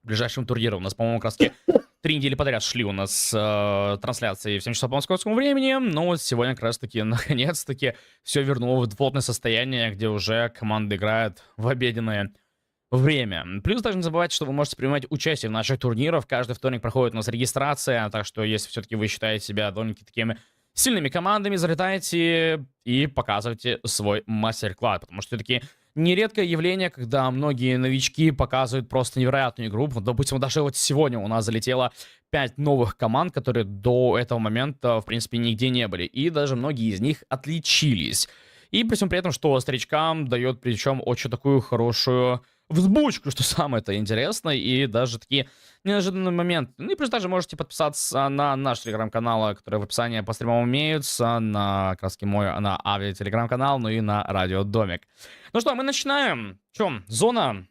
Ближайшим турнирам. У нас, по-моему, как раз 3 недели подряд шли у нас трансляции в 7 часов по московскому времени. Но вот сегодня как раз-таки, наконец-таки, все вернуло в дефолтное состояние, где уже команда играет в обеденное время. Плюс также не забывайте, что вы можете принимать участие в наших турнирах. Каждый вторник проходит у нас регистрация, так что если все-таки вы считаете себя довольно-таки такими сильными командами, залетайте и показывайте свой мастер-класс, потому что все-таки нередкое явление, когда многие новички показывают просто невероятную игру. Вот, допустим, даже вот сегодня у нас залетело 5 новых команд, которые до этого момента, в принципе, нигде не были. И даже многие из них отличились. И при всем при этом, что старичкам дает причем очень такую хорошую взбучку, что самое-то интересное, и даже такие неожиданные моменты. Ну и плюс также можете подписаться на наш телеграм-канал, который в описании по стримам имеются, на краски мой, на Ави телеграм-канал, ну и на Радио Домик. Ну что, мы начинаем. Чем? Зона.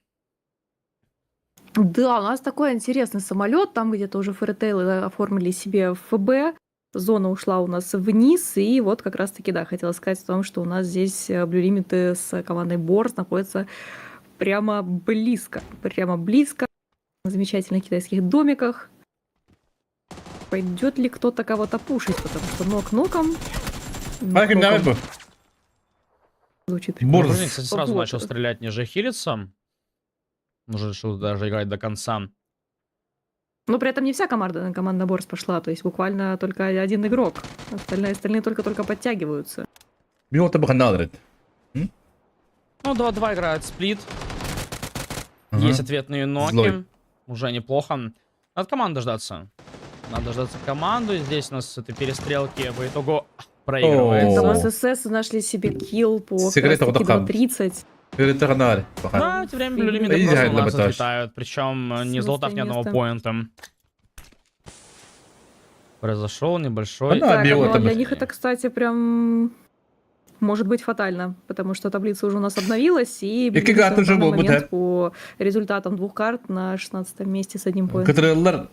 Да, у нас такой интересный самолет, там где-то уже Fairytale оформили себе ФБ, зона ушла у нас вниз, и вот как раз-таки, да, хотела сказать о том, что у нас здесь Blue Limit с командой Борс находятся прямо близко, в замечательных китайских домиках. Пойдет ли кто-то кого-то пушить, потому что knock knock ом... А ким knock knock ом bu? Звучит прикольно. Борс. Блин, кстати, сразу Вот. начал стрелять, ниже хилиться. Уже решил даже играть до конца. Но при этом не вся команда Борс пошла, то есть буквально только один игрок. Остальные только-только подтягиваются. Bir orta bakın alır. Ну, 2-2 играют сплит. Есть ответные ноки. Злой. Уже неплохо. Надо команду дождаться. Надо дождаться команду. Здесь у нас этой перестрелки по итогу проигрывается. Там О. ССС нашли себе kill по как Секрет раз-таки вот 2.30. Kanal. Bakın. Да, тем временем Blue Limit Изи просто у нас Хайдлабатаж. отлетают. Причем не залутав ни одного Место. point а. Произошел небольшой... Да, Так, био ну, а это для бы- них это, кстати, прям может быть фатально, потому что таблица уже у нас обновилась, и Iki Blue Limit карта на уже данный был, момент да. по результатам двух карт на 16 месте с одним point ом. Кытырылар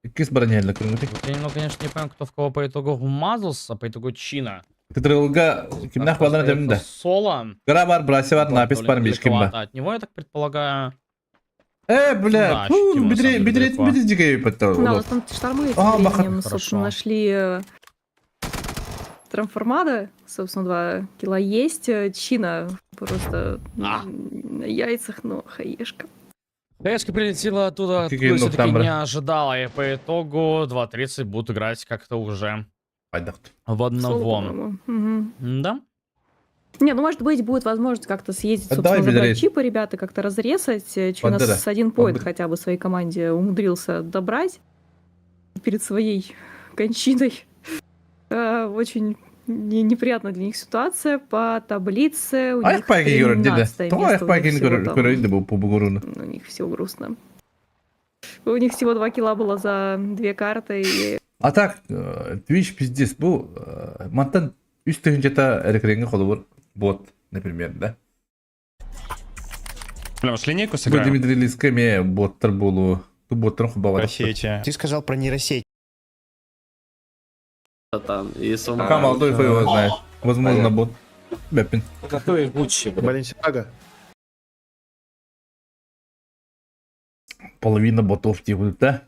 İkiz baran yerler kırmızı. Вот я немного, конечно, не понимаю, кто в кого по итогу вмазался, по итогу Чина. Кытырылга kimler Так, falan остается demde. Соло. Gara var, Brasi var, Вот, Napis довольно var, Mişkim var. далековато От него, я так предполагаю. E bile, Да, bu ощутимо, на bidire самом деле, bidire далеко. bidire gibi Да, у bitti. нас там штормы А, тем баха- временем, собственно, Хорошо. нашли Трамформада, собственно, 2 kill а есть. Чина просто А. на яйцах, но хаешка. Хаешка прилетела оттуда, Какие откуда все-таки нокамбры? не ожидала. И по итогу 2.30 будут играть как-то уже в Соло, одного. по-моему. Мгм. Да? Не, ну может быть, будет возможность как-то съездить, А собственно, давай, забрать Бедрей. чипы, ребята, как-то разрезать. Чина Бандера. с один point Бандера. хотя бы своей команде умудрился добрать перед своей кончиной. Очень неприятная для них ситуация. По таблице у них Ayak paygı görür dedi. 13 Doğru место, ayak у них paygını всего görür там. görür bu bu gurunu. У них все грустно. У них всего 2 kill а было за две карты. И А так, Twitch пиздец bu мантан үс тыһыынчата эрекренге холобур бот, например, да. Бля, может, линейку Бу сыграем? Дмитрий Лиска ме боттар болу. Бу боттар хубава. Сети. Ты сказал про нейросеть. Братан, и с ума. Пока молодой хуй его знает. Возможно, бот. Бепин. Готовый Гуччи, бля. Баленсиага. Половина ботов делают, да?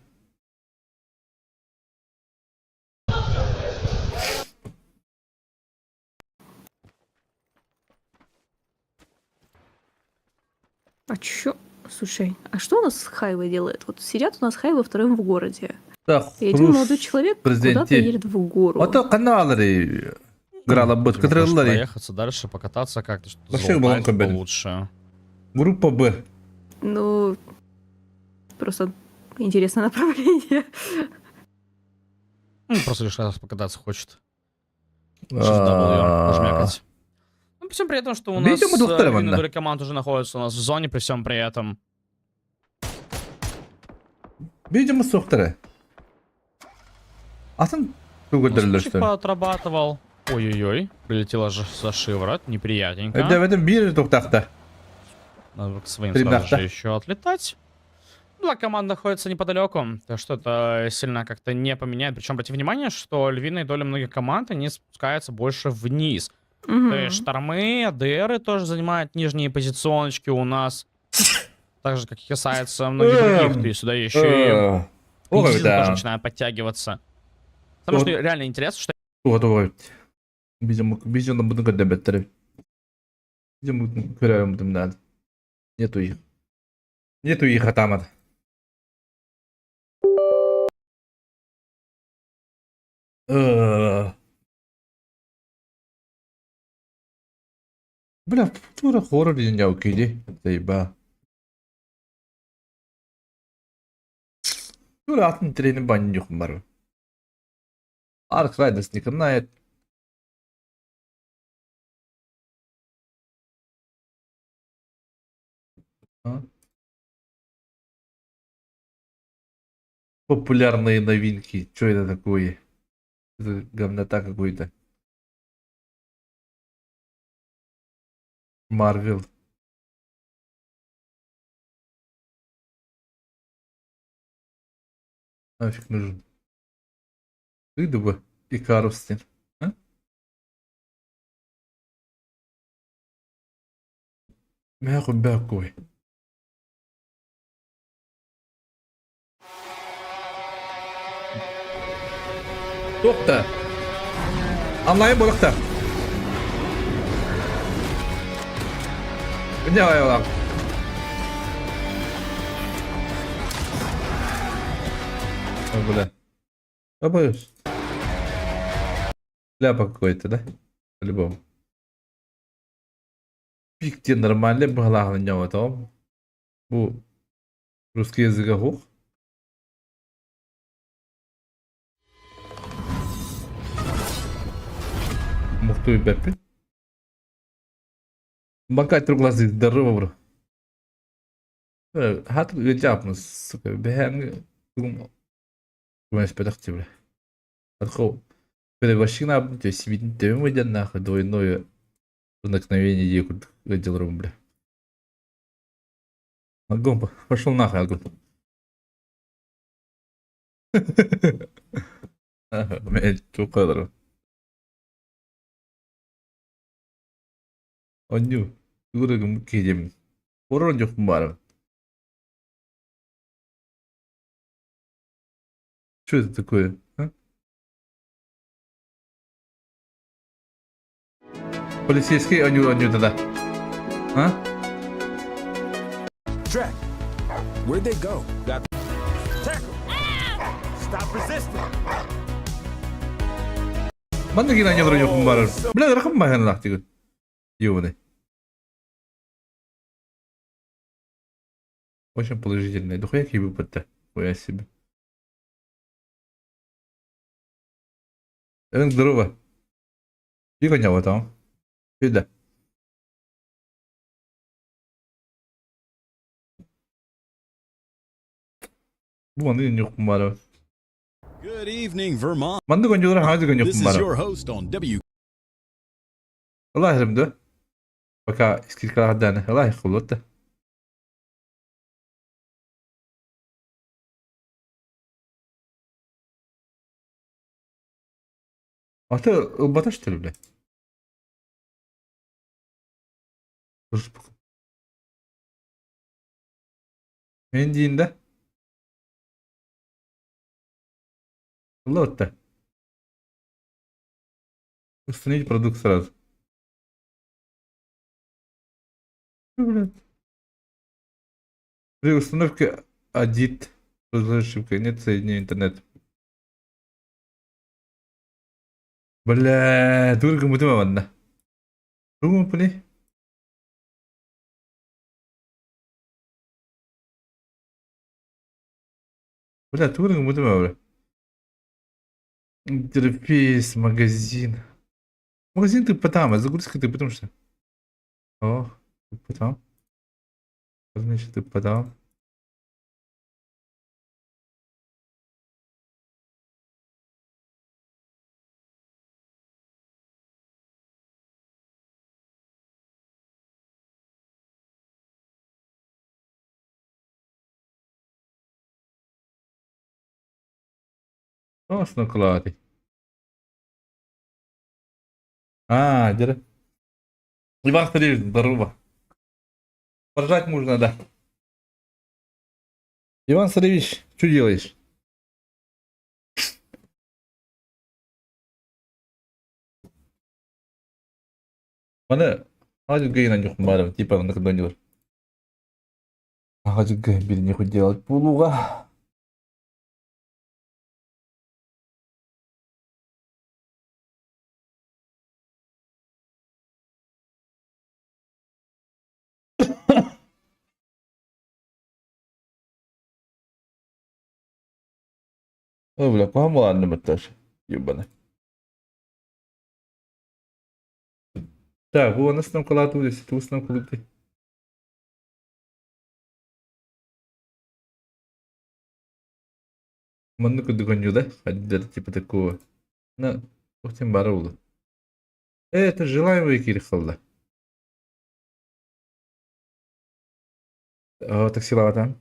А чё? Слушай, а что у нас с Хайвой делает? Вот сидят у нас Хайвы втроем в городе. Да, И один молодой человек президенте. куда-то едет в гору. Ото каналары Грала бот, Может, кытрыллары. проехаться дальше, покататься как-то, что-то Вообще залутать баллонка бен. получше. Группа Б. Ну, просто интересное направление. Ну, просто лишь раз покататься хочет. Shift W пожмякать. Ну, при всем при этом, что у нас Видимо, доктора львиная ванна. доля команд уже находится у нас в зоне, при всем при этом. Видимо, сохтары. Атын Спичек что поотрабатывал. Ой-ой-ой, прилетела же за шиворот, неприятненько. Это в этом бир токтахта. Надо к своим Три сразу дахта. же еще отлетать. Была команда находится неподалеку, так что это сильно как-то не поменяет. Причем, обратите внимание, что львиная доля многих команд, они спускаются больше вниз. Мгм. То есть штормы, АДРы тоже занимают нижние позиционочки у нас. Так же, как и касается многих других. То есть сюда еще и Э, Индизы тоже да. начинают подтягиваться. Потому Вот. что реально интересно, что Туга Видимо, буду көрдөбөттөр. Видимо, көрөрүм надо. Нету их. Нету их атамат. Э. Бля, тура хоррор диэн дьау киди. Заеба. Тура атын тренин баннюхум бар. Ark Riders Nikanayet. Популярные новинки. Что это такое? Это говнота какой-то. Марвел. Нафиг нужен. Ты бы Икарус. А? Мягу бякой. Тоқта. Онлайн болықта. Не айылақ. Бля. Обоюсь. Шляпа какой-то, да? По-любому. Пикте нормально была на нем том. Бу русский язык хух. Мухтуй беппи. Бакать глазы здорово, бро. Хат гыжапмыз, сука, бэхэн Көмөспөтөх бля. Архо перевощина, то есть сибитин выйдет нахуй двойное проникновение идеи делал, бля. Огонь, пошел нахуй, огонь. Мен чукадыр. Оню, тугурыгым кедем. Орон жокмун барым. Что это такое? А? Полицейский оню оню тогда. А? Track. Where'd they go? Got tackle. Stop resisting. Манна кин оню жокмун барым. Бля, рахым бахан лахтигын. Ёбаный. Очень положительный. Духуя киби бытта. Хуя себе. Эвен, здорово. Бигоня там. Сюда. Бу манны жокмун барым. Good evening, Vermont. Манны конжолор хазы This жокмун is барым. your host on W. Allah يرحمه Пока скидка дана. Allah يخلطه. Ата ылбата что ли, бля? Мен дейін да? Лотта. Установить продукт сразу. Блядь. При установке Адит ошибка, нет соединения интернет. Бля, дурга мутыма манна. Тугу пуни? Бля, дурга мутыма, бля. Интерфейс, магазин. Магазин ты потом, а загрузка ты потому что. О, ты потом. Значит, ты потом. Классно клады. А, дерэ. Иван Старевич, здорово. Поржать можно, да. Иван Царевич, что делаешь? Маны Аҕа дьукмарым типа оннук доньур. Аҕа дьылга бир нехуй делать буолуоҕа. Ой, бля, куһаҕан буолааннымыттар. Ебаный. Так, бу уонна сномкалаатыбыт өссө тугу сномкалыыбытый? Маннык курдук оонньуу да? Хайдах типа такого. На, туох баара буолуо. Э, это желаемый киирик хаалла. Оо, таксилаабатаҕым.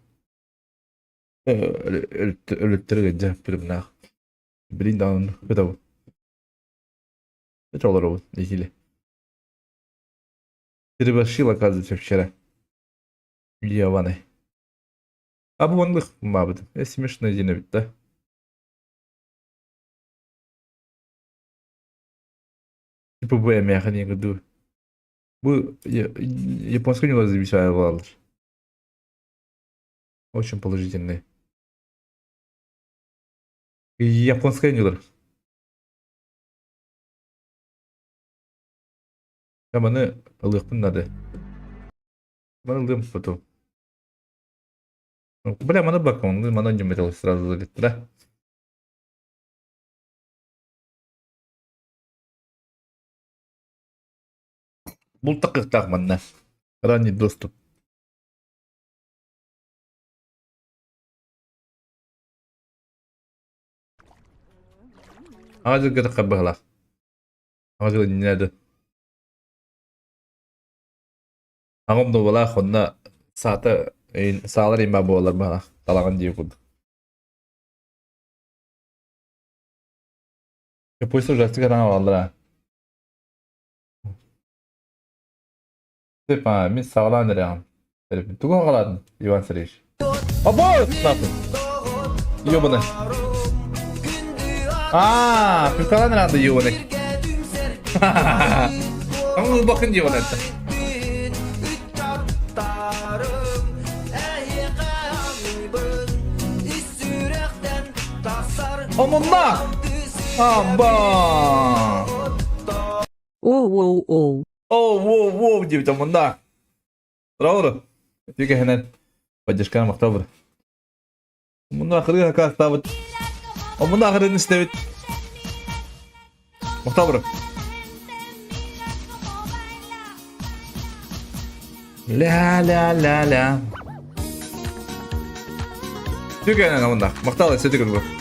Өлүттэр ыалдьар прямнаах. Билин даҕаны ытабын. Это олоробун итили. Переборщил, оказывается, вчера. Ебаный. А бу оннук маабыт. Э, смешно диэн эбит да. Типа бу эмээхин иҥирдүү. Бу японскай ньыла зависая буолаллар. Очень положительный. Японскай ньылар. Я маны ылыахпын наада. Маны ылыам потом. Бля, маны бакон, маны онньуммэтэл сразу залетті да. Бултакыктаах манна. Ранний доступ. Аҕа дьылга быһалаах. Аҕа дьыл иннинэ да. Аҕам дуобалаах онно саата саалар имба буолар быһалаах талаҕын дии курдук. Пусть ужастик анаҕаллара. Степан, мин саҕалаан эрэҕин. Тугу аҕалаатын, Иван Сергеевич? Або! Нахуй. Ёбаный. Аа, прикалан рады ёбаный. Ama bakın diyor hatta. Омунна! Амба! Оо-оо-оо. Оо, воу, воу диэбит омунна. Браво! Үтүө поддержканы махтал Омунна ахырыы хакаастаабыт. Омунна ахырыын истэбит. Махтал Ля-ля-ля-ля. Үтүө омунна. Махтал өссө төгүл.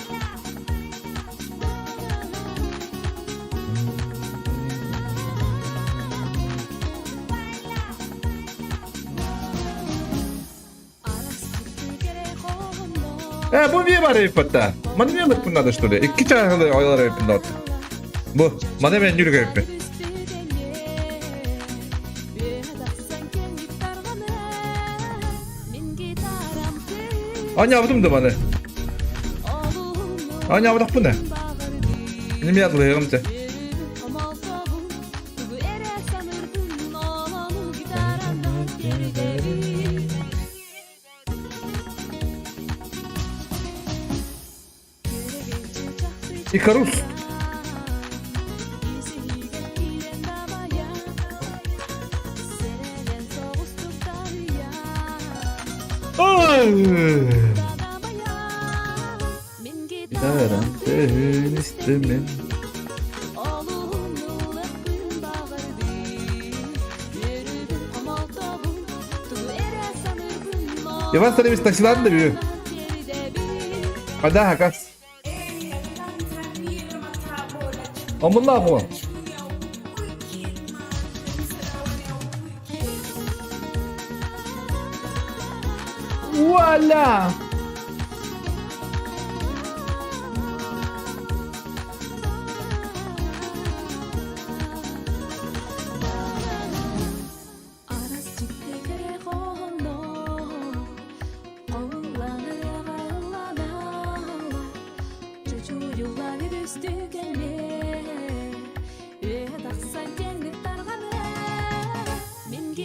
Э, бу мне бар эппетта. Маны мен лыппын надо, что ли? Икки чааһылы ойлар эппин дот. Бу, маны мен нүрүк эппин. Аня да маны. Аня да. Неме атлыгым те. Икарус. Ой! Истемен. Иван Царевич таксилаатын да бүгүн. Хада хакас. Омуннаах уол. Вуаля!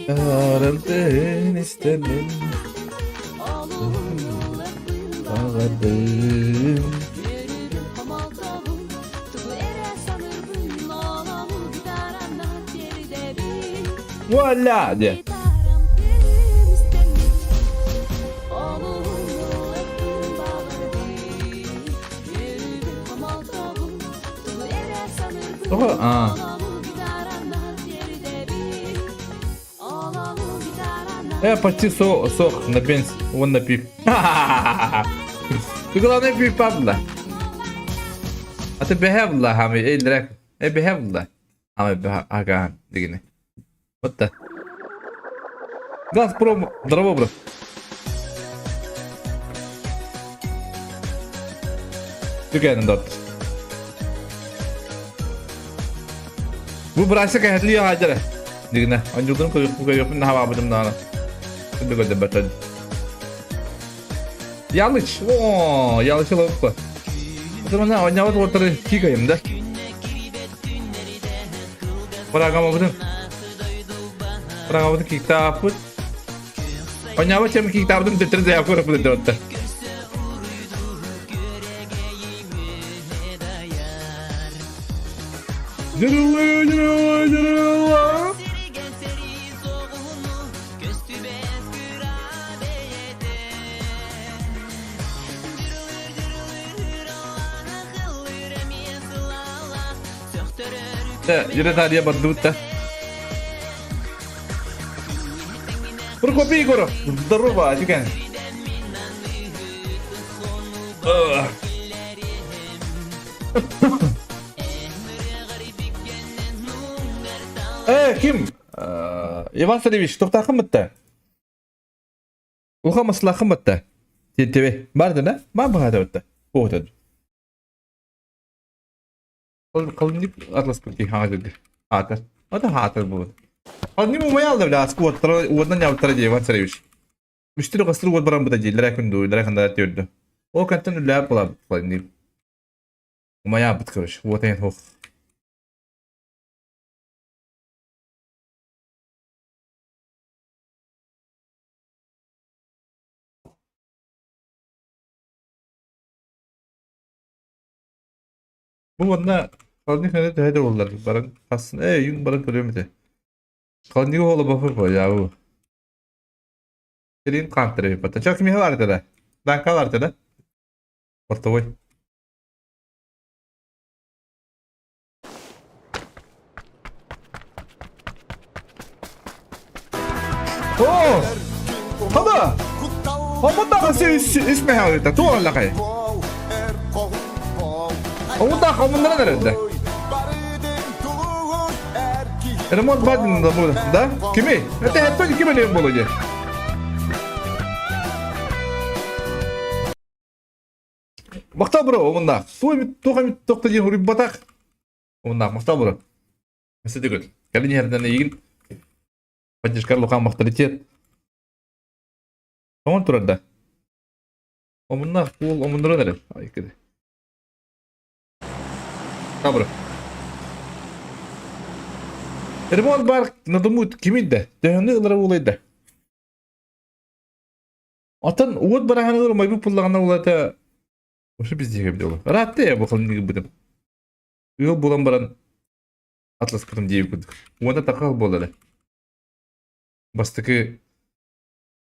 Гитарам истэмин баҕардым. Вуаля! Диэ. Тоҕо? Аа. Почти сох на бенз, вон на пип. Ты главное пип пабла. А ты бехевла хами, эй, драк. Эй, бехевла. Хами ага, дигини. Вот так. Газпром, здорово, бро. Түгэнин доттор. Бу бырайса кэһэтли хаадьара. Дигинэ, онжулдун көрүөхпүн наһаабабытым даҕаны. Күндү көрдөбөтөн. Ялыч, о, Ялыч ылыппы. Отымана ойнабыт уоттары кикайым да. Программабытын Программабытын киктааппыт. Ойнабыт чем киктаабытын төттөрү заявка көрөппүт өттө. Дьырылыы, дьырылыы, дьырылаа. Дьыры бардыбыт да. Прокопий Егоров, здорово, Тюкен. Э, ким? Иван Сергеевич, тоқтақын бітті. Уха маслахын бітті. Тетебе. Барды да? Бар бағада бітті. О, Қалник атлас күрки хаҥа Хаатар. Ата хаатар буолар. Қалник умайалда бля аскы уоттара уотунан ньаабыттара дии Иван Царевич. Үстүр хастыр уот баран быта дииллэрэ күндүү, илэрэ хандар түөрдө. Ол кантан үллээх буолаабыт Қалник. Умайаабыт короче, уот эйэн хуох. Бу манна Халник нэ төһө да буоллар баран хассын ээ юн баран көрүөм этэ. Халник уола бафыр буоллаа Сирин хаантара эбит Чок кимиэхэ баар этэ да? Данка баар этэ да? Портовой. О! Хада! Хомундаах үс мэһэ туох аллахай? Хомундаах хомуннаран эрэрдэ. Ремонт бадин да да? Кими? Это это ким эле болу же? Махтал бро, омундаах. Туох туох эмит тохто диэн уруйбатах. Омундаах махтал бро. Өссө Кэлин иһэрдэн эйигин поддержкар лухан махталитет. Тоҥон турар да. Омуннаах уол омуннуран эрэр. Ай киди. Табры. Ремонт бар надумут кимин да. Төһөнү ылара уулайда. Отон уот бараһаныгар умайбыт пуллаҕына улата Вообще пиздеге биле. Ыраатта я бу халын бытым. Ыал буолан баран атласпытым диэбит курдук. Уонна такал буолла Бастакы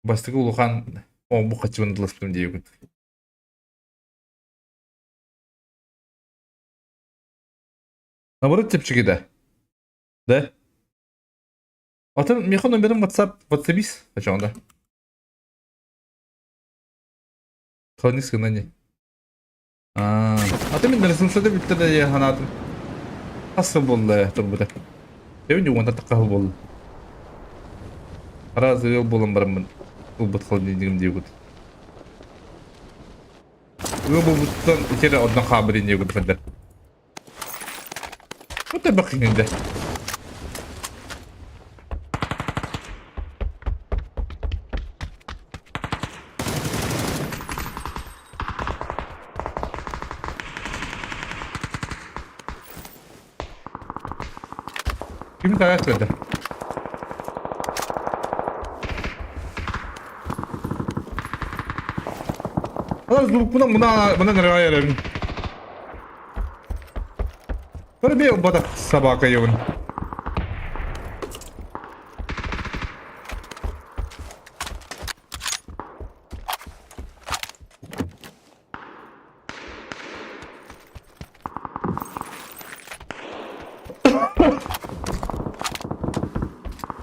бастакы улахан бу хаччыбын атласпытым диэбит курдук. Наоборот чэпчэки да. Да? Атын миэхэ номерым WhatsApp WhatsAppис очоҕунда. Холодильник сына не. Аа, аты мин ресурсада бүттэ да дии санаатым. Хас сыл буолла турбута. Эбин уонна тахха буолла. Араас ыал буолан бараммын ылбыт холодильнигым диэбит. Ыал буолбуттан итиэрэ онно хаалбыт диэбит хандар. Вот бакыҥында. Ким таҕас көрдө? Алар мына мына нырайарым. Пробей батах собака ебан.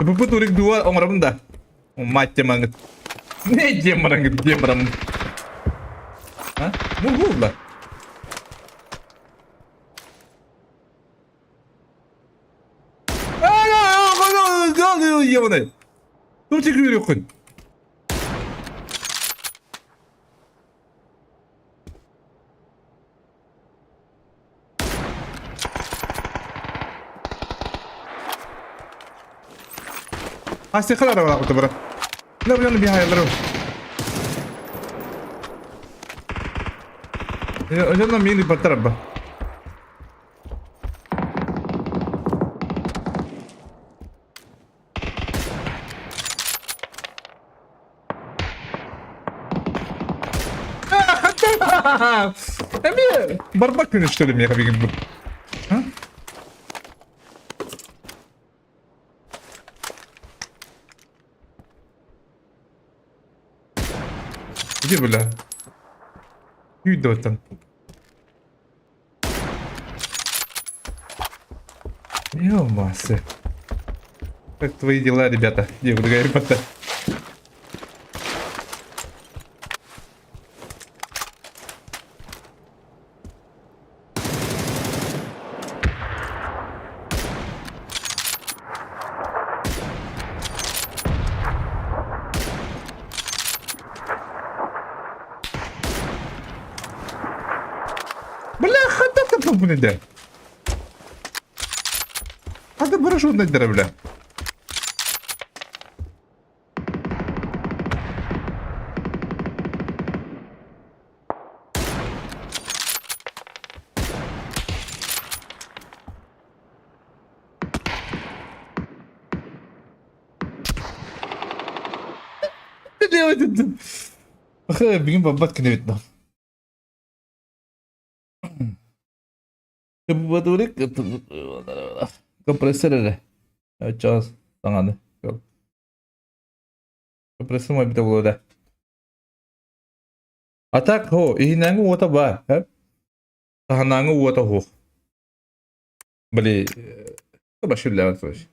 Бу турик дуа оҥоробун да. Мать темаңыт. Не демараңыт, демарам. А? Мургулла. Ебаный. Ну ты күрүккүн. Астыхалар бар бара. Ne bu bir hayallerim. Önceden mini patlar ba. Эмиэ барбак күн что ли миэхэ бигин бу. Иди, бля. Күйдө Ё-массы. Как твои дела, ребята? Где ребята? Бляха, да ты блин, А ты парашют на бля. Бүгүн баббат күнэ эбит Компрессор эрэ. Оччоҕо саҥаны. Компрессор мобита буолуо да. А так, хо, иһинээҥи уота баар, һэ? Таһынааҥы уота суох. Били, башүллэҕин короче.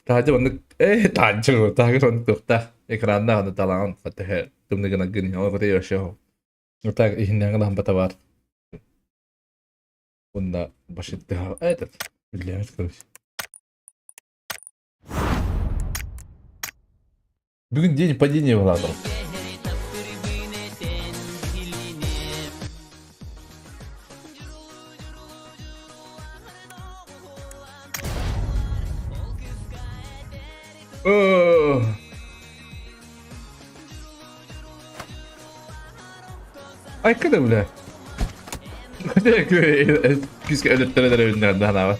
Таһырдьа маннык ээ таһырдьа таһыгар оннук туохтаах экраннаах аны талаҕын төһө тымныы гынаргын иһин ол кытайы вообще так иһиннээҥи лампата баар уонна башыттыһа этот үллээмит короче Бүгүн день падения была. Айка да бля. Күүскэ өлөттөрө өрүннэр да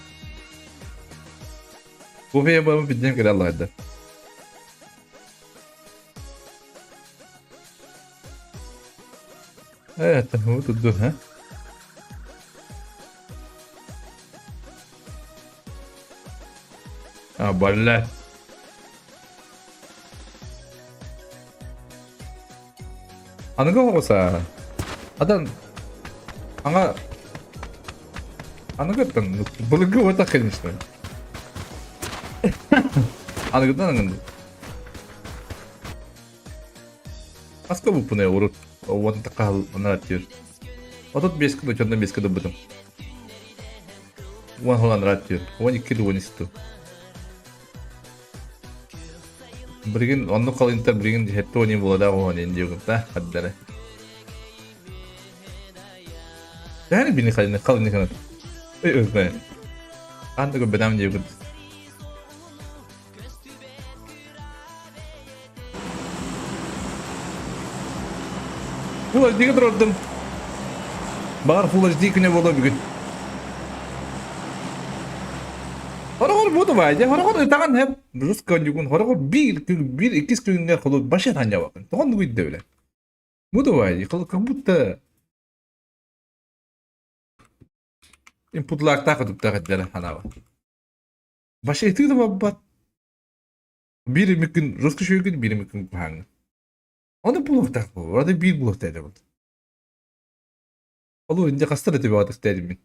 Кофе бабы бидем кэлэ алларда. Это вот тут, а? А, блядь. Аныгы оҕуса. Адан аңа аныгыттан былыргы вот конечно. Аныгыттан аныгын. Аска буппуна урут уон такаал анаа тиэр. 35 кыда чонно 5 кыда бытым. Уон холан рад тиэр. 12 12 Билигин оннук халыҥтар билигин 70 буолара уон диэбитэ хардары. Яни бини халыҥ халыҥ гына. Эй өзбэ. Анда бедам диэбит. Full HD-ге турардым. Баҕар Full HD күнэ буолуо бүгүн. Хороҕор бу дубай дьэ хороҕор ытаҕын һэп рус коньюгун хороҕор биир күн биир иккис күҥҥэ холу башет ханньабакын тоҕон дугуйда билэ бу дубай как будто инпутлаахтаах кытыктаах этилэр ханаба баше ытыы да барбат биир эмит күн жестко шөйгүн биир эмит күн куһааҥҥын ону булуохтаах буолар аны биир булуохтаах этэ бут Олу инде хаста да төбөҕө мин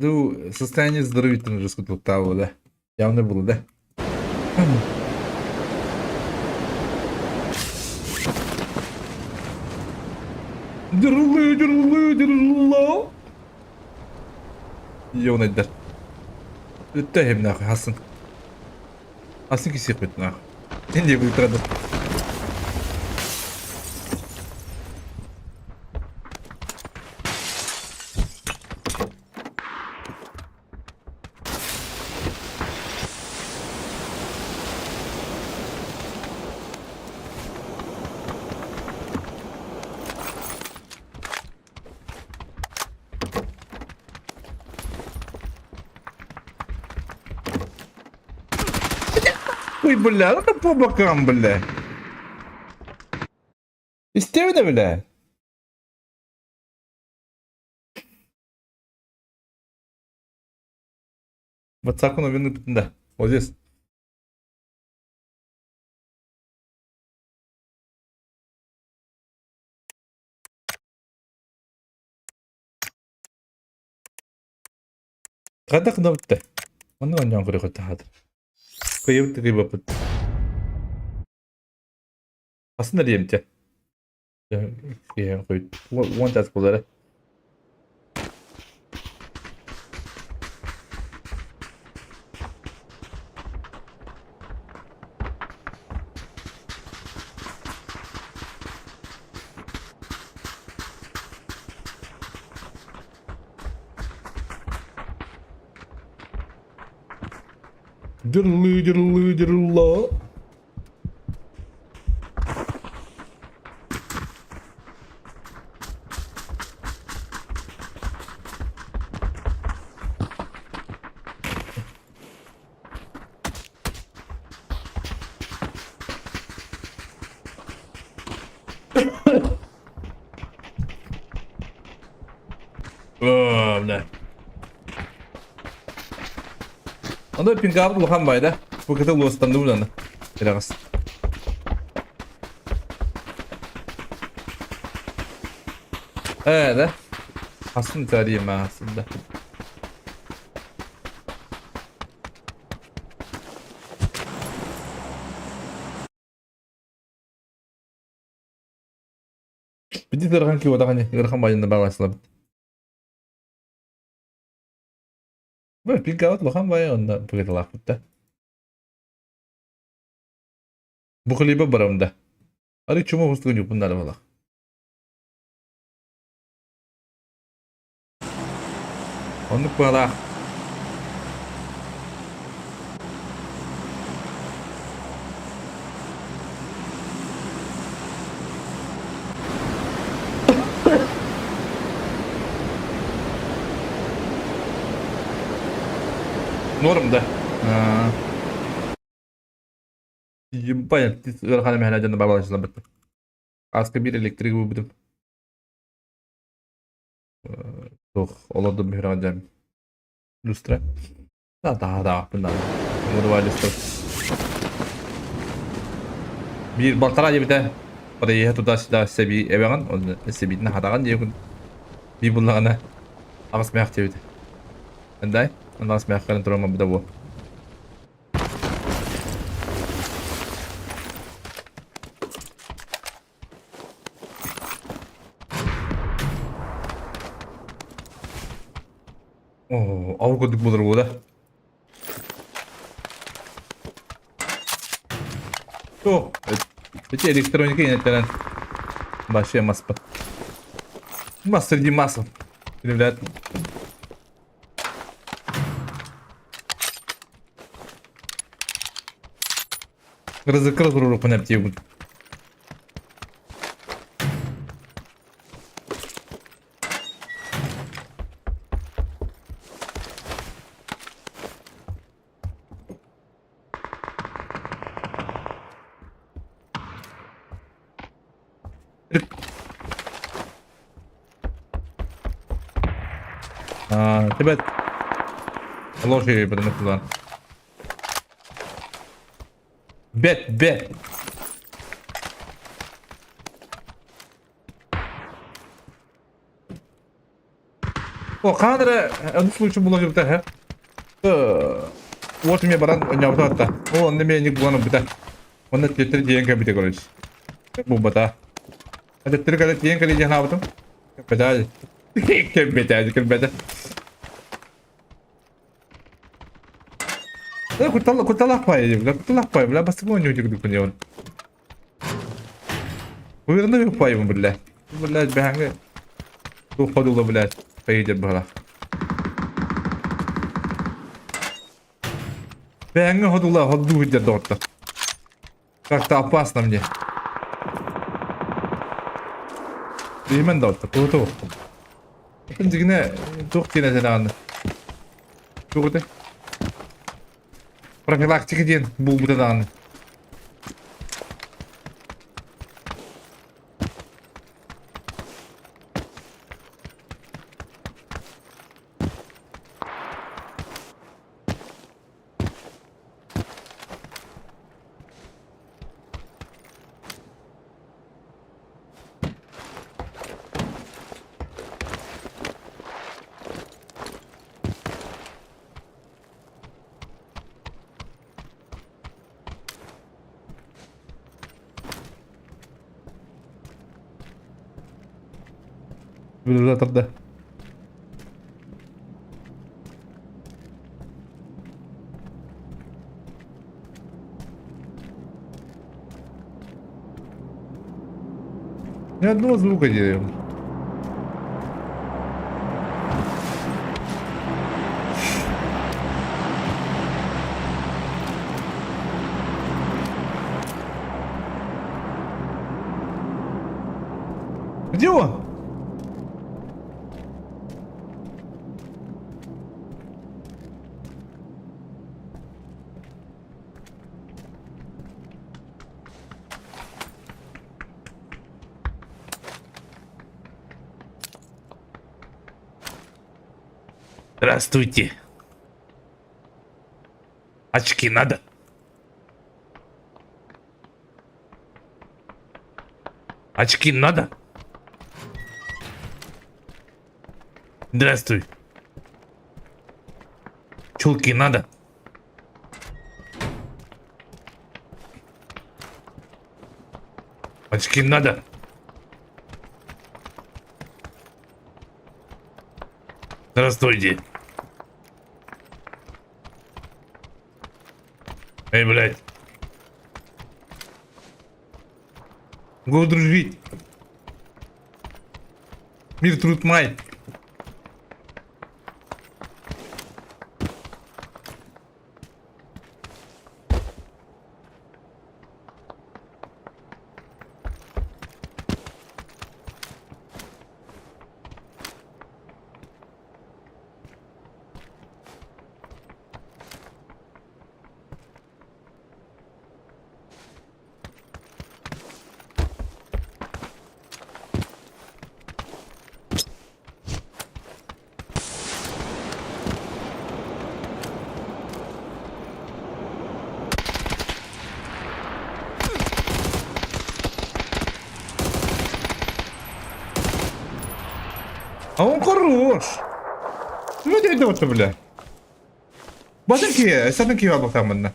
Ну, состояние здоровья жестко туттаабы да. Явно было, да? Дырылы, дырылы, дырылы. Йонайдар. Өттө нахуй, хасын. Хасын кисиэхпит нахуй. Инде быытырады. Ой, бля, ну по бокам, бля. Истэбин бля. WhatsApp номерин ыыппытын да. Вот здесь. Хайдах гына бүттэ? Манна оонньоон көрүөххэ таһаатар. Кыйыбыт да кыйбаппыт. Асын эрийэмчэ. Уон чаас буолар. Дырлы, дырлы, дырла. Оо, бля. Ону пингаабыт улахан байда. Бу кытыл уостанды буланы. Тираҕас. Ээ, да? Хасын тарыйым аасында. Биди ыарахан киһи уотахан ыарахан баайында баалаачылабыт. Бу пингаабыт улахан баайа онно быгыталаахпыт да. Бу хлеба барам да. Ары чума хустугун юппун наада буолах. Оннук быһалаах. Норм да. Ебать, ыарахан эмэһэлэ дьоно бабалачылар Аска биир электрик булбутум. Туох олордум үһүрэҕин дьэм. Люстра. Да, да, да, да. Мудубай люстра. Биир балтараа диэбитэ. Подъеһа туда-сюда сэби эбэҕин, онно сэбиитин хатаҕын диэбин. Биир буллаҕына аҕыс мээх диэбитэ. Андай, онно аҕыс мээх кэлэн туран барбыта буо. Оо, ол курдук буолар буола. О, эти электроника инеттэрэн вообще маспа. Мас среди масла. Ребят. Рызыкыр турурукпун эптиэбин. Tibet Ложи потому Бет, бет. О, хаан эрэ онус случай була сылдьыбыта эһэ. Уот эмиэ баран онньообута атта. Ол онно эмиэ инник булан ылбыта. Онно төттөрү тиийэн кэлбитэ короче. Булбата. Төттөрү кэлэ тиийэн кэлиэ диэн хаабытым. Кэлбэтэ. Кэлбэтэ, кэлбэтэ. Кутталаах пай, бля, кутталаах пай, бля, бастакы оонньуу дьүгүдүк күнү. Уйраны выпаем, блядь. Блядь, бэһэҥҥэ туох ходула, блядь, поедет быһалаах. Бэһэҥҥэ ходула ходуу сылдьар доҕоттор. Как-то опасно мне. Иимэн доҕоттор, куоту. Дьигинэ туох диэн этэ даҕаны. Туох этэй? Профилактика диэн булбута даҕаны. Тарда. Ни одного звука не. Где он? Здравствуйте. Очки надо? Очки надо? Здравствуй. Чулки надо? Очки надо? Здравствуйте. Эй, блядь. Го дружить. Мир, труд, май. А он хорош. Ну где это бля? Батын киһи, сатын киһи буолбатах манна.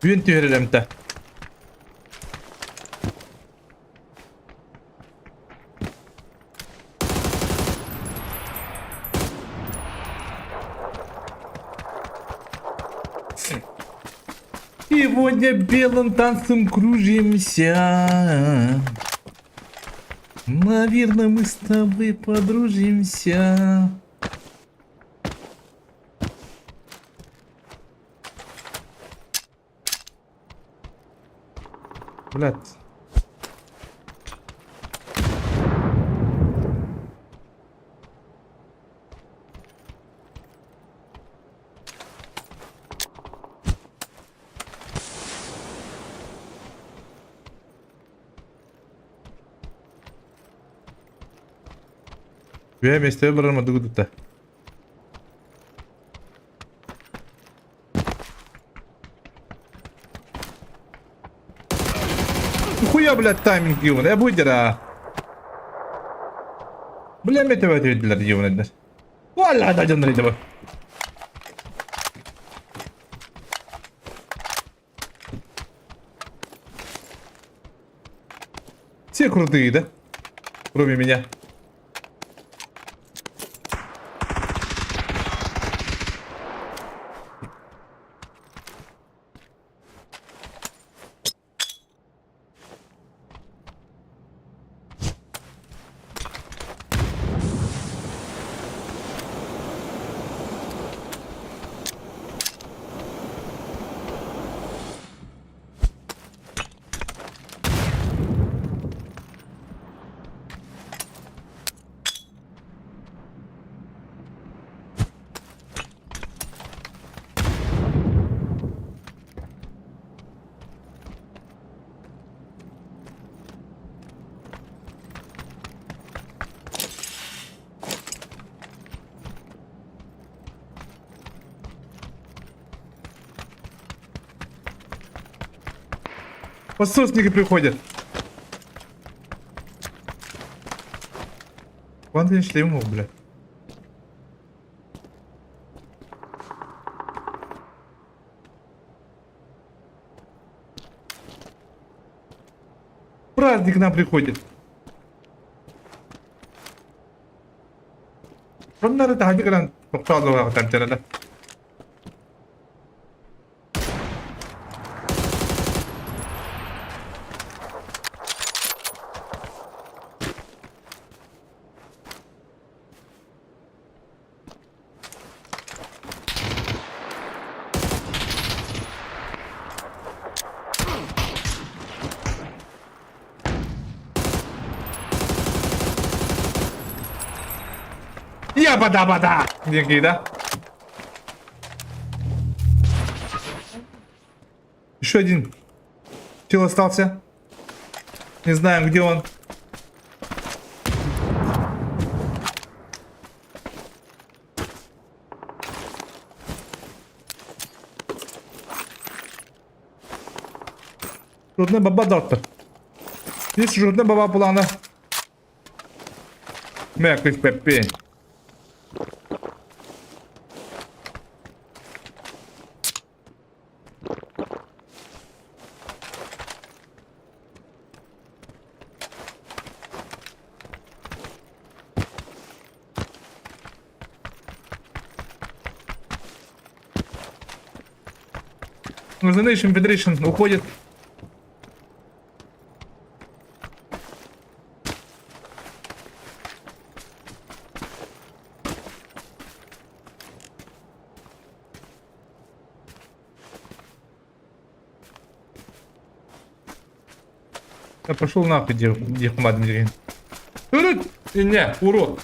Бүгүн түһэрэр эмтэ. Сегодня белым танцем кружимся. Наверное, мы с тобой подружимся. Блядь. Үөһэ миэстэбэр барар мадыгы тутта. Хуя, блядь, тайминг ебаный, я буйдера. Бля, метебе өтөйдүлэр ебаныйдар. Валла да дьоннор идэбэ. Все крутые, да? Кроме меня. Подсосники приходят. Вон ты шлем, бля. Праздник к нам приходит. Оннары таһырдьа кэлэн тохтоолуохтан тэрэлэ. Ябада-бада! Диэн киирдэ. Еще один чел остался. Не знаем, где он. Журна баба доктор. Есть журна баба плана. Мякоть пеппи. The Nation Federation уходит. Я пошел нахуй, девку мадам. Не, урод.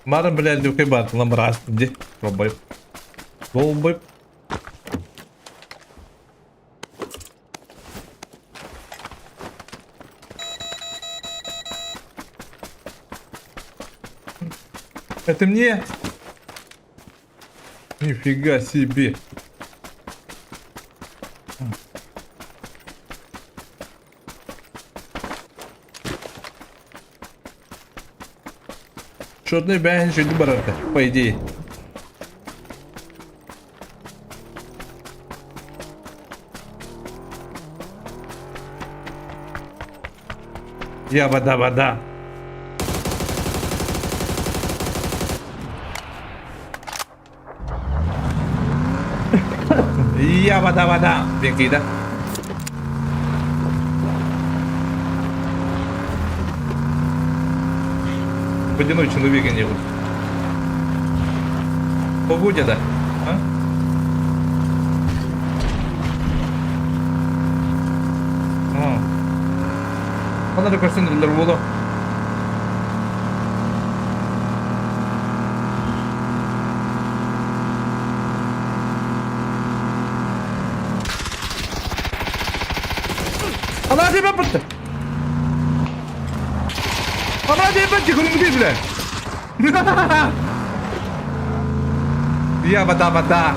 Марын блядь, люкай бар, ламрас, где? Пробой. Долбой. Это мне? Нифига себе. Шотный бэйн шүлді барарда, по идее. Я вода, вода. Я вода, вода. Беги, да? Водяной человек не был. Погодя, да? А? Ханна да көрсөн буолуо. Анаа диэбэппит. Анаа диэбэт дьигүрүҥ бile. Я вода вода.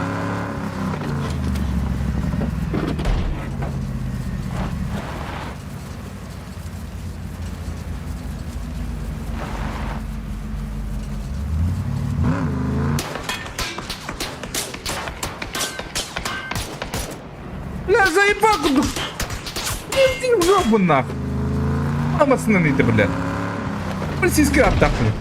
Бля, заебал курдук. Иди в жопу нах. Амасынан ити, бля. Российский аттак, бля.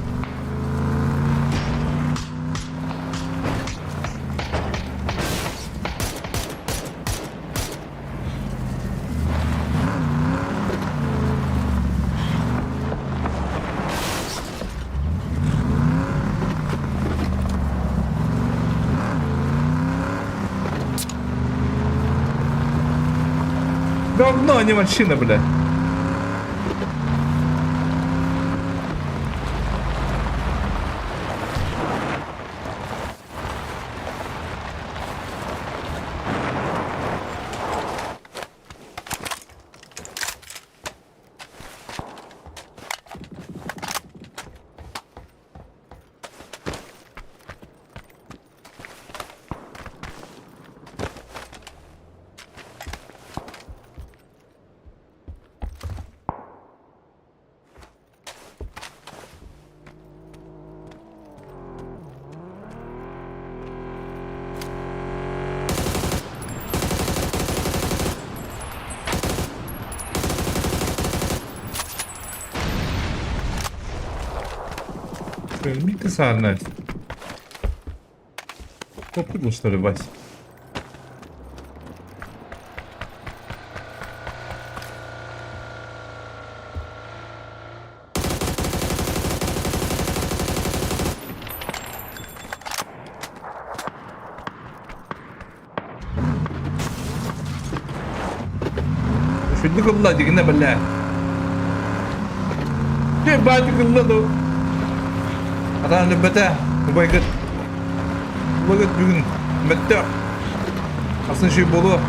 Говно, а не машина, бля. Мика саарнай. Попрыгал, что ли, Вась? Үчүгдүк ылла дигинэ бэлээ. Дьэ баатык ылла дуу. Атаан өлбөтө. Убайгыт. Убайгыт бүгүн мөттөх. Атын үчүгэй буолуо.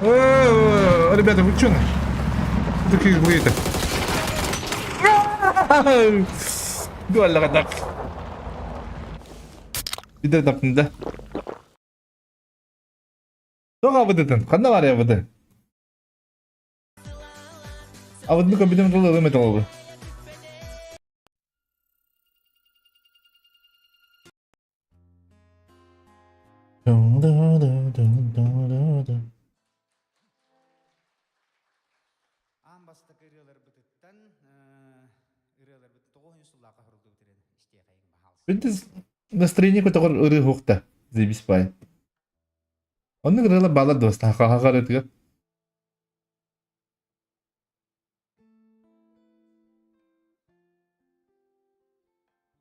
Э, ребята, вы что? Такие злые-то. Дуаллаҕа Бидер таптында. Тоҕо абыдытын? Ханна бар абыды? Абыдны көбүтүм тыл ылым этэ Аан бастакы ырыаларбытыттан ырыаларбыт тоҕус сыллаахха хоруллубут ырыаны истиэхэйиҥ баһаалыста. Бүттүс настроение көтөҕөр ырыы хуохта. Заебись пай. Оннук ырыалар баалар дуоста хаха ырыатыгар.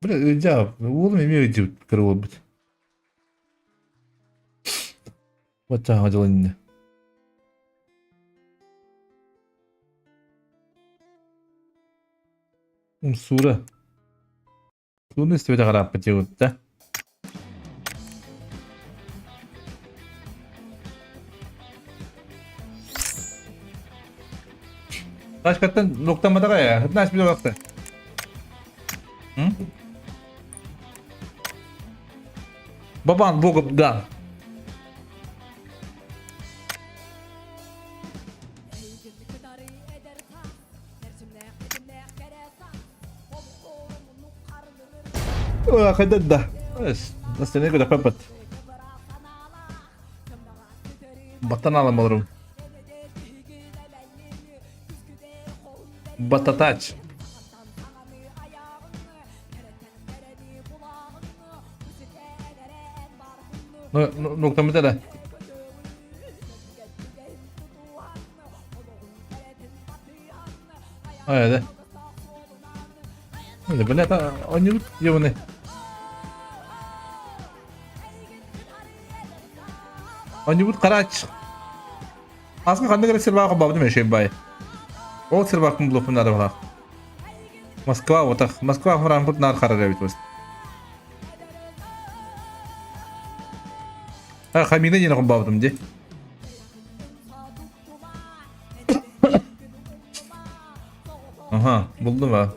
Бля, ыдьаа, уолум эмиэ ыдьыбыт кыра уолбут. Баччааҥҥа дьыл иннэ. Умсуура. Тууну истибэтэх арааппыт дьиэбит да. Тачкаттан нуктамматаҕа ээ, хытнааш билэ олохто. Бабан богом да. Хайда да. Настроение көтөхпөппүт. Баттан алам олорум. Бататач. Нуктамыта да. Айда. Бля, оонньуубут ебаный. Оонньуубут харач. Аска ханнык эрэ серваҕа холбообутум эшей бай. Ол сервакпын булуохпун наада баҕа. Москва отах. Москва Франкфурт наар харар эбит бу. А, Хамина диэн холбообутум дии. Аха, булдум а.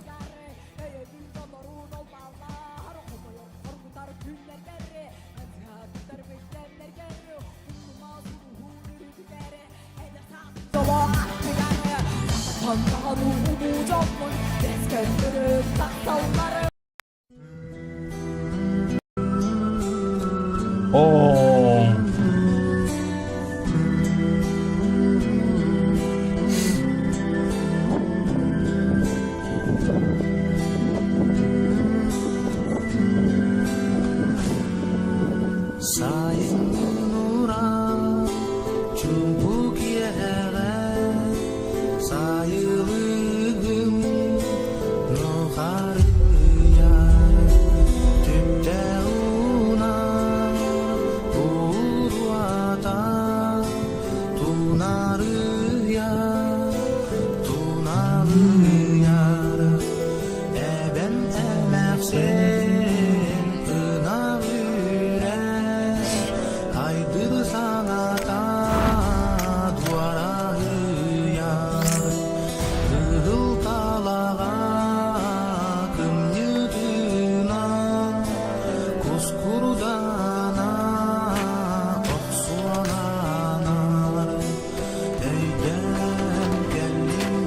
Оо.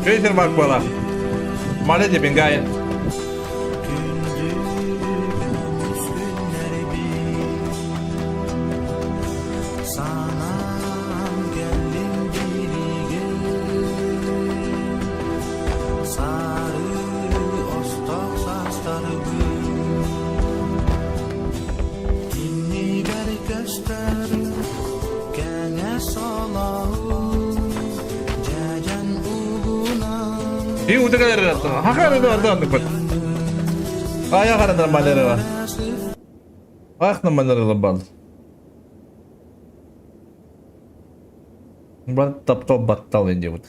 Peter Mark буолар. Мale dibin gayet. И утыгалар Хахары Ая малера. Ахна малера бал. Бар таптал баттал инде вот.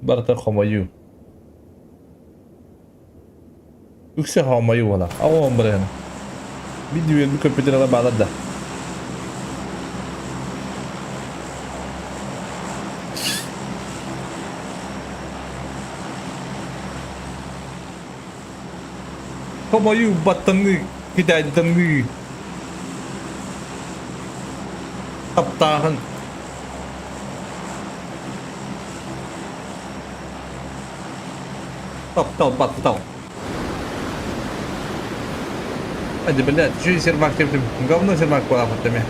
Барта хомою. Үксэ хомою буолар. Аҕа барыһын. Видео компьютера баалар да. Хомою баттаныы, китайданыы. Таптааһын. Таптал, баттал. Hadi блядь, что сервак тем говно сервак буолаахыттами.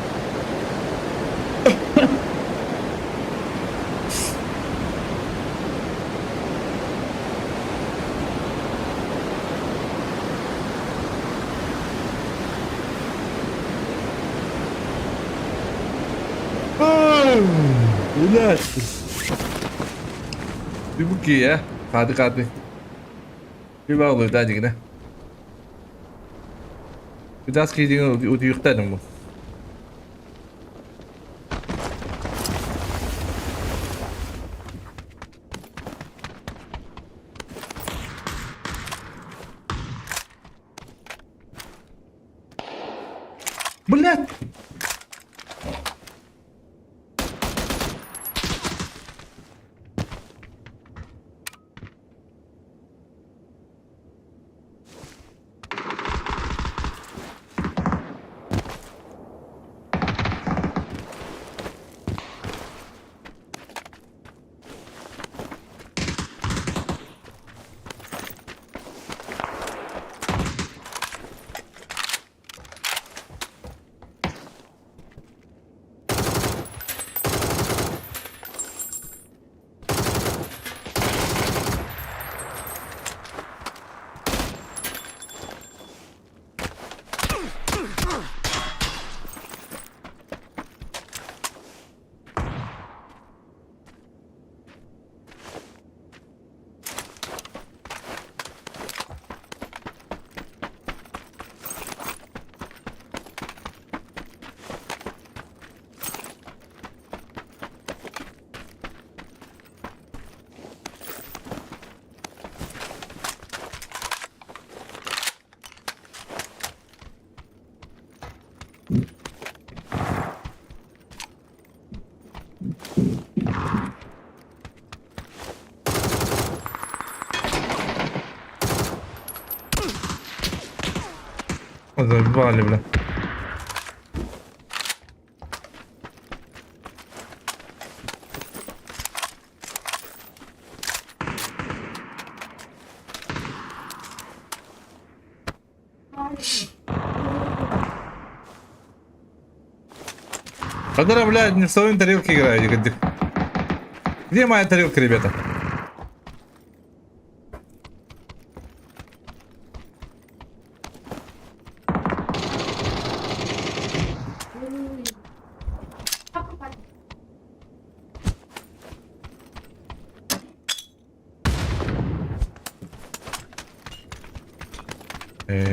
Блядь. Ты я. Хады хады. Bir bağlı da yine. Bir daha skidin utuyuktadım bu. Блядь! Заебали, бля. Которая, блядь, не в своей тарелке играет. Где моя тарелка, ребята?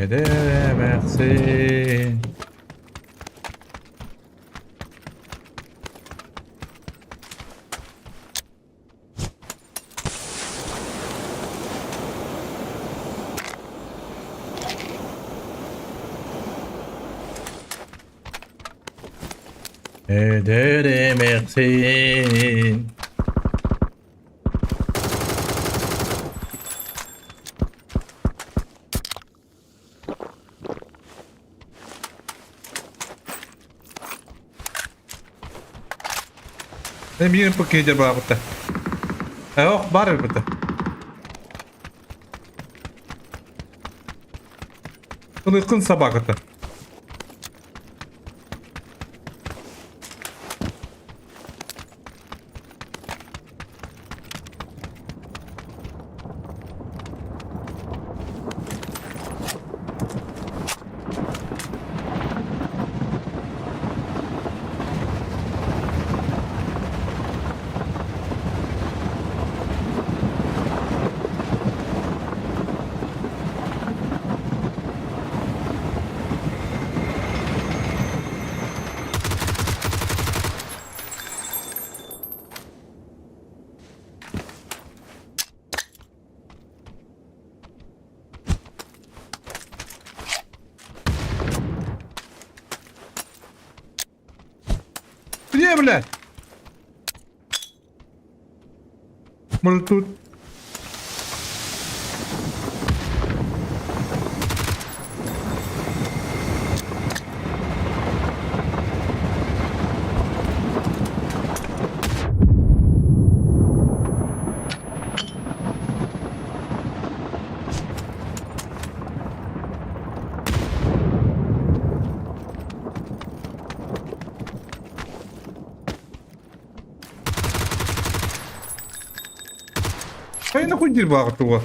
Merci. Merci. Миигин пакетер баҕабыта. Ох, баар эбитэ. Ылыккын собаката. Где, блядь? Может тут? Хайа нахуй диир баҕар туга?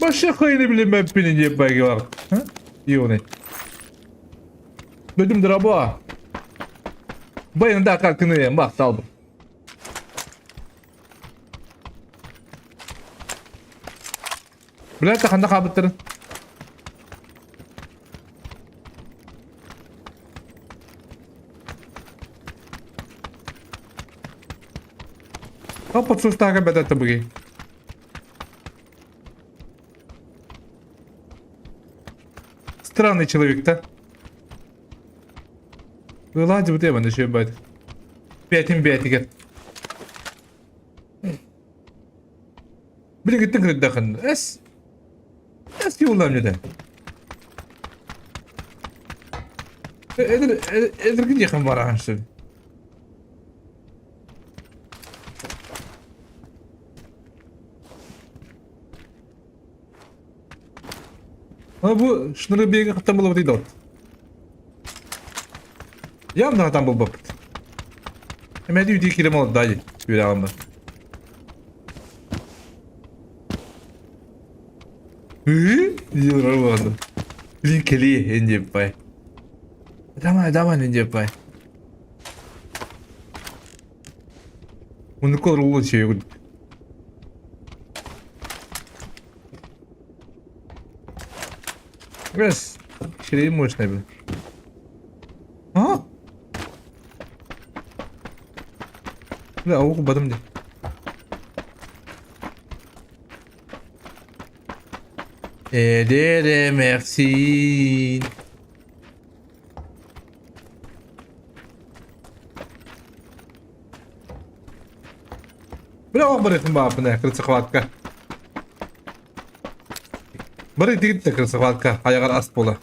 Вообще хайны билиммэппин диэн байгылар. Ионы. Дойдум дорабо. Баян да как кыны махтал. Блядь, ханна хаабыттарын. Подсустаага бэтэ буги. Странный человек-то. Вылазь вот я еще ебать. Пятим бятигер. Билигиттэн кырдахын. Эс. Эс юллам деді. Эдер диэхин барахан что ли? Бу шныры биэгэ хаттан булабыт ыйдалт. Явно хатан булбаппыт. Эмэди үтии кирем олордаа дии үөрэҕим бар. Диир Блин, кэлиэ диэппай. Давай, давай диэппай. Муннукка олоруллуон сиэ Раз. Ширэйим мощный был. А? Бля, аук батым дии. Эдэр эмээхсин. Бля, ох барыахпын бааппын ээ, крысохватка. Бары итигит да крысохватка айаҕар ас буола.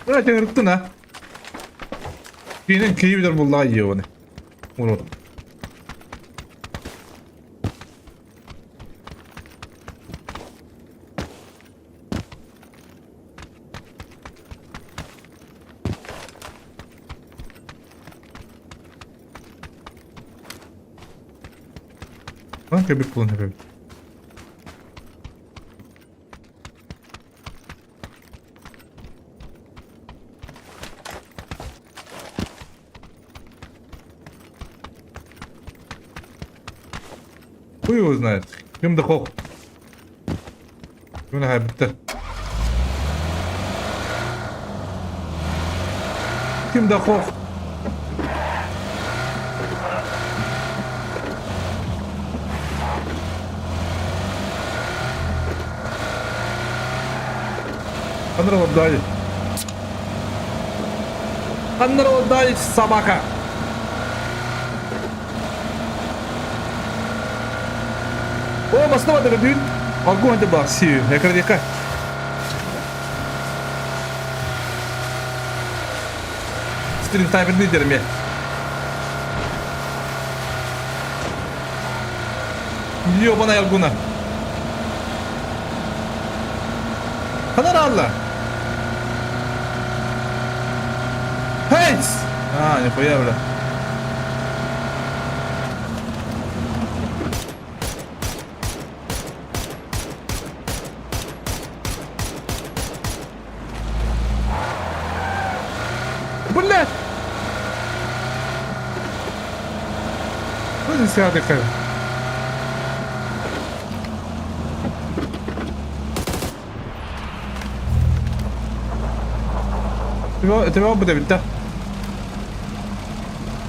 Бля, чыҥырыттын а. Киинэн киһи билэр буллаҕа дии оны. Урут. Lan köpek bulun hepimiz. Хуй его знает. Ким да хох. Ким да бітті. Ким да хох. Ханна отдай. Ханна отдай, собака. О, басна бата дүйн. Огонь да бакси. Экрадика. Стрим таймер лидерами. Ёбаная Аргуна. Ханаралла. Хейс! А, нихуя, бля. Блядь! Ну, десятый. Тебе буде битте.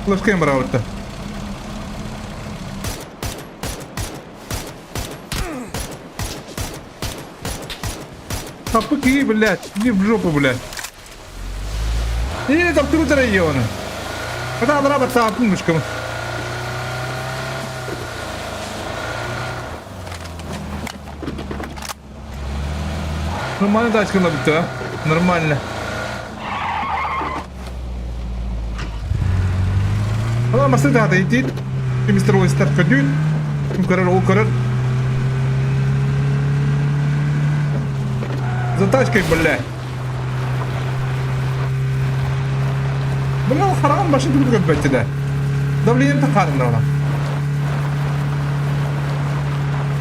Лышкайым бара битте. Тапыки, блядь, иди в жопу, блядь. Или там трутер района. Это надо пумочкам. Нормально тачка набита, а? Нормально. Ана машина тата итит. Мистер Уэстер көдүт. Ким көрөр, ол көрөр. За тачкой, бля. Бля, харам машина тут көппөттү да. Давлением тахарын да она.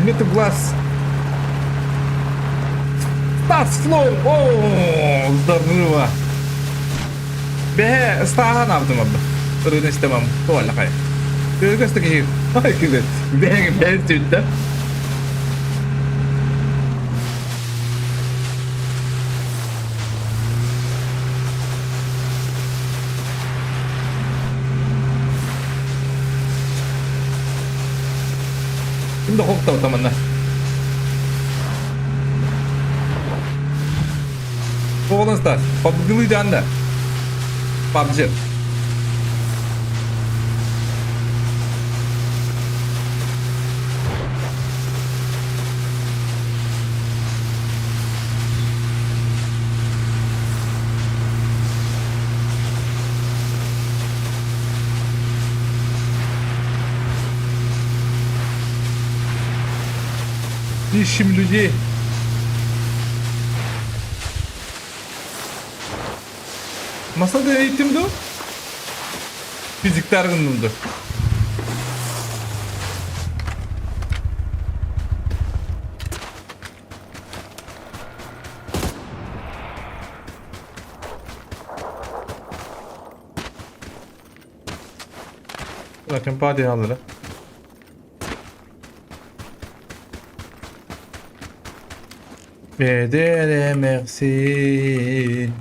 Нет глаз. Стас Флоу! О, здорово! Бэһэ ыстааһан аабытым абы. Ырыны истэмэм. Туолла хай. Көстө киһи. Ай киһи. Бэһэ бэһэ түттэ. Ким да хоктау таманна. Оҕолон Стас, PUBG анда. PUBG. Ищем людей. Masada eğitim ду? Физиктар гынным ду? Bakın body alırım. Эдэр эмээхсин.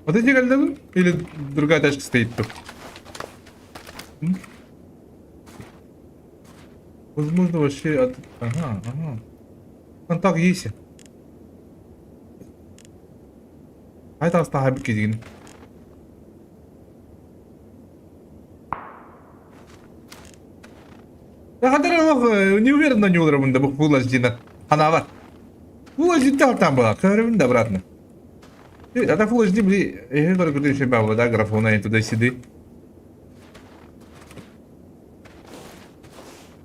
Вот эти кэллэбин или другая тачка стоит тут? Возможно, вообще от... Ага, ага. Контакт есть. Хайа таҕыстаха киһигин. Не уверен, не уверен, да Full HD Ханаабар. Full HD талтан была, көрөбүн да обратно. А так Full HD, бли, эһи көрө еще баба, да, графона туда-сюда.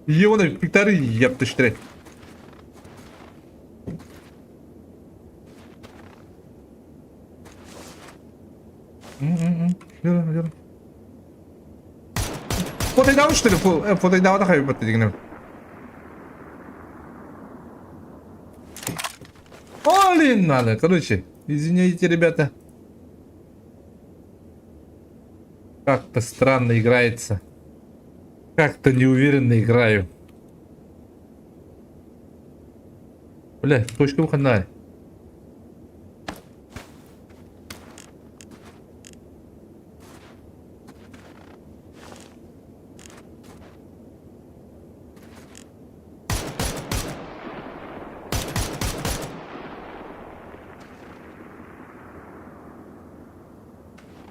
Ебаный, пиктары ептыштыры. Фотойдаабыт что ли? Фотойдаабата хайбат дигинем. Блин, надо, короче, извините, ребята. Как-то странно играется. Как-то неуверенно играю. Бля, точка выходная.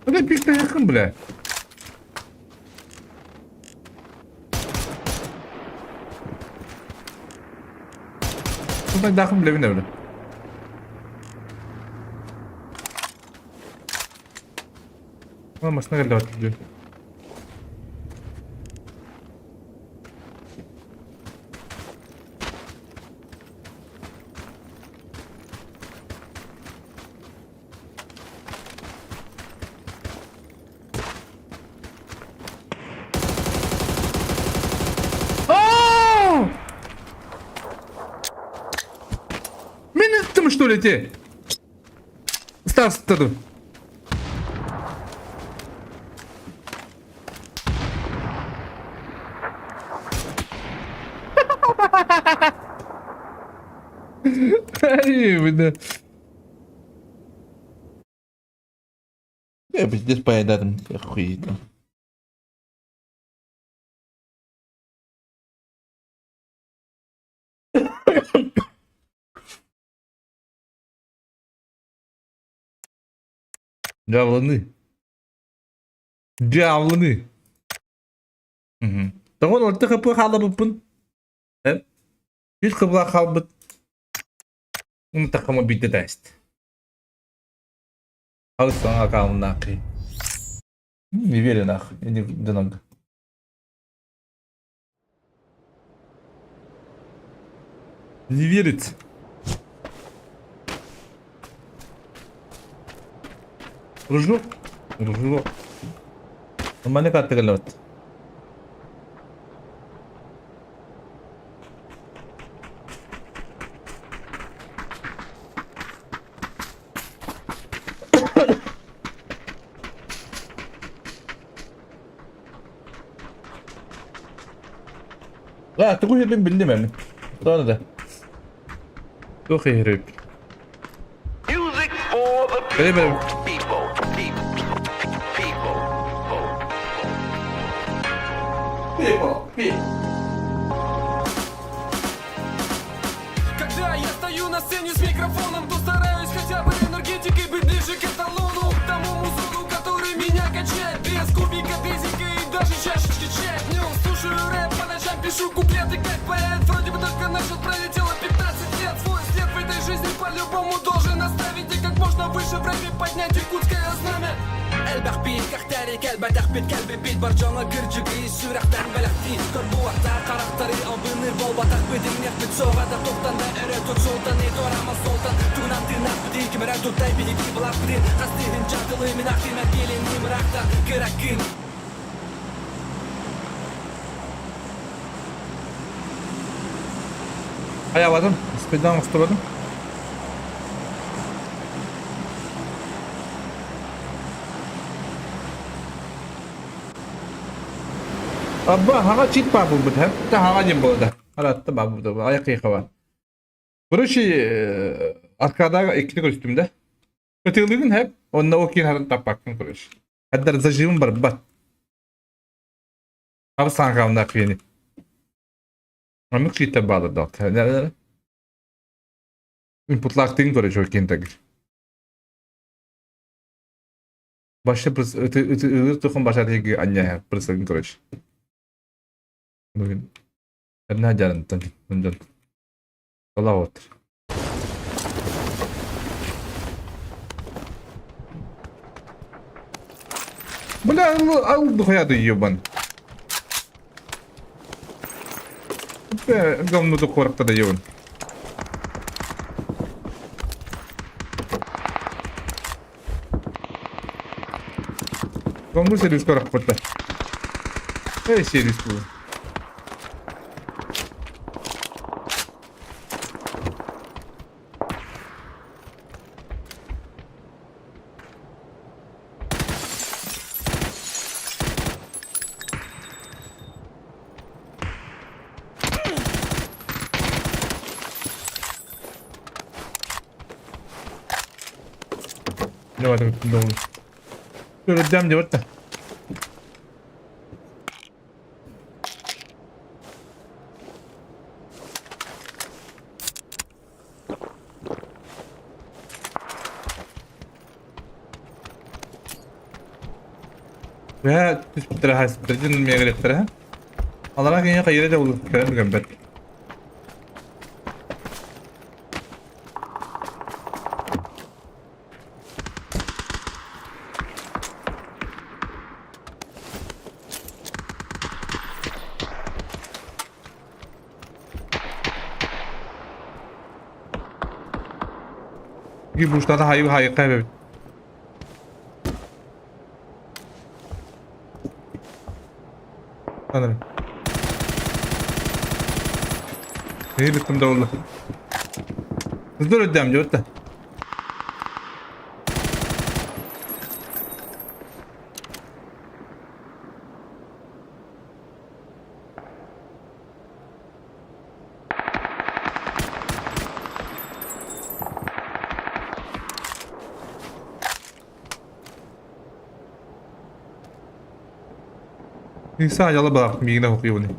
Бля, пишта якын, бля. Тутайдаахын билэбин эбит. Массыына кэллэ дии. Мин ыттым что ли те? Стас ыттаду. Ай, бля. Я пиздец поедатым, охуеть. Дьааланы. Дьааланы. Тоҕо орто хапы хаалабыппын. Үс хабыла хаалбыт. Такама биирдэ тааст. Алыс акауннаахи. Не верю нахуй. Доног. Не верит. Ружок? Ружок. Маннык аттыгыллыбыт. А, тугу иһэрбин биллим эми. Тоҕо да. Туох иһэрбит? Бэри People, people. Когда я стою на сцене с микрофоном, то стараюсь хотя бы энергетикой быть ближе к эталону, к тому музону, который меня качает без кубика дезика и даже чашечки чая. Днем слушаю рэп, по ночам пишу куплеты как поэт. Вроде бы только начал, пролетело 15 лет. Свой след в этой жизни по-любому должен оставить и как можно выше в рэпе поднять иркутское знамя. Элбэх биир кэхтээри кэлбэтэхпит кэлбиппит бар дьоҥҥо кырдьыгы сүрэхтэн бэлэхтии Көрбуохтаах харахтары албынныыр буолбатахпыт иҥниэхпит суоҕа да туохтан да өрө тут султаны туораама суолтан тугунан тыыннаахпытый ким эрэ туттай биһиги былаахпытын хастыыһын дьаатылыы мин ахтыым эргиилинии мыраахтан кыраккын Хайаабатым, спидан устубатым. Абба хаҥа чит баар буолбут һэ. Та хаҥа диэн буолда. Аратта баар буолбут. Аяк киһиэхэ Короче, аркадага иккини көрүстүм да. Ытыылыгын хэп, онно ол киин харын таппаккын короче. Хаддар зажимым барбат. Хабы саҥкаамнаах киһини. Оннук чииттэр баалар да. Инпутлаахтыын короче ол киин тагыр. Башы пырс ыты ыты ылыр тухун баша тиги анньа пырсыгын короче. Бүгүн Эрнэ дьарынтан дьон Салават. Бля, ал духуя ебан. Говно коротко да ебан. Говно сервис коротко. Эй, сервис был. Давай, давай. Дэм диэбит да. Бэһэ түспүттэрэ хаһыспыттара дьон миэгэлэхтэрэ. Алара киһи хайыра да булу көрөн көрбөт. Гибуштата хайы хайы эбит. Анары. Neyi bittim de oldu. Hızlı ödem diyor da. Саа дьала баах миигин охуйуни.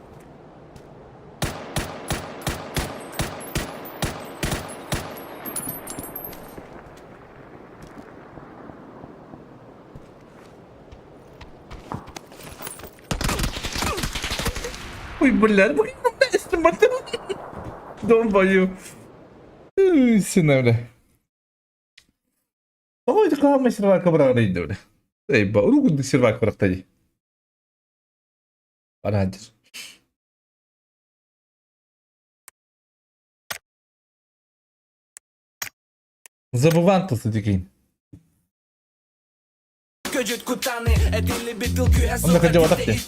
Ой, блядь, Долбоёб. Сына, бля. Ой, хаама сервака быраҕар бля. Эй, ба, уругун сервака бырахта дии. Бараадыр. Забывантасы дикин. Онно кырдьыбатах дии.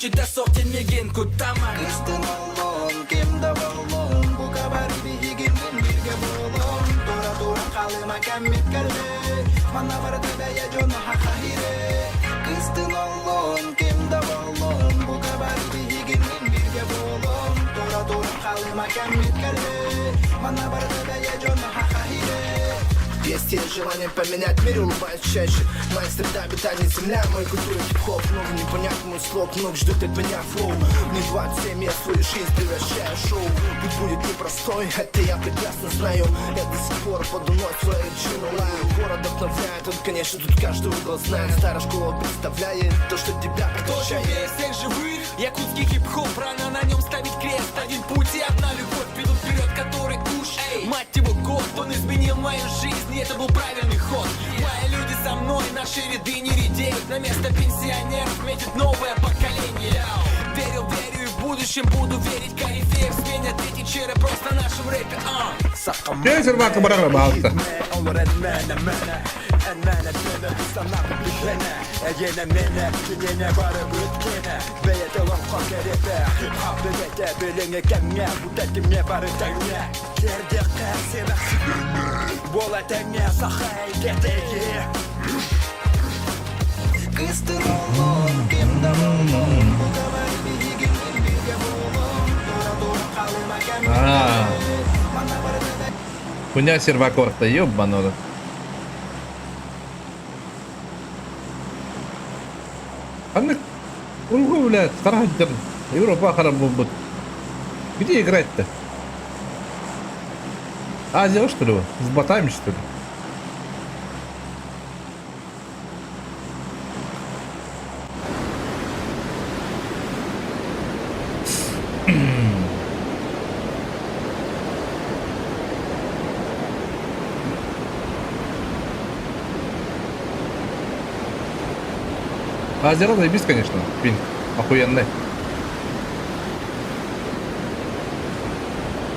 Есть желание поменять мир, улыбаюсь чаще Моя среда обитания земля, моя культура хип-хоп Много не понять мой слог, много ждут от меня флоу Мне 27, я свою жизнь превращаю в шоу Путь будет непростой, это я прекрасно знаю Я до сих пор под луной своей джину лаю Город вдохновляет, он, конечно, тут каждый угол знает Старая школа представляет то, что тебя Кто превращает живее всех живых? Якутский хип-хоп, рано на нем ставить крест Один путь и одна любовь ведут вперед, который уж Мать его год, он изменил мою жизнь, и это был правильный ход Мои люди со мной, наши ряды не редеют На место пенсионеров метит новое поколение Верил, верю и в будущем буду верить Корифеев сменят эти черы просто в нашем рэпе, а. Дьэ, сервака быраҕар баалта. Хуйня сервак орта, ёбаного. Ханнык ургу, блядь, хара сылдьар Европа хара буолбут. Где играть-то? Азия, что ли? С ботами, что ли? Азияға заебись, конечно. Пинг. Охуенный.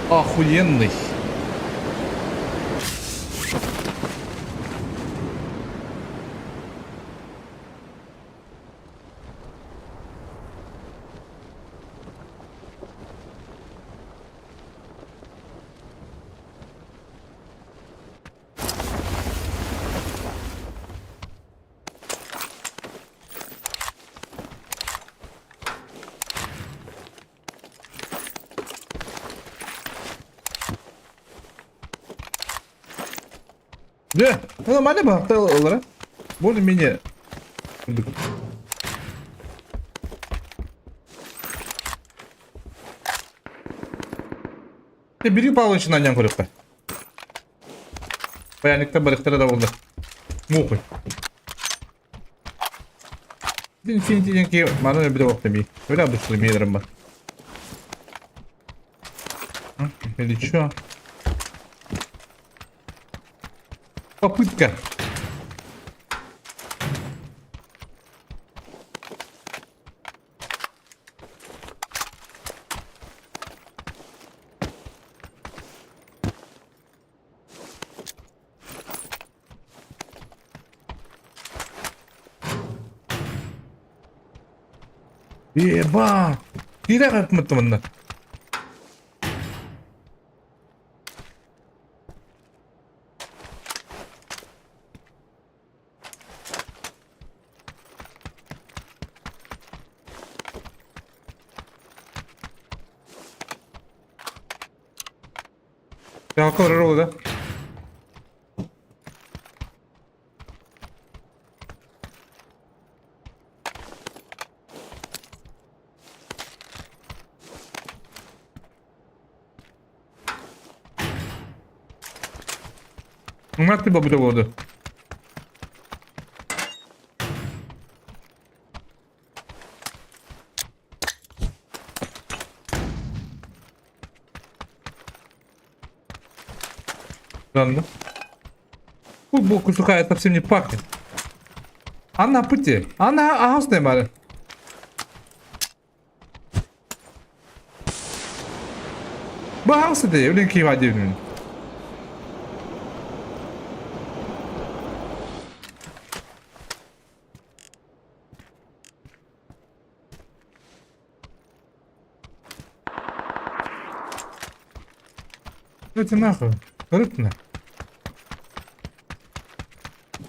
Охуенный. Дьэ, нормально баһахта ылара. Более-менее курдук. Ты бери Павловича на нем көрүөххэ. Баяниктар барыктара да буолла. Муухуй. Инфинити диэн киһи манан өлбүтэ буолта мии. Өлө быстро миэлэрим бар. Или чё? Попытка. Еба! Киирэ хапмыт манна. Жалко барар да? Умрак ты бабы воду. Ладно. Футболку сухая совсем не пахнет. Анна пути. Анна аһастай бары. Баһаҕас этэ, үлэн киһи диэбин. Это нахуй. Рытно.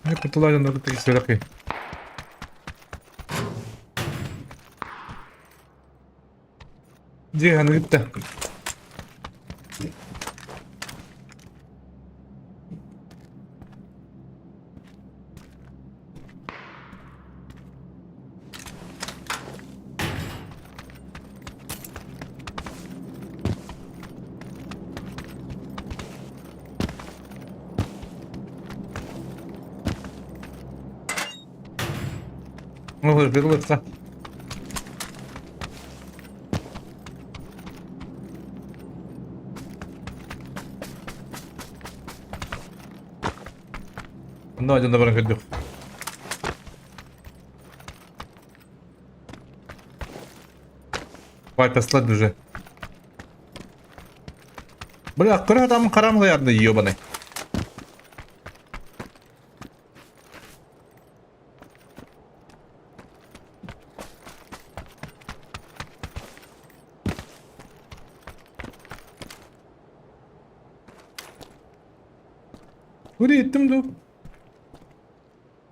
Мне кутулайдан да кисерәки. Дьиэ ыытта. Олор бирылытта. Онно дьон да баран көрдөх. Бай послать уже. Бля, кыра там харам ядный ебаный. Куда иттим ду?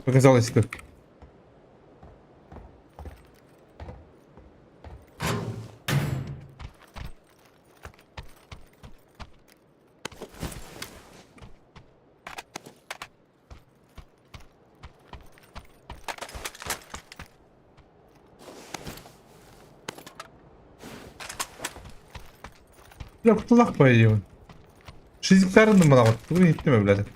Показалось как. Бля, кутулах поедем. Шизиктарын мына вот. Тугу иһиттим блядь.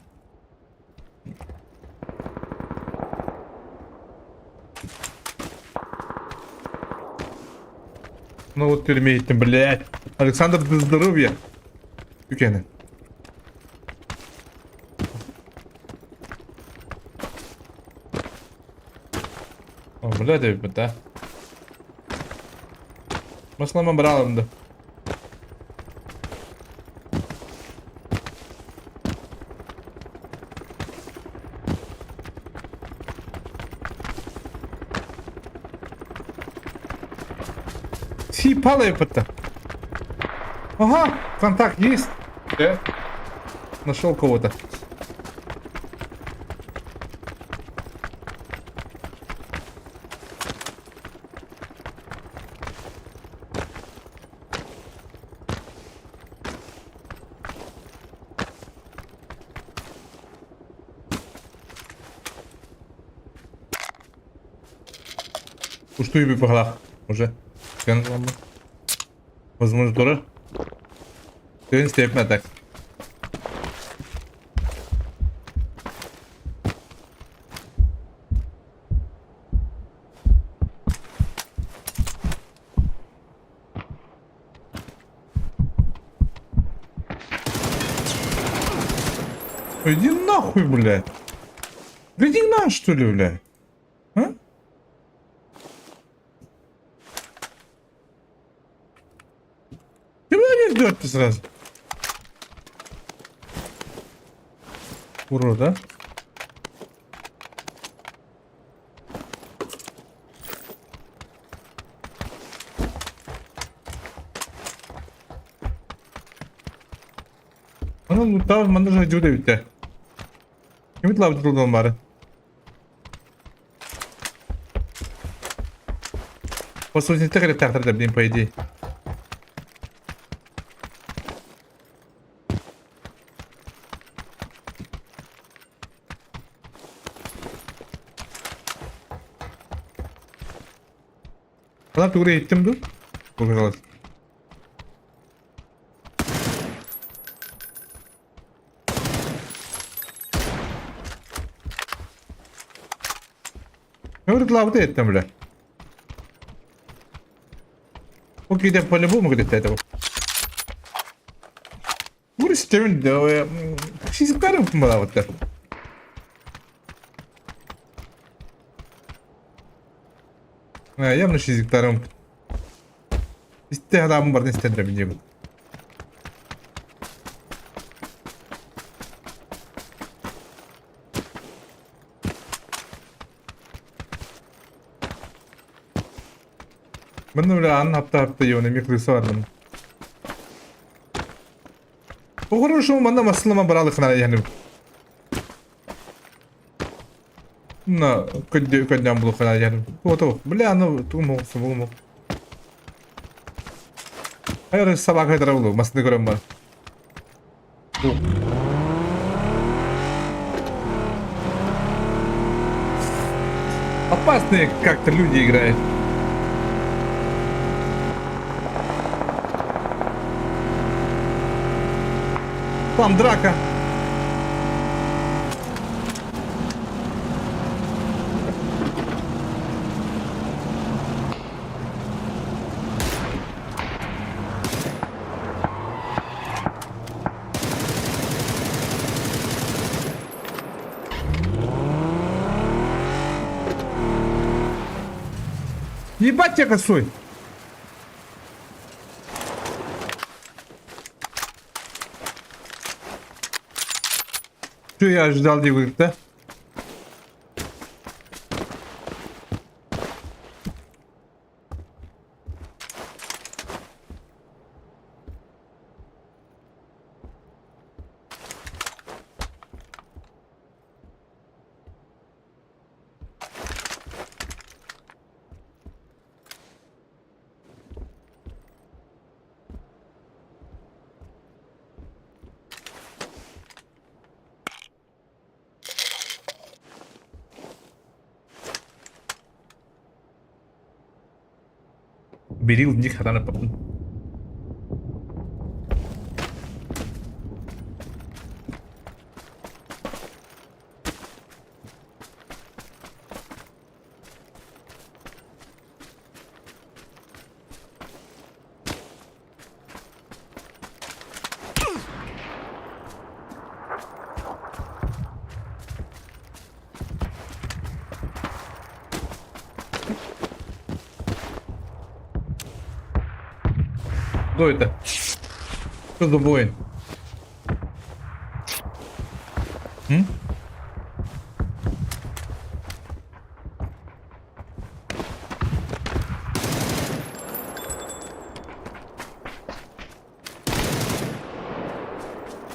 Ну вот тюрьме иһиттим, блядь. Александр, ты здоровья. Үкені. О, блядь, эбиппит да. Маслама бралым да. Сипалай это. Ага, контакт есть. Э? Нашел кого-то. Устуу быһалаах уже. Возможно, тоже. Тыын степмэ так. Иди нахуй, блядь. Иди на, что ли, блядь? А? Ты меня не ждет ты сразу. Урод, да? Манан лутаабын манна сылдьыбыт эбит ээ. Кимит лаабыт тылдан баары? По сути, кэлиэхтээхтэр да, по идее. Балар тугу иһиттим дуу? Показалось. Говорит, это, бля. Окей, да по-любому, говорит, этого. Говорит, да, сизикарым была вот так. Явно шизиктарым. Истэ адамым барын истендірем деймін. Манна бля аан хапта-хапта йоны эмиэ крыса бар манна. По-хорошему манна массыылама бараалыхына иһэним. На көрдөөн булуххана иһэним. Ото, бля, аны тугум оҕусу Хайа собака хайдара булу, массыына көрөн бар. Опасные как-то люди играют. Там драка. Ебать тебя косой! Что я ожидал, говорит, да? Берил ник хатана папын. Кто это? Что за воин? М?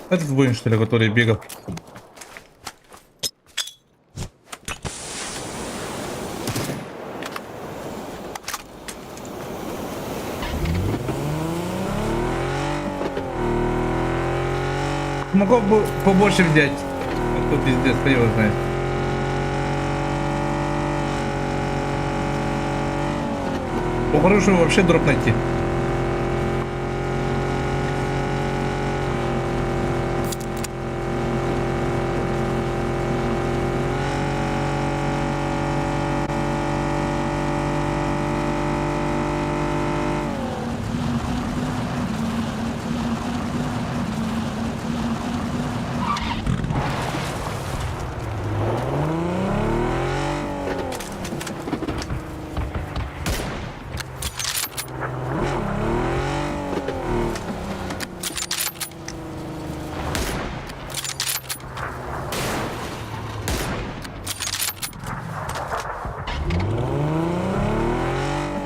Этот воин, что ли, который бегал? Могу бы побольше взять. А то пиздец, кто его знает. По-хорошему вообще дроп найти.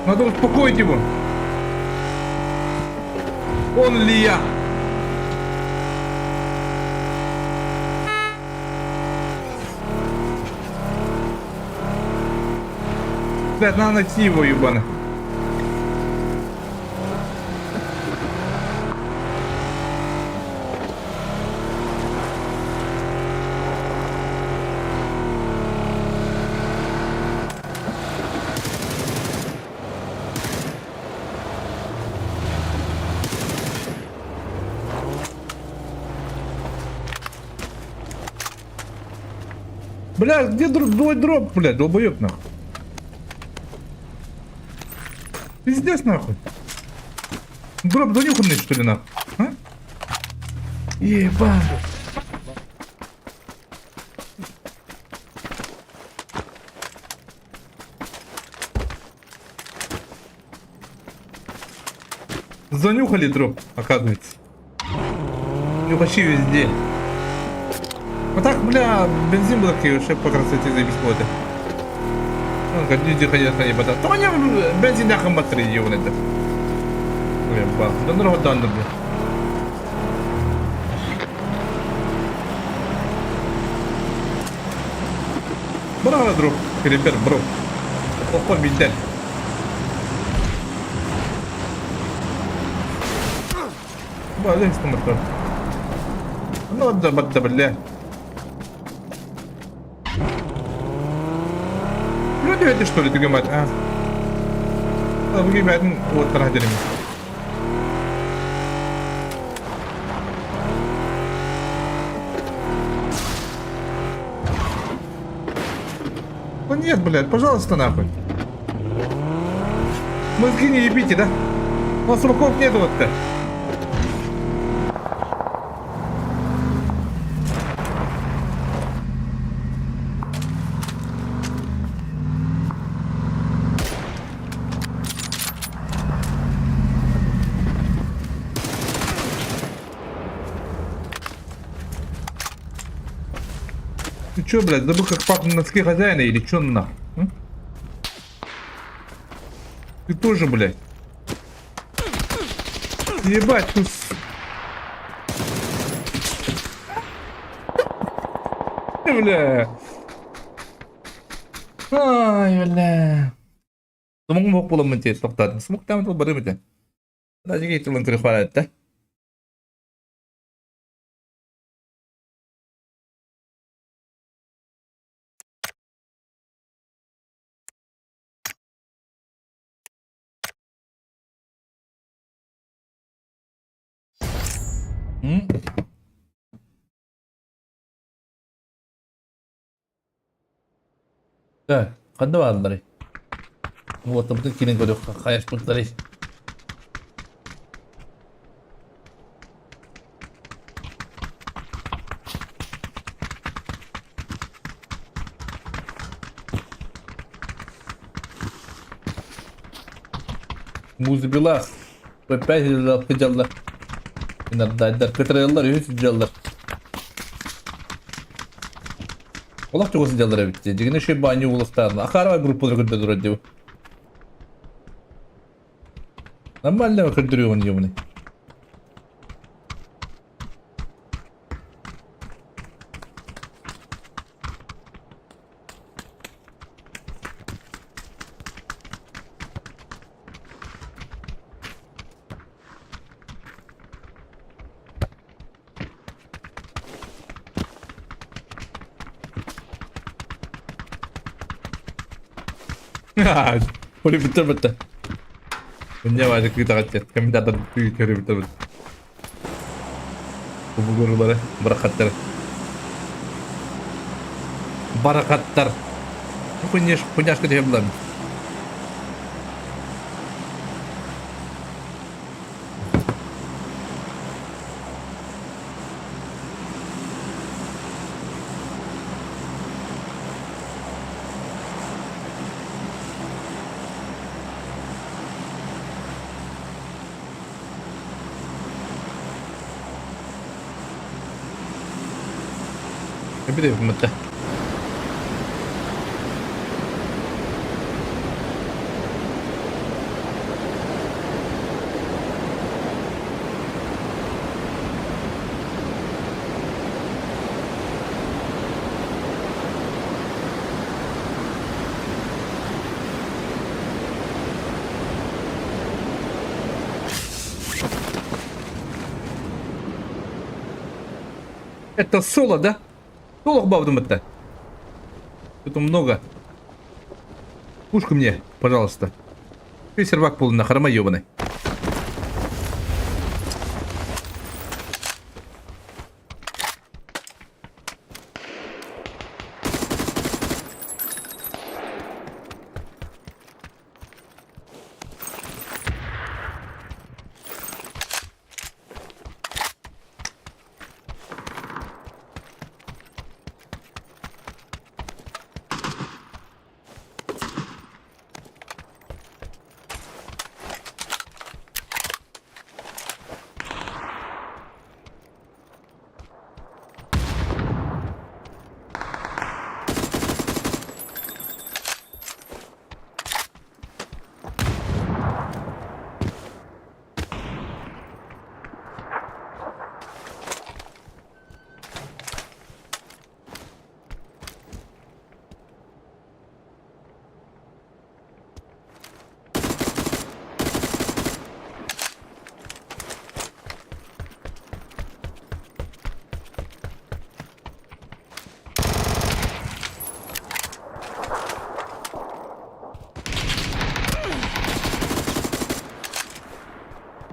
Надо успокоить его. Он ли я? Блядь, надо найти его, ебаный. Бля, где дроп, дроп, блядь, долбоеб нахуй. Пиздец нахуй. Дроп занюханный что ли нахуй? А? Ебать. Занюхали дроп, оказывается. Нюхачи везде. Вот так, бля, бензин был такой, уже по красоте заебись будет. Ну, как люди ходят, ходят, потом. То они бензин нахуй батареи, ёбаный, да. Ебал. Да ну, да, бля. Браво, друг, ребят, бро. Плохой медаль. Ба, лезь на мотор. Ну, да, да, бля. Люди это что ли, ты говоришь, а? Вы вот трагедиями. Ну нет, блядь, пожалуйста, нахуй. Мозги не ебите, да? У вас руков нету вот-то. Ты чё, блядь, забыл, как пахнут носки хозяина или чё нахуй? М? Ты тоже, блядь. Ебать, ты... Бля. Ай, бля. Сумук бок буламын те тоқтадым. Сумук там барым ете. Даже кетілін күрі хвалады, да? Так, ханна баалларый? Уоттабытын киирэн көрүөххэ хайаспыттарый? Музбилас. Опять сылдьаллар. Инардайдар кытарыаллар үһү сылдьаллар. Олох чугас сылдьаллар эбит дии. Дьигинэ шөй баанньы уолустаан. Акаарабай группалары көрдө турар дии. Нормально көрдөрүөҕүн диэмини. Хөрүбүттэр бытта. Үнньэ баайда кыытаҕат комментатор көрүбүттэр бытта. Кубугурулары барахаттар. Барахаттар. Хуйняш, хуйняшка тебе булам. Эбит Это соло, да? Соло бабдым это. Тут много. Пушку мне, пожалуйста. Ты сервак полный на харма ебаный.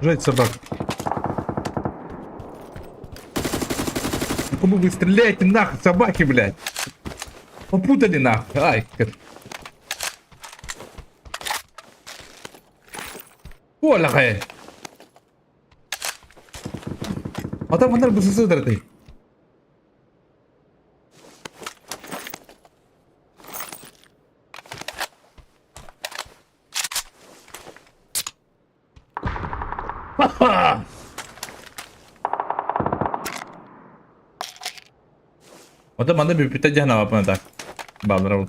Жать собак. Кому вы стреляете нахуй, собаки, блядь? Попутали нахуй. Ай, Оля, А там манар бысысы ты. Ота манна бүппүтэ дьаһанабаппын так. Бааллара ол.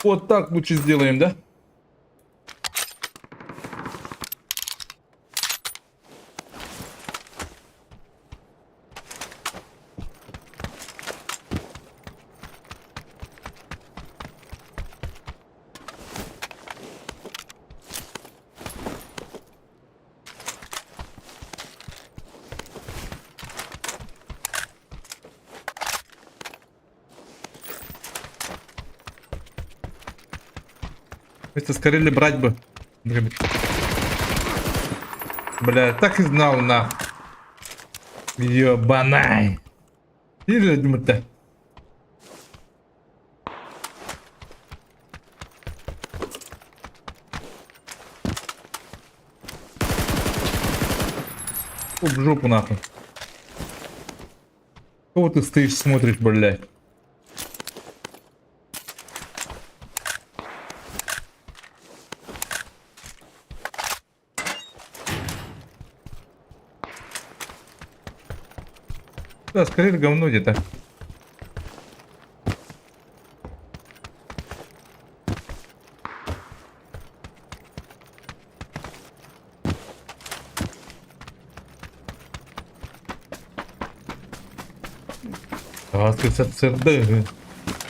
Вот так лучше сделаем, да? Это скорее брать бы. Бля, так и знал на. Ёбанай. Или В жопу нахуй. Кого ты стоишь, смотришь, блядь? Да, скорее говно где-то. Сырдыгы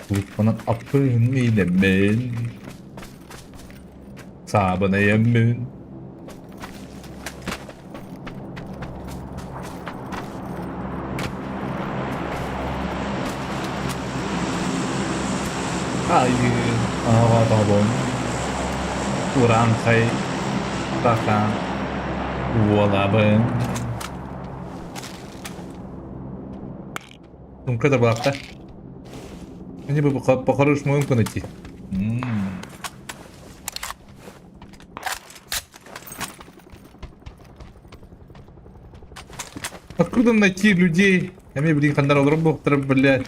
Утпанан аппын миинэммин Саабынайаммын Айыы аҕабын Урааҥхай саха уолабын Сумка да баахта. Мне бы по-хорошему эмку найти. Откуда найти людей? А мне, блин, хандар олорон блядь.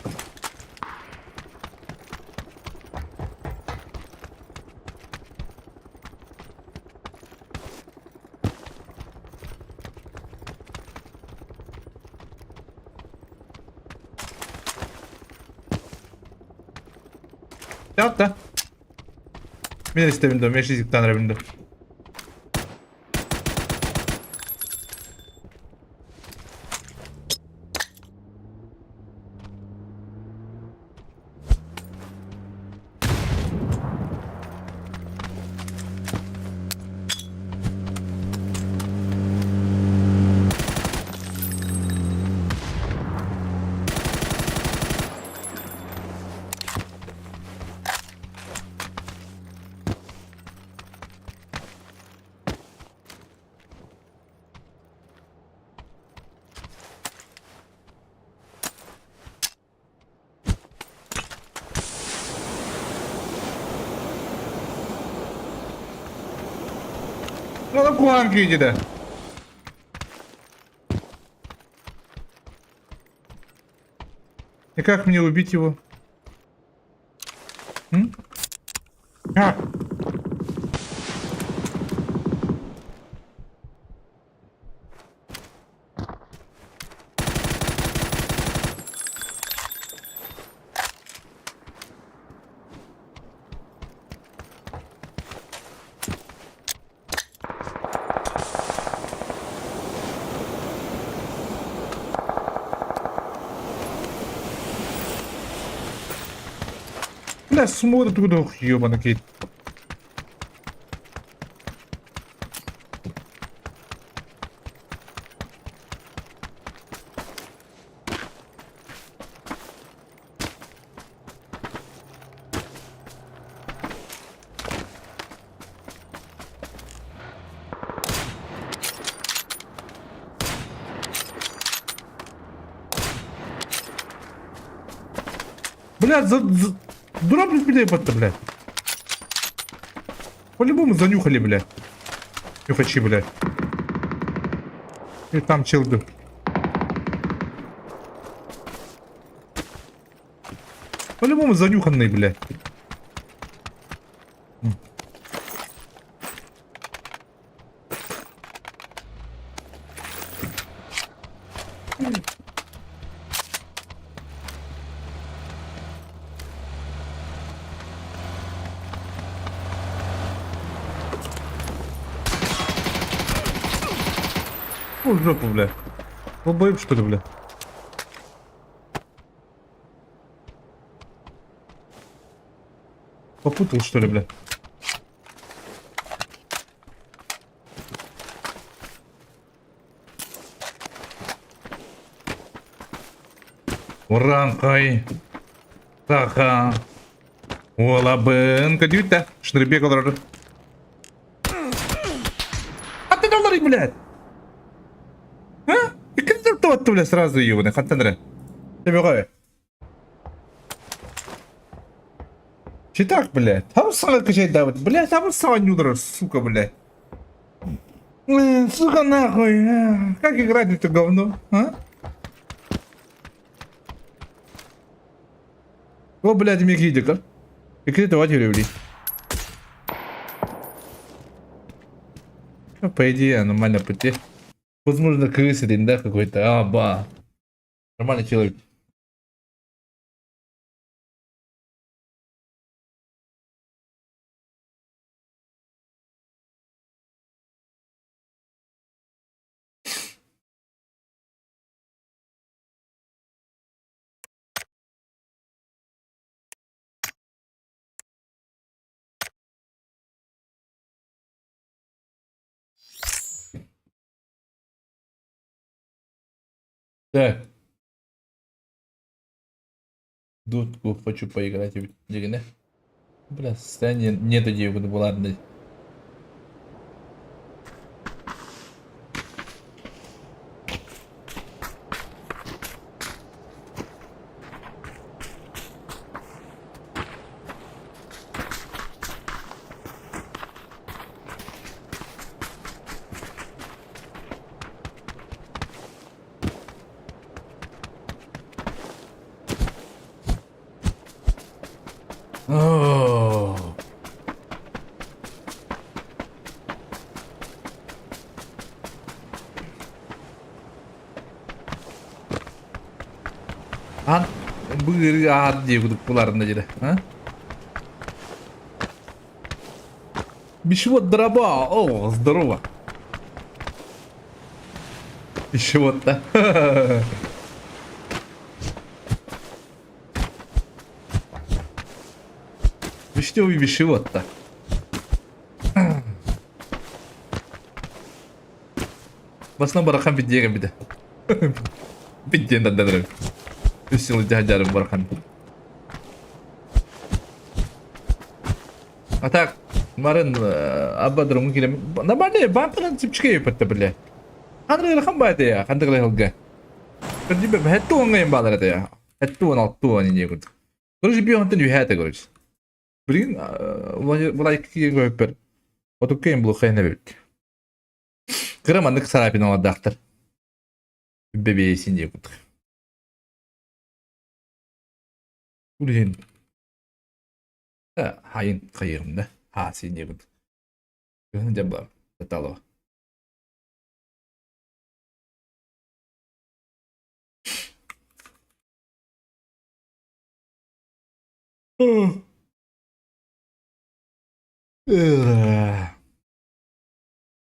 Да. Мен истебин мен шизиктан ребинде. Ону куһаҕан киһитэ. И как мне убить его? М? Как? Бля, смотрит туда, ебаный кейт. Блядь, за, за... Дроп блядь, блядь. По-любому занюхали, блядь. Нюхачи, блядь. И там чел был. По-любому занюханный, блядь. Ну, в жопу, бля. Долбоеб, что ли, бля? Попутал, что ли, бля? Уранкай. Саха. Уолабын. Кадюта. Шнырбек олорор. А ты доллары, блядь! А? И как ты, блядь, сразу ебаный, хантандра. Тебе Читак, блядь. Там сага качать давать. Блядь, там сага нюдра, сука, блядь. Блин, сука нахуй, а? Как играть в это говно, а? О, блядь, Микитика. Икри давайте ревли. Ну, по идее, нормально пути. Возможно, крысы, да, какой-то. А, ба. Нормальный человек. Так. Дудку хочу поиграть. Дигне. Бля, состояние нет идеи, буду ладно. О. Ан быыры аат дии кудук буларында дьэ. А? Пищевод дроба. О, здорово. Пищевод-то. Вишневый пищевод-то. Басынан барахан бидиэгэ бите. Бидиэн тардадырым. Үс сыл дьаһадьарым барахан. А так, марын абадырым килем. Нормально, бантынан чипчике өпөттө биле. Хандры хан баайты я, хандыгы хылга. Кырдьып хэтти оҥҥайын баалар этэ я. Хэтти уон алты уон иние курдук. Короче, биир онтон үһэ этэ, короче. Билигин былайкы көппөр. Отуккайын булухайын эбит. Кыра маннык сарапин оҥордаахтар. Бэбиэсин диye курдук. Улиһин хайын хайыгым да хаасин диye курдук. Кыһын дьабла таталова.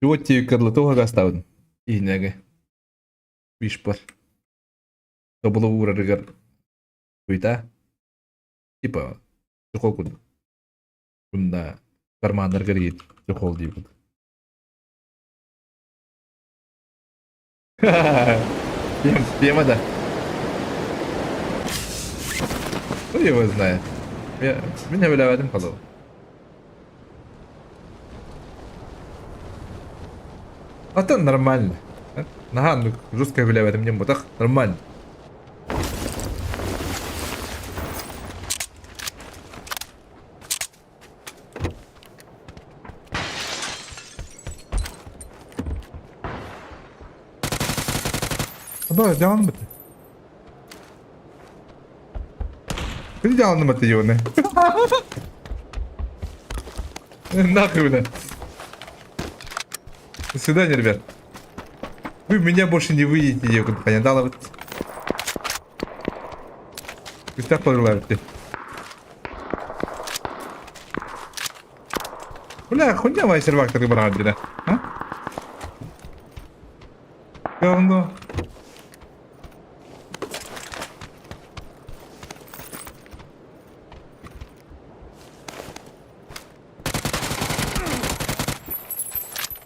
Вот тебе кырлатуга гаставын. Иһинээги. Вишпар. Тобулу уурарыгар хуйта. Типа, чехол курдук. Кунна карманнаргар иит чехол диибит. Тема да. Кто его знает? Я, меня билээбэтим холу. А то нормально. Наһаа оннук жестко билээбэтим диэн ботах нормально. Аба, дьаҕаныммыт. Кини дьаҕаныммыт дьиэни. Нахуй, бля. До свидания, ребят. Вы меня больше не выйдете, девка, понятно? Вот. Күстэх барылар Бля, хуйня моя сервак ты брал, бля. А? Говно.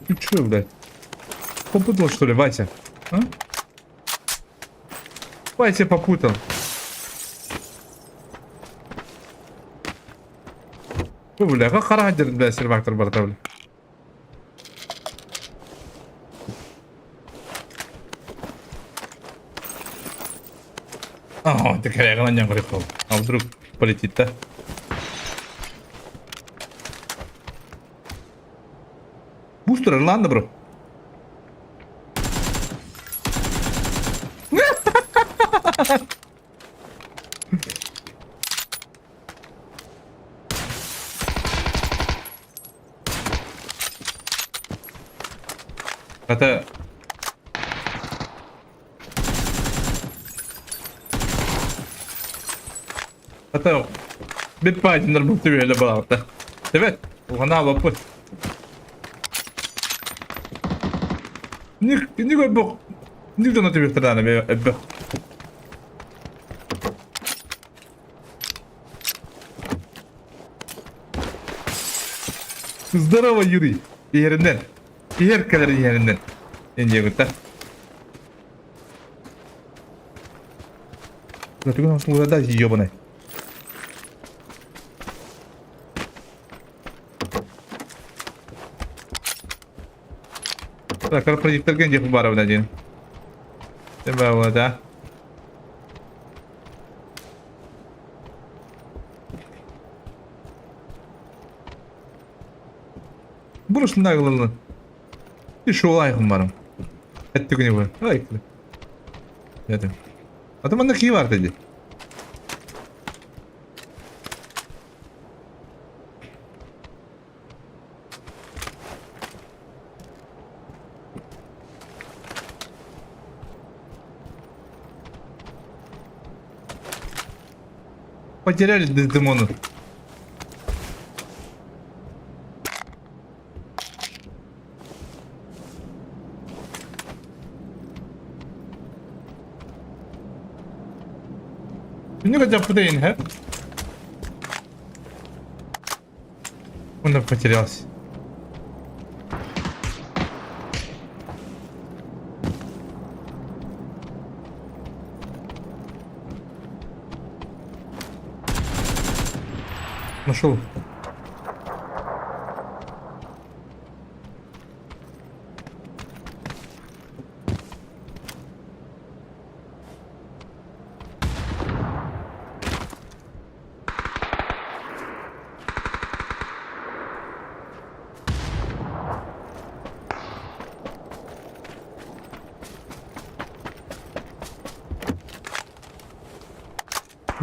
Ты чё, блядь? Попутал, что ли, Вася? А? Вася попутал. Бу бля, харахадыр, бля, сервактор барта, бля. О, ты корягана не пришел. А вдруг полетит-то? Бустер, ладно, бро. Хата Хата биппаатиннар бу түбүөлэ балаҕата. Тэбэт, уханаабаппыт. Ник, ник өрбөх, ник дьоно түбүөхтэрдааны эббэх. Здорово, Юрий. Иһэринэн. Иһэр кэлэр иһэринэн. Индиягыта. Түгэн да ебаный. Так, проекторген диэх баарабына диэн. Да. Бурушунда кылылын. Ишол айхын барым. Эттүгүнү бу. Ай. Ятым. Ата манна кии бар деди. Потеряли Дездемону. Түннүк алдьаппыта иһин Он там потерялся. Нашел.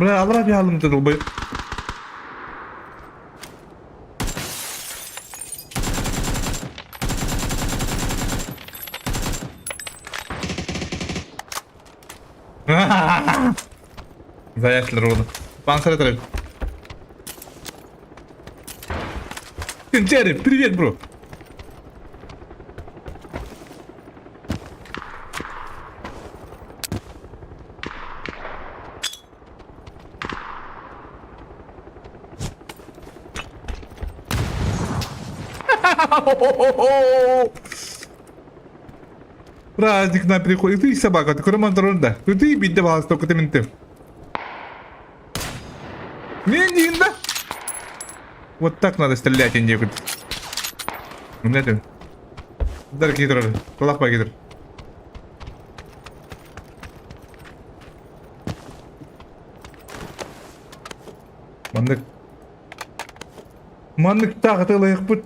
Бля, алра бялым долбай. Заехали рода. Панцирь это. Джерри, привет, бро. Праздник на приходит. Ты собака, ты кроме да. Ты бить давал столько ты менты. Мендинда! Вот так надо стрелять, индейку. Мындай Дар кидр, кулак кидр. Маннык. Маннык тағытылайықпыт.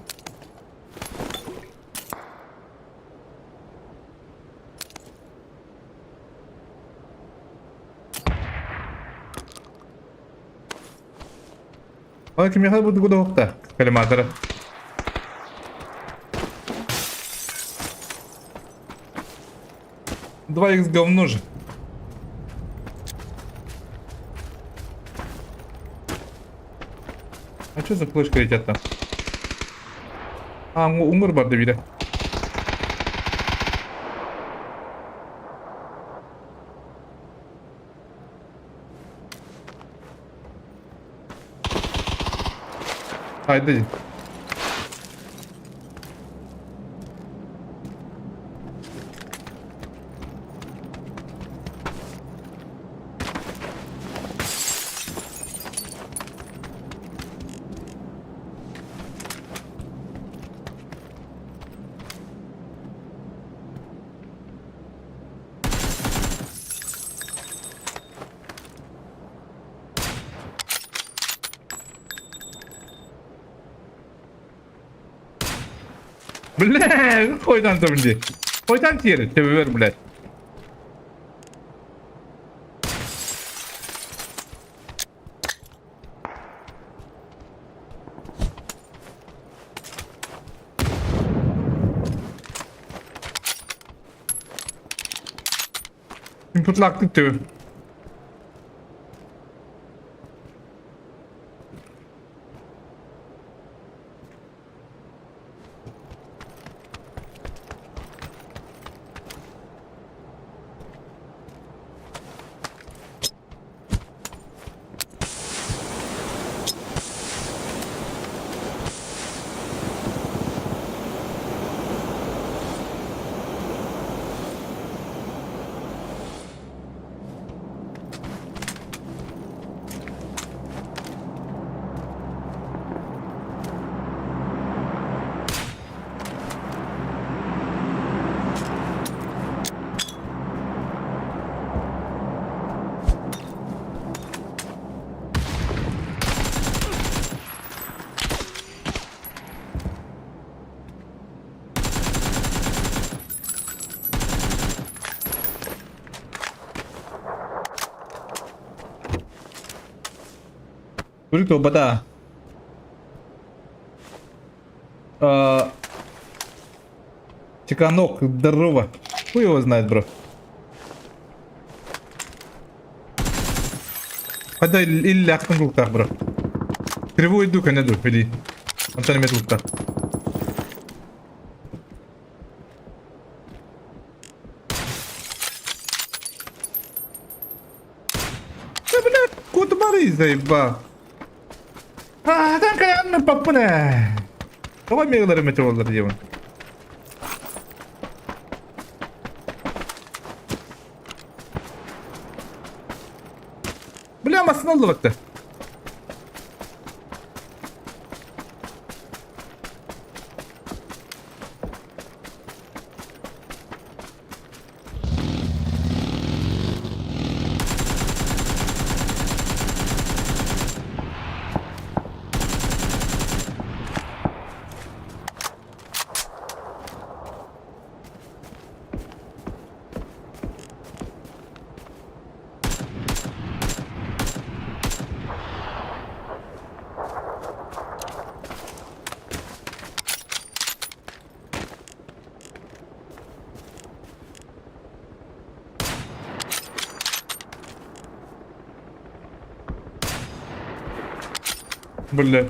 Ой, кимиэхэ бу тугу Коллиматора. 2х говно же. А что за флешка летят там? А, умыр бар деп Haydi. Бля, хуй там там где. Хуй там теперь, тебе вер, блядь. Инпутлаахтык төбөм. Курик туолбата. А, Чеканок, здорово. Хуй его знает, бро. Хата иллээхтэн кулуктаах бро. Кривой иду көнө ду или онтон эмиэ тулуктаах. Да блядь, куда бары заеба. А, там каянна паппына. Тоҕо мигалары метеорлар диэбин. Бля, массыына ыллыбатта. Бля.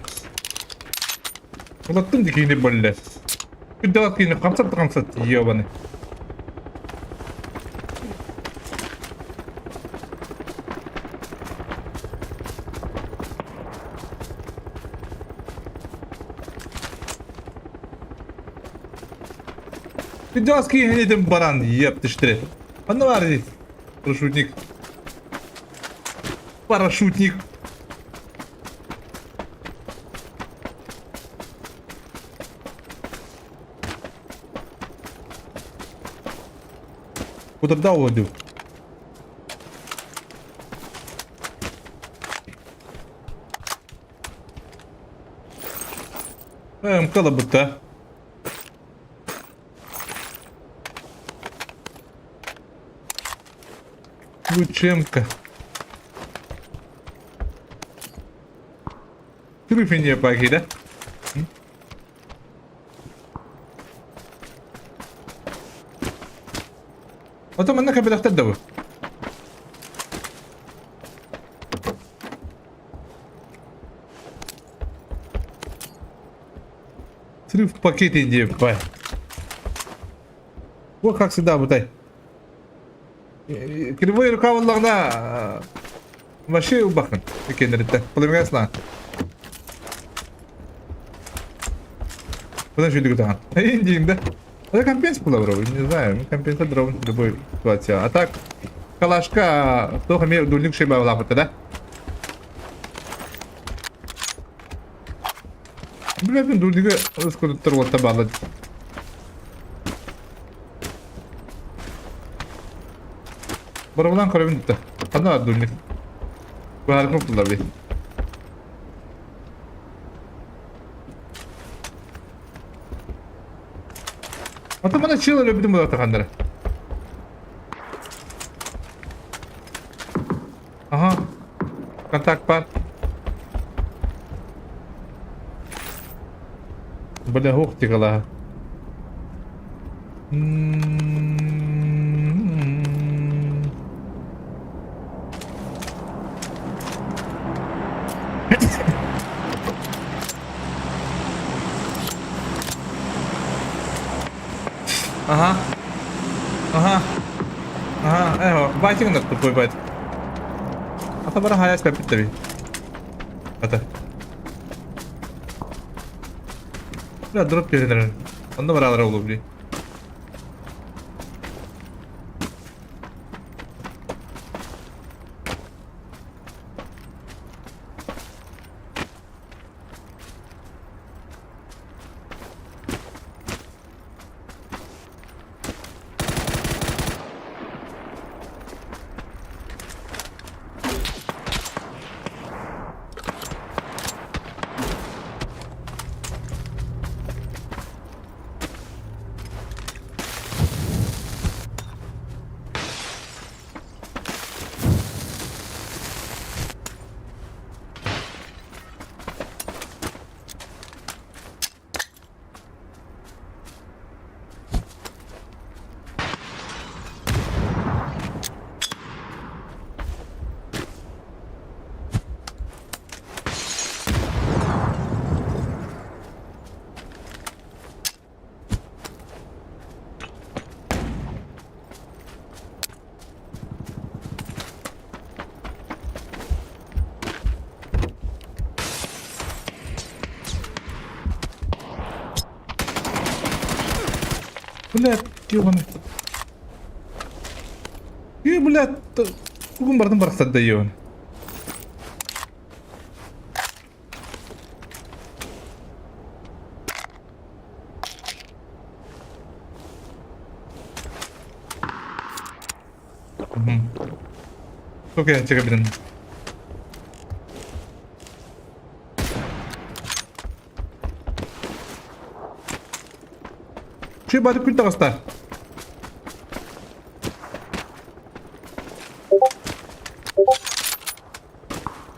Улаттым дикини бля. Күддәҕэ киини хамсат да хамсат ебаный. Күддэҕэс киһини баран еп түштүрэ. Ханна баар дии? Парашютник. Парашютник. Кутурда уодю. МК бутта. Лучемка. Трюфине паки, да? Оттон манна кэбирэхтэр да бу. Срыв в пакете диэппай. Вот как всегда бутай. Кривой рука буоллаҕына вообще ылбаххын иккиэннэриттэн. Полымегаслаан. Подожди, дыгытаҕын. Индиин да. Это компенс была вроде, не знаю, компенсация дрон в любой ситуации. А так, калашка, туох эмиэ дульник шейбалаабыта да? Билэбин дульнига ыскудуттар уотта баалла. Боробулаан көрөбүн да. Ханна бар дульник? Баарга куллар би. Ата мана чил өлөбүтүм буолата ханнара. Ага. Контакт бар. Бля, ух тикала. Ага. Ага. Ага, э, байтик гынар тупой байт. Ата бара хаяс бэппит Ата. Бля, дроп беренер. Онно баралар олу, бли. Блядь, ёбаный. Е, блядь, бүгүн бардым барахсат да ёбаный. Окей, чекай, Чүй бары күл таҕыста.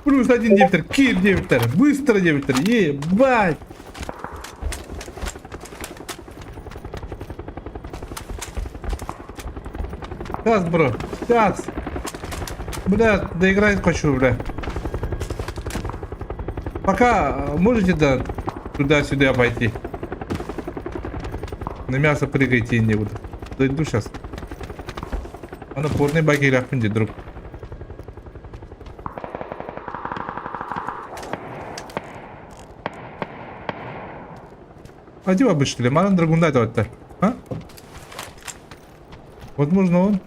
Плюс один диэбиттэр, киир диэбиттэр, быстро диэбиттэр, ебать! Сейчас, бро, сейчас. Бля, доиграть хочу, бля. Пока можете, да, туда-сюда пойти. На мясо прыгайте не буду. Дойду сейчас. Ана порный баги рахмин друг. А где обычно ли? Маран Драгунда это А? Возможно он.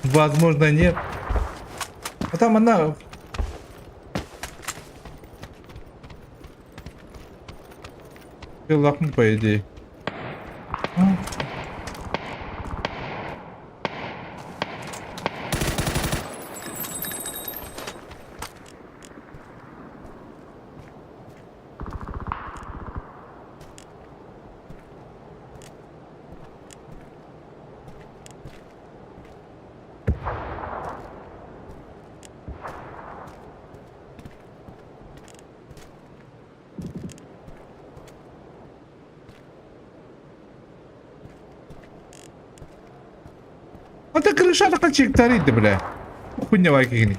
Возможно нет. А там она... Лахну, по идее. А ты крыша такая чектарит, бля. Хуйня вайкини.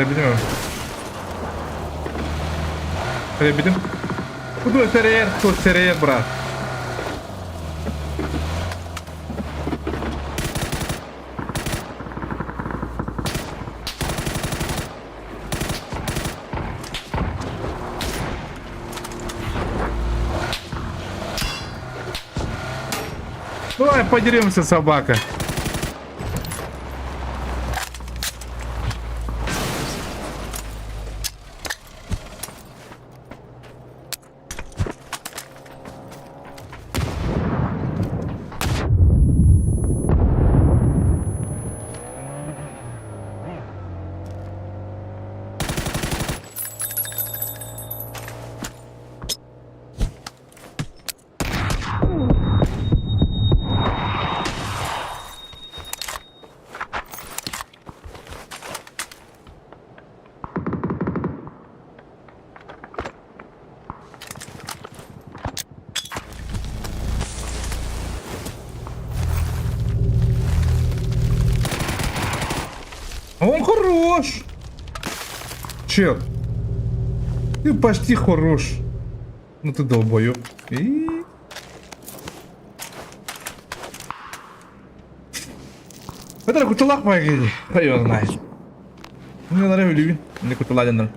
Билим. Билим. Куда серьер, тут серьер, брат. Давай подеремся, собака. Он хорош! Чел, ты почти хорош. Ну ты долбоёб. И... Это куталах моя Хай знает. Мне нравится любви. Мне кутала денер.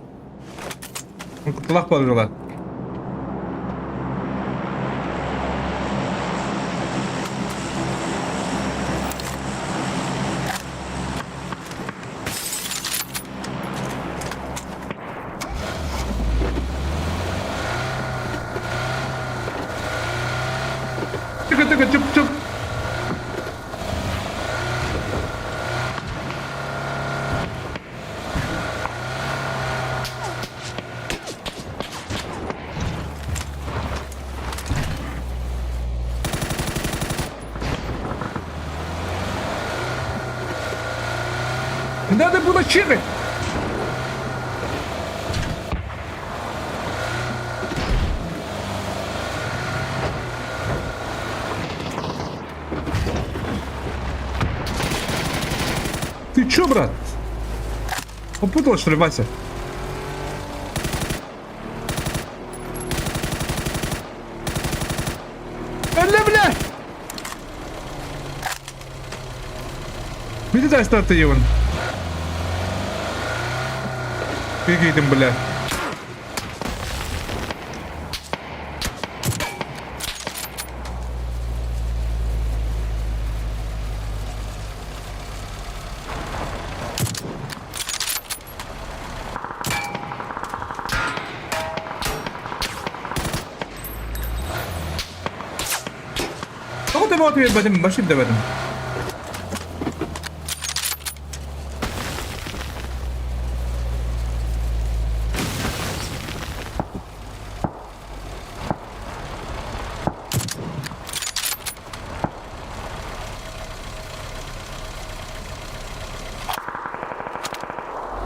Куталах положила. Тихо, тихо, чуп, чуп. Надо было чекать. Ты чё, брат? Попутал, что ли, Вася? Бля, бля! Видите, да, ты он. Бегай бля. Тоҕо төбөҕө биэрбэтим, вообще дэбэтим.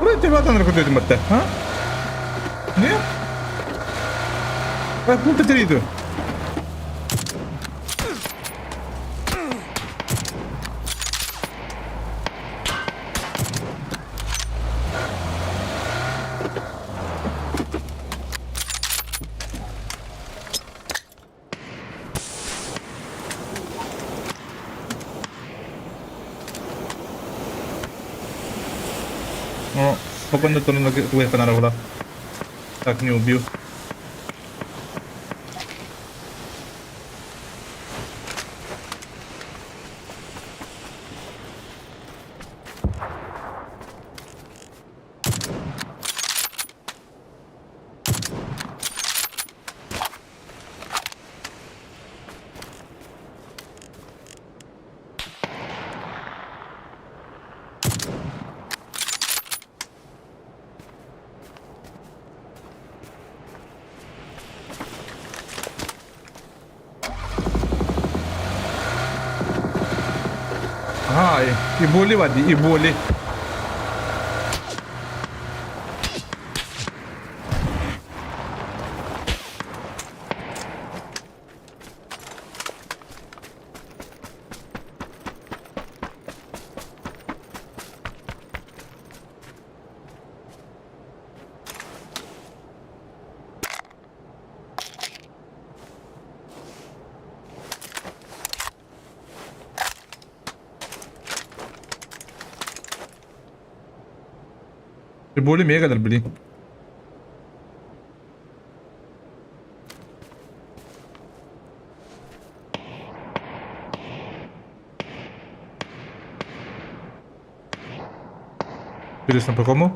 Buraya төбө атаныр көрдөтүм батта, а? Не? Пункт терийду. Ну, спокойно турнир Так, не убил. Ага, и боли води, и боли. Боли мега блин. Интересно, по кому?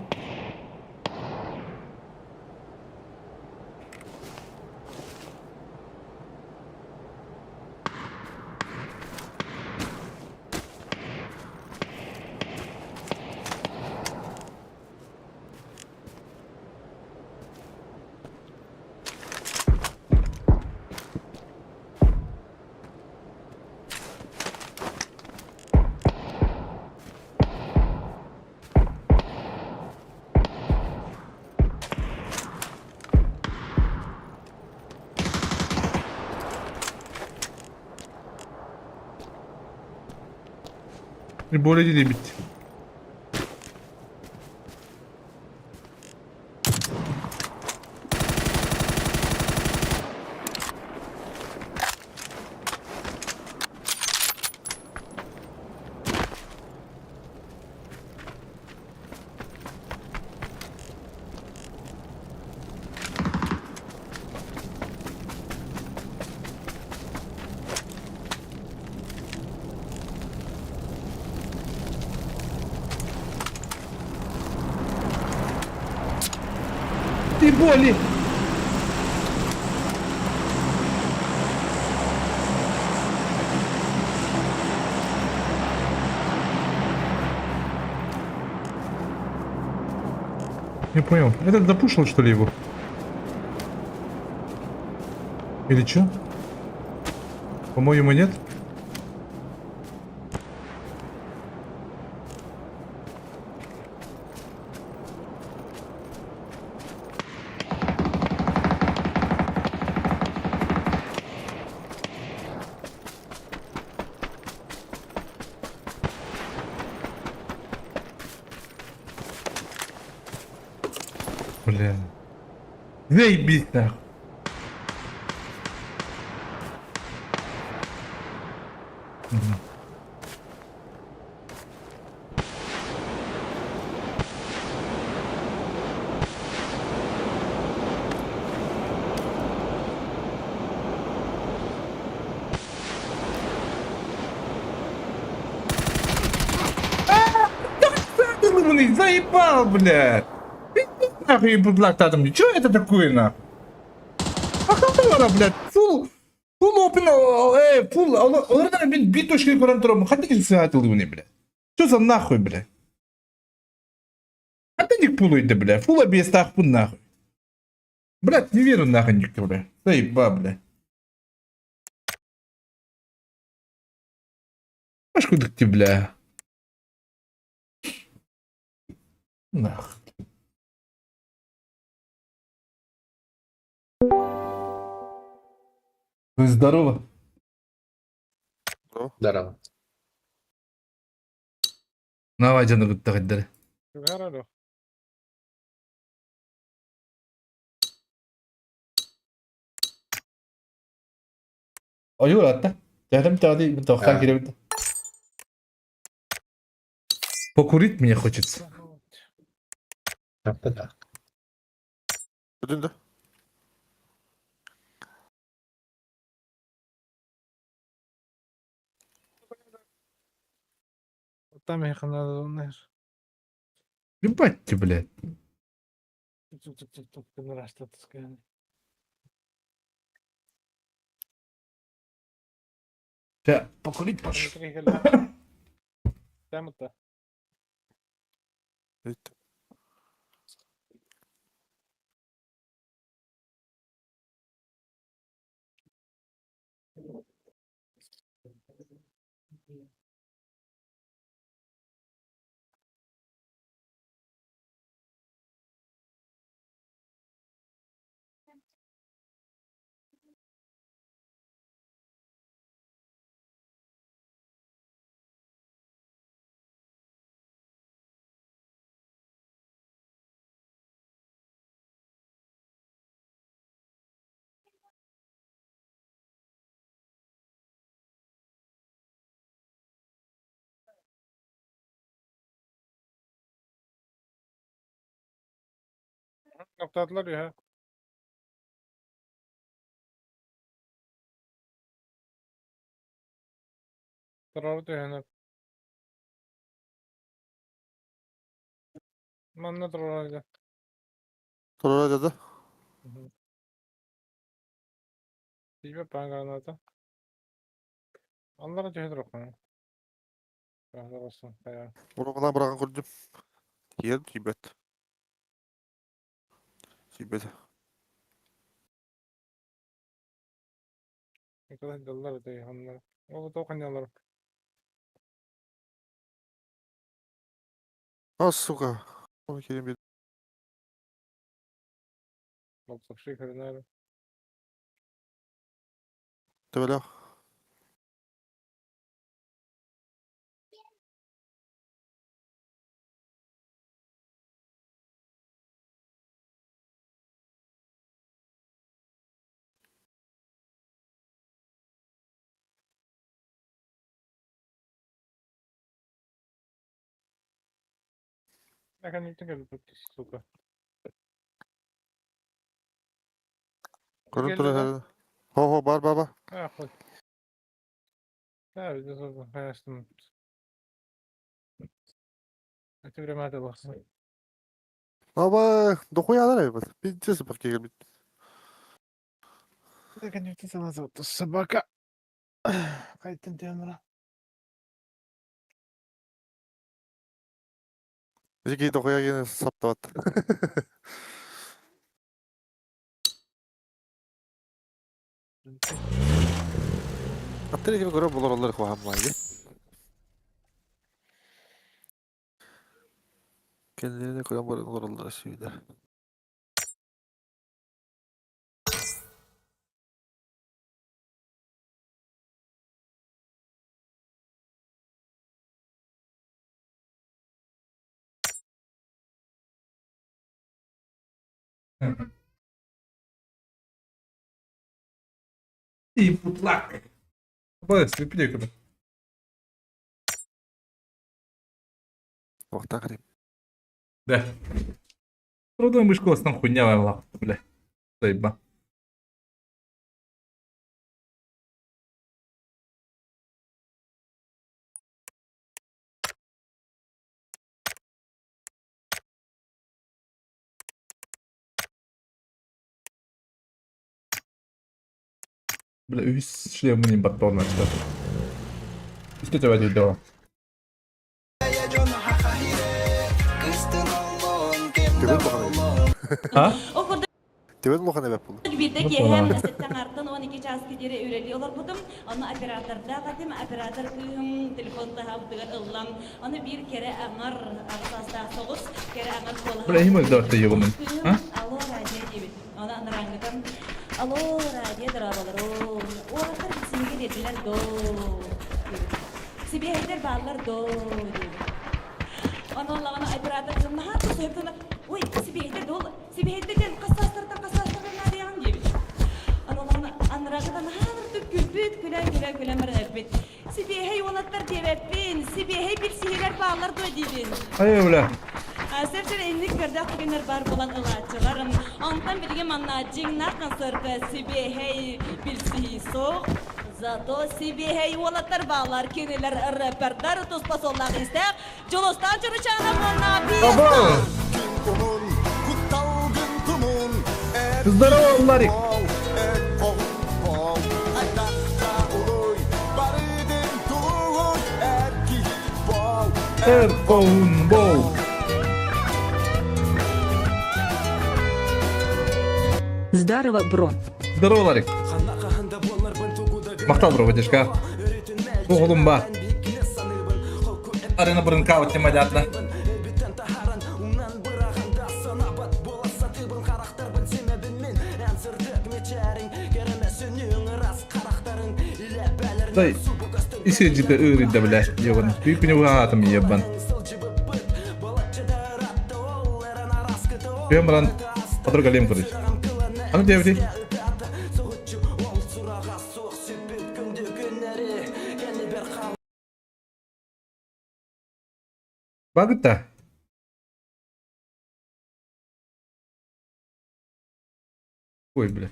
Более не бит. Ты боли! Не понял. Этот запушил, что ли, его? Или чё? По-моему, нет. Бля. Заебись нахуй. Ты заебал, блядь! Пиздец, нахуй, блядь, Что это такое, нахуй? Ахатара, блядь, фул, фул open, фул, олардан мен бит точка көрөн турам, кантип саатылы блядь? Что за нахуй, блядь? Хантик пулуйды, блядь, фул объестахпын нахуй. Блядь, не верю нахуй никто, блядь. Заеба, блядь. Башку ты, бля. Нахуй. Вы здорово. Здорово. Давай, дьону кытта кыддары. Ойуур атта. Жарым тағды тоқтан келебит. Покурить мне хочется. Да. Бүтүн Там их надо, знаешь. Ебать ты, блядь. Сейчас покурить пошел. да. Noktadılar ya. Тұрар Манна тұрар Турара деді. Тиbe панграната. Аллара түһэ турар. Рахмат. Урогына быраган көрдүм. Тиер тибет. Тибет. Николай доллар это ханна. Ол тоқанялар. А, сука. Оны керем бер. Болсақшы көрінәрі. Төбеле. Сука. Көрүн турар. Хо-хо бар бар бар. А, хуй. Да, конечно. Это время это было. Аба, дохуялар эбит. Пиздец бак келбит. Собака. Қайттан темір. Жеки дохуя ген саптабат. Аттары ким көрө болор олар хуаммайды. Kendilerine koyan bolor suyda. Input lag. Быс, выпили көбі. Вақта қарайым. Да. Трудно мышку основном хуйня была, бля. Заеба. Бля, үс шлемini баттон açtı. Үстэ төбө доо. Төбет бахан. А? Төбет бахан эбэп булду. Биирдэ Ну, киэһэм поняла. сеттаҥартан 12 чааска диэри үлэлии олорбутум. Онно оператордаах этим, оператор кыыһым телефон таһаабытыгар ыллам. Ону биир кэрэ аҥар аҕыс соҕус, кэрэ аҥар Бля, куолаһа. им доо йобунун. Кыыһым А? алло радио диэбит. Ону анарааҥҥытым алло радио дорооболорум. Уолаттар синигэ диэтилэр доо диэбит. Сибиэһэйдэр бааллар доо диэбит. Ону оллаҕына оператор кыыһым наһаа тусуһуптана ой сибиэһэйдэр доо сибиэһэйдэртэн хас саастартан хас саастарга наадыйаҕын диэбит. Ону оллаҕына анарааҕыта наһаа ырдык күлбүт, күлэн күлэн күлэн баран эппит. Сибиэһэй уолаттар диэбэппин, сибиэһэй билсиһилэр бааллар дуо диибин. Ай, бля. Сепчер инник көрдөөх түгэннэр баар буолан ылааччыларым. Онтон билигин манна дьиҥнээх концертка сибиэһэй билсиһии суох. Зато сибиэһэй уолаттар бааллар, кинилэр рэпердар туспа суоллаах истээх Дьулустаан Чуручаанап уонна Або! Здорово, Ларик! Эр Бол. Здорово, бро. Здорово, Ларик. Махтал, бро, братишка. Оҕолум ба. Арена бұрын кава темадятна. Дай, иседжите ырыда, бля, ебан. Пипни атом ебан. Пемран, подруга лем, короче. А ну девти. Багыта. Ой, бля.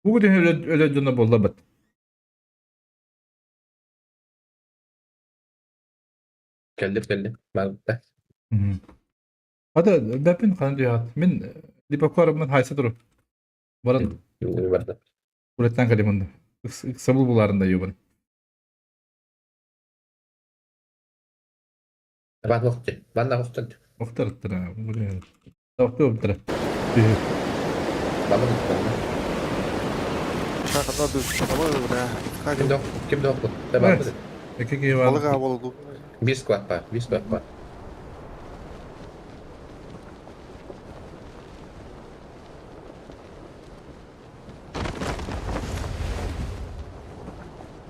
Бүгін өлі дұны болды бит. Келдим, келдим. Багытта. Ада бәпін қан дият. Мен липаквар мен хайсы тұру. Баран Барды. Улеттан калимында. Сабыл буларында юбын. Бан вакыт. Бан вакыт. Вақтар Вақты өптірі. Бан вакыт. Шақында біз бля. Ким док, ким док. Бан. Екі бар. Балыға болду. Бир склад бар, бир склад бар.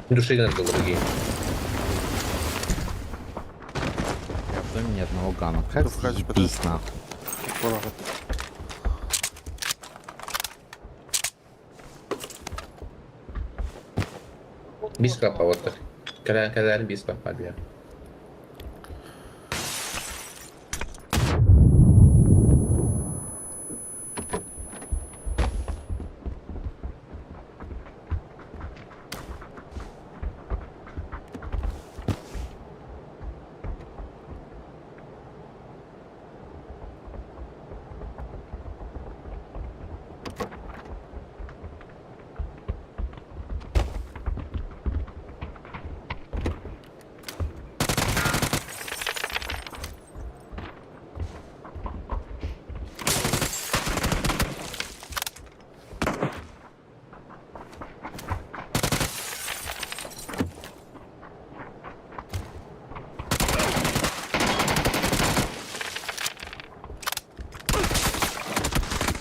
Души надо другие. В доме ни одного гана. Как заебись нахуй. Бир склад бар вот так. Когда когда бир склад бар бия.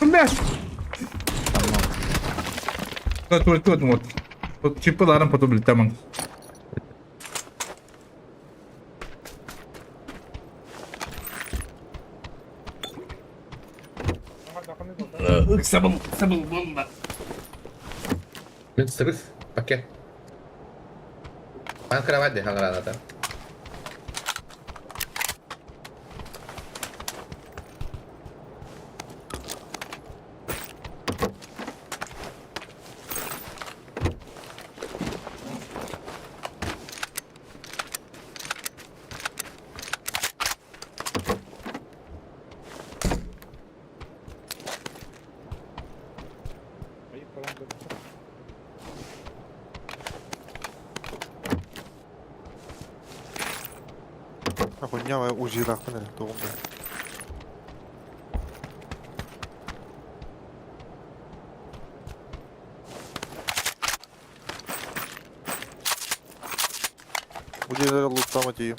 Блядь! Тут, тут, вот. Тут чипы ларам потом, блядь, там. Ыксабыл, ыксабыл буолла. Мин сырыс пакет. Пан кровать де граната. Хуйня УЗИ-лаахпын эрэ тугум да. УЗИ-лары луттаама тиийим.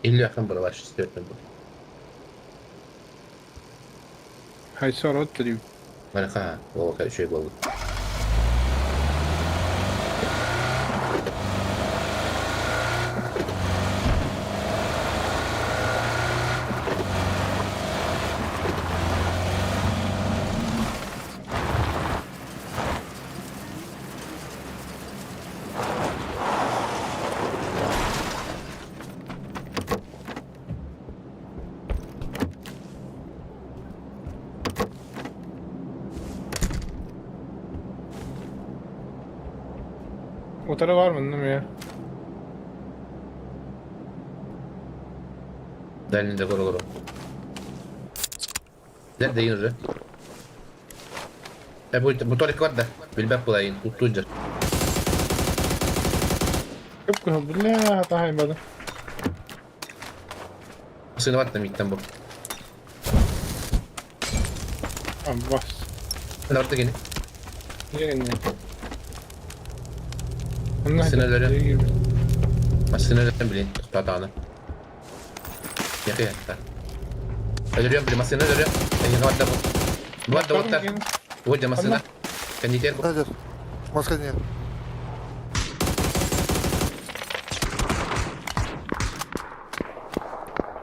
Иллюхан было ваш четвертый был. Хайсар от Мараха, о, еще и был. Утары бар мында мен. Дальний догор олору. Nerede уже? E bu motorik var da. Bilmem bulayın. Tuttuğunca. Көп бля, тахайм бады. Сыны var da mitten bu. Бас. Nerede gene? Деген. Синелері. Masınırdan bilin. Tutadağını. Yakı yatta. Ölürüyorum bile masını ölürüyorum. Ben var da bu. Bu var da bu. Bu da masını. Kendi bu. Хәзер. Маска не.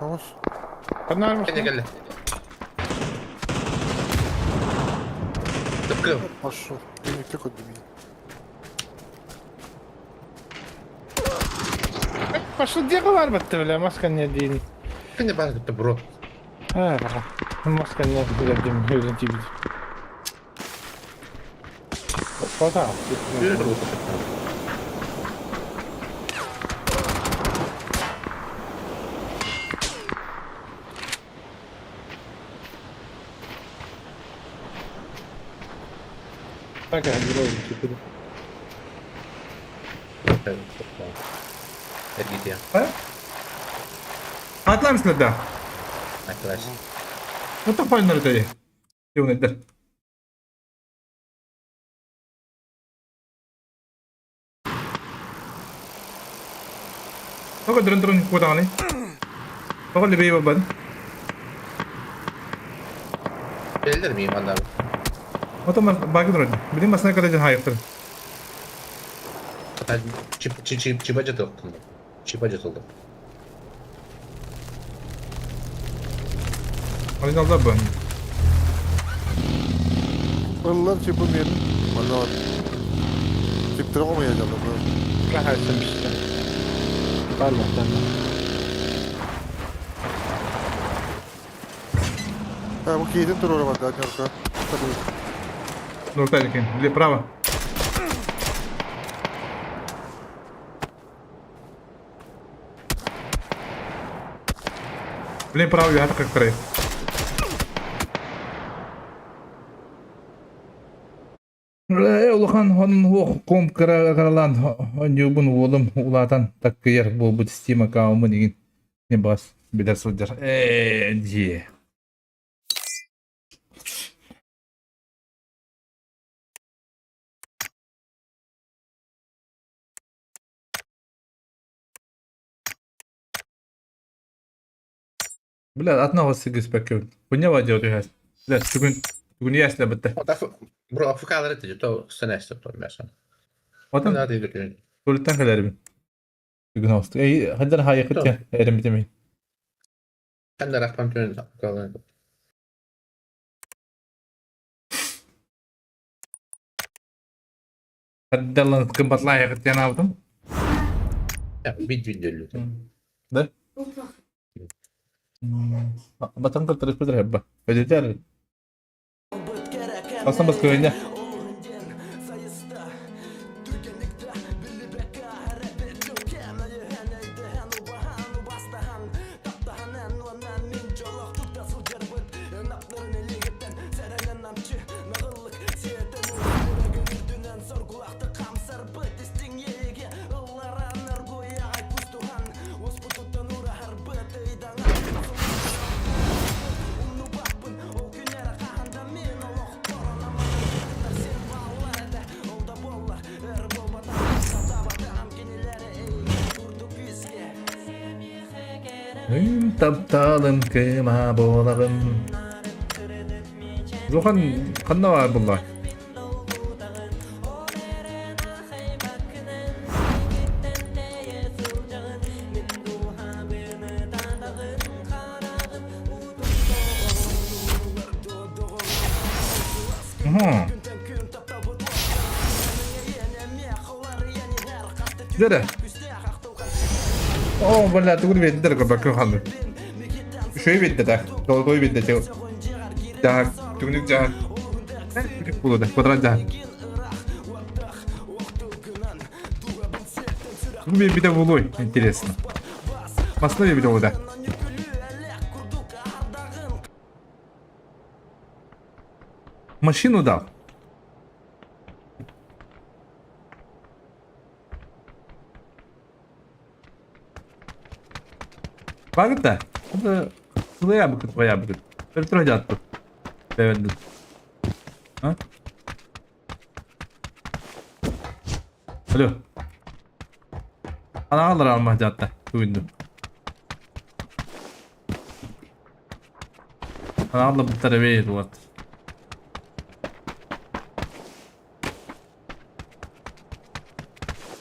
Vamos. Kendi geldi. Tıpkı. Пошел. Ты не как меня. Пошел дело бар бітті бля, маска не дейін. Kendi bana tuttu bro. А, маска не дейін, өзін тибит. Фото. Yürü bro. Так, я герой теперь. Evet, gidiyor. Ha? Атламсылар да. Arkadaş. Оттон пайнар өтөйі. Теунайдар. Тоҕо дырын турун куотаҕыный? Тоҕо лебей бабан? Gelir miyim anlam? Отон баки турар. Билин басына ката дьон хаайыктыр. Чип чип чип чипа жатылды. Чипа жатылды. Алин алда бу. Ыллар чипым yerin. Valla Чиптер olmayacağım da. Rahatsın işte. Barlahtan. Ha bu keydin tur orada bak. Yorka. Tabii. Нуртай екен. Ле право. Блин, право, я как край. Улахан онун уох ком каралан оньюбун уолум улаатан таккыйар буолбут Steam аккауммун игин не бас билэр сылдьар ээ дьиэ Бля, одного сыгыспэккэ. Хуйня делать түһэс. Бля, бүгүн бүгүн ясла бытта. Bro, Afrikalar etti. To seneste to mesela. Отон Hadi götürün. Туруттан кэлэрбин. Бүгүн ост. Эй, хаддар хайыкыт я. Эрим битемей. Ben de rahman tönün Afrikalar. Хаддаллан кымбатлайыкыт янаабытым. Ya bir bir Да? Батан кылтырыс бытыр хэбба. Өдетер. Асан бас көйне. Тапталым кыма болагым. Зохан қанна бар бұлла? Зәрі. О, бля, тугур беддер көбө халды. Шөй бедде да. Долгой бедде те. Жаа, түгүнүк жаа. Түгүнүк болду, квадрат жаа. Бу бите болой, интересно. Масына бите болду. Машину дал. Багыта. Это твоя быкыт, твоя быкыт. Перетродят тут. А? Алло. Анагалар алмah жатта. Туйду. Анагалар буттары бейт вот.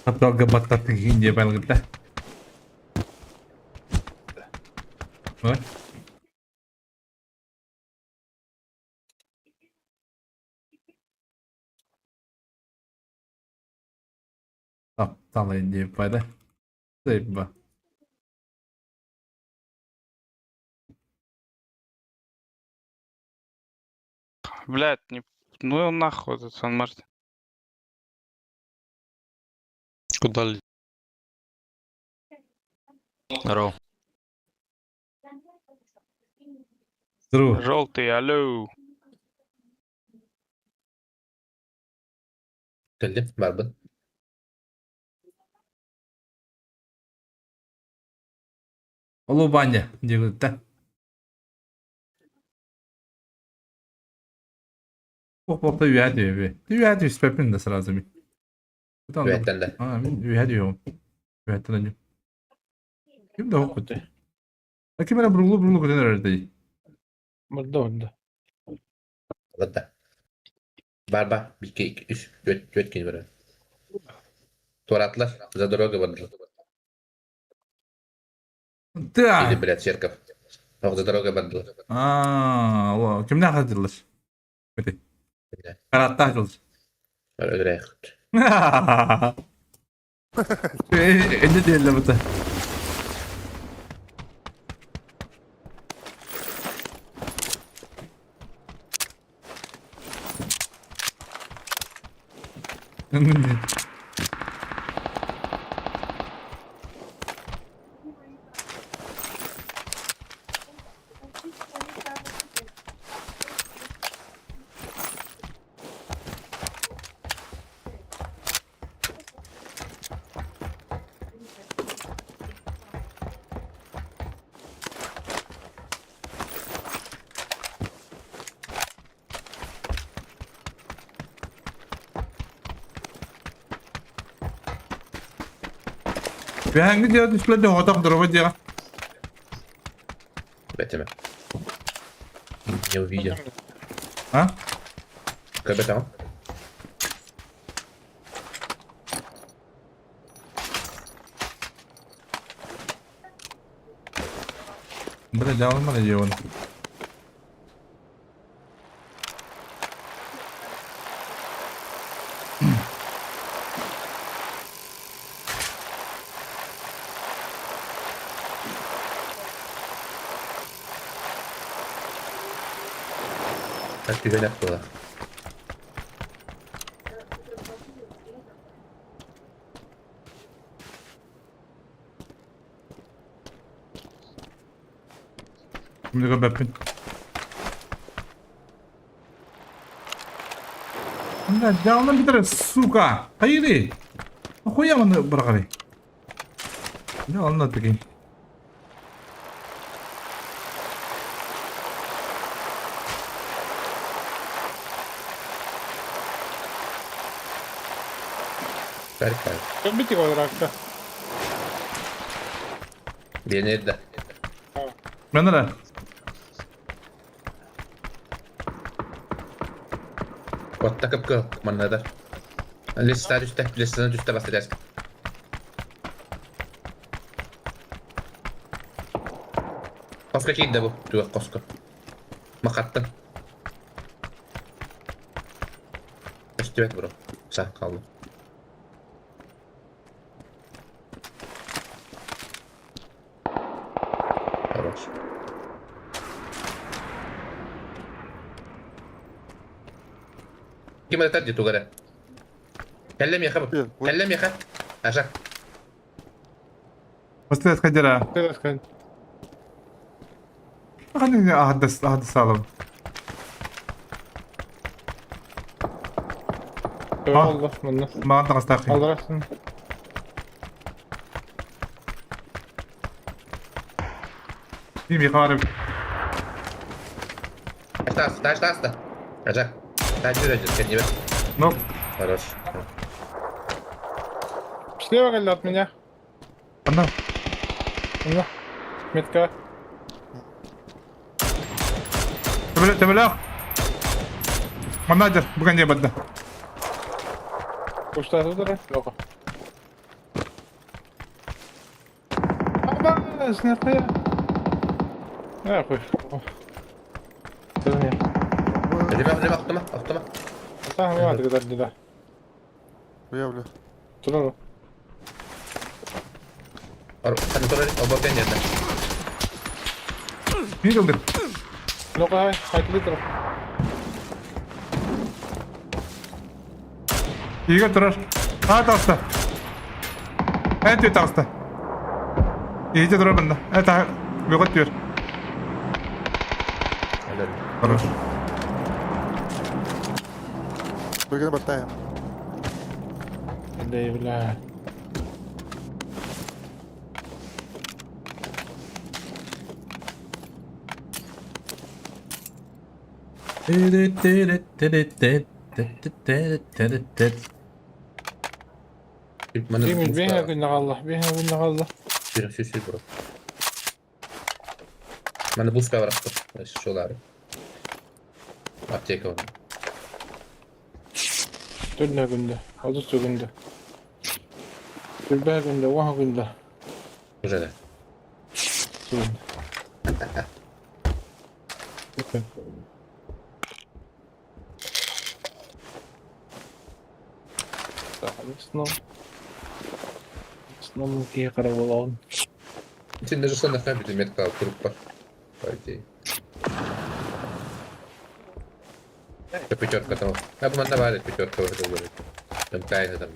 Тапталга баттаты хинде байлгыта. Вот. Тапталын деп пайда. Ба. Блядь, не... Ну нахуй этот Сан-Мартин. Куда Здорово. Здорово. Желтый, алло. Geldim. Barbın. Алло, Ваня, диэбитэ. Туох-туохта үөһэ түһүбү. Үөһэ түспэппин да сразу мин. Үөһэттэн да. Аа, мин үөһэ түһүөм. Үөһэттэн анньым. Ким да хоппут. А ким эрэ бурулу-бурулу көтөн эрэр дии. Барда барда. Барда. Бар бар. 2, 2, 3, 4, 4 кини барар. Туораатылар. За дорога бардылар. Да. Или, блядь, церковь. Ох, за дорога бардылар. Аа, кимнээх сылдьыллар? Эти. Караттаах дьыллар. Өлөрөөхт. Энне диэллэ бута. Биһиги дьиэ түспэт оҕотох дорова дьиэҕэ. Бэтимэ. Не увидел. А? Капитан. Бля, дьаалымар дьиэ оны. Так түһэнэх буолар. Кимди көрбөппүн. Бля, дьаалынан бүтэр, сука! Хайырый? Нахуя маны быраҕарый? Дьаалынан такие. Бәркәл. Бити квадратка. Биэнэр да. Мен эрэ. Отта кып-кыл маннадар. Листа түстэ, листаны түстэ баста Хоско киирдэ бу, туох хоско. Махаттан. Көстүбэт бро. Саа хаалла. Хорош. Ким это дии тугара? Кэллэ миэхэ бу. Кэллэ миэхэ. Аша. Бастыат хадера. Ханны аһадас аһадас Олла манна. Маҕан таҕыстаах. Алларасın. Ким хаары. Тас, тас, тас, да. Аша. Тас жүрөдү, кэннибэ. Ну. Хорош. Слева кэллэ от меня. Анна. Анна. Метка. Төбөлө, төбөлөөх. Манна дьэр, бүгэн дьэ бадда. Куштаты тұр. Жоқ. Аба, снятая. Нахуй. Ребят, ребят, автома, автома. Саң var kadar да. Уявлю. Турар. Ханна турар, оборген жерде. Биир ылдым. Лока, хайтли тур. Иге турар. А, таҕыста. Эн түө таҕыста. Иһитэ турар манна. Э, та бөҕө түөр. Хорош. Бөгөнө баттайым. Да, бля. Бейме күнне қалла, бейме күнне қалла. Сүр, сүр, сүр, бро. Маны буска барахтыр. Шолары. Аптека бар. Төрнө күндө, отуз күндө. Түрбә күндө, уан күндө. Уже да. Күндө. Основном киһи хара буолаҕын. Сен даже сон нахай бит метка группа. По идее. Это пятерка там. Я бы давали пятерка уже говорит. Там тайна там.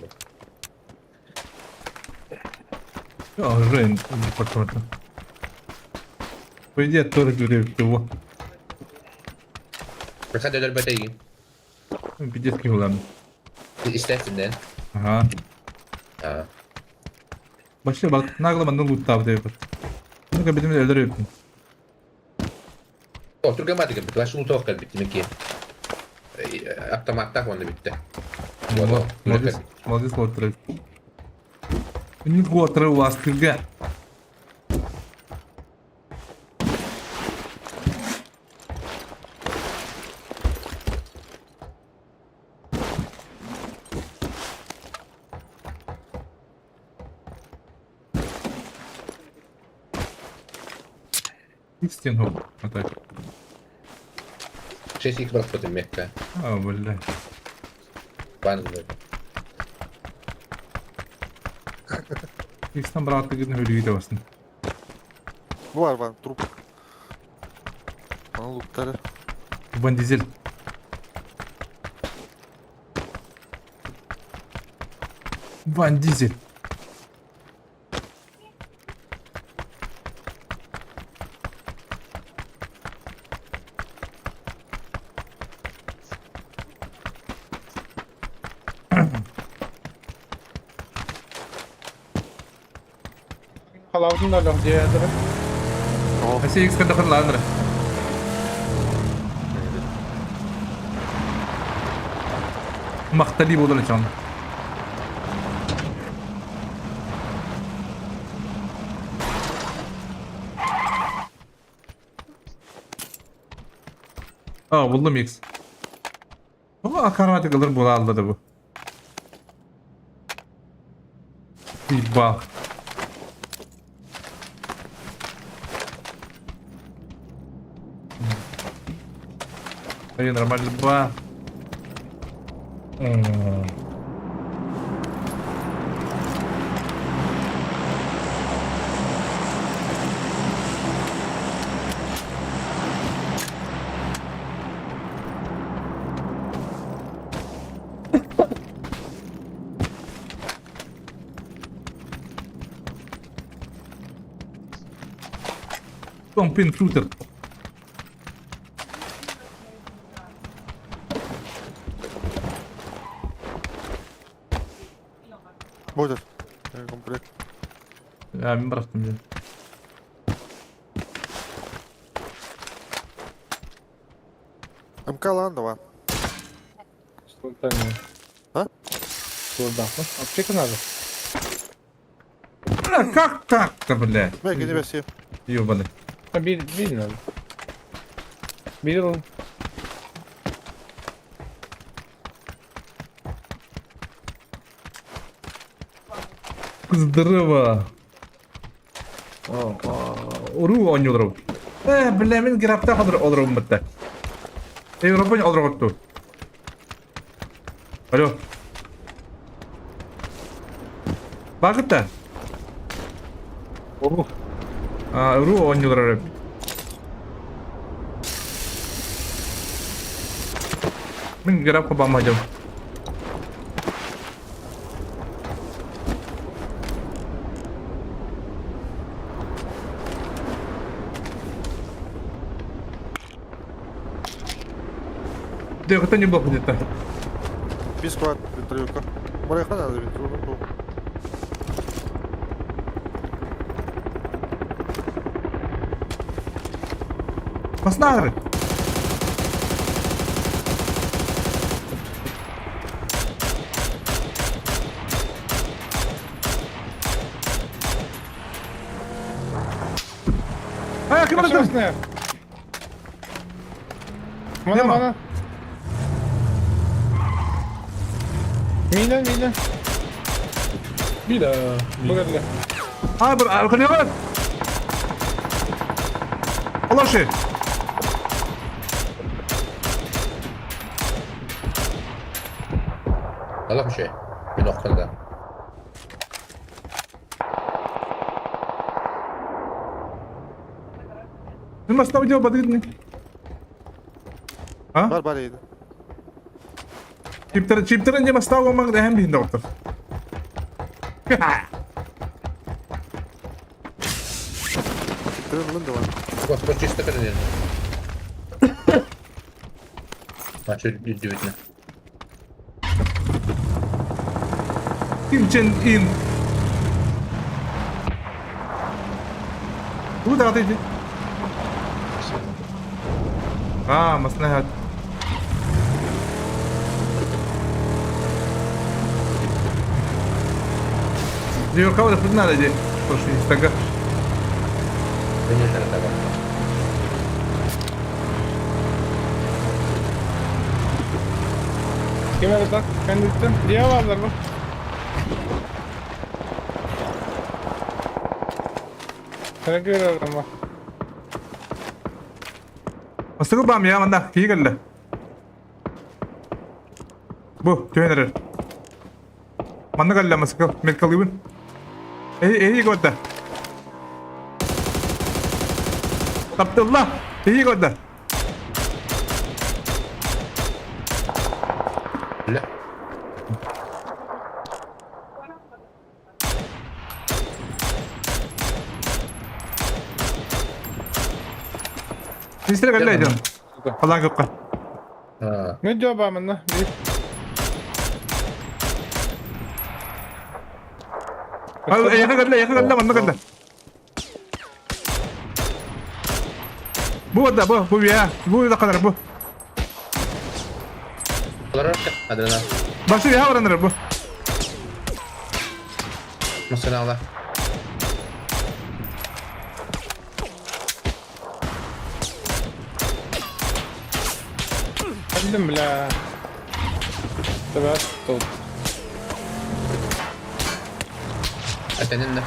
А, Жень, почему-то. По идее, тоже говорю, его. Проходи батареи. Пиздец, главное. Естественно. Ага. А. Вообще, нагло манны лутав деп. Ну-ка, битим өлдөрүп. О, түргә мадыгы бит. Вашу лутов кал бит меки. Автоматта онды битте. Молодец, молодец, лотры. Не лотры у вас түргә. Стену. Вот так. 6 их брат потом мягко. А, бля. Пан. Икстен брат гидне хөлүгү басын. Бар бар труп. Аны луттары. Ван Дизель. Ван Дизель. Халаудын да лох диэдere. Kasi X када хырланыр. Мактали болар чан. А, булдum X. Bu akarmatik alır bu aldı bu. Bir bak. Эй, нормально ба. Том интрудер. Будет. Комплект. А, мен бырақтым мен. МК лан давай. Султан. А? Султан. Аптека надо. А, как так-то, блядь? Мә, кене бәсе. Ёбаный. А бир бир надо. Бир ыл. Здорово. Уру ойнолору. Э, бля, мен грабта хадыр олорум битте. Европа олору Алло. Багыта. Уру. А, уру ойнолору. Мен грабка бамадым. Да, это не было где-то. Бис квад вертолетка. Барайха надо вертолетку. Паснары. ким Мана, мана. Мина, мина. Мина. Бу кэллэ. А, бір, арқылығы. Алашы. Алах үчүгэй. Мин охтон да. Мин бастап дел бадыгытны. А? Бар бар edi. Чиптер, чиптерин же бастап омаң да hem бихин доктор. Чиптер ылын да бар. Господь чисто көрүнөр. Начал удивительно. Ким Чен Ин. Бу да иди. А, маслахат. Диорка вот надо иди. Слушай, стага. Ким эрэ кэнниттэн дьиэ бааллар бу. Эрэ ма. Масыгы бам я манда кийгелле. Бу, түйенер. Манна калла масыгы меткалыбын. Эй, эй года. Таптылла. Эй года. Бля. Мистер калла идем. Алан көккө. Мен жоо баамынна. Эй, калла, эй калла, манна калла. Бу да, бу, бу я. Бу да калар бу. Адрена. Башы я бараныр бу. Масына Кэллим бля. Давай тут. Атенин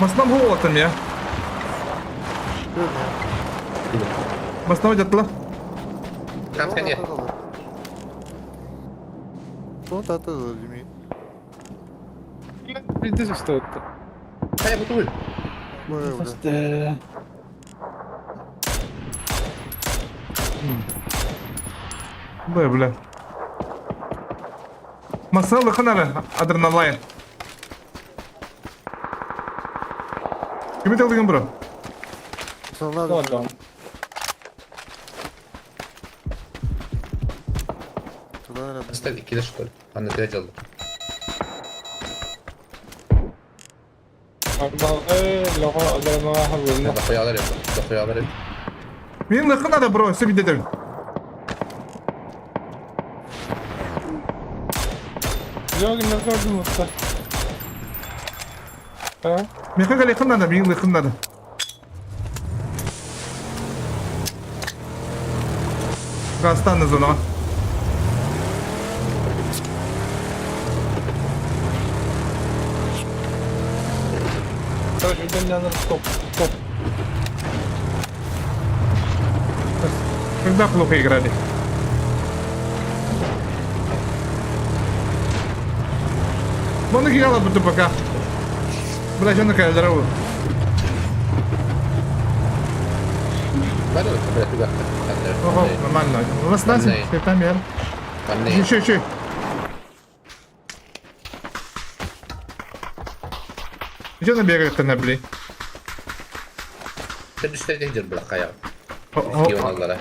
Маснам холотом я. Маснам жатла. Там сканер. Son tahta da дими. Биздес стоит. Хайа бутуль. Бля. Бля, бля. Масалы ханара адреналайн. Кими талдыгын бро? Сонlar. Оставь кида что ли? Аны тре жалды. Мен лыхына бро, все видите. Жок, не көрдүм уста. А? Меха лыхына да, мен лыхына да. Гастан зона. Короче, удаленно стоп, стоп. Когда плохо играли? Вон играла будто пока. Бля, что такая здоровая? Ого, нормально. У нас нас там я. Еще, еще. Где она бегает на бли? Түстер била кая. Кийон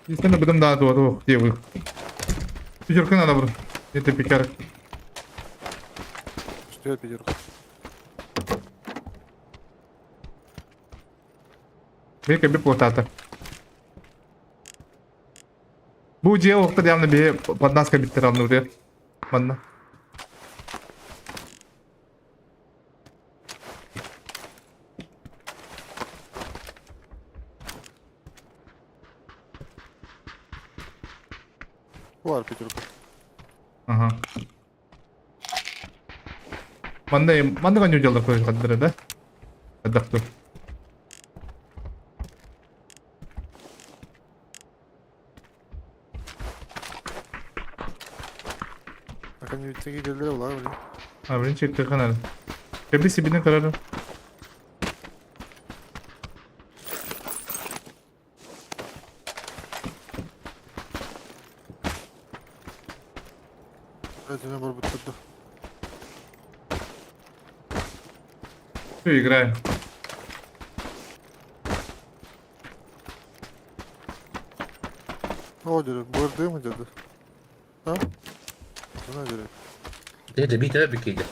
Естественно, будем да, то, где вы? Пятерка надо, бро. Это пятерка. Что пятерка? Бека би плотата. Бу дело явно бе под нас кабиттер алны уже. Манна. Бар пятерка. Ага. Манна манна коню дьаллар көрөр да? Адактыр. Аканьютеги деллер була блин. А, блин, чекте канал. Кэби сибини карары. Это бар бутырды. Все, играем. О, деді, бұрды ма деді? А? Мына деді. Деді, битер бикейді.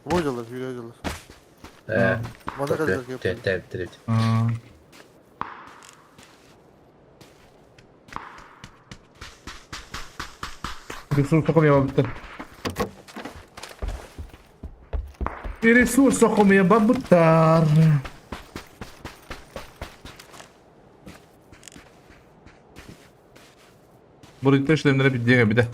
Бодялар, yürüyorlar. Э, Мана kadar yapıyor. Тәп, тәп. Ресурс я Ресурс я бабутар. Burayı işlemlere bir diye bir de.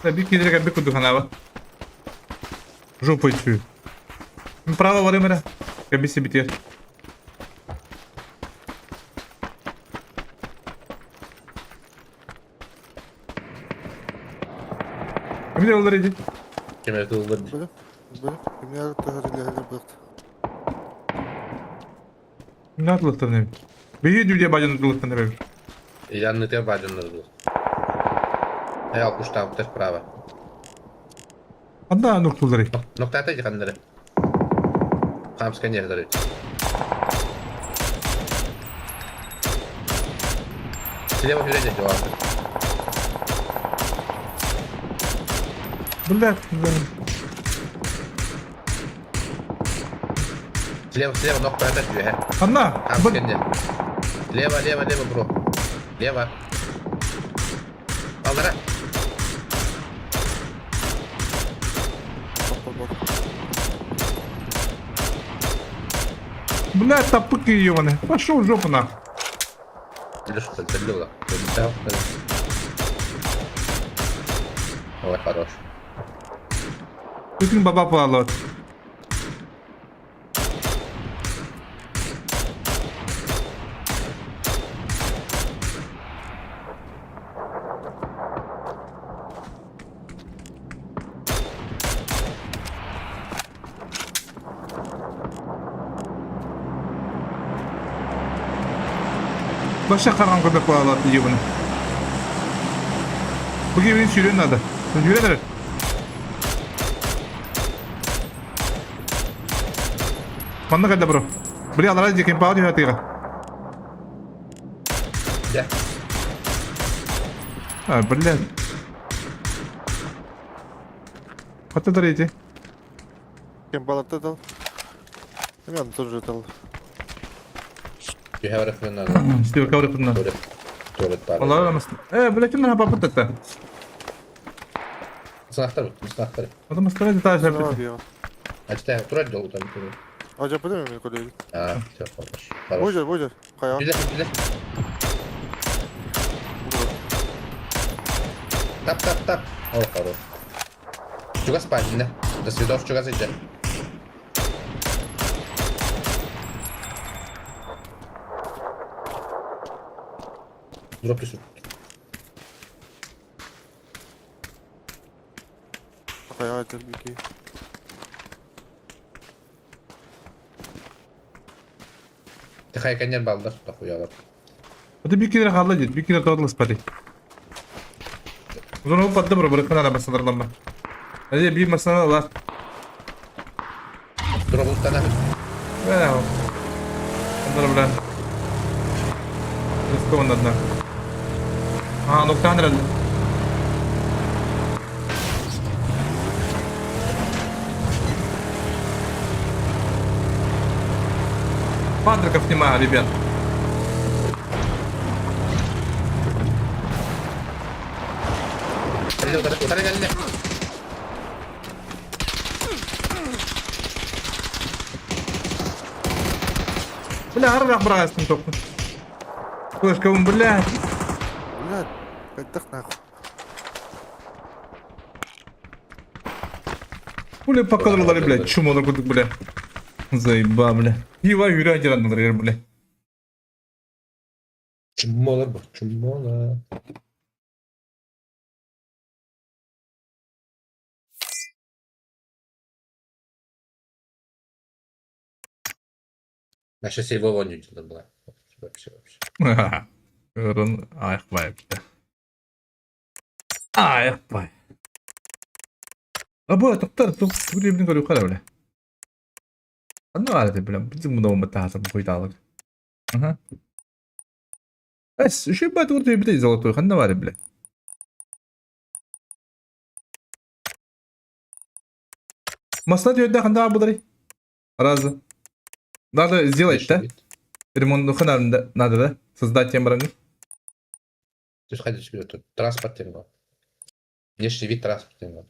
Bir kere bir kutu kanava. Жопой чую. Право Владимира. Кабиси битер. Кимде олар иди? Кемер тылдыр. Бөлім, бөлім. Кимне тахар бықты. Не атлықтыр не? Беги дүде бажан атлықтыр не? Янны те бажанныр бұл. Эй, алпуш тауықтар право. Анда нуктулары. Ноктата жихандары. Хамскан жердері. Слева впереди жауап. Бля, Слева, слева, ноктата жүйе. Анна! Хамскан жер. Лево, лево, лево, бро. Лево. Алдыра. Бля, тапыки ебаные. Пошел в жопу нахуй. Ой, хорош. Бүтін баба палат. Başa karan köpek bağladı ебаный. Bu geminin sürüğünün adı. Yürü Манна кайда бро. Бля, алара диким пауди хатыга. Да. А, блядь. Хата дарите. Кем балатта дал? Мен тоже дал. You have a Стив кавры кына. Алла намас. Э, блядь, кимдер хапа пытта. Сынақтар, сынақтар. Адам астара та Ачта, тура жол там. А жапы мен коллеги. А, все, хорош. Хорош. Божер, божер. Кая. Биле, биле. Тап, тап, тап. О, хорош. Чуга спать, да? До свидос, чуга зайдет. Дроп түсір. Кая айтыр бики. Тихай конер балдар, дохуялар. Это бикилер халла дед, бикилер тодлы спали. Зона падды бро, бырыккан ара басаларланба. Әже бир масана алар. Дроп устана. Бля. Андыр бля. Рискованно одна. А, ну кто Патриков нема, ребят. Кэллэ утары, утары кэллэ. Бля, арах бырастым тохпун. Флешкабын, бля. Бля, хайдах нахуй. Бля, покадырлары, бля, чумолар курдук, бля. Заеба, бля. Ева юря дьараннылар, бля. Чумолар бу, чумолар. Наша его вонючая была. Вообще, вообще. Өрін аяқпай, бля. Аяқпай. Абы, тоқтар, тух, тух, көрү қара, бля. Анна арады, бля, біздің мұнда омы тағасым қойдалық. Ага. Эс, еще бат урты бит золотой, ханна бар, бля. Масла түйді ханда абыдары. Разы. Надо сделать, да? Ремонт ну надо, надо, да? Создать тем броню. Ты же себе тут транспорт тем Внешний вид транспорта.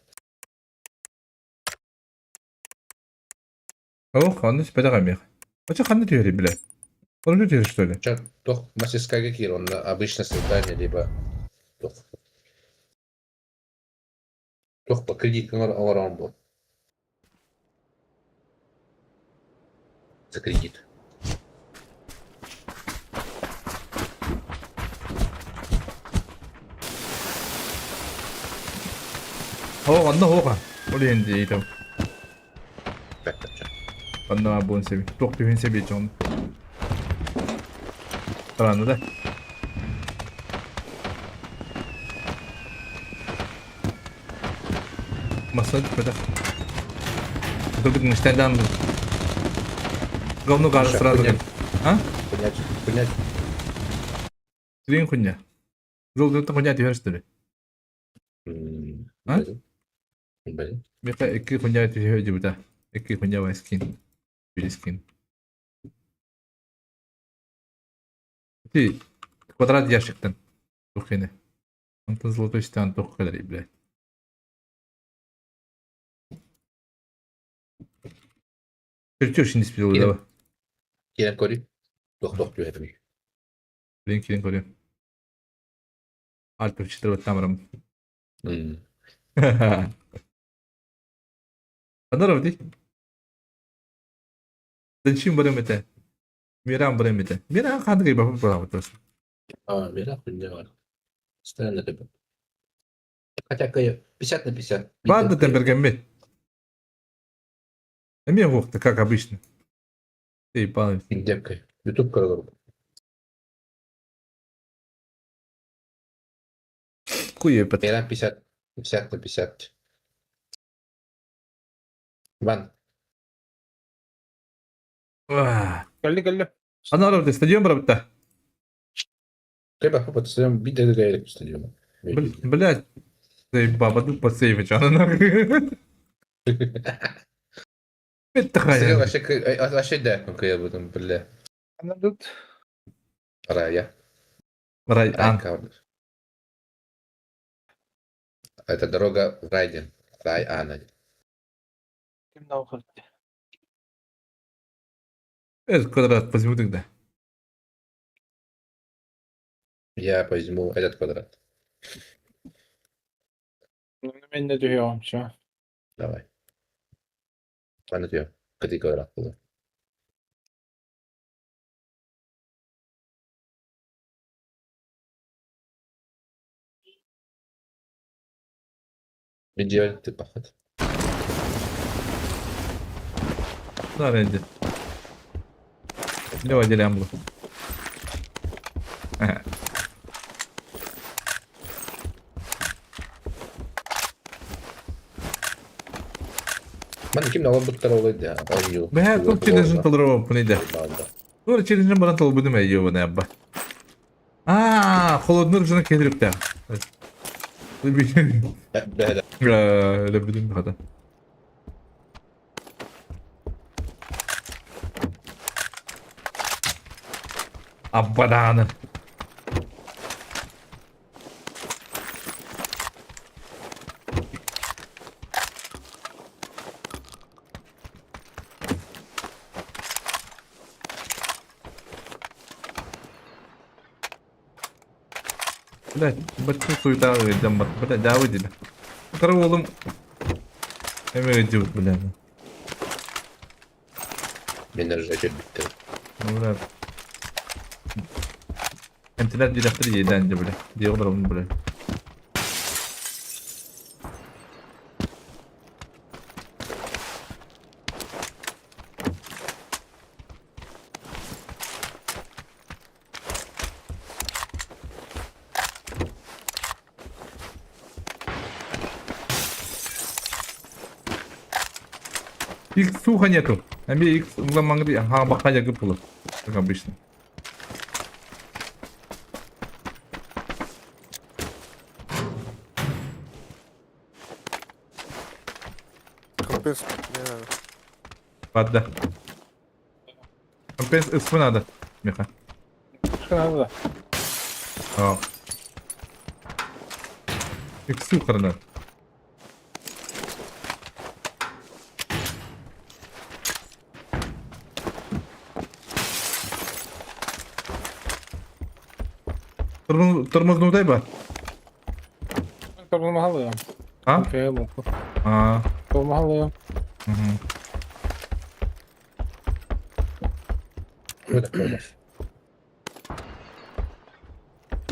Ох, он не спит А что ханна түйді, бля? Он же түйді, что ли? Че, тох мастерская какие? Он обычно создание, либо тох. Тох по кредиту он был. За кредит. О, онно хоға. Ол енді ейтім. Онно абуын себи. Тоқ түйін себи жон. Таранды да. Масла түпеді. Тут мыштайдан говно кажется сразу. А? Хуйня, хуйня. Трин хуйня. Золото хуйня тебе что ли? А? Блин. Меха екі хуйня тебе дебута. Екі хуйня скин. Скин. Ты квадрат ящиктен. Тухины. Онтон золотой стан тух кадари, блядь. Чертеж не спил, давай. Кирен кори. Тох тох түйәтім. Блин, кирен кори. Альт 4 тамырым. Здорово, ди. Зачем барым это? Мирам барым это. Мирам хандыгай бабы барам просто. А, мира хуйня бар. Странно это. Хотя 50 на 50. Ладно, там бергембет. Эме вохта, как обычно. Ты палец. Депкой. Ютуб канал. Хуй Мира 50, 50 на 50. Ван. Кэлли кэлли. Ана стадион барабыта. Треба хопа стадион бит дэгэрик стадион. Блядь. Баба тут по сейвич, она нахуй. Это Стадион вообще вообще да, я в этом, бля. Она тут. Рая. Рай, а. Это дорога в Райден. Рай Ана. Ким нахуй. Этот квадрат возьму тогда. Я возьму этот квадрат. Ну, мен не дүйөм, все. Давай. Ладно, тебе. Какой квадрат был? Идеально ты поход. Да, Рэнди. Лева делямбу. Ман ким нала буттар олайды, ойню. Бә, тут челленджин толдырып пынайды. Тур челленджин баран тол будем әйе абба. А, холодныр жына келип та. Да, да. Лебедин хата. Аббаданы. Блядь, бачча суетаҕа ыалдьан бар. Блядь, дьаабы дии. Кыра уолум эмиэ ыалдьыбыт, блядь. Мин даже кэлбиттэр. Бля. Эмтилэр диэтэхтэр иэдээн дьэ, бля. Дии олоробун, бля. Их сухо нету. Ами их ламангри, ага, баханя гыпылы. Как обычно. Компенс не надо. Ладно. Компенс СФ надо, Миха. Что надо? А. Иксу надо. Тормознутай ба? Тормознули. А? А. Тормознули. Угу.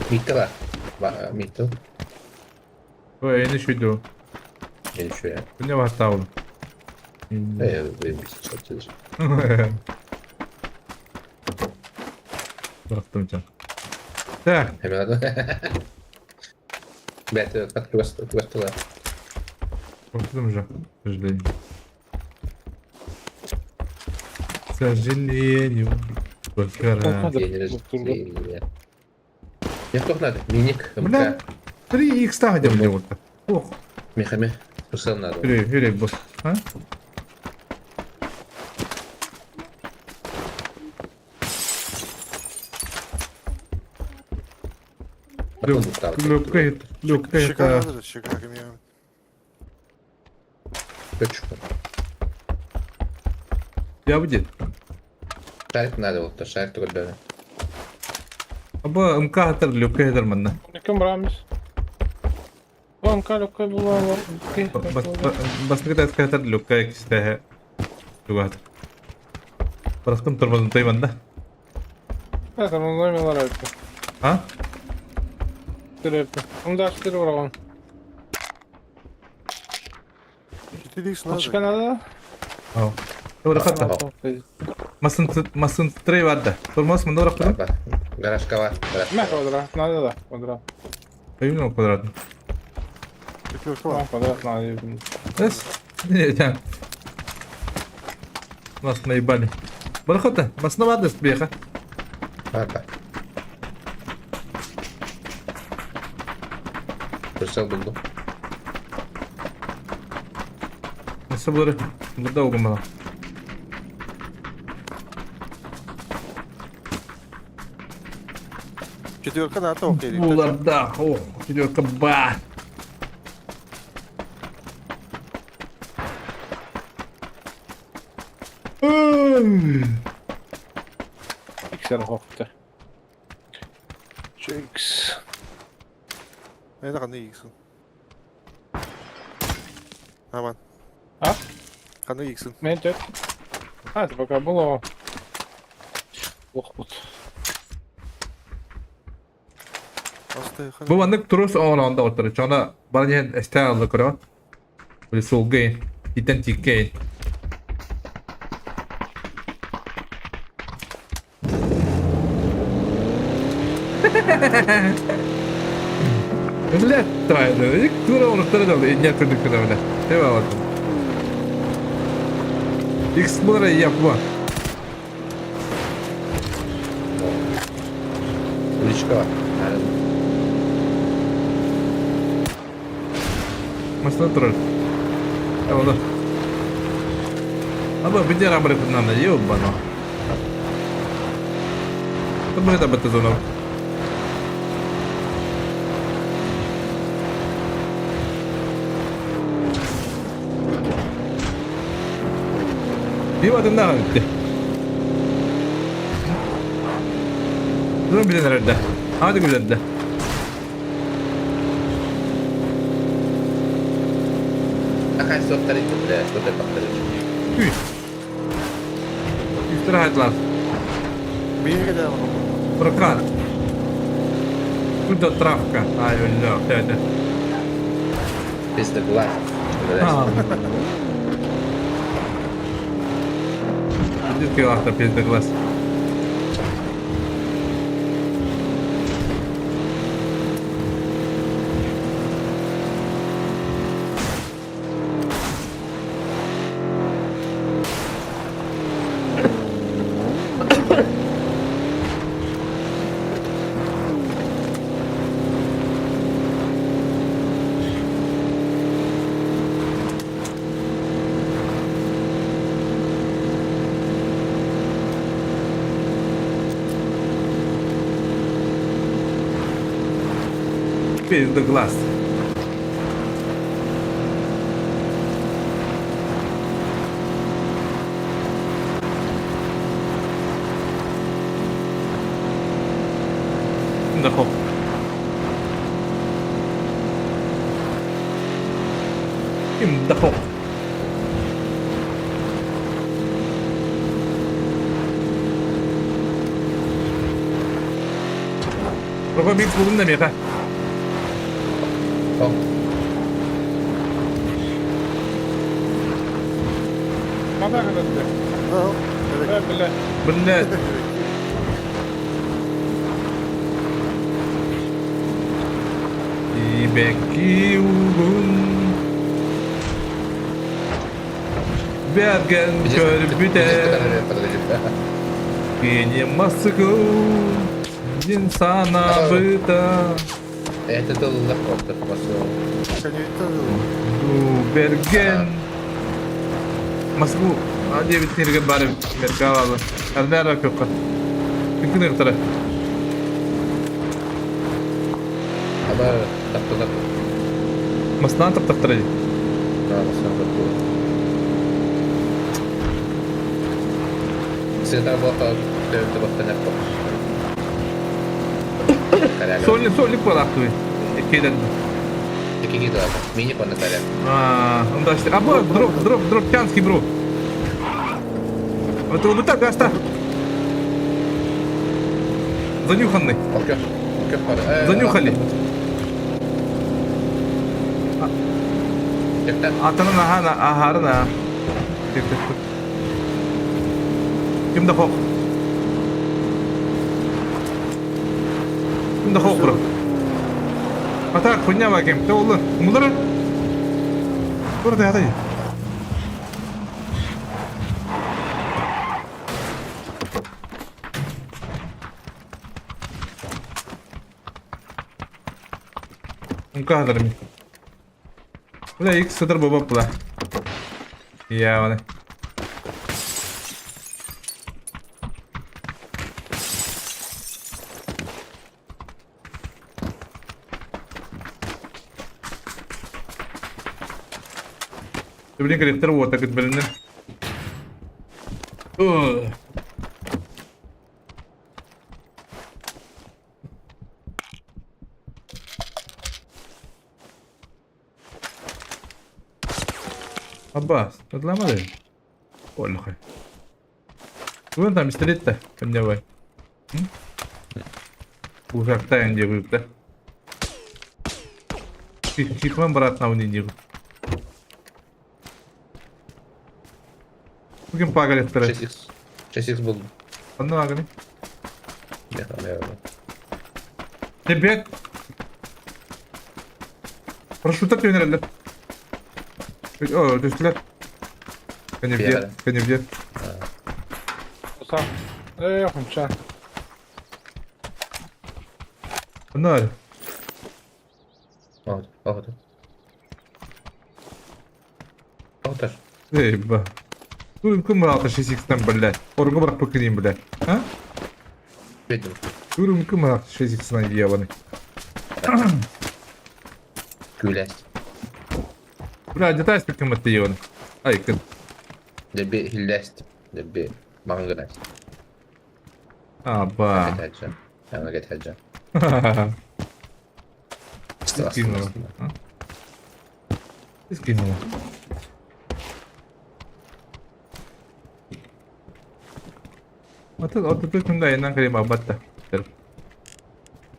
Миттала. Миттал. Ой, я не иду. Я ничего. У меня оставлю. Я Здравствуйте. Так. Бля, как ты Потом же, к сожалению. К сожалению. Только раз. Я кто надо? Миник, Бля, 3 икса где мне вот. Ох. Мехами. Сам надо. Бери, бери, босс. А? Лёгкая, лёгкая это... Я будет. Шарик надо, вот, шарик только да. Аба МК хатар лёгкая хатар манна. Кем брамис? МК лёгкая была. Бас кытта хатар лёгкая кистэ. Тугат. Барахтым тормозун тайманда. Да, тормозной мелорайка. А? Он даже 4 ураган. 4 надо. Очка надо? Ау. Добре, Масын масын 3 варда. Тормоз мында барахтым. Гаражка бар. Мә квадрат, надо да, квадрат. Поймем квадрат. Квадрат надо. Эс? Не, да. Нас наебали. Барахота, масна варда сбеха. Барда. Прицел булду. Nasıl bulur? Burada olmalı. Четверка надо, окей. Буларда, ох, четверка ба. X'er hoogte. X. Nee, dat gaat niet X'en. Аман. А? Ханны X'en. Мен төп. А, это пока было. Ох, вот. Бу маннык турус оҥороонда оттор. Чона баран иһэн эстээн алла көрөҕүн. Били суолга итэн тиккэйин. Блядь, твою, тура оҥортор да инньэ курдук гына бля. Eyvallah. Explorer yapma. Уличка бар. Машина турар. Eyvallah. Аба бидер абры куднана, ёбано. Табы это бата зона. Биватын да битти. Durun bilen herhalde. Hadi güzel de. Хай суохтар бля, что ты повторишь? Үс. Үстер хайдлар. Прокат. Куда травка? Ай, бля, это. Пизда глаз. А. Иди ты пизда глаз. Пизда глаз. Да хоп. Им да хоп. Прокопик булдum да меха. Мана гынды. Э, бля. Блядь. Ибеки угун. Берген көрбүтэ. Кини Москву. Инсана быта. Это тыллах оттор посыл. Берген. Москву. А 9 нерге бары Меркалалы. Арнара көкка. Күн ыктара. Аба таптылар. Москваны таптактара. Да, Москваны таптылар. Сена бота төбөтө боттан эппо. Сольник, сольник балакты. Экеден. Экеге да. Мини конна каря. А, он даже. А бро, дроп, дроп, дроп, тянский бро. Вот он так аста. Занюханный. Занюхали. Атанын ахана ахарына. Тик тик тик. Ким да хок. Ким да хок бро. Ата хуйня бакем. Те олы. Умулары. Burada hadi. Мукадарми. Бля, икс сыдыр баба була. Я оны. Блин, корректор вот так блин. Аббас, отломали? Ольха. Вон там пистолет-то, поднявай. Ужактайын деп да. Тихо, брат, на уни Бүгін пагалеттері. 6x. 6x был. Онда агали. Нет, наверное. Ребят. Прошу так вернее. О, түстілер. Кәне кәне бер. Сам. Э, хунча. Онда. Вот, вот. Вот Эй, ба. Турым кім алты 6x-тан, блядь. Орынға бірақ көкірейін, блядь. А? Турым кім алты 6x-тан ебаный. Күләс. Бля, деталь кім атты ебаный. Ай, кім. Деби хилләст. Деби маңгынас. Аба. Аңа кетәҗә. Скинула. Скинула. Атын ортоту күндө айаннан кэлин барбат да.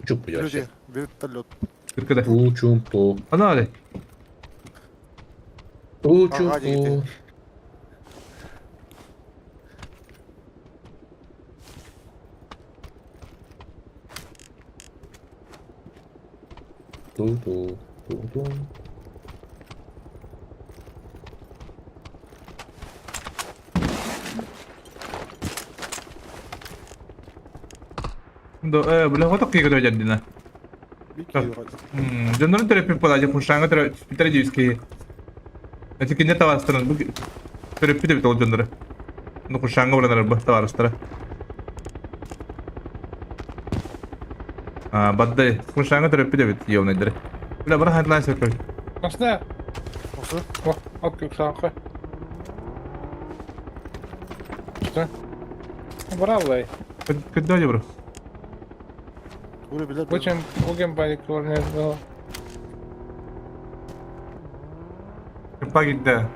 Чуп вообще. Вертолет. Кыркыда. Учумпу. Ана али. Учумпу. Ту-ту, ту-ту. Бля, вот такие говорят, Дина. Дьоннорун төрөппүт буолааччы куршааҥҥа төрөппүттэрэ диэбит киһи. Ити кинилэр табаарыстарын бу төрөппүт эбит ол дьоннору. Ну куршааҥҥа баран эрэр бу табаарыстара. А, баддай куршааҥҥа төрөппүт эбит ёбнайдары. Бля, бара хайдлаан сөпкө. Машина. О, от күксаакы. Что? Браво. Куда бро? Очень угем парик было. Пагидда.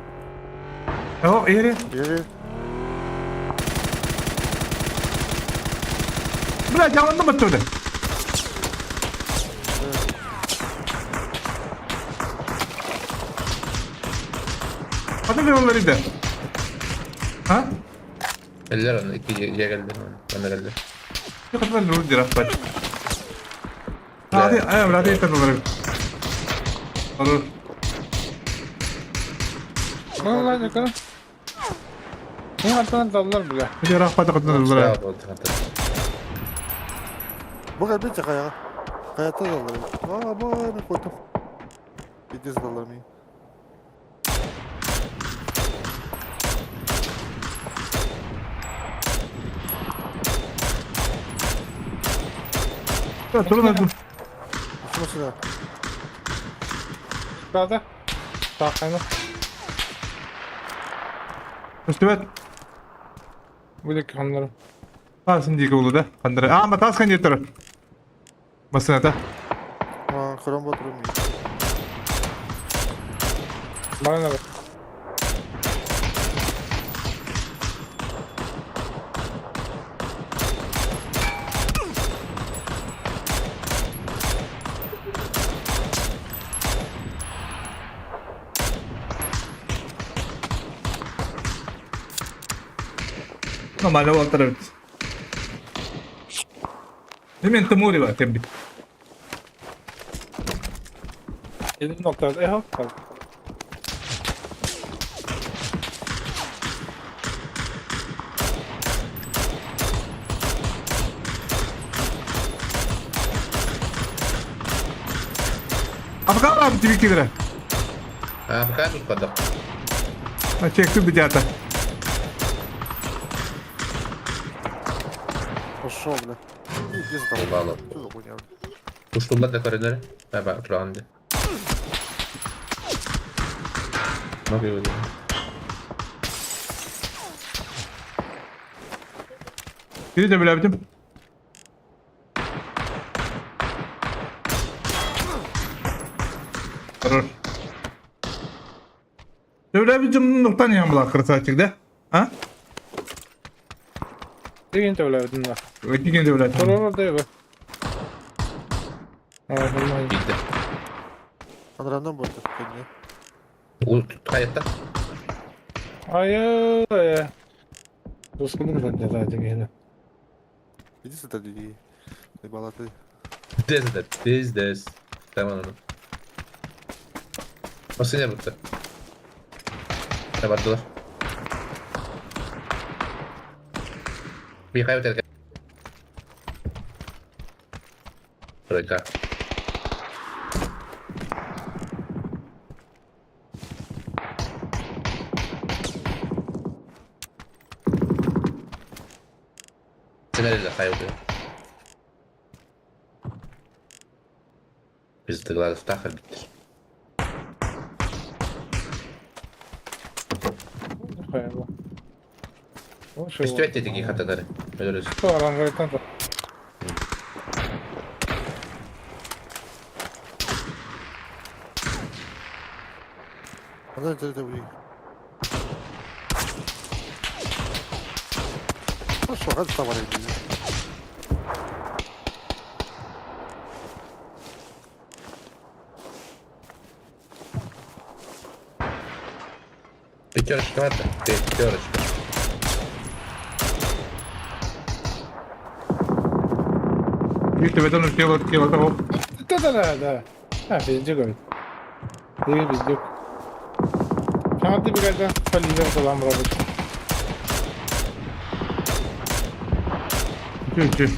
О, Эри. Эри. Бля, я онно баттырды. Hadi bir onları da. Ha? Eller onu iki geldi. Bana geldi. Yok ben de rol bak. Hadi, ay, hadi yeter onları. Olur. Ну ладно, кана. Ну аттан даллар бile. Hadi rahmat katıldılar. Bu kadar bir kaya. Kayata dallar. Aa bu ne koydum. Bir diz dallar mı? Durun dur. Nasıl Правда? Так, ну. Üstüme Будет onları. Tasın diye oldu da. Kandırı. Aa, tas kan yeter. Basın ata. Aa, kram batırım. Bana ne bak. Normalde bu alt evet. Hemen Temuri var tabii. 7.7 hop. Afgan abi 2 lira. Afgan tutmadı. Ha çektim bir tane. Пошел, бля. Иди сдал. Bağlı. Что за хуйня? Kuşturlar da karınları. Ha bak roundu. Ne yapıyor bu? Biri de bilebildim. Хорош. Bilebildim noktan yan bula красавчик, да? А? Деген төлөдүм да. Öteki de bilebildim. Toror da bu. Aa, bunlar. Gitti. Anrandan bu arada. O hayatta. Ay ay. Dostum da ne zaten yine. Иди сюда, иди. Ебала ты. Dizde, dizde. Tamam onu. Nasıl ne bitti? Ne vardılar? Bir kaybederken. Bırak. Semerle kaybediyor. Biz tıkladık bitti. Хайла. Üstü dedik iki hataları. Ölürüz. Arangaritан. Она это блин. Fakat tabar ediyor. Пятерочка ладно? Пятерочка. Видите, в тело, тело того. Да-да-да, да. А, пиздюк говорит. Ты пиздюк. А ты бегать, полизер салам робот. Чуть, чуть.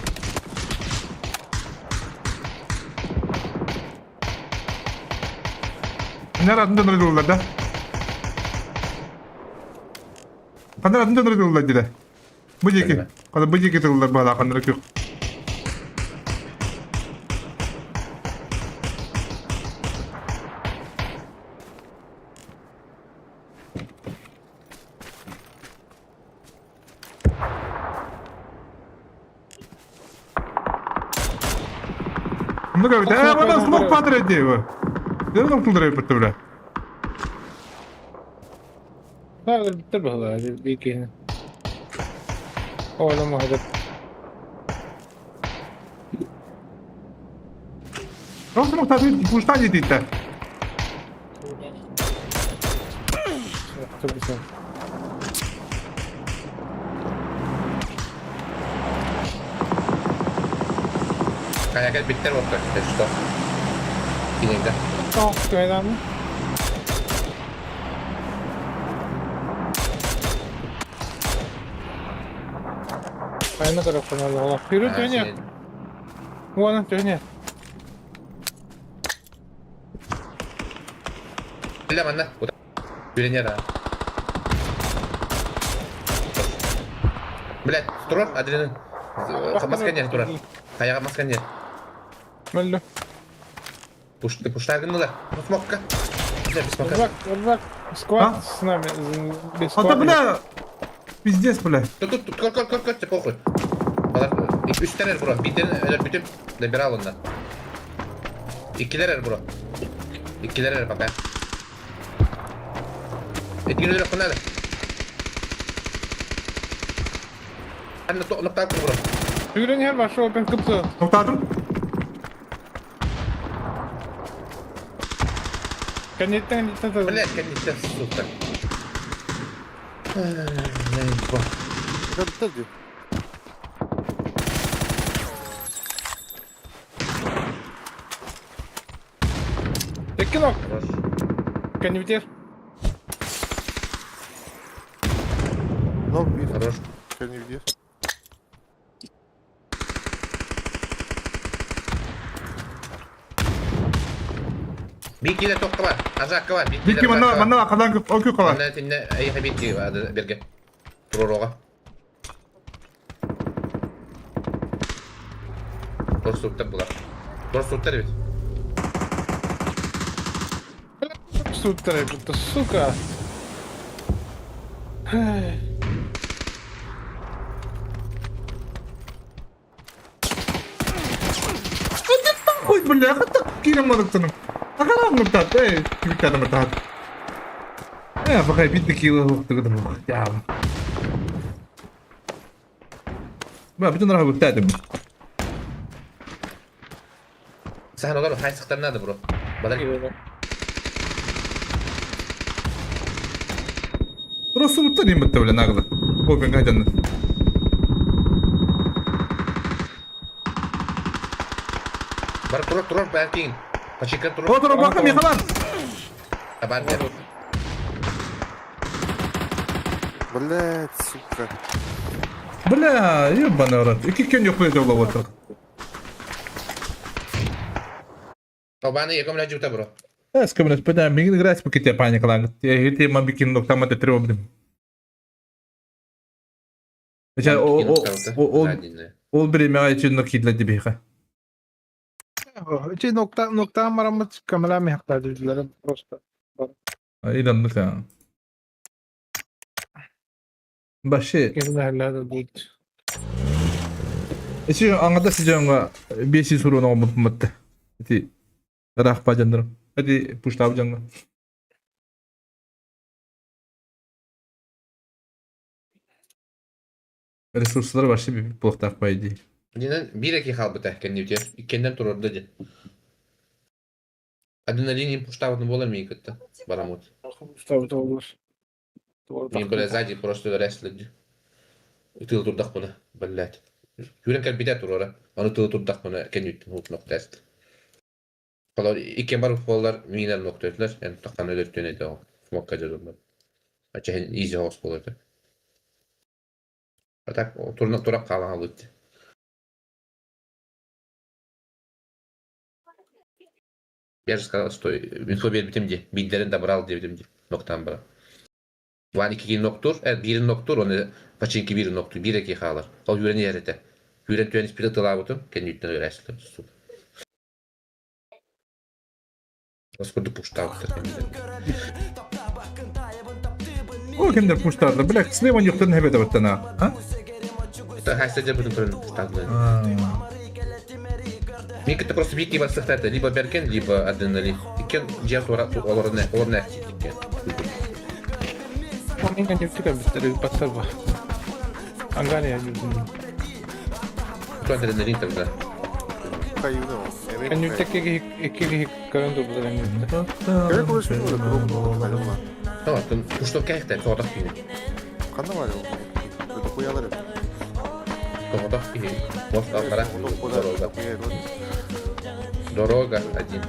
Nereden döndürüyorlar da? Nereden döndürüyorlar dire? Bu diki. Kada bu diki tıllar bala kandır kök. Ну как, да, вона смог падает его. Я не тулдырып бітті бля. Да, бітті бігла, бійки. О, не можу. Просто мог табы пуштан дейді. Хто писав? Kaya bitter вот как что? Кинегда. О, кайдан. Айна tarafından Allah. Yürü dönüyor. Ulan dönüyor. Бля, манна. Бюлленера. Блядь, турар, адреналин. Маска нет, турар. Хаяга маска нет. Мөллө. Пуш, ты пуштагын да. Ну смокка. Бля, без смока. Рюкзак, рюкзак. Сквад с нами. Без А да бля. Пиздец, бля. Тут, тут, тут, кор, кор, кор, кор, тебе похуй. Үстер бро, биден өлөр бүтүп, добирал онда. Иккилер бро. Иккилер пока. Эткин өлөр кунады. Анна нокта бро. Yürü her başı open kutu. Тоқтадым. Кенеттен кенеттен. Блядь, кенеттен сука. Bitti diyor. Икки нок. Кенеттер. Нок bir. Хорош. Kendi bir. Бикиле тоққа бар, ажаққа бар. Бики манна манна қадан көп окей қала. Манна тинне ай хабити берге. Туророга. Дорсуктар булар. Дорсуктар бит. Суттар бит, сука. Ой, бля, хата кирем мадықтыным. Ағарам нұртат, эй, кибиттадым нұртат. Э, пока битті кило ұқтығыдым. Ба, бүтін раға бұқтадым. Саған олар хайсықтарынады, бро. Бадар. Просто ұмытты дейін бітті, бля, нағылы. Опен қайтанды. Бар турар, турар, бәрі кейін. Пачика турар. О, турар, бақы, мехалар. Бар, бар. Блять, сука. Бля, ебаный рот. Екі кен жоқ бля, жаулап отыр. Обаны яком ляджу бро. Эс кемнес пәдә мин играть по ките паникалан. Я гите мамбикин ноктама те требовым. Жа о о о ол бир мага үчүн нокидле дибиха. Чи нокта нокта марамыт камера мехта dediler просто. İranlık ha. Баше. Эчи аңада сижанга 5 суруна омут. Эти рах бажандыр. Эти пуштаб жанга. Ресурсалар вообще буолуохтаах по идее. Динэн биир эки хаалбыта кэннибитигэр. Иккиэннэн туруорда дии. Адреналин импульстаабытын буолар миигин кытта бараммыт. Ставит олус. Мин бля сзади просто өлөрөөсүлэр дии. Ытыыл турдахпына, блядь. Күүрэн кэлбитэ туруора. Аны тылы турдахпына кэнниттэн уутун охтост. Холор иккиэн бар буоллар миинэн нохтоотулар. Эн таххан өлөртүөн этэ ол. Смокка дьадыллар. Ачаһын изи хоҕус буолар этэ. А так турнак турак хаалан хаалбыт. Я же сказал, что инфо биэрбитим дии, биирдэрин добрал диэбитим дии, ноктаан баран. Ван иккигин ноктуур, биирин ноктуур, оны починки биирин ноктуур, биир эки хаалар. Ол үүрэн иһэр этэ. Үүрэн түһэн испит ытылаабытым, кэнниттэн өлөөсүлэр сука. Господи, пуштаабыттар кэннилэр. О, кимдер пуштаатылар. Бля, слева ньуктарын хэбэтэ баттана. А? Хайса дьэ бүтүн пуштаатылар. Микки просто бики барсыхтаата, либо Берген, либо Адреналин. Иккен дьиэ туора олорон олорон иккен. Мен нефть кәбістер баттар ба. Ангария жүрдім. Кто адреналин тогда? Нефть икки көрөн турбута нефть. Керек болсын ол. Tamam, пуштов кәйхтә, соғдақ киһи. Қандай бар ол? Қоялар. Соғдақ киһи. Мост аллара. Дорога. Дорога один.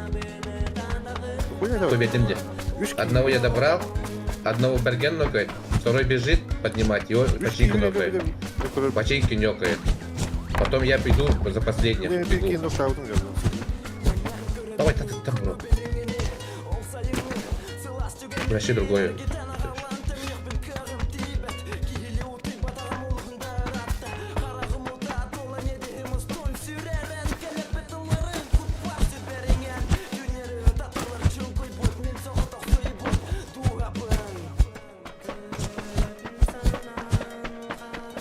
Победим где? Одного я добрал, одного Берген нокает, второй бежит поднимать, его починку нокает. Починки нокает. Потом я приду за последним. Бегу. Давай, там, там, бро. Вообще другое.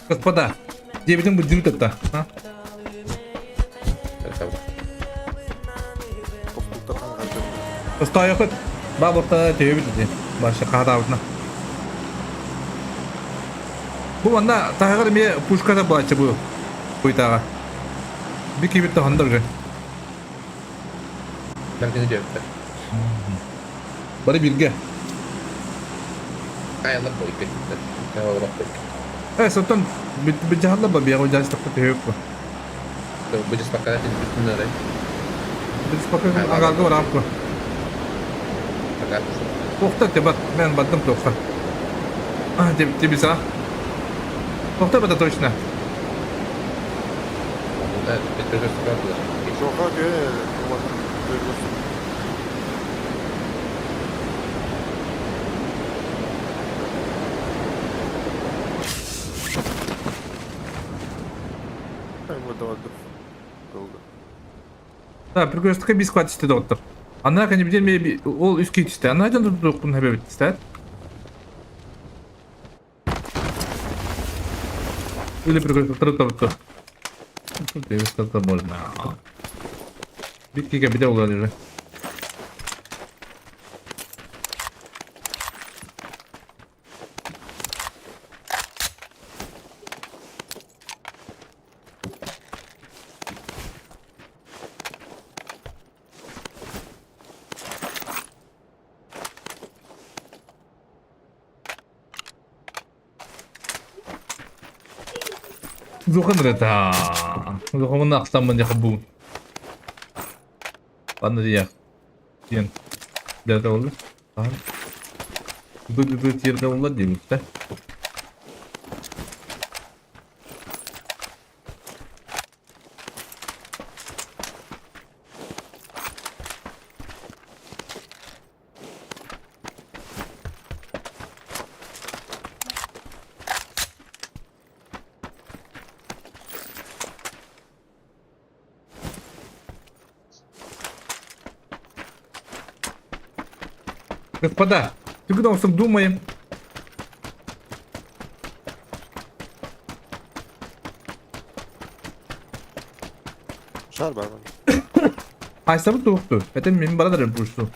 Господа, диэбитин буддибит атта. А? Стояхыт. Бабырта төбүт ити. Башы хаатаабытна. Бу манна таһыгар эмиэ пушката буолааччы бу куйтаҕа. Бикибит тохонда уже. Бәргені диэбиттэр. Бары бииргэ. Хайалар бу иккититтэн. Хайалар Э, соттон быдьаһалла ба биэҕэ дьаастахпыт төһөк бу. Быдьаспакка бүтүн эрэ. Быдьаспакка агаалга барааппы. Туохта тебат, мен бардым туохха. А, тебиса. Туохта бата точно. Жоға Да, прикольно, бис хватит түсті доктор. Ана кәне ме ол үске түсті. Ана жан тұтып хабер бітті. Или прикольно, тұрып Тут можно. Биткиге бите олар уже. Зуханрета. Зухамына ахтамын яхабу. Ладно, я. Диэн. Дәрді oldu. Aha. Ду тиерде oldu дейміз да. Господа, ты куда мы думаем? Шар бар. Айсабы туохту. Это мен барадар пушту.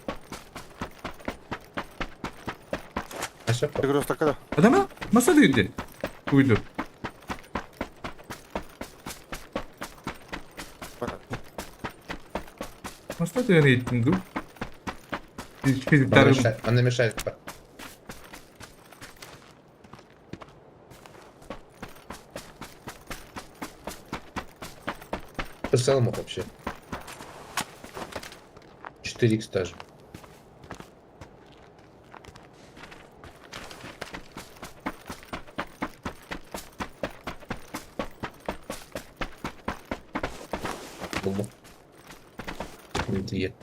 Перекресток когда? Адама? Маса дегенде. Уйду. Маста тыгын ииттин дуу? Физиктар... Она мешает. Прицел мог вообще. 4х даже. Булду. Две.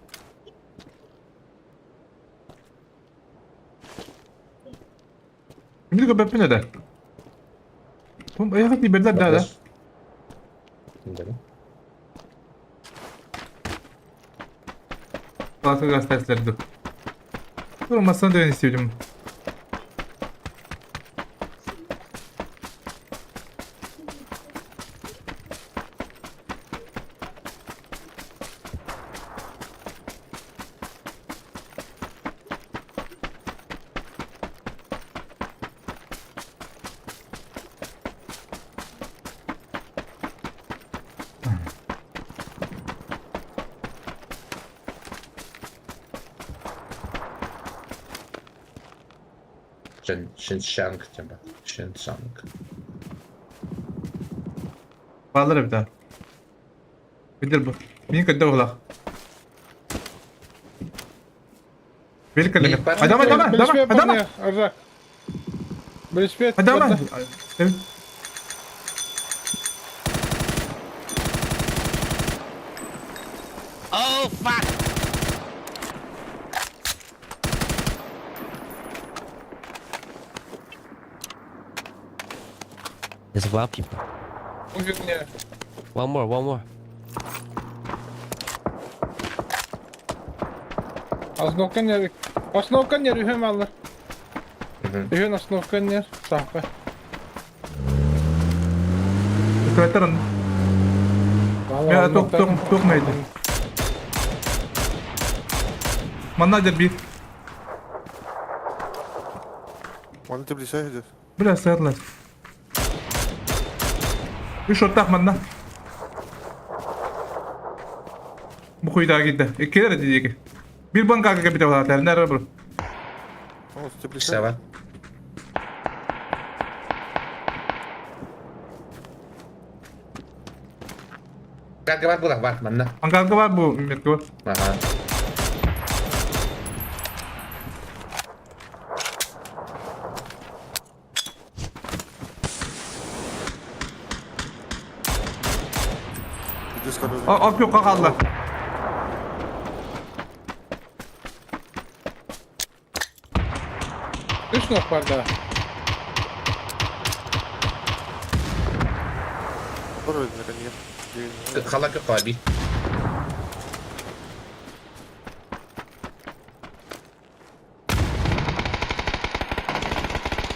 Мин көбөппүн этэ. Эйэхэ тиийбэтилэр да да. Классы гастайсылар ду. Тур массана деген истибитим. Шиншанг тема. Шиншанг. Баалар эбит аа. Билдер бу. Мин көрдө буолах. Адама, адама, адама, адама. Адама. Oh fuck! There's wild people. One more, one more. Основка не Основка не үһүм аллар. Үһүн основка не сахпа. Көтөрөн. Я ток ток ток найды. Манна дер бир. Оны теплише идет. Бля, сәрләр. Үш ортақ манна. Бу хуйда китте. Иккилер диеки. Бир банкага капитал алар. Нәре бу. Сава. Ангарга бар була бар манна. Ангарга бар бу метке бар. Ага. Ак юкка калды. Үс нок бар да. Халак каби.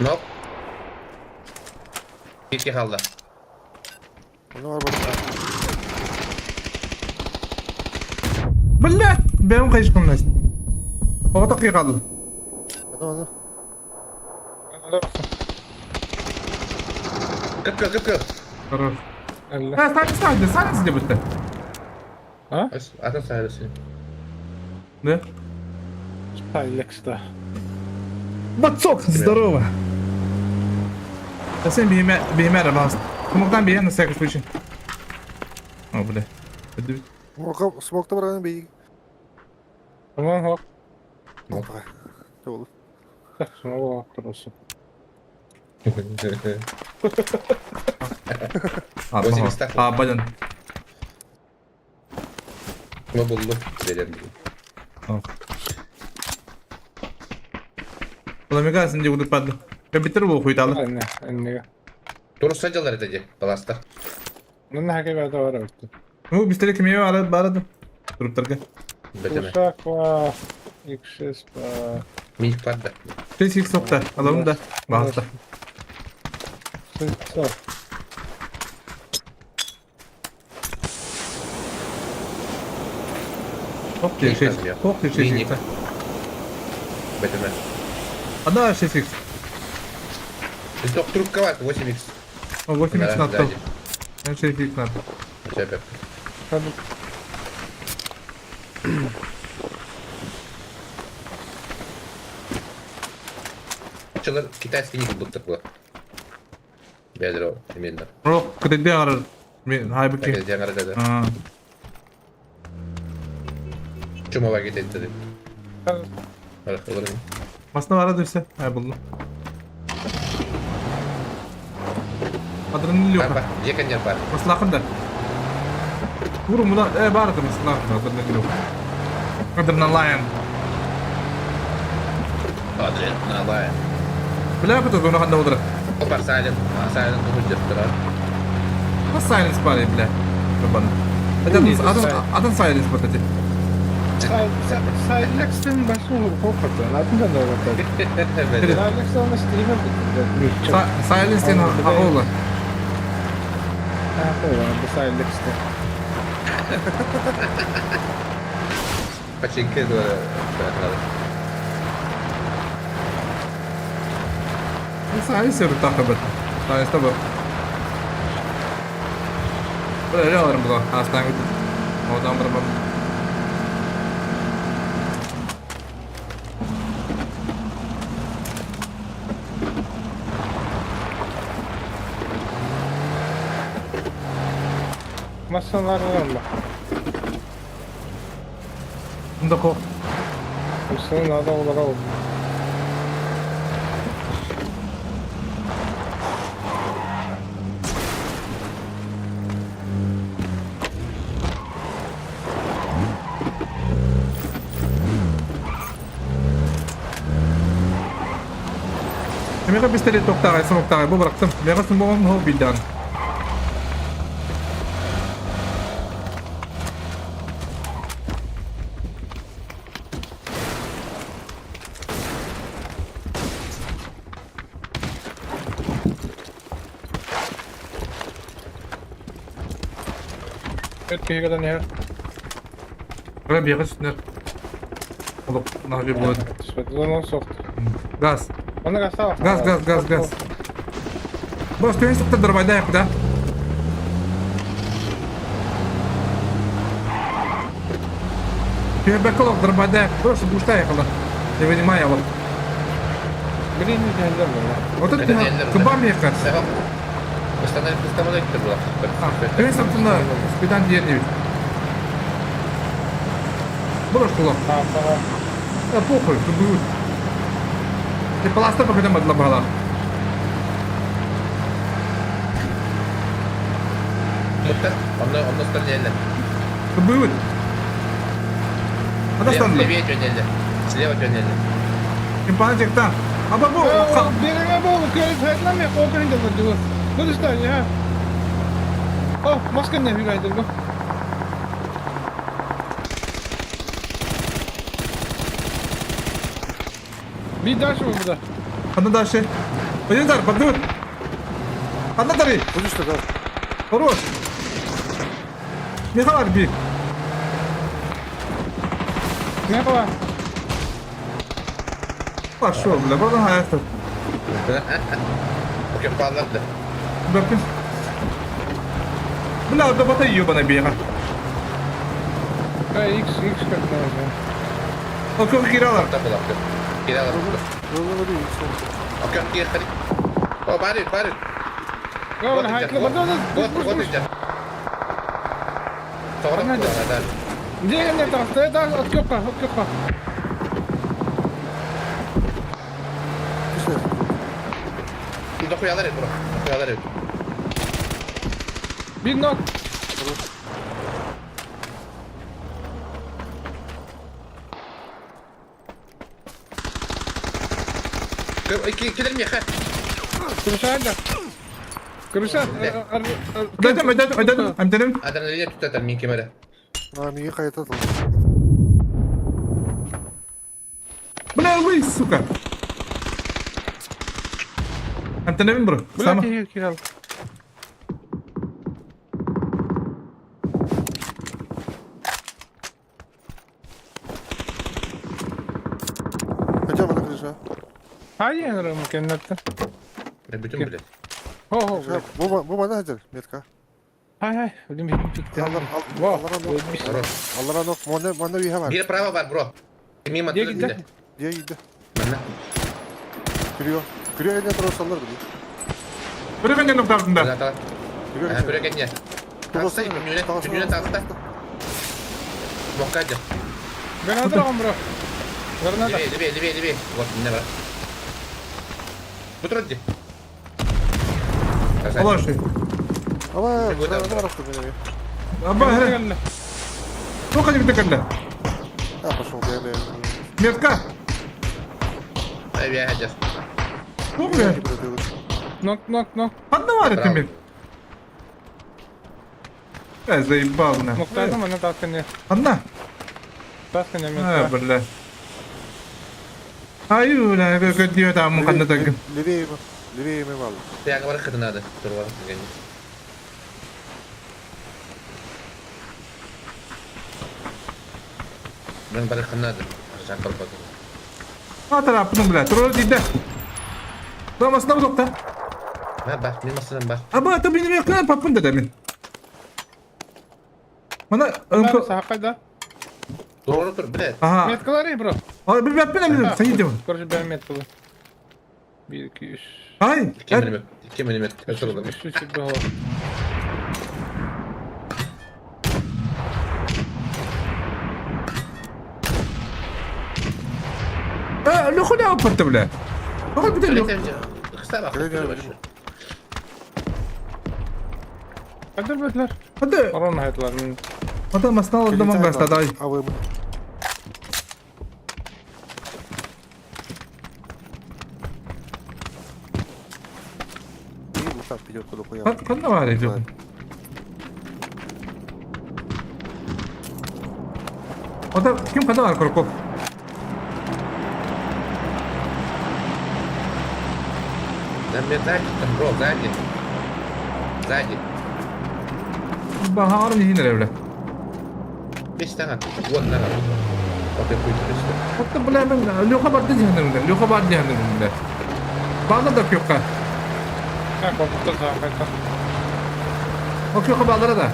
Нок. Бирге халда. Блять, бэм кайышкын Оҕото кыйгалды. Кып кып кып. Хорош. А, стань, стань, стань сиде бутта. А? Атын сайрысы. Да? Сайлекста. Бацок, здорово. Да сен бейме, бейме рабас. Кумуктан бейе на всякий случай. О, бля. Смокта барган бей. Tamam hop. Olur. Смог olsun. А, блин. Ne buldu? Dedim. Ulan sen de vurup padlı. Ben bitir bu kuydalı. Anne, anne. Durursa calar edecek balasta. Bunun hake verdi var öptü. Bu bizleri kimiye aradı aradı. Durup dururken. Uşak var. X6 var. Milk var da. 6x nokta. Alalım da. Bahasta. Sıksa. Hop diye şey. Hop diye şey. Бетеме. А да, 6x. Только трубка var 8x. О, 8x надо. 6x надо. Опять. Нууччалар китайский не курдуктар була. Бэдро именно. Рок кытыйды аҕарар. Хайбыки. Кытыйды аҕарар да. Чумова кететти. Масына бара дүрсе. Ай булдum. Адреналин yok. Бар, жекенер бар. Маслахында. Vurun buna. E vardı maslahında adrenalin yok. Adrenalin. Adrenalin. Бля, bu da bunu ханда удара. Опа, silent. Silent уһуджаттара. Ma silence бар, бля. Бабан. Атын атын атын silence бар эти. Silex'ten başka korkuttu. Атын да бар. Silex оны стример Silence ден агула. А, bu Silex'te. Пачинке Silence yok takip Silence da bu. Böyle alırım bu da. Aslan gitti. Oradan bırakmam. Masalar var mı? Bunda ko. Masanın adı olarak oldu. Мега пистолет токтагай, смоктагай. Бу bıraktım. Мега смогом ho bildan. Evet, kıyıdan yer. Böyle bir yakın Olup, nah bir bu. Газ. Оны газ Газ, газ, газ, газ. Бос, түйін сұқты дырбайда яқыда. Түйін бәкілік дырбайда яқ. Просто бушта яқылы. Не вынимай алып. Блин, не geldim Вот это кыбам яқыр. Түйін сыртында спидан диер Брось кулак. Да похуй, будет. Ты пластыр пока там одла Онно стреляли. Будет. Она станет. Левее төнелі. Слева төнелі. Импанчик там. А бабу. Береге бол, келіп айтламай, қоқырын деп отыр. Ну что, я. О, маска не вигайды го. Bir дальше burada. Одна дальше. Пойдем, подур. Одна дары. Будешь тогда? Хорош. Михаил би. Ne var? Пошел, бля, buradan hayatta. Okey, bağlardı. Bakın. Бля, да бата ебаная бега. Ha, X, X katlanacağım. Okey, kiralar. Kiralar. Okey, kiralar. О, барит, барит. Вот, вот, вот. Где не там? Да, откопа, откопа. Дохуялар бро. Дохуялар. Bir knock. Килер меха. Крыша Крыша. Дайдым, дайдым, дайдым. Амтеним. Адреналин тутатар мин кемере. А, миги кайтат. Бля, вы, сука. Амтеним, бро. Бля, кирил, кирил. Хотя бы на крыша. Hayır, mükemmel. Ne bütün bile. Ho ho. Bu bu bana hacer метка. Hay hay, ödüm bir çıktı. Allah Allah Allah Allah Allah Mone mone bir var. Bir prava var bro. Мимо Diye gitti. Diye gitti. Bana. Giriyor. Күрүө кэннэ туруорсаллар били. Күрүө кэннэ нуктаабытын да. Күрүө кэннэ. Таҕыста, күнүнэ таҕыста. Бокка дьэ. Граната оҕом бро. Граната. Левее, левее, левее, левее. Вот, не брат. Бу турар дии. Олорши. Ама, граната барахтым мен Аба, хэ. Тока не кэллэ. А, пошел, я, я. Метка. Ай, я, Туох Нок, нок, нок. Ханна баар этим мен? Э, заебал на. Нуктаатым, аны таскыны. Ханна? Таскыны мен. А, бля. Ай, бля, көддүө таамын ханна тагын. Левее, левее мы мало. Я говорю, это надо. Мен барых надо. Атараппын, бля, турар диде. Дамасына бу Бар, мен масынан бар. Аба, ата мин мекан папын да мин. Мана Сахайда. Тур тур, блядь. Ага. Меткалары, бро. А, билбеппин мин, сайдым. Короче, бер меткалы. 1 2 3. Ай. 2 мм, 2 мм. 3 3 Лөхүлэ аппатта бля. Тоҕо бүтэн Хадыр бөтлөр. Хады. Орон хайтлар. Хады масна алды ман гаста дай. Ханна бар иди. Ода ким хада бар Курков? Да мне сзади, там, бро, сзади. Сзади. Бахар не хинere бля. Бес таңа. Вот на Вот я хуй Hatta бля мен лёха барды жахнырым лёха барды жахнырым бля. Баҕа да кёкка. Так, вот сахайта. О кёкка баҕара да.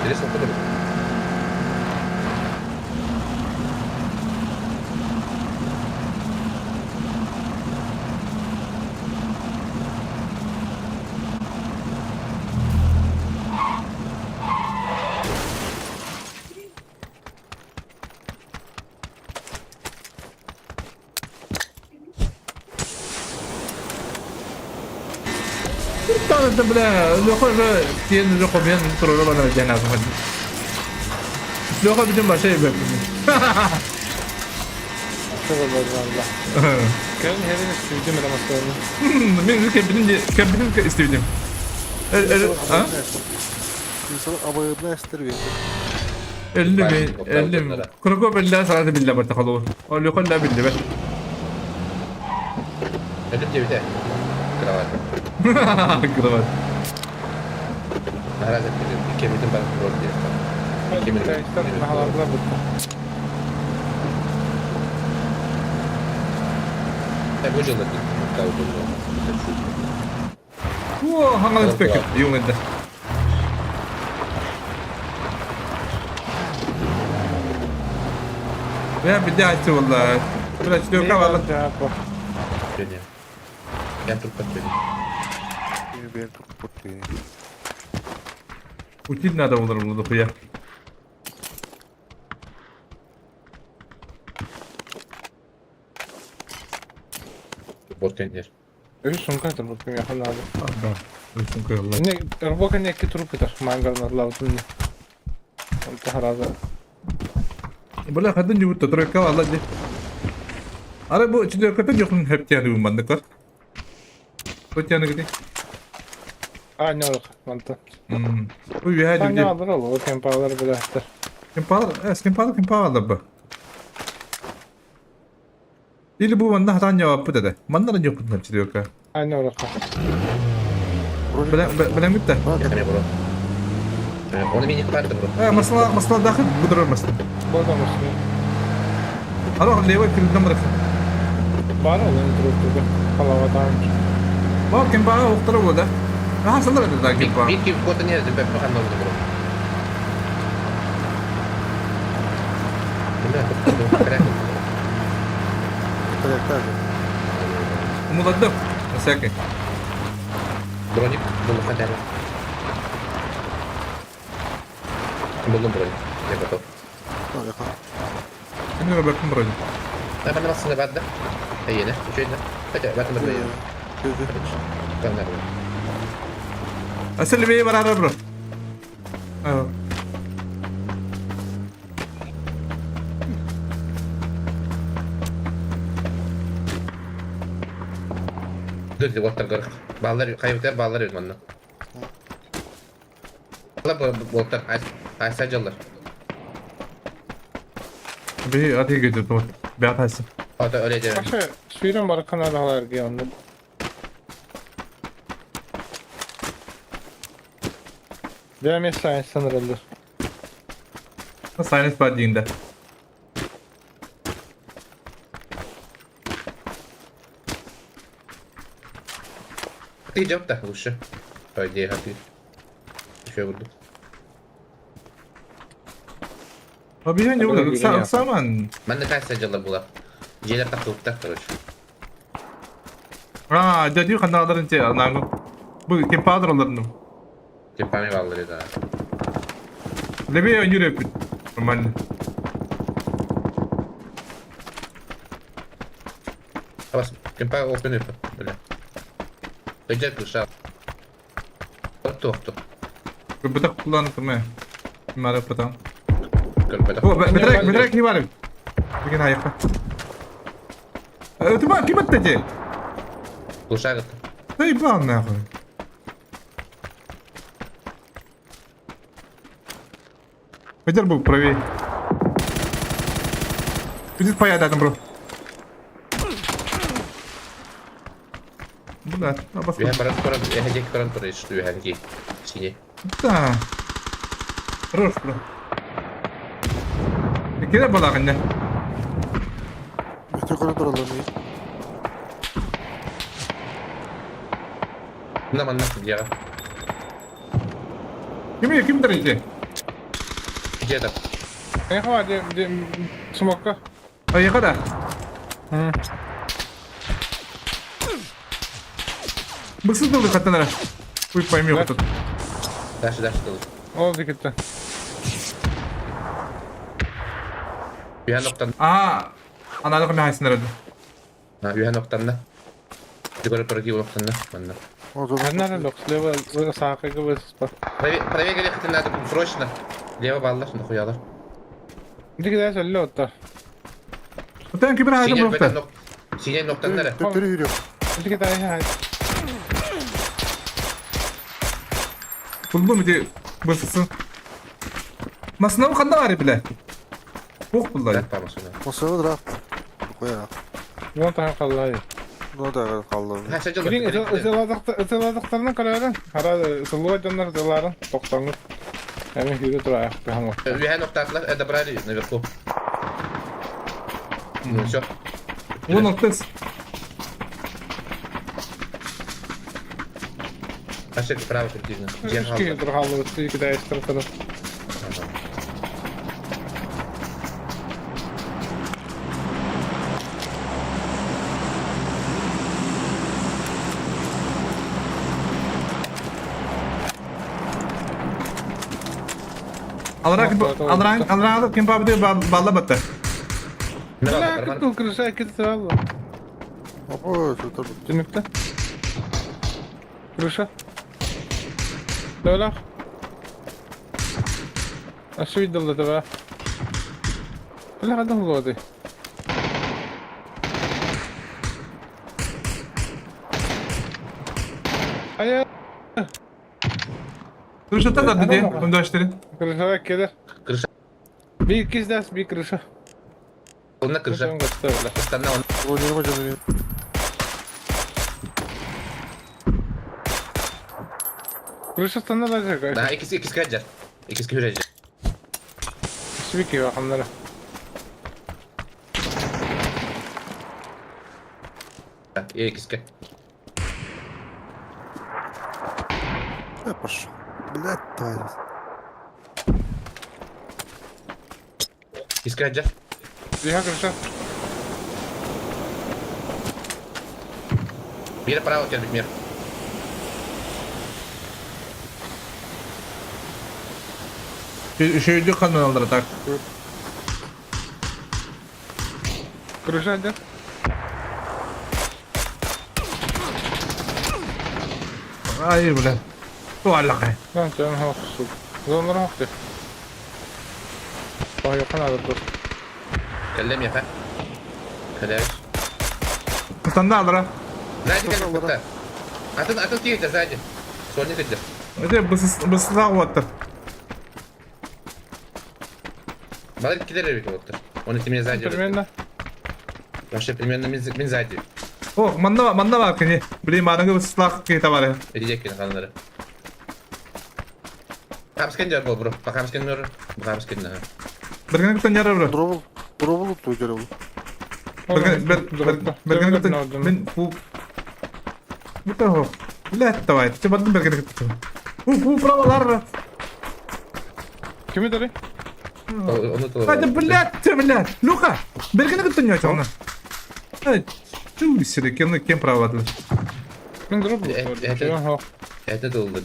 Интересно, куда бы? Та бля, лёха же тиен лёха мен турора бана жана хад. Лёха бүтүн баша ебеп. Кэлин херин истибитим эрэ массыына. Мен кэбинин кэбинин истибитим. А? Абайыбына эстер бейді. Элли мен, элли. Курго билла сараты билла барта халуу. Ол лёха ла билли бе. Это тебе, Кровать. Кровать. Наразы кемитин бар роль Кемитин. Я выжил на О, хаңал спекер. Юңында. Я بدي والله. بلا شنو والله. Я тут подтвердил. Утиль надо было дохуя. Вот конечно. Үс сумка турбут миэхэ наада. Да, үс сумка ялла. Не, рубока не икки труп ытар, маангарын арлаабытым не. Онто хараза. Бля, хадын жубутта тройка алла ди. Ара бу четверката жокун хептяны бу Хотяны где? А, не олох, манта. Бу үһэ Таня алыр ол, кемпалар билэхтэр. Кемпалар, кемпалар кемпалар бу. Или бу манна хатан жавап бу да. Манна да жок бу четверка. А, не олох. Бля, бля митта. Он меня не хватит, бро. Масла, масла дахы будур масла. Бода масла. Ара левый кирдем бирак. Бар ол энэ друг халава Бар кемпага уктара бу да. Аха салдар да кемпага. Битки кота нет, тебе пока нужно, бро. Бля, тут кряк. Порядок. Умулардым. Всякий. Броник булу хотя бы. Булдум броник. Я готов. Şimdi Robert'ın броник. А bana basın da да? Yine. Үчүйдэ. Хотя батын бір бейі. Asıl bir var bro. Evet. Dur оттар Баллар кайбытар баллар өз манна. Болтар айса жаллар. Bir atı götürdüm. Bir atarsın. Ата öyle demem. Баша сүйрен бар канадаалар онда. Бәмес сайынсан рөлдür. Sinus var diyeyim de. Ты идёт так лучше. По идее, хапи. Еще буду. Abi ne oldu? Saman. Ben de kaç sacalar була. Желер тақтылықтар, короче. А, дядю каналдарын те, анагы. Bu kim padrolarını. Кемпами баллары да. Лебе yürüp. Нормально. Бас, кемпа опен өпі, бля. Өжер кыша. Тоқты. Бытак kullandım mı? Mara потом. Көрбеді. О, бетрек, бетрек не бар. Деген аяққа. Ты ким атты? Кыша гыт. Да ебал нахуй. Хотел бы правее. Будет паять там, бро. Бля, абас. Үйә баран туран, үйә дек баран туран, что үйә ки. Сине. Да. Хорош, бро. Кире балагын не? Bütün koridor alalım iyi. Мына манна дияға. Ким ким дәрәҗә? Где-то. Эхва, де смокка. А я када? Бысыз дылды каттанара. Хуй пойми вот тут. Дальше, дальше дылды. Ол дикетті. Үйә ноқтан. А, аналык мен хайсын өрөдү. Үйә ноқтанна. Дегор проги ноқтанна. Манна. Аннары лок, слева саакыгы высыпа. Правее говорит, надо срочно. Лево баллар, нахуялар. Дикедә сөллө отта. Утан кибер хайдым рухта. Сине ноқтаннары. Төптөрү yürüyor. Дикедә хай. Булдум иди бысысын. Масына канда бар биле. Ох булдар. Masaya da Koya. Вон там қалай. Ну да қалды. Билин ысыладыктарынан көрөрүн. Хара сылуа дьоннор дыларын токтоңуп. Эми күйгө тура аяк бихам. Үйә ноқтатлар добрали наверху. Ну все. Вон алтыс. Ошибка право крутизна. Үч тургалы дикедә истер Алрак алрак алрак ким пабды балла батта. Бля, кытыл крыша кетсе алды. Ой, что Түнүктө. Крыша. Лөлах. Ашы видел да Бля, кайдан болду? Ая. Крыша да dedi. Öndaşları. Крыша келер. Крыша. Bir киздес, bir крыша. Онна крыша. Останна он. Oynuyorum hocam benim. Крыша станна Да, икisi икisi kaçar. Икisi hürece. Свики бакамнары. Икisi. Я пошел. Блядь, твою. Икisi kaçar. Лиха крыша. Биир право кэлбит мир. Үчүгэйдик ханнаналлара так. Крыша один. Ай, бля. Туаллахай. Lan canım hafif. Zonları hafif. Daha yakın alır dur. Кэллэм яха. Кэлэр. Кутанна алара. Сзади кэлбит кытта. Атын атын тиийдэ сзади. Соня кэллэ. Это бысыслаах уоттар. Балык килер эбит уоттар. Он эти меня сзади. Примерно. Вообще примерно мин сзади. О, манна манна бар кини. Блин, маныгы бысыслаах киһи табары. Эдиеккин ханнары. Хамскин дьар бол бро. Бахамскин нөр. Бахамскин нөр. Бергени кытта ньара бро. Дробул. Дробул утtu дьэрэ Бергени кытта мин фу. Бу хо. Блядь, давай. Ты бардын бергени кытта. Фу, фу, правалар. Kimi dedi? Hadi блядь, ты, блядь. Люха, бергени кытта ньара оны. Ай, чу сире, кем кем правады. Мин дробул. Это это долго.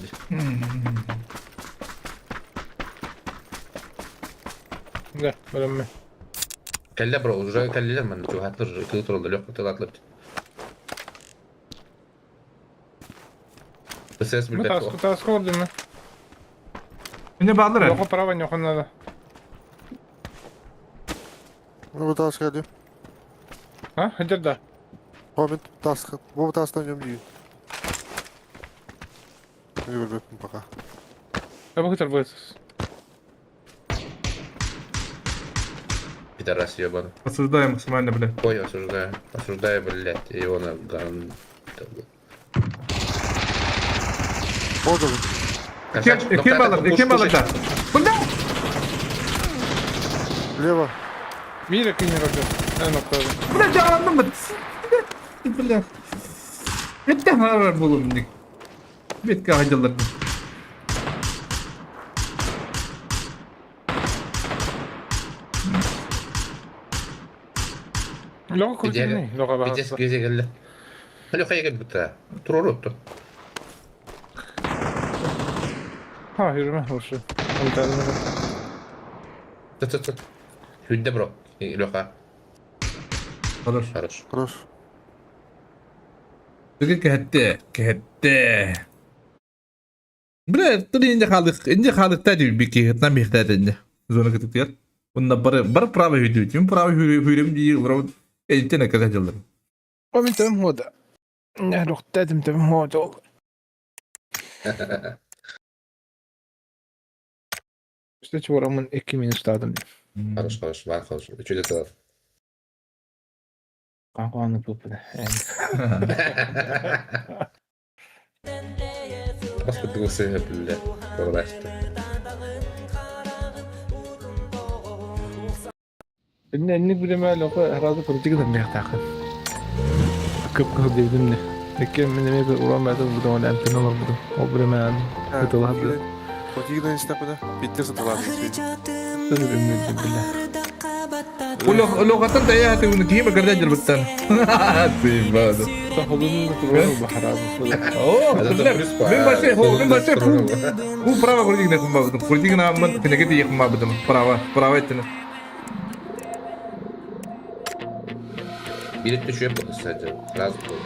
Да, бөлөммө. Кэллэ бро, уже кэллилэр манна чугаһатлар, ытыы тураллар, лёг ытылатлар. ПСС Ну билбэт таску таску ордуна. Мне баалар. Лоха право не надо. Ну таска дип. А, хадер да. Момент таска. Бу таска нем дии. Көрбөппүн пока. Я бы хотел бы. Пидорас ебаный. Осуждаю максимально, блядь. Ой, осуждаю. Осуждаю, блядь, его на ган... Болды. Кем балар, кем балар да. Бля! Лево. Мира кине роджер. Бля, жагаландым бит. Бля. Это харар булум ник. Бетке хадылар. Лоха крутини, лоха бахас. Пиздец, где кэллэ. Лёха егер бутта. Турору Ha yürüme hoşu. Tut tut tut. Хүдде бро. Лёха. Хорош. Хорош. Хорош. Бігін кәхетте, кәхетте. Бля, тұр енді қалдық, енді қалдық та дейм беке, хытнан бехтә енді. Зона кытыктыгар. Онда бар бар право хүдү, тим право хүрү хүрүм дии, урау элтен акада жылдар. Комин тем хода. Не рохтадым тем хода. Что чего роман 2 минус стадым. Хорош, хорош, бар хорош. Чудо Канканы пупы. Бас бутылся, бля, порвать-то. Инник билеме лоха разы крутик да мехтакын. Көп кыл дедим не. Лекен мен эме уран бәді буду оны әмпен олар буду. Ол билеме это лабы. Хотигдан истәп Питер сатылады. Улоғаттан таяқ атуын киім кірден жүрбіттен. Ты Мен баше, мен баше, бу право крутигне кумбабытым. Крутигне аммын кенеге тие кумбабытым. Право, право эттин. Билет түшеп болды, кстати. Сразу был.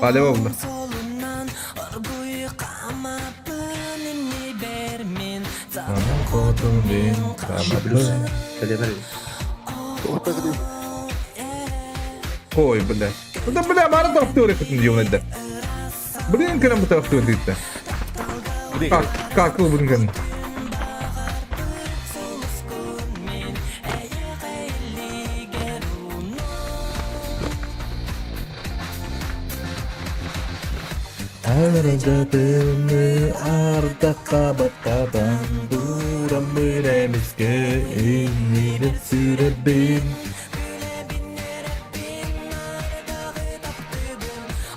Палево булды. Ой, бля. Да, бля, мара тахты өрекетін дейін әдді. Блин, кірім бұ тахты өрекетті. Как, как бұл бұның кірім? Ардаққа баттадан дурам біремізге иннені сүребін.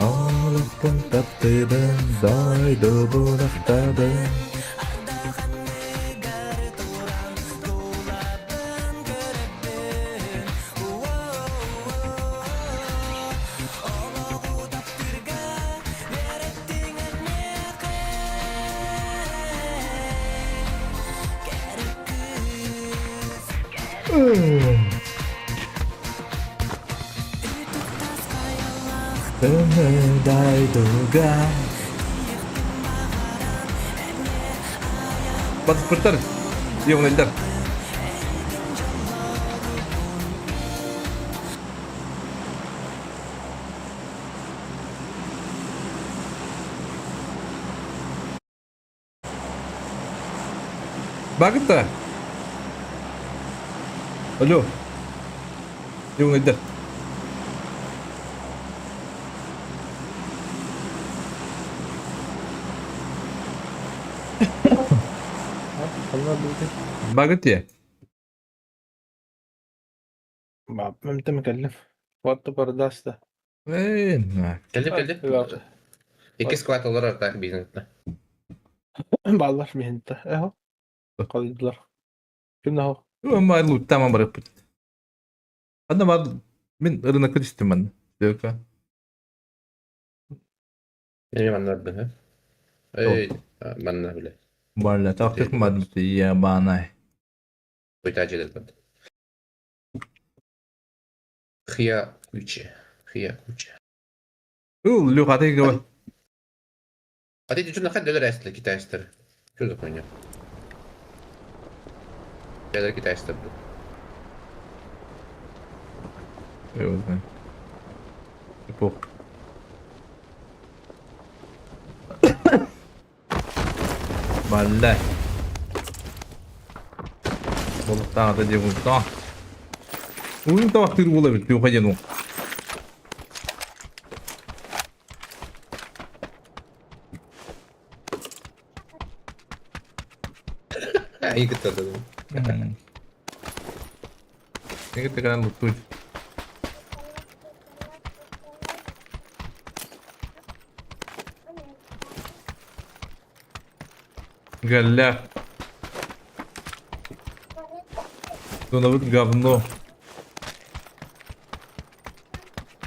Алықтың таптыбын, зайды бұлақтабын. Дайдуга. Батыспыттар. Йоҥнайдар. Багыта. Алло. Йоҥнайдар. Багыт Мемтем кэллим. Уотта бардаста. Кэллим, кэллим. Икки склад олорор так бизнесте. Баллар миһинтэ. Эхо. Қалдылар. Ким нахо? Май луттама барыппыт. Анда бар мин ырынакка түстүм манна. Дөкө. Эми манна бардым, Эй, манна биле. Барла тактык мадмыты я банай. Уйтажы барды. Хия куча. Хия куча. Ул люхаты го. А ты что нахай доллар эстли китайстер? Что за хуйня? Доллар китайстер. Я его знаю. Эпох. Балла. Болуктаҕата дьэ Уйун табахтыыр буола эбит, туохха диэн уу. Айы кытта Эгэ тэкэнэн луттуй. Галля. Зоновыт говно.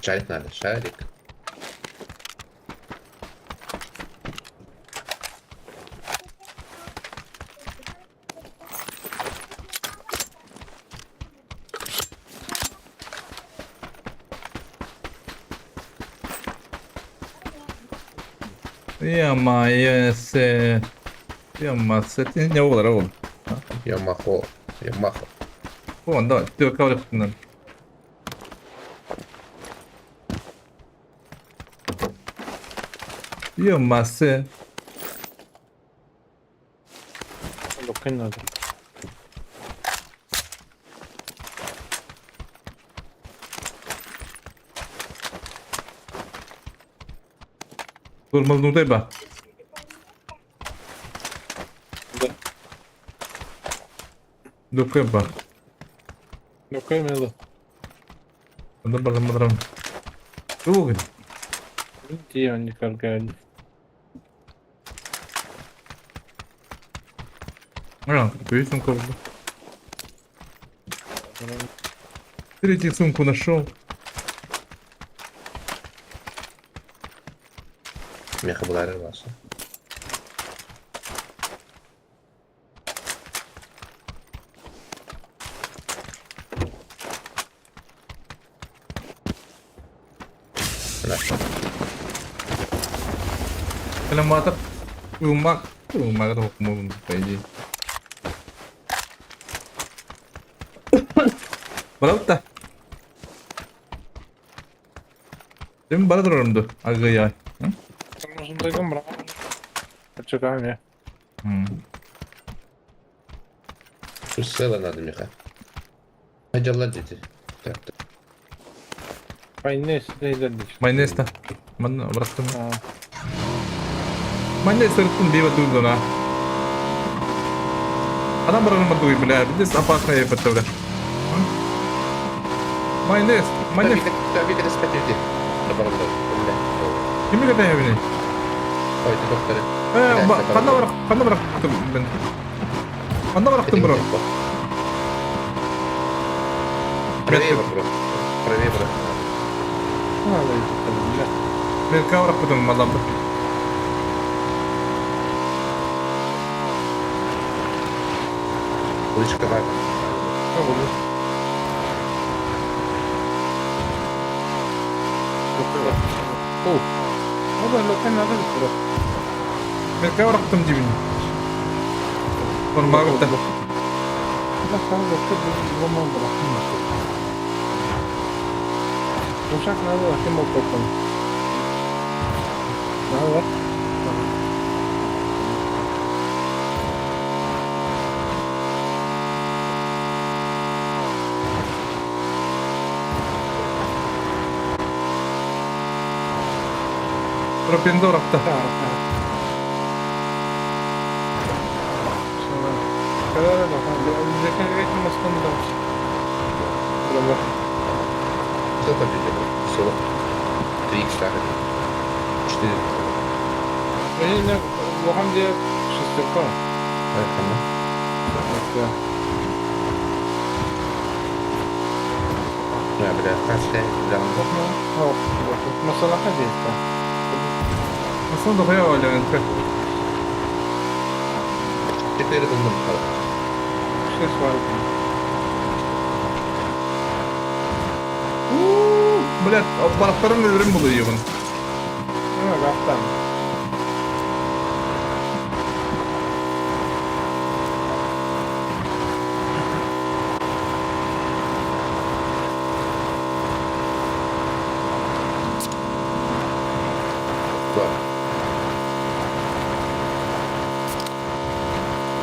Шарик надо, шарик. Ямайсе. Ямасе. Не olur oğlum. Ямахо. Ямахо. Вон, давай, ты каврыктынан. Ямасе. Лукин надо. Тормознутай ба. Да. Дукай ба. Лукай мело. Онда барам барам. Тугын. Где они каргали? А, ты сумку. Третью сумку нашел. Меха была рвался. Каляматор. Умак. Умак это можно, по идее. Баралта. Дим бара турарымды. Агы Чекаем Села надо, Миха. Адялла дети. Так, так. Майонез, Майонез-то. Манна бырахтым. Майонез сырыттын бейбат дудуна. Адам барарым дуй, бля. Здесь опасно я бля. Майонез, майонез. Кими катая бини? Ой, ты доктор. Ханна барах, ханна барахтым мен. Ханна барахтым бро. Правее бро. Правее бро. Мен каврах маламбы. Уличка бар. Ол лөкөн наада бит Мен каврактым дибин. Формагыта. Ушак надо, кем был потом. Надо. Пропендорахта. Сколько бюджет? Всего. 3 икса. 4. Улахан дьиэ шестерка. Да, бля, хасте, да. Масалаха дьиэ. Aslında da bayağı öyle. 4 ыллым. Шесть var. Блядь, барахтарым өлөрүм булуйугун. Ну, гафтан.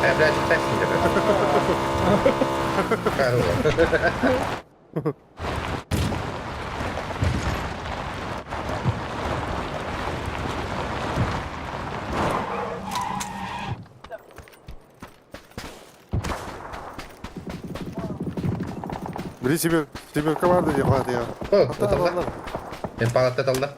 Э, блядь, так не Били себе, себе команда не хватит я. О, Мен палатта талда.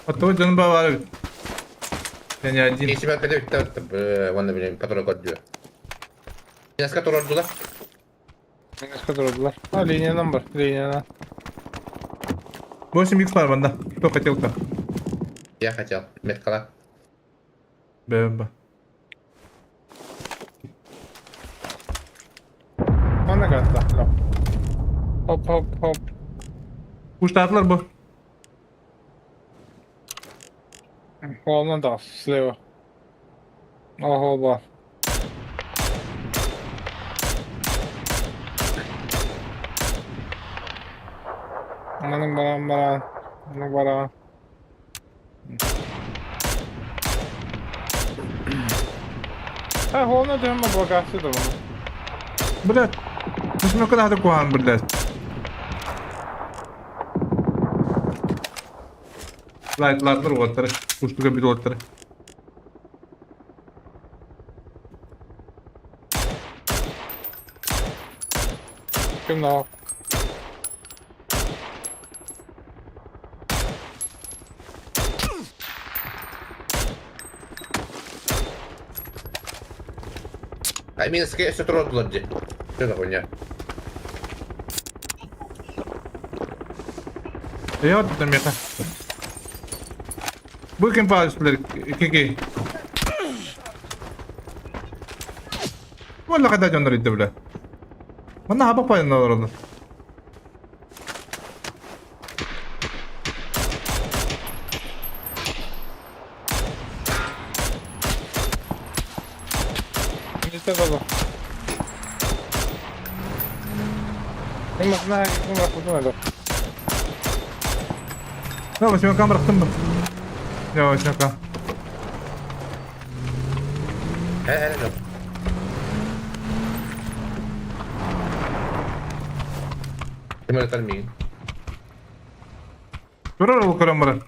А то дьон бар. Я не один. Если бы когда вон, блин, который год Несколько турордула. Несколько турордула. А, линия номер, линия. 8 икс бар банда. Кто хотел-то? Я хотел. Меткала. Бэба. Манна гатта. Хоп, хоп, хоп. Куштатлар бу. Головна да, слева. Ого, ба. Манын баран баран. Манын баран. Ha, головна dönme bagajı da bunu. Блядь. Nasıl kadar da kuhan блядь. Лайтлар уоттары. Куштуга бит уоттары. Kim daha? А минус все турордула где? Что за хуйня? Я вот там меха. Букин паузлер кики. Валла када дьоннор идде бля. Манна хаба пайна олороллор. Не того. Не знаю, как он Да, восьмерка бырахтым бу. Я восьмерка. Э, Ким это мин? Көрөр ол көрөн барар.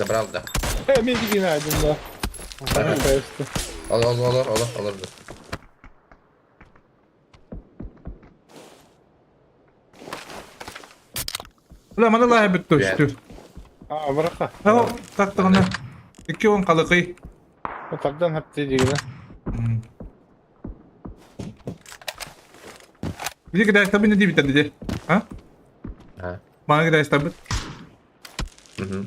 Добрал, да. Э, мен günaydın да. Olur, olur, olur, olur. Бля, маны лаһа бүттү үстүр. А, быраха. О, тактыгына. 2-10 халыкый. Тардан хапты дигина. Били кидайстабын не дибитен диде. А? А. Мана кидайстабыт. Мгм.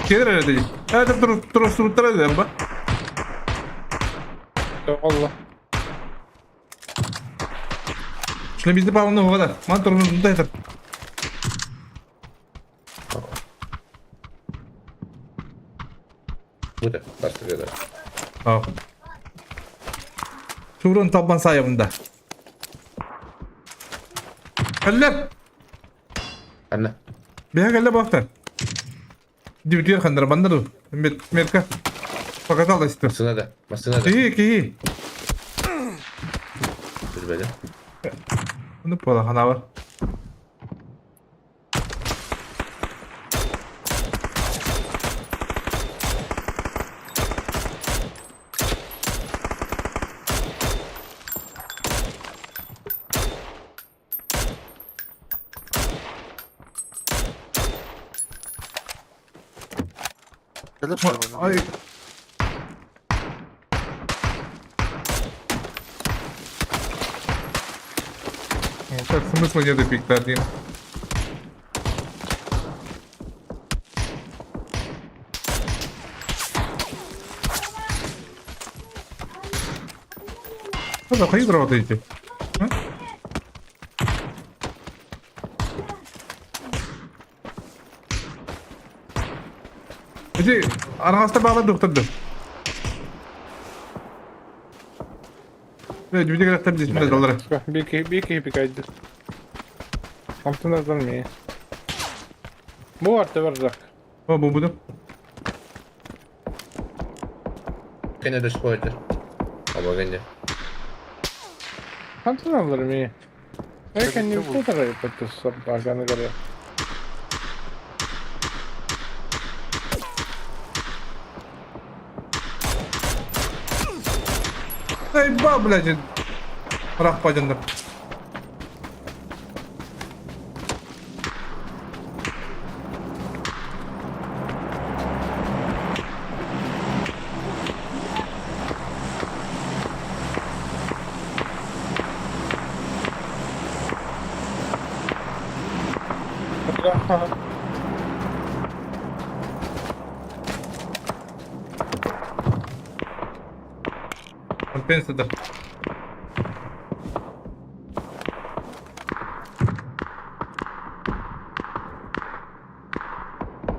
Келер эрэ диди. Это туруттара дедем ба. Allah. Şuna bizde bağlandı o kadar. Man turumuzda da yeter. Бу да, бастырыла. А. Турун табан сайымында. Кэллэр! Анна. Биһэ кэллэ баахтар. Дибитигэр ханнара манна дуу? Метка. Показал истер. Массыына да, массыына да. Киһи, киһи. Билбэтим. Ону буола ханаабар. Ай. Так смысла нет пиктать. Ну, да, работаете. Иди, араҕаста баалар доктор да. Э, дьүдэ кэлэхтэр дьиэтин даллара. Бики бики бикайды. Алтын аздан ми. Бу арты бар О, бу буду. Кене да шпойдер. Аба кене. Алтын алар ми. Эй, не буду подписаться, аганы говоря. Эй, ба, блядь. Рах падендар. Компенсатор.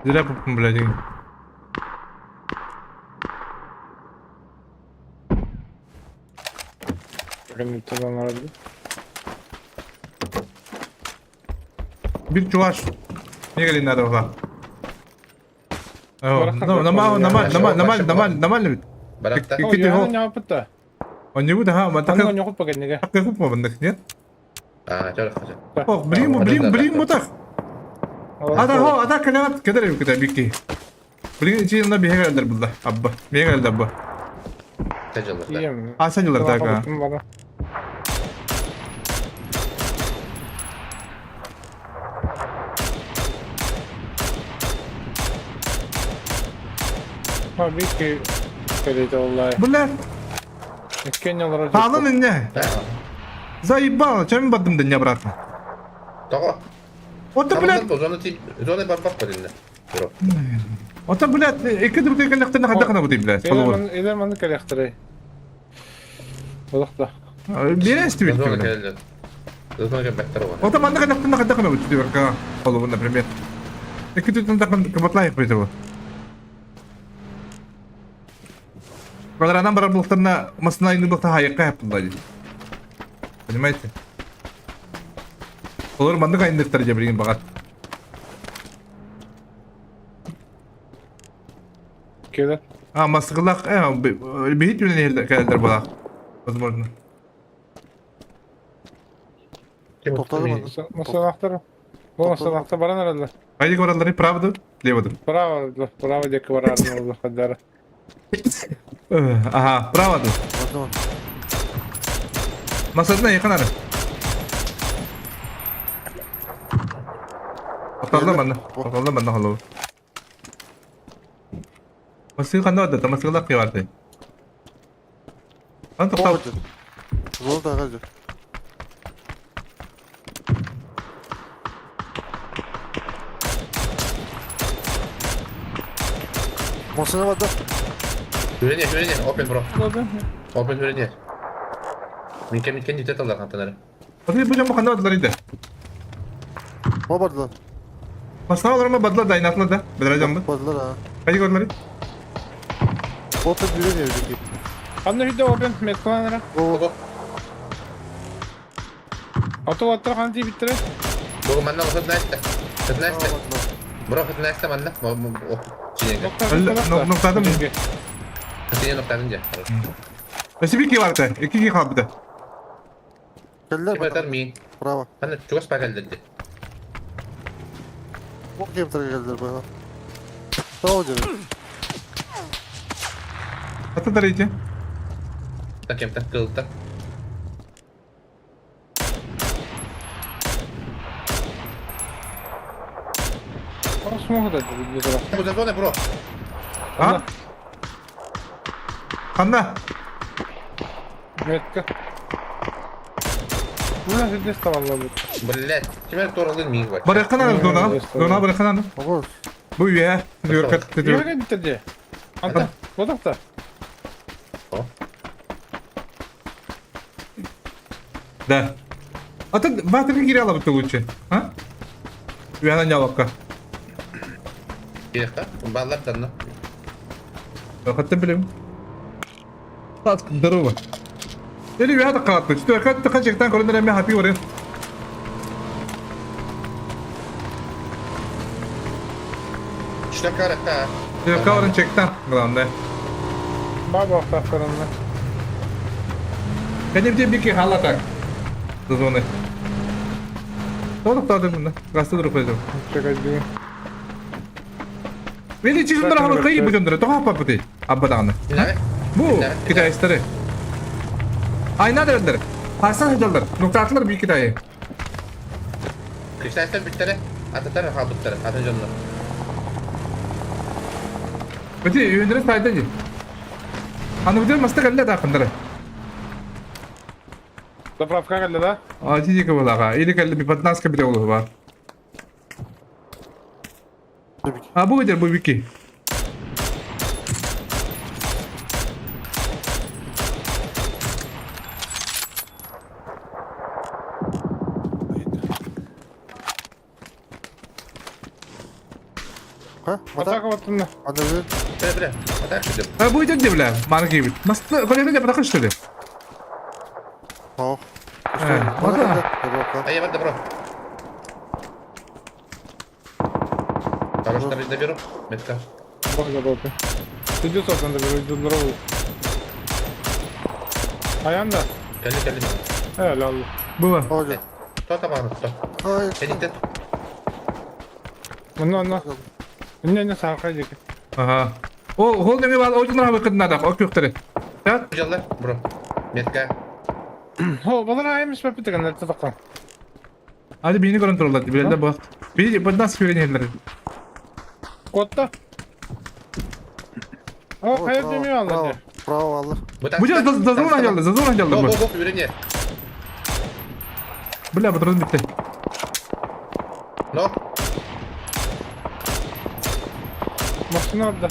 Зря блядь. Bir чуваш. Не говори надо была. Нормально, нормально, нормально, нормально, нормально. Баракта. Он не будет, ага, так как нет? А, чё О, блин, блин, блин, вот так. А да, а да, кэлэт, кэдэр кэдэр бикки. Блин, чи на бегалдар булда. Абба, бегалдар абба. Сажалар. А, сажалар так. А, бикки кэлит оллай. Бля. Кенялар. Алын не. Заебало, чем бадым да не обратно. Того. Вот блядь. Зона зона барбак бадында. Вот блядь, икки дүрт кэлэхтэн хадахна бутый, блядь. Илер маны кэлэхтэрэй. Олохта. Берестивит. Зона кэлэлэр. Зона кэлбэттэр оҕо. Вот манна кэлэхтэн хадахна бутый, холобур, например. Икки дүрт тахан кабатлайык бит бу. Квадранан барар бултарна масына инде булта хайыкка яптылар. Понимаете? Олар маннык айындыктар же билген багат. Келер. А, масыгылак, бейт менен келдер бала. Возможно. Тоқтады Масанахтар. Бу масанахтар баран аралар. Кайда баралар, правда? Левода. Право, право деки барар хаддара. Ага, право. Одно. Масадына yakın ары. Аталла манна. Аталла манна халу. Масыы ханна барда? Масыылар кие барды. Ан тоқтау. Зона тага жүр. Машина барда. Хүрен хүрен open bro. Open хүрен Минкен минкен дите талар хантанары. Hadi bu jamba ханна бардылар иде. О бардылар. Масына олар бардылар да айнатылар да. Бедер жамбы. Бардылар а. Кайда көрдүлөр? Open жүрген evdeki. Анна хүдэ open меткаланара. О. Ото аттар хан ти биттире. Бу манна 15. 15. Бро 15 манна. Чинеге. Ноктадым. Чине ноктадым же. Спасибо ки барда. Эки ки калбыда. Келдер. Ким мин. Браво. Аны чугас пакалдырды. Бок кемтер келдер бана. Тау жүр. Ата дарыйте. Так кем так кылта. Смогу да Бу зона бро. А? Ханна. Метка. Бuna здесь tavalla bu. Блять, теперь торылын мин бар. Баракан аны дона. Дона баракан аны. Бу үйе. Дүркәт дүр. Yürü bitirdi. Anta, bu da. Да. А ты батырга кире алабыт лучше. А? Үйәнә нялапка. Кирәк Баллар данна. Хәтта белем. Так, здорово. Или үйәдә калат. Четверка тыка чектан көрүнөр эме хапи барын. Четверка аракта. Четверка барын чектан, главное. Баба ахтарында. Кәнемде бики хала так. Зоны. Толық мында. Гасты дұрып қойдым. Вели чижындыр хабы кыйы бүтөндөрө. Тоға апа бути. Абба даганы. Бу китайстары. Айна дердер. Хасан хадалдар. Ноктатлар би китайы. Китайстар биттәре. Ататар хабыттар. Атын жоннор. Бити үйөндөрө сайда жи. Аны бүтөр маста калла да кындыры. Заправка келді да? А тиги балага. Или калла би 15 бите болу бар. А бу где бу вики. Ха? Атака баттым. Аны бир. Бля, бля. Атака деп. А бу идет бля. Марки бит. Маста коллега деп атака что ли? О. А я добро. Хорош, доберу. Метка. Бог забыл. Ты идешь отдан доберу, иду здоровый. Аянда. Кәлі, кәлі. Э, лалу. Була. То табаны, то. Кәлі, Мына, мына. Не, не, сарқай деки. Ага. О, хол неме бар, ойдун рабы кыдына да, ок көктөрү. Так? Жаллар, бро. Метка. О, балар айымыз бап бітеген, әрті таққан. Hadi beni kontrol et. Bilende bak. Beni bu nasıl güvenirler? Котта. О, хайыр демей алды. Право алды. Bu жер зазон geldi, зазон geldi Бо, bu. бо, бо, үйрене. Бля, патрон битти. Но. Машина алды.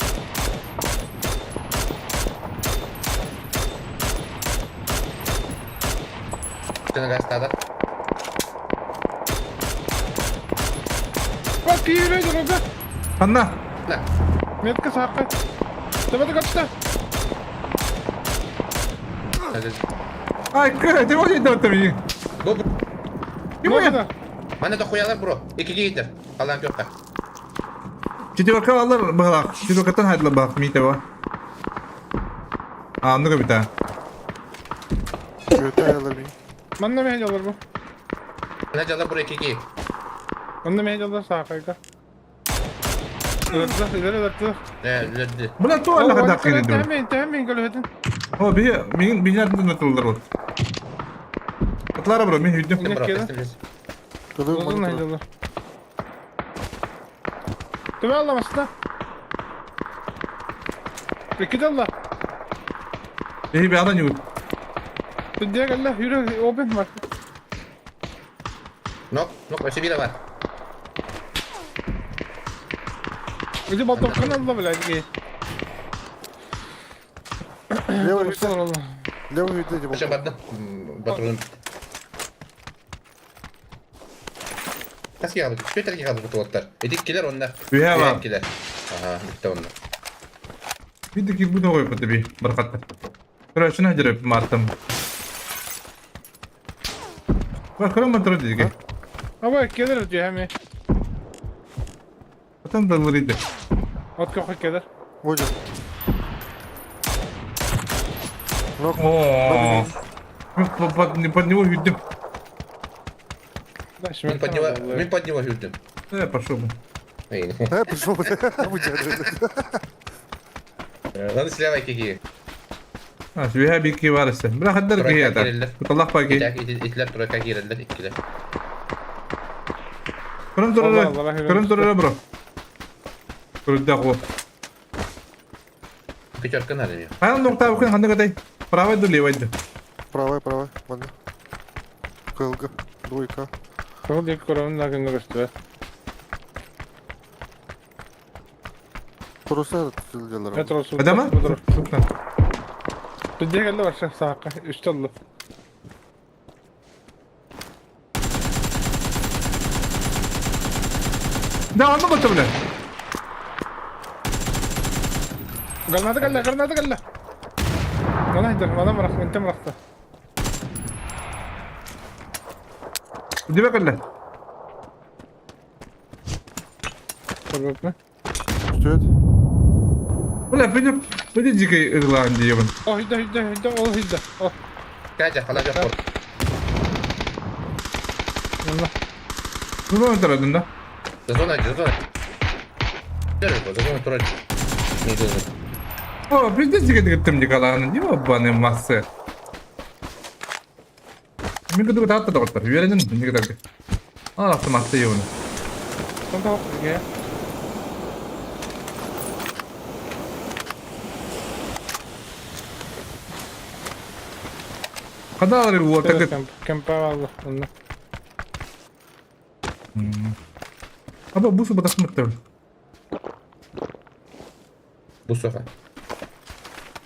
Сені гастады. Bak күйіледі ребят. Анна. На. Метка сарқай. Давай капта. Ай, кы, ты вот это там. Бо, бо. Ким я? Мана да хуялар, бро. Екіге кетер. Алан көкка. Четверка алар баглак. Четверкатан хайдла бак, мите ба. А, ну капита. Göte ayarlar beni. Манна мехел алар бу. Мына жаллар, бро, екіге. Манна мехел алар сарқайга. Өлді, өлді, өлді. Э, өлді. Бля, то алла кадак кире. Тәмин, тәмин, көлөтін. О, биһи миин биһи атын тыллар вот. Атлара бро, мин үйдүм. Кылым монитор. Төбө алламасына. Икки далла. Биһи бяда ньют. Түндиэ кэллэ, yürü, open var. Нок, нок, өссө биирэ бар. Ити болтовканы алла, блядь, Левый видно. Левый видно. Өссө барды. Батырын. Хас киһи Петр киһи хаалбыт уолаттар. Ити иккилэр онно. Үһэ бар. Иккилэр. Аха, бүтте онно. Биир кирбит оҕойбут эби бархатта. Короче, дереп мартым. Бакырым матыр диге. Аба келер дьиэми. Потом далырыйды. От көхө келер. Ой. О, под, под него видим. Мин под него, мин под него жүрдүм. Пошел бы. Пошел бы. Надо слева кики. А, свиха бики варысы. Бра хаддар ки это. Куталлах паки. Итлер тройка киреллер иккилер. Көрөн турар. Көрөн турар бро. Көрдө го. Пятерка надо мне. Хайан нокта букын ханды катай. Правый ду левый ду. Правый, правый. Ладно. КЛГ. Двойка. Кыл диэки көрөмүн да күнгө көстүбэт. Труса делалар. Метро су. Адама? Түндиэ кэллэ барса саакка үстэ оллу. Да, онно готов бля. Граната кэллэ, граната кэллэ. Мана иһдэр, мана мырах, интэ мырахта. Диbe кэллэ. Көрбөппүн. Что это? Бля, пойди, пойди дикой Ирландии, ебан. О, иһдэ, иһдэ, иһдэ, ол иһдэ. О, Катя, хала жок. манна. Ну, это родин, да? Зазона, зазона. Зазона турар. Не зазона. О, пиздец дикой дикой Николай, не ебаный массы. Мен күдүгү таатта доҕоттор. Үөрэнин никогда. А, автоматты ебаны. Сонда ге. Когда алар вот так. Кемпа алла. Онно. Аба бусу батасмыттыр. Бусуха.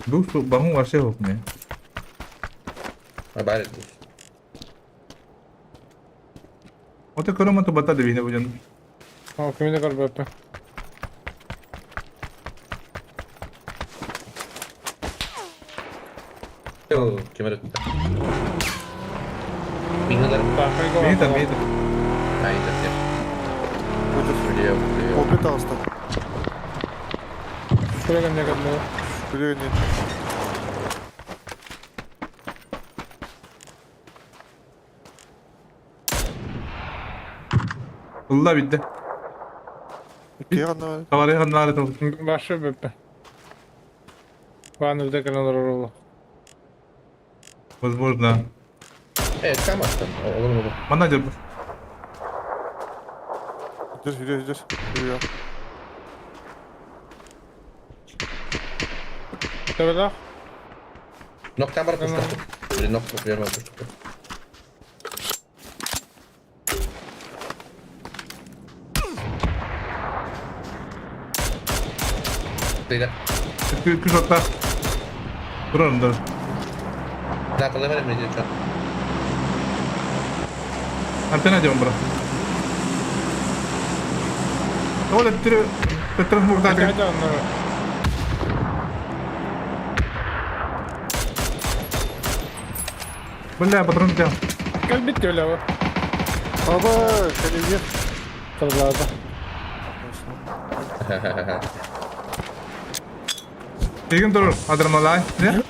Бусу бахун вообще хокме. А барит бус. Оте көрөмө то бата дебине бужан. О, кимини көрбөппүн. Кемер өттү. Мингалар. Мейта, мейта. Айта. Влево, влево. Опыт алста. Күрэгэн кэллэ. Күрэгэн. Улла бидде. Киянна. Тавары ханнары тол. Башы бөппүн. Бааны үрдэ кэлэн олорор оло. Возможно. Там астан. Olur mu bu? Мана жер. Идешь, идешь, идешь. Привет. Төбөлөөх. Ноктан барып пуштық. Бір нок вермей пуштық. Тыйда. Күш отта. Турарым да. Да, талай бар мен чо. Антенна дем бро. Ол өттүрү өттүрү мурда. Бля, патрон дем. Кэлбит төлөбө. Аба, кэлиге. Тыллаата. Тегин турур, адырмалай. Не?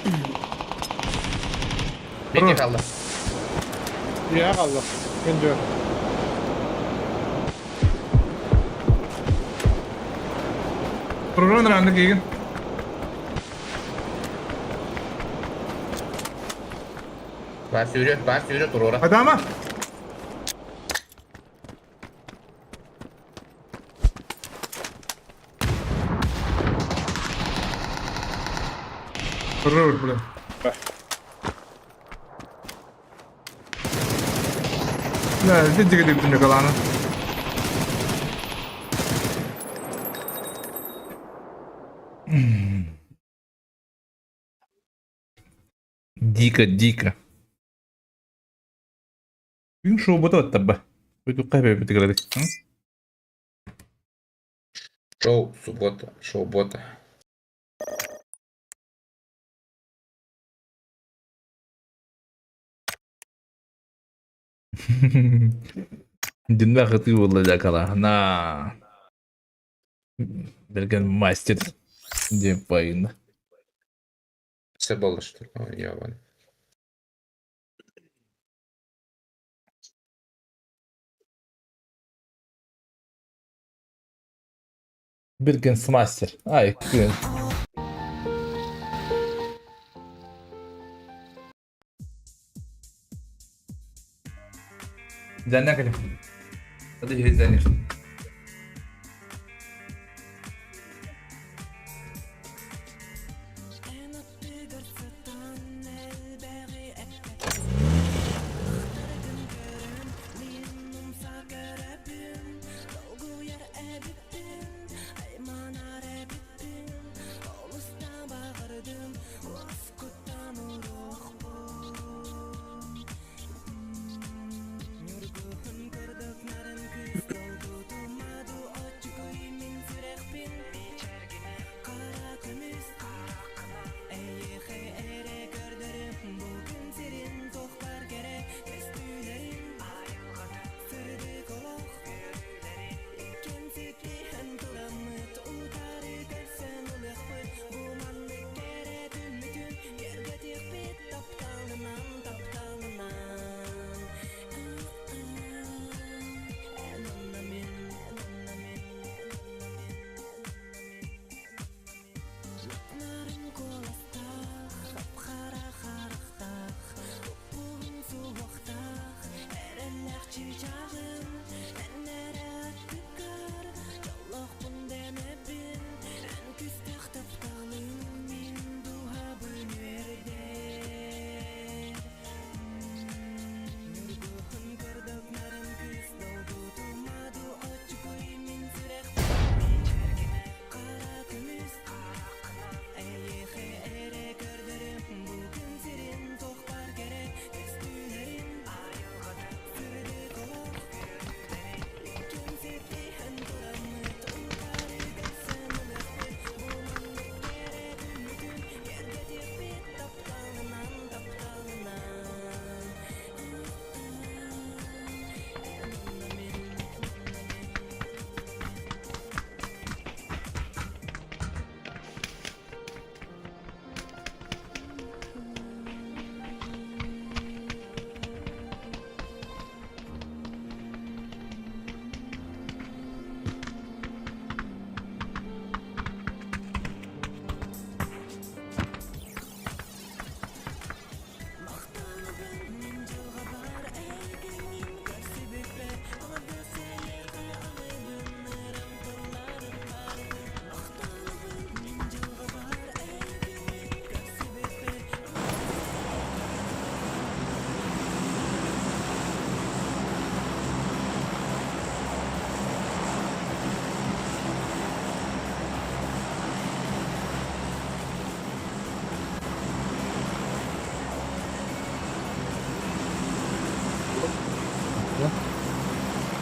Беке қалды. Үйэ қалды. Мен жөр. Турурун ранды кегин. Баар сүүрүө, баар сүүрүө туруора. Адама! Хорош, бля. Бля, видите, где ты Николана? Дико, дико. Күн шоу таба. Пойду кайф играть. Шоу суббота, шоу бота. Динна хаты буолла дьакала. На. Бэргэн мастер. Диэн пайына. Все было что ли? Ой, ебаный. Бэргэн мастер. Ай, күн. Дьанна кэлим. Hadi izlenir.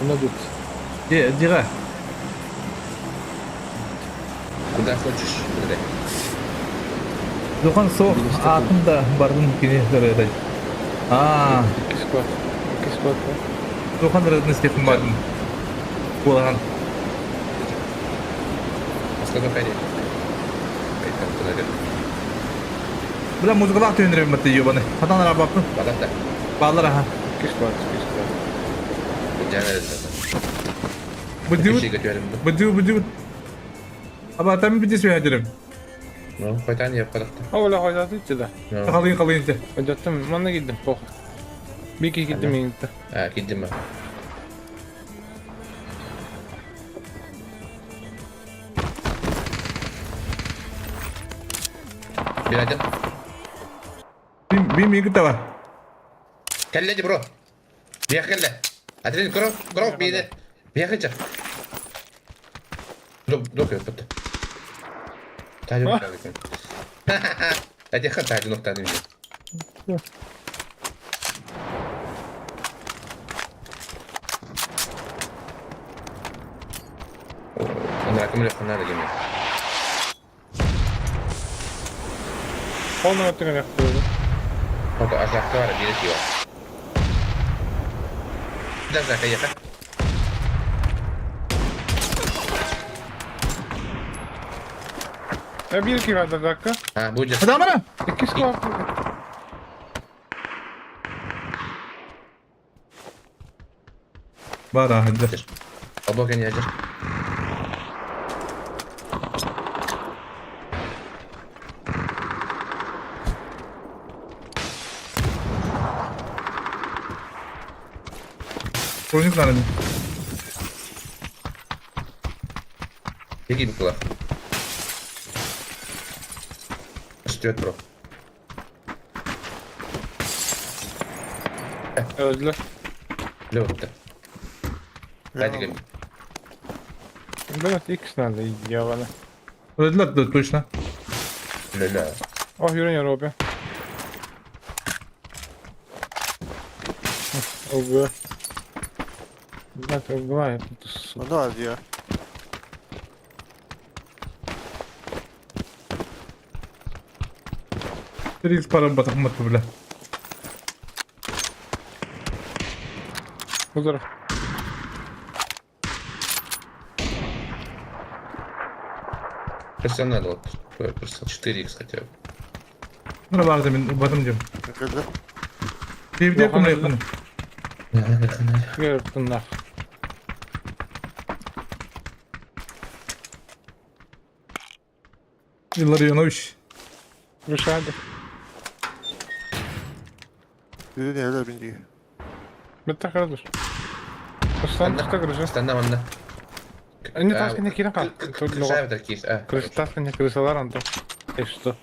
Она тут. Дига. Куда хочешь, куда. Духан со атын да бардын кини дөрөдөй. Аа. Кискот. Кискот. Духан дөрөдөн степен бардын. Булаган. Сколько пойдет? Пойдем туда. Бля музыкалаах түһүнүрэ маты ебаны. Хатан арабаппын. Балар да. Балар аха. Кискот, кискот. Быдыбыт. Быдыбыт, быдыбыт. Аба там бидис вядерим. Ну, хайтан еп kadakta. О, бля, хойдаты итти да. Халыйын халыйын те. Хойдаттым, манна киирдим, пох. Бик киирдим миигиттэ. А, киирдим Бирайдым. Мин миигин таба. Кэллэ ди бро. Биэх кэллэ. Атрин кров, кров бииде. Биэх ича. Док, док өпөт. Тажы Әдеха тажы ноқтаны мен. Ана кім лехана деген. Полный өттүгэн яхтырды. Ото ажакка бар бире тиба. Да за каяка. Я бир ки бар dakika. А, будет. Адамара. Иккис куак. Бара хадда. Обокен ядер. Броник надо. Беги букла. Ждет бро. Öldüler. Лёвта. Дайте Бля, иккис надо, ебана. Öldüler точно. Ля-ля. Oh, yürüyor Robi. Ого. Блядь, убивает. Manna var ya. Трикс парам батахмат бля. Удар. Просто надо вот. Просто 4х хотя бы. Ну барды мен батым дем. Кэллэ. Бир кум якын. Görüp Илларионович. Вышады. Yürü yerler bindi. Bitti kardeş. Стан крыша. Станда манна. Не таска не кирен кал. Крыша это кис. А. Крыша таска не крышалар онто. И что?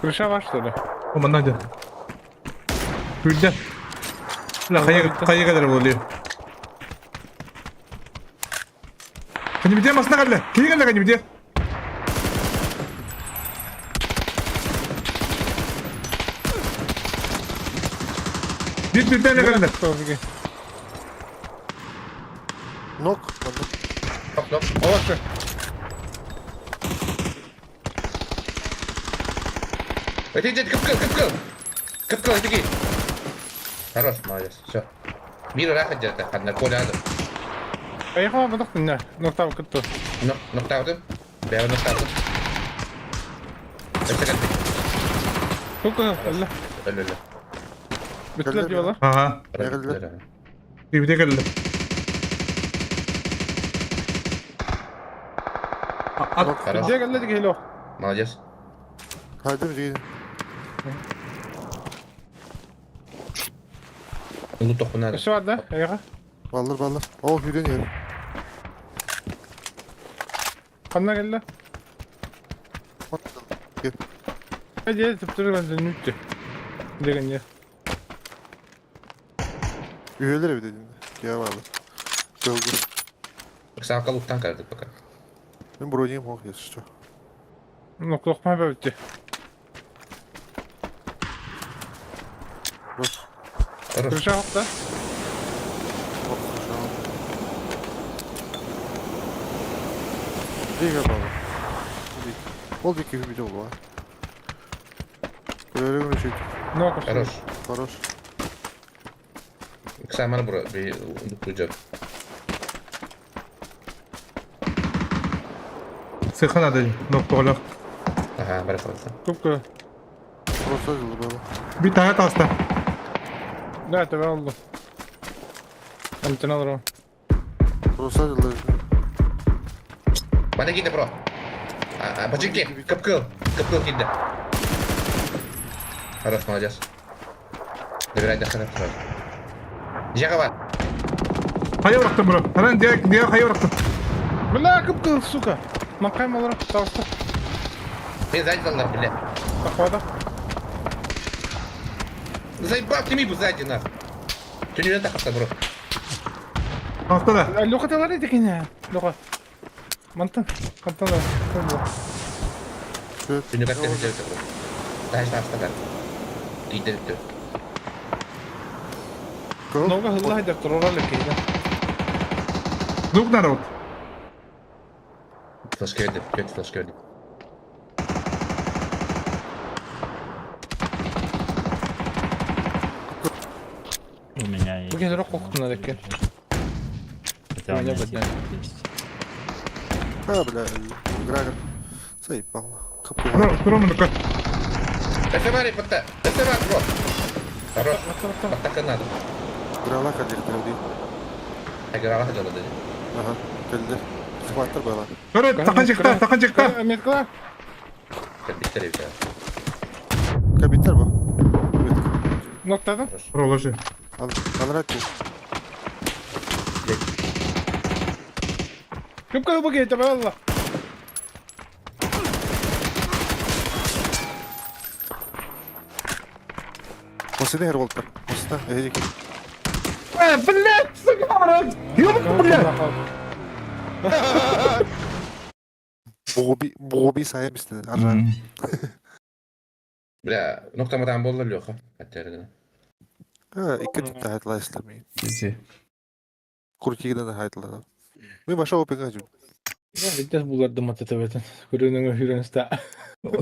Крыша ваш что ли? О, манна Күлдә. Ла кая кая кадәр булды. Кани бите масна калла. Кие калла кани бите. Бит бит бит калла. Нок. Manna. Нок, нок. Олашы. Иди, иди, кып-кыл, кып-кыл. Кып-кыл, иди. Хорош, молодец. Все. Мир рахат где-то, одна коля надо. Поехала бадах не. Ноктав кытты. Нок, ноктавдым. Бәйі ноктавдым. Это как Сколько? Алла. Өлі, өлі. Биттилер диyorlar. Ага. Бите калла. Хорош. Где geldi geliyor. Молодец. Hadi mi Лутоху надо. Şu var da. Eyvah. Baldır baldır. Oh yürü yer. Kanına geldi. Gel. Hadi tıptırı ben de nüttü. Деген ya. Üyeler evi dediğinde. Ya vardı. Gölge. Савка луктан каждый пока. Ben бронем мог, если что. Нок локма bitti. Хорош. Хорош. Крыша hopta. Дига бала. Ол дики видео была. Көрөрүң үчүн. Нок. Хорош. Хорош. Самар бро, би луту Сыха надо. Ноктолар. Ага, бара хорошо. Сколько? Просто жылы бала. Бит тага таста. Да, это oldu. Антena alırım. Просто жылы. Мана киирдэ бро. Бачинки, кып-кыл, кып-кыл киирдэ. Хорош, молодец. Добирай до сразу. Дьиэҕэ бар. Хайа бырахтым бро. Харан диэ диэ хайа бырахтым. Бля, кып-кыл, сука. Маккайм олорор, таҕыста. Мен сзади заллар, бля. Походу. Заебал, кими бу сзади нахуй. Түнүнэн тахса бро. Таҕыста да. Леха талар этикине. Леха. Мантан, хантан да. Түнүгэр тэһэ бро. Таһы таҕыста да. Тиийдер үттү. Нога хылла хайдар турар лекейде. Звук народ. Флешка берди, төрт флешка берди. У меня есть. Бүгін өрө қоқтын екен. Хотя у Меня меня подняли. типа есть. А, бля, Грагор. Заебал. Капула. Бро, бро, ну ФМР, потта. ФМР, бро. Хорош. Подтака надо. Грала кадир кэлди. Аграла хадала dedi. Ага, кэлди. Схваттар была. Көрө, тахан чыкта, тахан чыкта. Меткала. Кабиттер эбит. Кабиттер бу. Ноктадın. Бро, ложи. Анрати. Кып кыл бу кетті, балла. Осыны хер болтар. Оста, эдик. Э, блядь, сука, ёбаный, блядь. Бугуби, бугуби сайым истedi. Арра. Бля, ноктамадан болла Леха. Аттерден. А, икки типте хайтлаа истеми. Изи. Куртигинен хайтлаа. Мен баша опинга жүм. Биттес буларды матата бетен. Көрөнөңө хүрөнстә.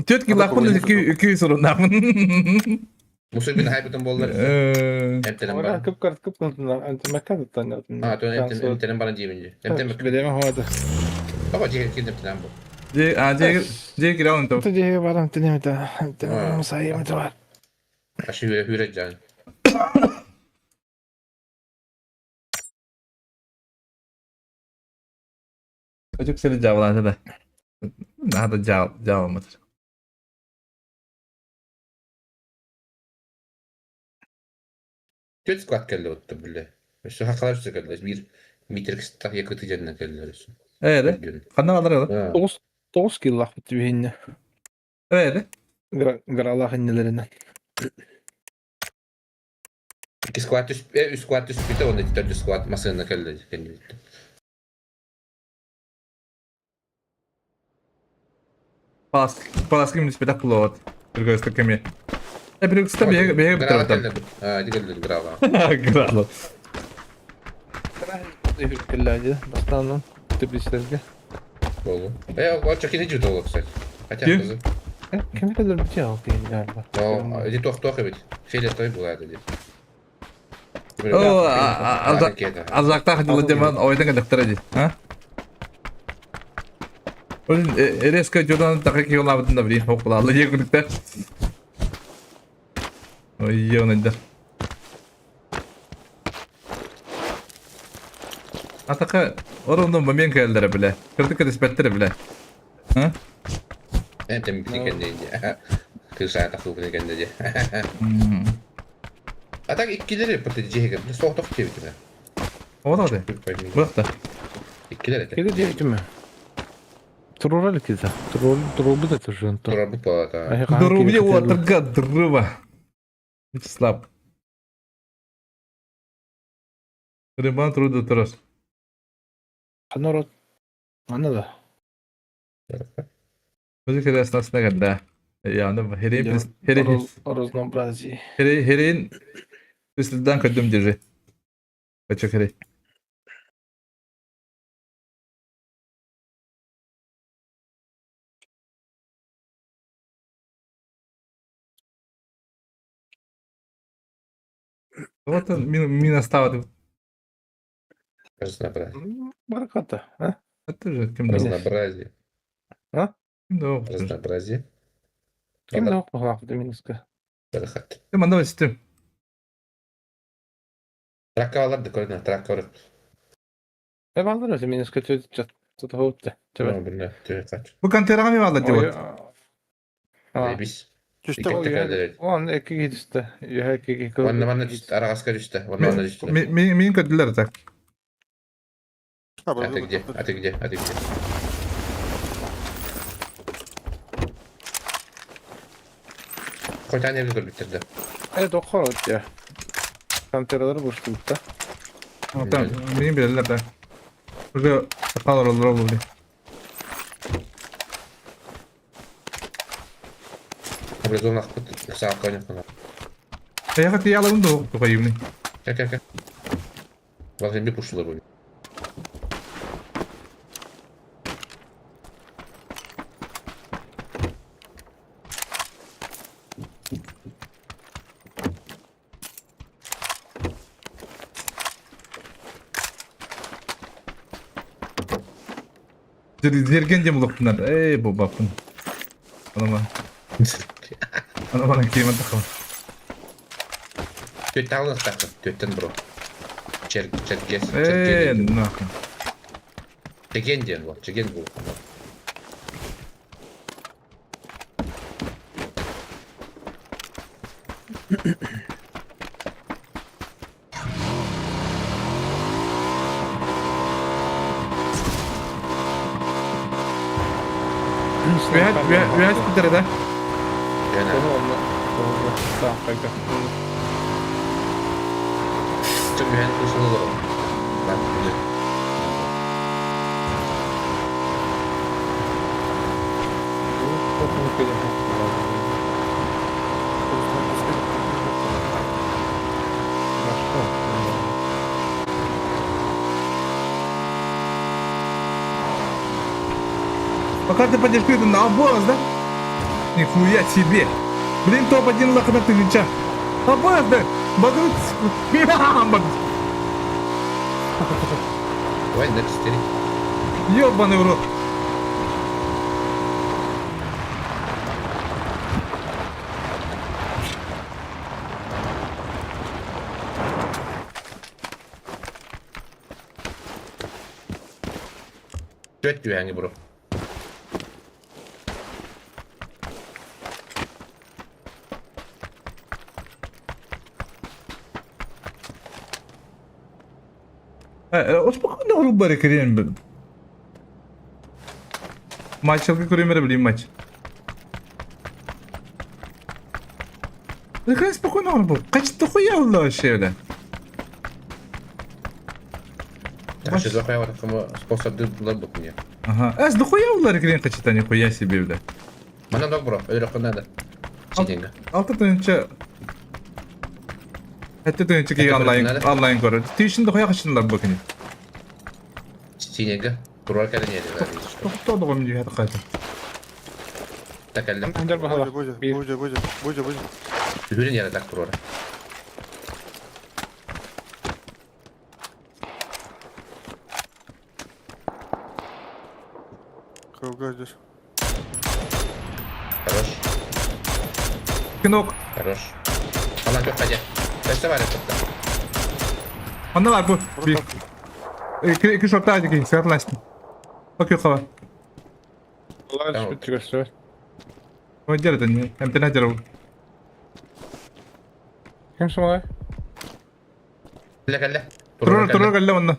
Төт килахпын үкүй суруннахпын. Мусор бин хайбытын боллар. Эмтенен Ора бар. кып карт кып кылдылар. Антимакка таттан. А, то эмтен эмтенен баран жибинжи. Эмтен Билеме хода. Баба жеге кирдим тенен бу. Же, а, же, же кире алын топ. Ту жеге барам тенемете. Тенем сайым бар. Ашы хүре хүре жан. Өтүк сели жабылады да. Надо жаб, жабылматыр. Төт склад келdi отты бile. Өссө хакалар өссө келdi. Bir метр кыстак якыты жеринен келди өссө. Эре. Ханна алар ала. Тоғыз тоғыз киллах битти бихинне. Эре. Гралах иннелеринен. İki squat üst, üç squat üst bitti, onda dört squat masasına keldi. Kendi bitti. Палас, паласки минус пятак плот. Другой стаками. Э, бир беге беге Грала битер. келdi. Ha, geldi grala. Грала. Килляди. Бастаннан. Тепличтерге. Oldu. E, o çok iyi judo oldu kстати. Хотя Kim? kızı. Ким kadar бите ал деген galiba. O, idi toh toh evet. Feyle toy bulardı dedi. О, азакта хадила деман ойдан кадактар ди. А? Ол резко жодан такы киолабытын да бри хокулалы егүлүктө. Ой, ёнында. Атака орундан момент келдер биле. Кырдык респекттер биле. А? Hem bir kendi. Kız ayakta kılıp kendi. Atak ikkileri pıtı cihege. Soğuk toh gibi. Ода. Бакта. Ikkileri de. Кеде дебитиме. Турурал кида. Турул турул бит туржун. Тура bu palata. Дурубе отрга дрыва. Вячеслав. Рыбан труда турас. Анорот. Ана да. Музыка ресна ганда. Я, ну, херин херин Разнообразие. херин херин Приследан кадым держи. Хочу херин. Вот он, мина ставит. Разнообразие. Бараката, а? Это же кем да. Разнообразие. А? Ким да. Разнообразие. Ким да окмак минуска. Баракат. Ты манда истем. Тракка алар да көрүнө, тракка барып. Э балдар өтө минуска төт жат. Tutahutta. Бу түһэ Бу контераҕа ми бааллар дии Бис. Түстэ. Он екі киһи түстэ. Үһэ екі киһи. Онно манна түстэ, араҕаска түстэ. Онно манна түстэ. Мин көрдүлэр так. А ты где? А ты где? А ты где? Хотя не көрбүттэр да. Э, тоққор өттө. Контералар буштубutta. Там мин билэллэр да. Уже сакал олорор були. Образован ахпыт саакка ойноххуна. Эйэхэ тиийэ дуу тухайымны. Кэ кэ кэ. Балгын би пуштулар бу. Зерген дем улуктунар. Эй, бу баппын. Анама. Анама киймен тахам. Төттен алын төттен бро. Чер чергес. Э, нахуй. Чеген диэн бу, чеген бу. Үһәт бүтэр да? Түбүһэн усулу. Бак, Пока ты подержи, ты на обоз, да? Нихуя себе! Блин, топ-1 лохана ты нича. Обоз, да? Бадрут. Давай, на 4. Ёбаный в рот. Төт түһәңи бро. Успокойно грубо рекрен. Матч көрөмөр билим матч. Рекрен спокойно грубо. Качты хуя вообще, бля. Что за хуя кому способ дыр мне. Ага. Эс, да хуя улар рекрен качта нихуя себе, бля. Мана дог бро, өлө надо. Сиденьга. Алты тыгынча Хәтта тыгынча ки онлайн онлайн көрөр. Тишин да хуя качтылар бу кини. Сиденьга. Турар кәле не. Токтоду гом дии хата кайта. Такаллам. Боже, боже, боже, боже, боже. Хүрен яра так турар. Кого здесь? Хорош. Кинок. Хорош. Ана көп қайда. Бәсті бар етті. Анда бар бу. Би. Ики шорта ки сәтләстем. Окей, хава. Улар бүтүгөсө. Ой, дерден не. Әмтен деру. Ким сумага? Кәллә кәллә. Турар турар кәллә монда.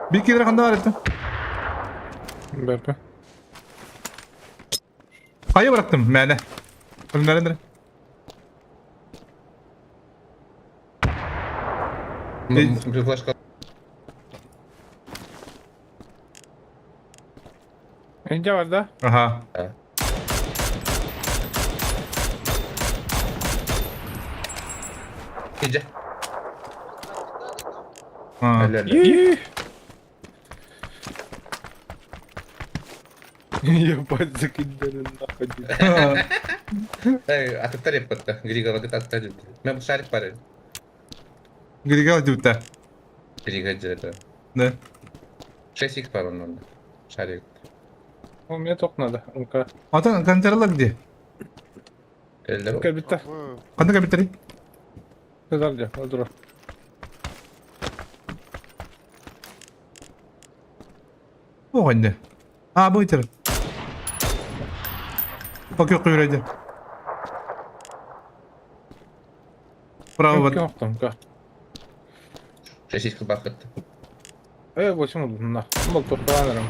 Би кидер канда бар итте. Берпе. Кая бырактым мәне. Үлмәрендер. Флешка. Инде бар да? Ага. Иде. Ебать, закидали нахуй. Эй, атыттар еппетті. Грига аттар еппетті. Мен шарик бар. Грига дип Грига деді. Да. 6х бар онда. Шарик. У меня только надо. МК. Ата контерлар где? Кәллә. Битте. Кандай кабитери? Подожди, одро. Оҕонньо. А, бытер. Пока күйреді. Право. Көхтөмкө. Шесть бакыт. Э, 8 на. Бұл тоқтаған әрім.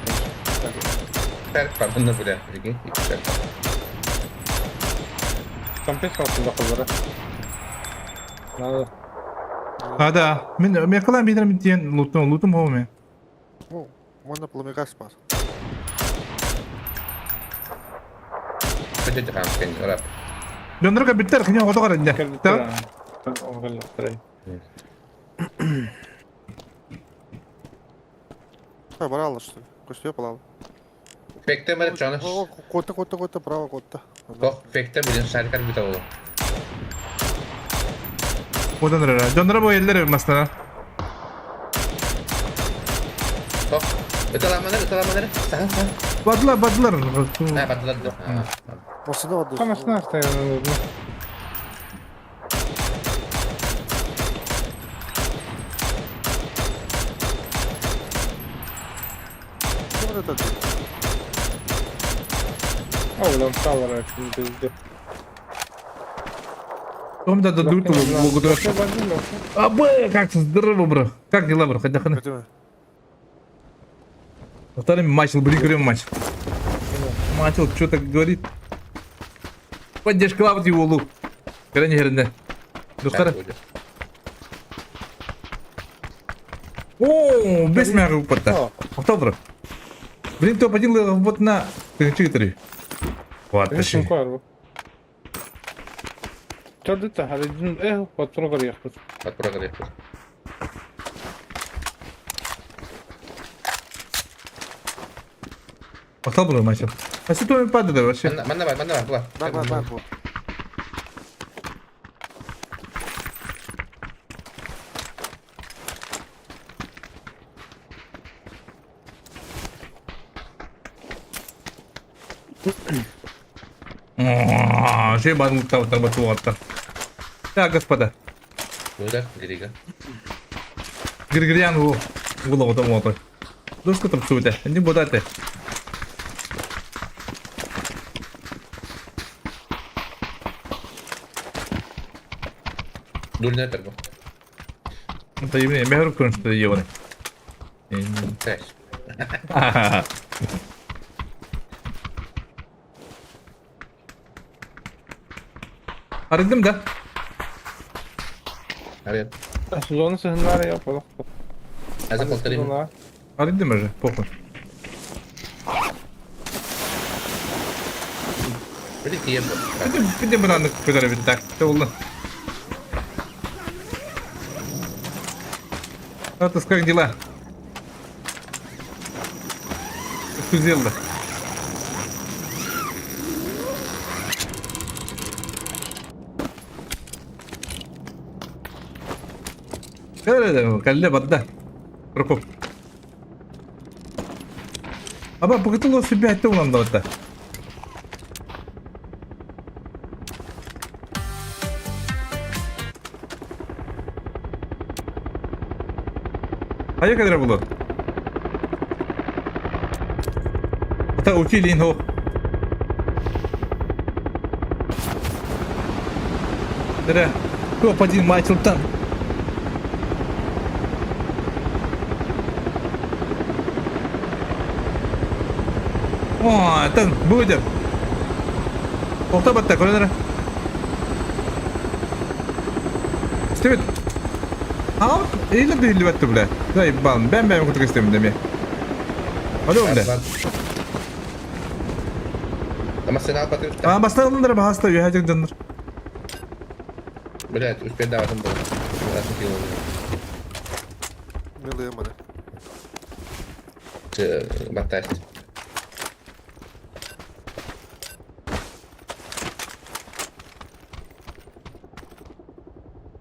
Шарик бар, бұны біле. Прикинь, екі шарик бар. Там 5 алтында қызары. Надо. А, да. Мен мен кылам бидер диен лутум, лутум хоме. О, можно пламегас бар. Көтө жахан кен, рап. Донорга биттер кыня ото каранды. Так. Ха, баралла что ли? Көстө палал. Фекте мәріп жаны. Котта, котта, котта, право, котта. Тох, фекте білін шарикар біт ол. Одан ра. Донора бу эллер масна. Тох. Ыталаманыр, ыталаманыр. Сахан, сахан. Бадылар, бадылар. Ha, бадылар. Машина бар. Қамасына астайын. Ким это? Оğlum sağlar bizde. Том да дадут могут. Абы, как здорово, бро. Как дела, бро? Хотя хана. Второй матч, блин, говорим матч. Матч, что так говорит? Поддержка лавти улу. Крайне герне. Доктор. О, без мяга упорта. Октябрь. Блин, топ один вот на 4. Вот, Решим кар. Чордыта, харидин, э, патрогар яхпыт. Патрогар яхпыт. Октябрь матч. А что ты падает вообще? Манна бар, манна бар, була. Бар, бар, бар, бу. Же бан тарбатуатта. Так, господа. Куда? Грига. Григориан у ула там вот. Дошка там суете. Не бодате. Дульная торба. Это именно я говорю, что его. Тэш. Арыдым да? Арыдым. Зону сыһыннар yapalım. Азы полторы. Арыдым уже, похуй. Блин, ем. Где бы надо так, ты улы. Атас, как дела? Что сделала? Калле бадда. Прокоп. Аба, покатыло себя это улан да. А я когда было? Это учили инхо. Да, топ-1 матч там. О, там будет. Охта батта, көрінір. Стивет. Аут, или да или бля. Да, ебан, бәм бәм күтік істемін деме. Алло, бля. Ama sen al batır. А, басталыңдар, баста, үйәжік жандар. Блядь, успей давать был. Милые маны. Баттасть.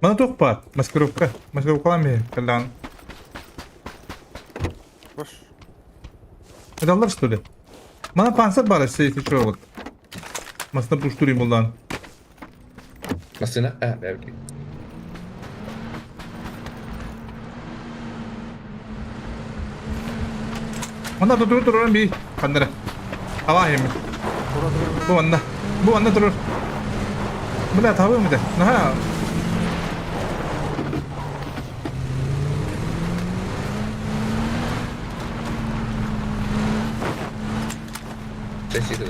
Мана тоқ бар, маскировка. Маскировкалами, калдан. Бош. Это что ли? Мана пансер бар, если что, вот. Масна пуштури булдан. Машина? А, бәлки. Манна турur туруран би ханнара. Алаһым. Бу манна. Бу манна турur. Бля табым это. Наха. Спасибо.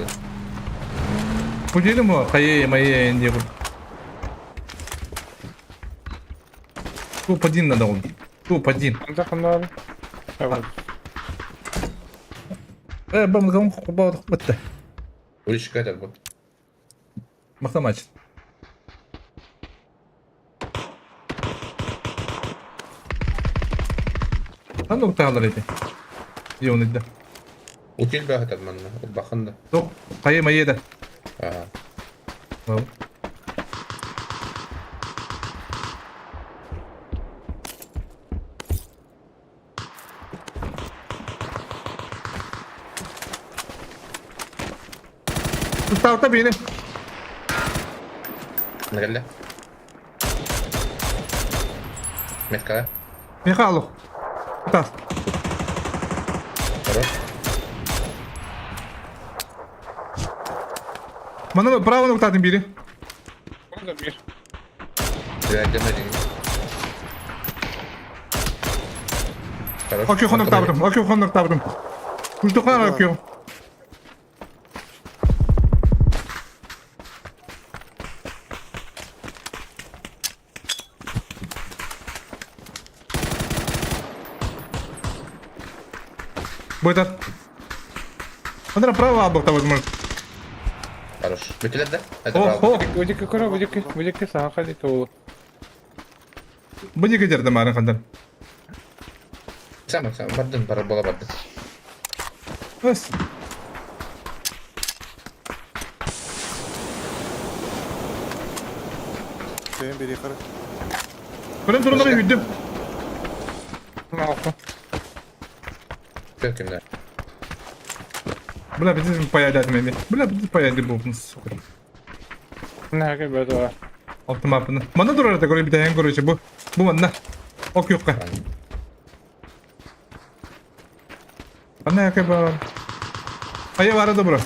Пудилим го, хайе мае инде бу. Топ-1 надо он. Топ-1. Э, бам гам хубал бытты. Уличка это вот. Махтамач. Ханна уктаалар эти. Йон идде. Утил баһытар манна, бахан да. Тох, хайы майы да. Ага. Тустаалта биини. Нагелле. Меткала. Михайлов. Тас. Хорош. Мана право нуктатын бири. Bir. Хорош. Окей, хонок табытым. Окей, хонок табытым. Куждукар окей. Будет. Андра право абок возможно. Хорош. Бүтүлер да? Это О, право. о. Выдики кора, выдики, выдики саха ходит ол. Бу диге жерде марын хандан. Сам, сам, бардын, бара бола бардын. Өс. Benim bir yukarı. Көрөн турунда үйдүм. Алқа. Көр кимдер. Бля, биз паядатым эми. Бля, биз паяды болдун, сука. Нәге бәді. Автомапны. Мана турар да көрө битен көрөчү бу. Бу манна. Ок юкка. Ана яке бар. Ая бара да бро.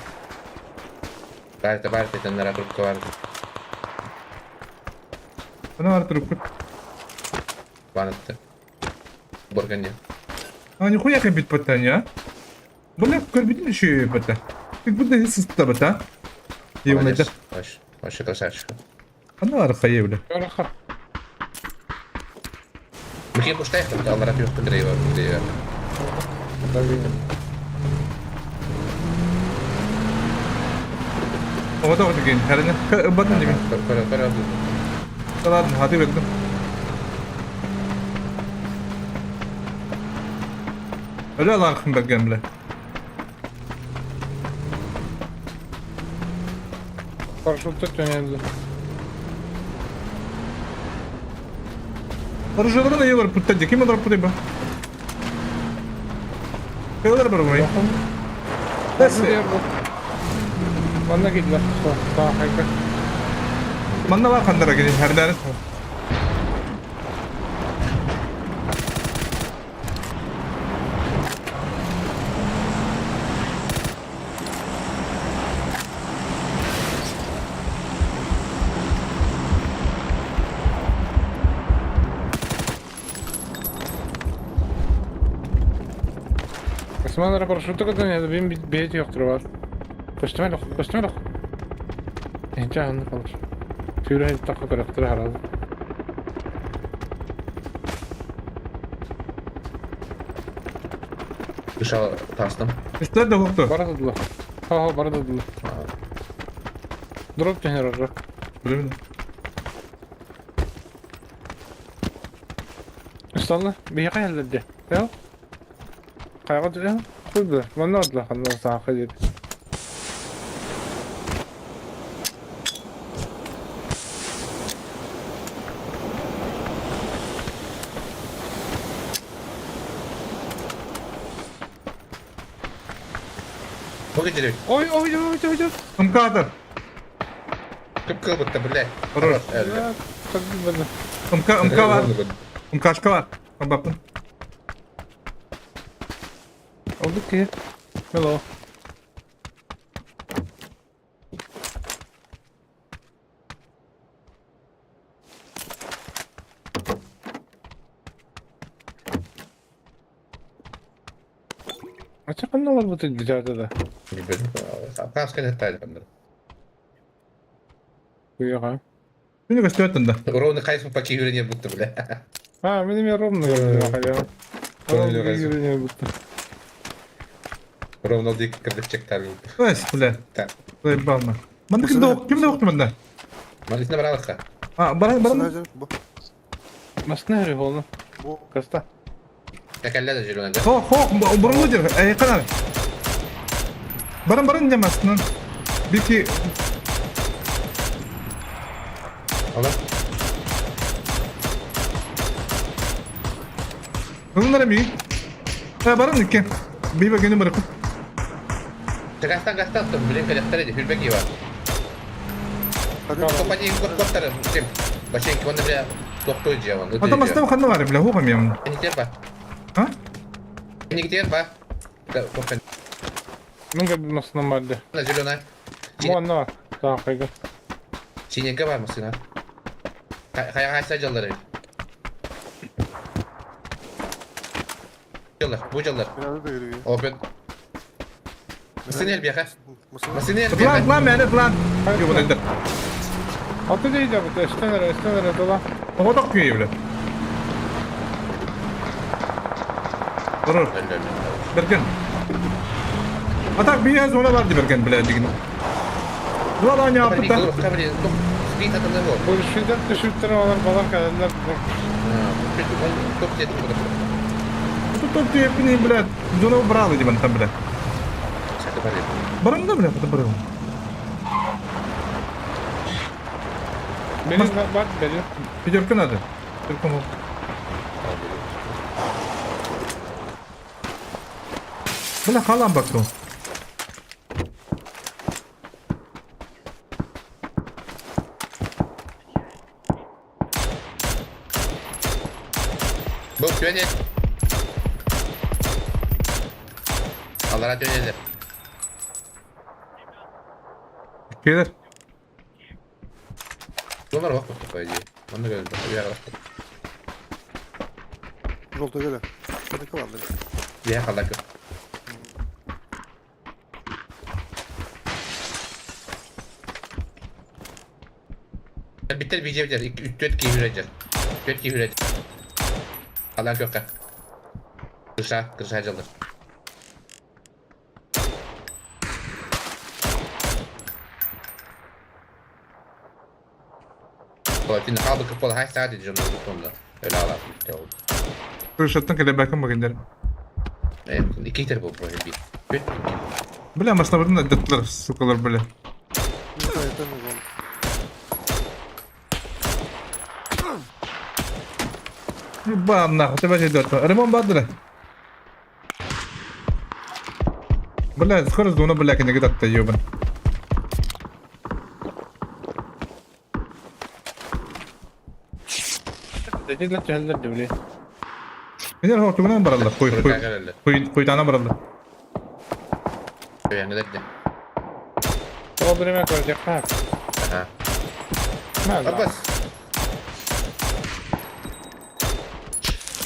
Барты, барты, теннера трубка барды. Ана бар туруп. Банатты. Борган А нихуя как бит патanya, а? Бля, көрбүтүн еще пата. Как будто здесь бата. Его найда. Вообще, вообще красавчик. Ана бар хае бля. Аха. Бихи куштай хатта аллара пиох кындырыйба, кындырыйба. Ого да деген. Хәрәне. Батын демен. Көр, көр, Ладно, хаты бердим. Öyle Allah'ın bergen bile. Парашютта төнелді. Оружиелары да елер путта ким олар путай ба? Елер бар мой. Дәсе. Манна кидлер. Саха Манна бар кандара гени хәрдәр. Осман парашютта төнелді. Бин бейт yo'qtur var. Көстемел, көстемел. Энче анны kalır. Сүүрэ таққа көрөктөр харады. Дышал тастым. Üstler de hoktu. Бара дылы. Ха, бара дылы. Дроп төнер ары. Bilemedim. Üstanlı bir yaka yerlerde. Ya. Kayga düzen. Kuydu. Manna adla kanna саха dedi. Бу гидерик. Ой, ой, ой, ой, ой. Ымкатыр. Кып кылбытта, блядь. Хорош. Ымка, ымка бар. Ымкашка бар. Бапын. Ордук киһи. Hello. Ача ханна олорбутуй дьаата да? Билбэтим. Кааска неттайдыр. Куйаҕа. Мин көстүбэт да. Ровно хайсың по киһи будто бля. А, мин эмиэ ровно көрдүм хайа. Ровно киһи будто. Ровно дик кырдык чектар. Ось, бля. Так. Заебал на. Манна ким да ким да охту манна? Малисна баралыкка. А, баран баран. Масына хри холна. Каста. Тәкәллә дә җөргәндә. Хо, хо, борылы дир. Эй, канар. Баран баран демасынан. Бики Ала. Bunlara mi? Ha баран иккен. Биба гене барып. Тагастан гастан тум билен калектар иди хүрбек ива. Копати коттар ким. Башен ким бля тохтой жаван. Ата мастам ханна бар бля, хо мем. Никтер ба. А? Никтер ба. Тохан. Мин кәбе масына барды. На зеленая. Муанна. Так, кайга. Синенька бар машина. Хая хайса жаллары. Жаллар, бу жаллар. Open. Masini elbiyaha. Masini План, elbiyaha. план мәне план. Yok öldür. Аты дейді бу, эстен эстен дола. Оғадақ күйе бля. Durur. Berken. Atak bir yer zona vardı Berken bля деген. Ulan ne yaptı da? Бу шүдәр төшүттер алар балар кәләләр. Тут топ тепни бля. Зона брал иди там бля. Барам да бля, это барам. Бери бар, бери. Пятерка надо. Только мол. Бля, халам бакту. Bu dönel. Allah'a dönelim. Gelir. Bunlar bak bak по идее. Онда көрдüm. Bir ara. Жолта келе. Қандай бар? Bir халак. Битер бийже битер. 2 3 4 киһи үрәҗер. 4 киһи үрәҗер. Алар көккә. Кырша, кырша жылдыр. Şimdi kaldı kıpol hay saat edeceğim bu konuda. Öyle ağlar. Крышаттан келе бәкім бөгендер. Evet, iki tane bu bu bir. Bir iki. Бля, машина бұрын даттылар, сукалар, бля. Бам нахуй, тебя же идет. Ремонт бадра. Бля, скоро зона, бля, кенеге датты, ёбан. Дәдиләр төһәлләр дәүле. Менер хо тугунан баралар. Куй, куй. Куй, куйтана баралар. Öğrendiler de. Ол биреме көрдек ха. Aha. Мә. Abbas.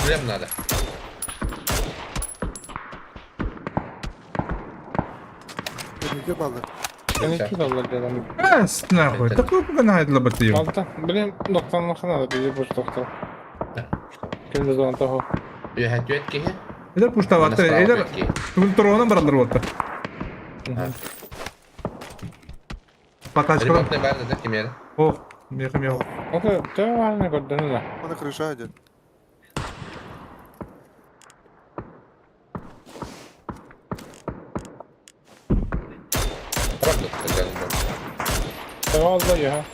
Bilem надо. Неге балды? Эки доллар дедим. Эс, нахуй. Такой пока хайдла баты. Алта, блин, 90 хана да бир тоқта. Ким зон того. Ühe düet ki. Эдер пуштаватты, эдер тугун туругунан баралар болду. Потачка. Ремонтный бар да ким yeri. Ох, мехам yok. Ата, төө барны көрдүн да. Ана крыша один. Төө алла я.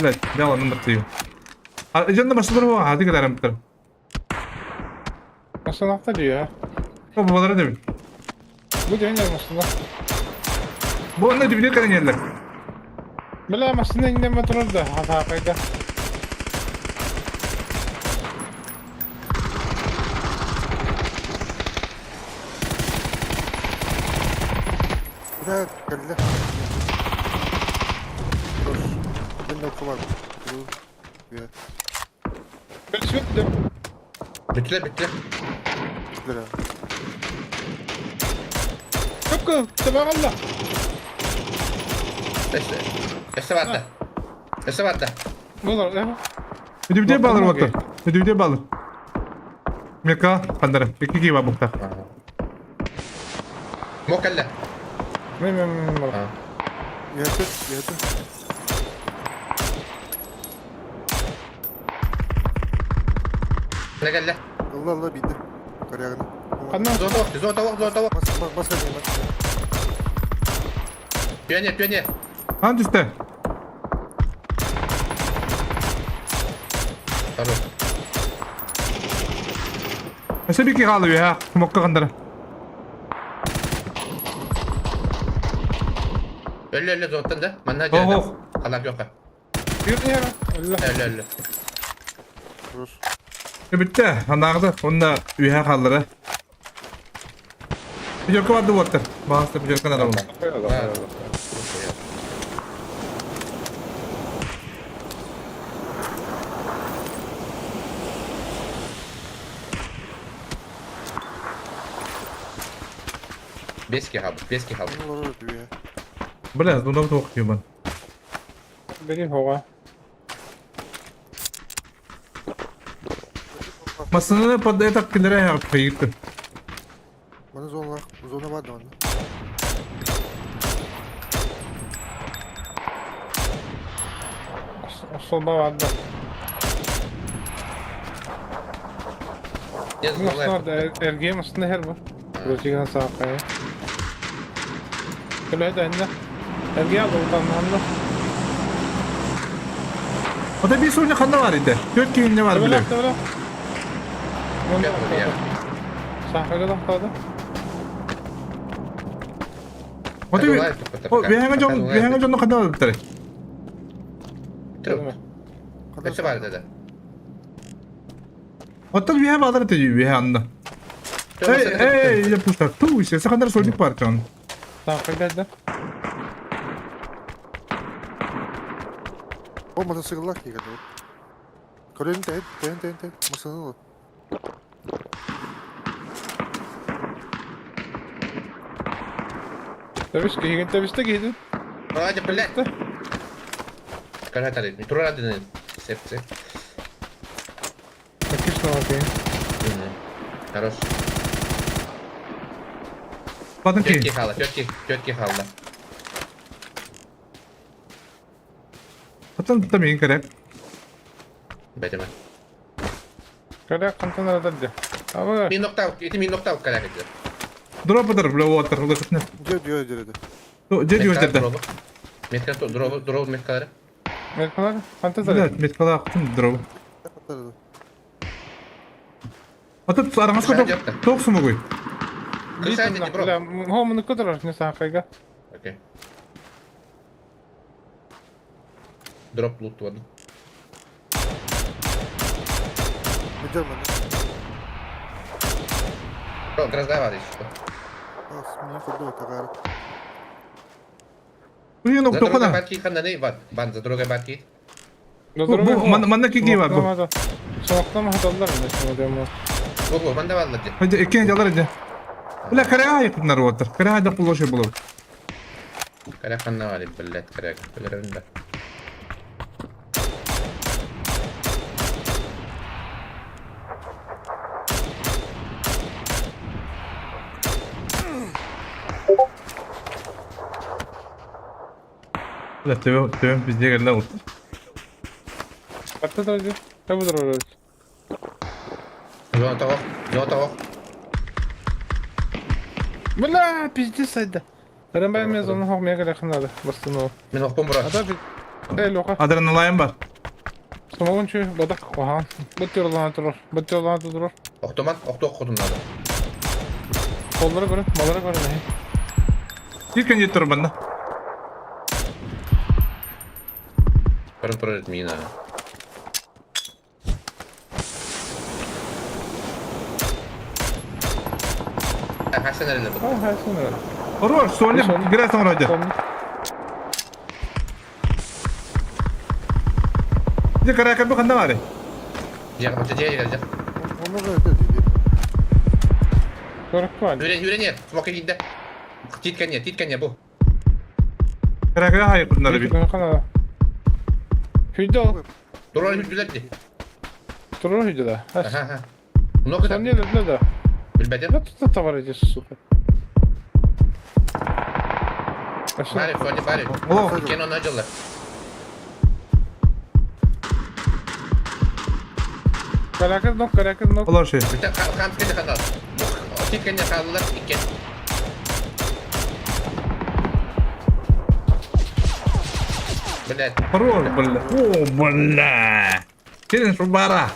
Блядь, бяла номер 3. А жанда башталар го, хады кадар битер. Масына дия. Бу балары деп. Бу дегенер масына. Бу анда дибилер кадан елдер. Бля, масына инде моторда, хата кайда. Бля, кэллэ. Мен окулар. Көрсүбүт Бүттүлэр, бүттүлэр. Бля. Көпкө, табагалла. Өссө, өссө барда. Өссө барда. Болар, э? Үдүбүтэ балыр оттор. Үдүбүтэ балыр. Мека хандара. Икки киба букта. Мо кэллэ. Мен мен мен. Yatır, yatır. Не кэллэ? Allah Allah bildi. Karayağını. Ханна? Зота ох, зота ох, зота ох. Бас, бас, бас, бас. Пионер, пионер. Хан түстэ. Хорош. Өссө бики хаалы үһэ. Мокка хандара. Өллө, өллө, зоттан да. Манна Ох, дьэ. ох. Халак жоққа. Бир Өллө. Өллө, өллө. Хорош. Бүттэ. Анаагда онна үһэ хааллара. Пятерка барды уоттар. Бааста пятерка надо было. Бески хаб, бески хаб. Allah diyor. Бля, зунда тоқ деймін. Бери хога. Масыны под это килере кыйыты. Bana zona, zona vardı onda. Солба барда. Не Мастар эрге мастны хер бу. Ротиган саакай. Көлөй да Эрге алдан анны. Ота bir sorun ханна бар иде. Төрт кейинне бар биле. Саакайга да калды. Ота О, бэхэнгэ жон, бэхэнгэ жонно ханна бар битере. Өссө бар деді. Ота бэхэ бадар те бэхэ анна. Эй, эй, я пуста. Ту, се хандар сольник бар чон. Саакайга да. O motosikletler ki kadar. Kore'nin de, de, de, de, masanın o. Табис киген, табис та киген. Ладно, блядь. Скажи, не турара деді. Сеп, сеп. Такиш на окей. Хорош. Батын Тетки ки. хала, тетки, тетки хала. Атын там ин керек. Бәтеме. Кәлә кантан арадды. Аба. Мин ноктау, эти мин ноктау кәләк итте. Дроп бля уотер, лыкытны. Diyor diyor diyor dedi. Же диyor жерде. Метка дроп, дроп меткалары. Меткалар кантан Бля, меткала актын дроп. Ата араңаска ток сумугуй. Хо муну көтөрөр не саакайга. Окей. Дроп лут туады. Gidiyorum ben de. Бро, грозда бар еще. As, mini kurdu o takar. Уйын За другой тоқана. батки хананы бан, бан за другой батки. Бу манна кики бар бу. Соқтам хаталар не смотрим. Бу бу манда бар лади. Хәҗә иккен жалар иде. Бля, карага якыннар уотер. Карага да куллашы булып. Кәрә ханна бар, блядь, кәрә. Көләрендә. Бля, төбе төбе бизде келді уотер. Атта да Табы дроп. Зона того, зона того. Бля, пиздец айда. Рэмбай мен зона хог мега якынады. Бастын ол. Мен оқпын бро. Ата би. Эй, лоха. Адреналин бар. Самогон чү, бадак кохан. Бут yoрлана турur. Бут yoрлана турur. Оқтоман, оқты оқудым надо. Коллары көрün, малары көрün. Тиркен жет тур банда. Көрін тұрыр мина. Хасан эрэлэр А, хайсын эрэ. Хорош, Соня, грязь вроде. Дьэ, карака бу ханна бары? Дьэ, дьэ, дьэ, дьэ. Onu da öte Көрөккө Үрэн, үрэн ер. Смока киирдэ. Тиит кэннэ, тиит кэннэ бу. Карака хайы курнары би. Хүйдэ ол. Турар үрдүлэр ди. Турар хүйдэ да. Аха, аха. Много Там не да. Билбэтим. Вот это товар эти, сука. Бари, Соня, бари. Кен оны дьыллар. Каракыр нок, каракыр нок. Олар şey. Бүтэ хам кэннэ ханал. Тиит кэннэ хааллар иккен. Блядь. Хорош, бля. О, бля. Через бара.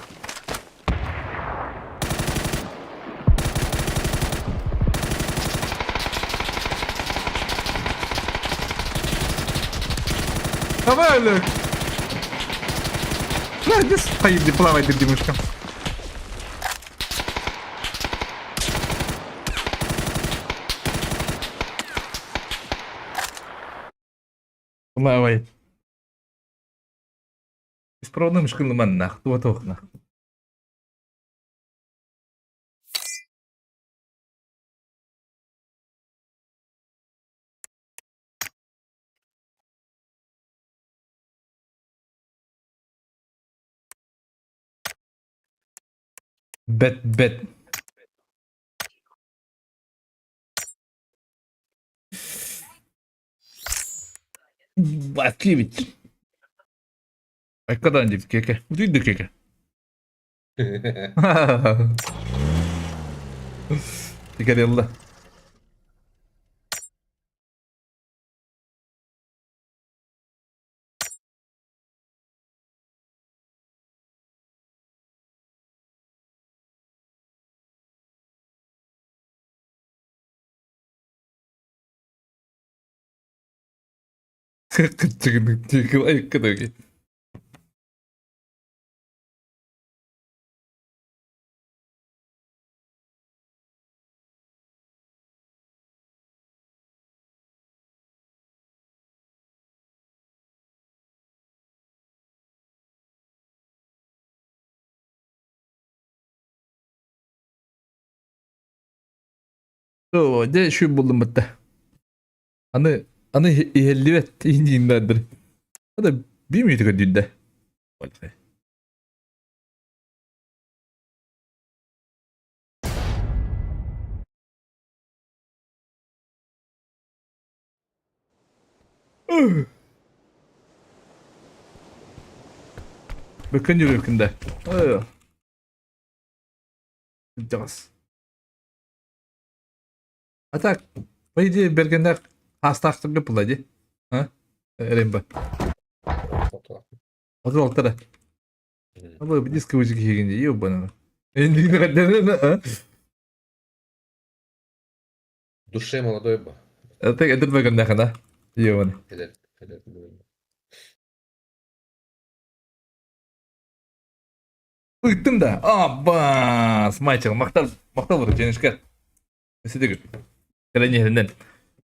Давай, Олег. Бля, иди поедем, плавай, ты, Димушка. Плавай. Беспроводной мышкын нах, туа нах. Бет, бет. Баткевич. Айкадан деп кеке. Үйді кеке. Тикерелла. Кытыгын Дьэ шүй булдум бытта. Аны аны иһэллибэт иһиннэрдир. Ада би мүйтү көдүдэ. Бөкөн жүрөкүндө. Жагас. А так, по идее, бергендер астақтырды бұла, А? Рембо. Алтара. Абы диско өзі келгенде, ебана. А? Душе молодой бы. Это это бергенде хана. Ебана. Ыттым да. Аббас, мальчик, мақтал, мақтал бір женішке. Сидегі. Кәрәне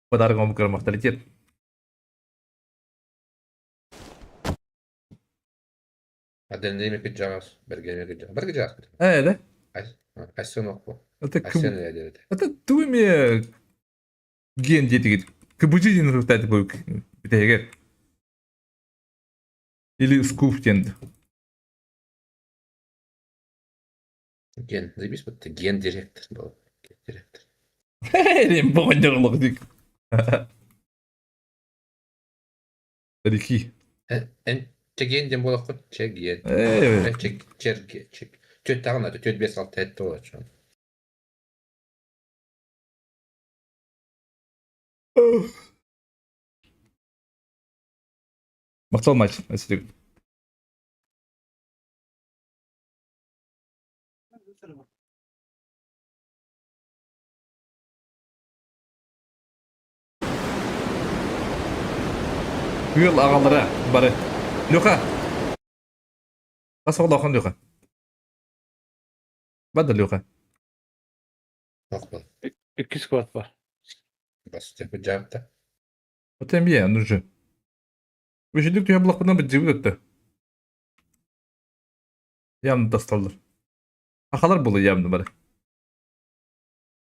Подарок вам мақталитет. Аденлеме кыджагас, бергеме кыджагас. Бер кыджагас. Э, да? Айсын оқпу. Это Айсын деді. Это туме ген дети КБЖ ден рухтайды бұл бітегер. Или скуф ден. Ген, заебись, вот ты ген директор был. Ген директор. Или бұған жоғылық дейік. Рики. Эн чеген ден болақ қой, чеген. Чек, черге, чек. Төт тағын аты, төт бес алты әтті болады шон. Мақтал матч, әсірек. Күөл ағалары бары. Люха. Қас оғлақан Люха. Бады Люха. Иккис квад бар. Бас дьаабыта. Отем бие, ну же. Үшүдүк түһэ булахпына быдьыбыт өттө. Явно тасталлар. Ахалар булу явно бары.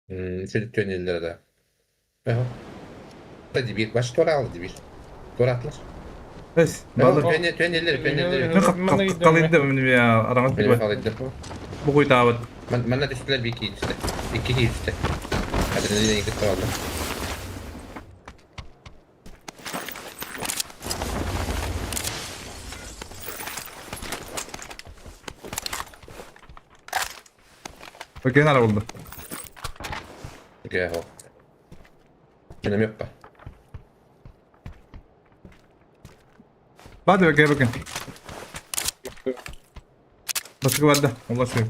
Үчүдүк түөнэллэр да. Дибир, баш туораалы дибир. Туораатылар. Эс, балар. Түөнэллэр, түөнэллэр. Қалайды мен араңыз билбет. Қалайды. Бу куйтаабыт. Манна түстүлэр бир киһи түстэ. Икки киһи түстэ. Адреналин кытта алды. Окей, нара булду. Окей, хо. Кинем yok Бады окей, бакен. Баскы барды. Allah şöyle.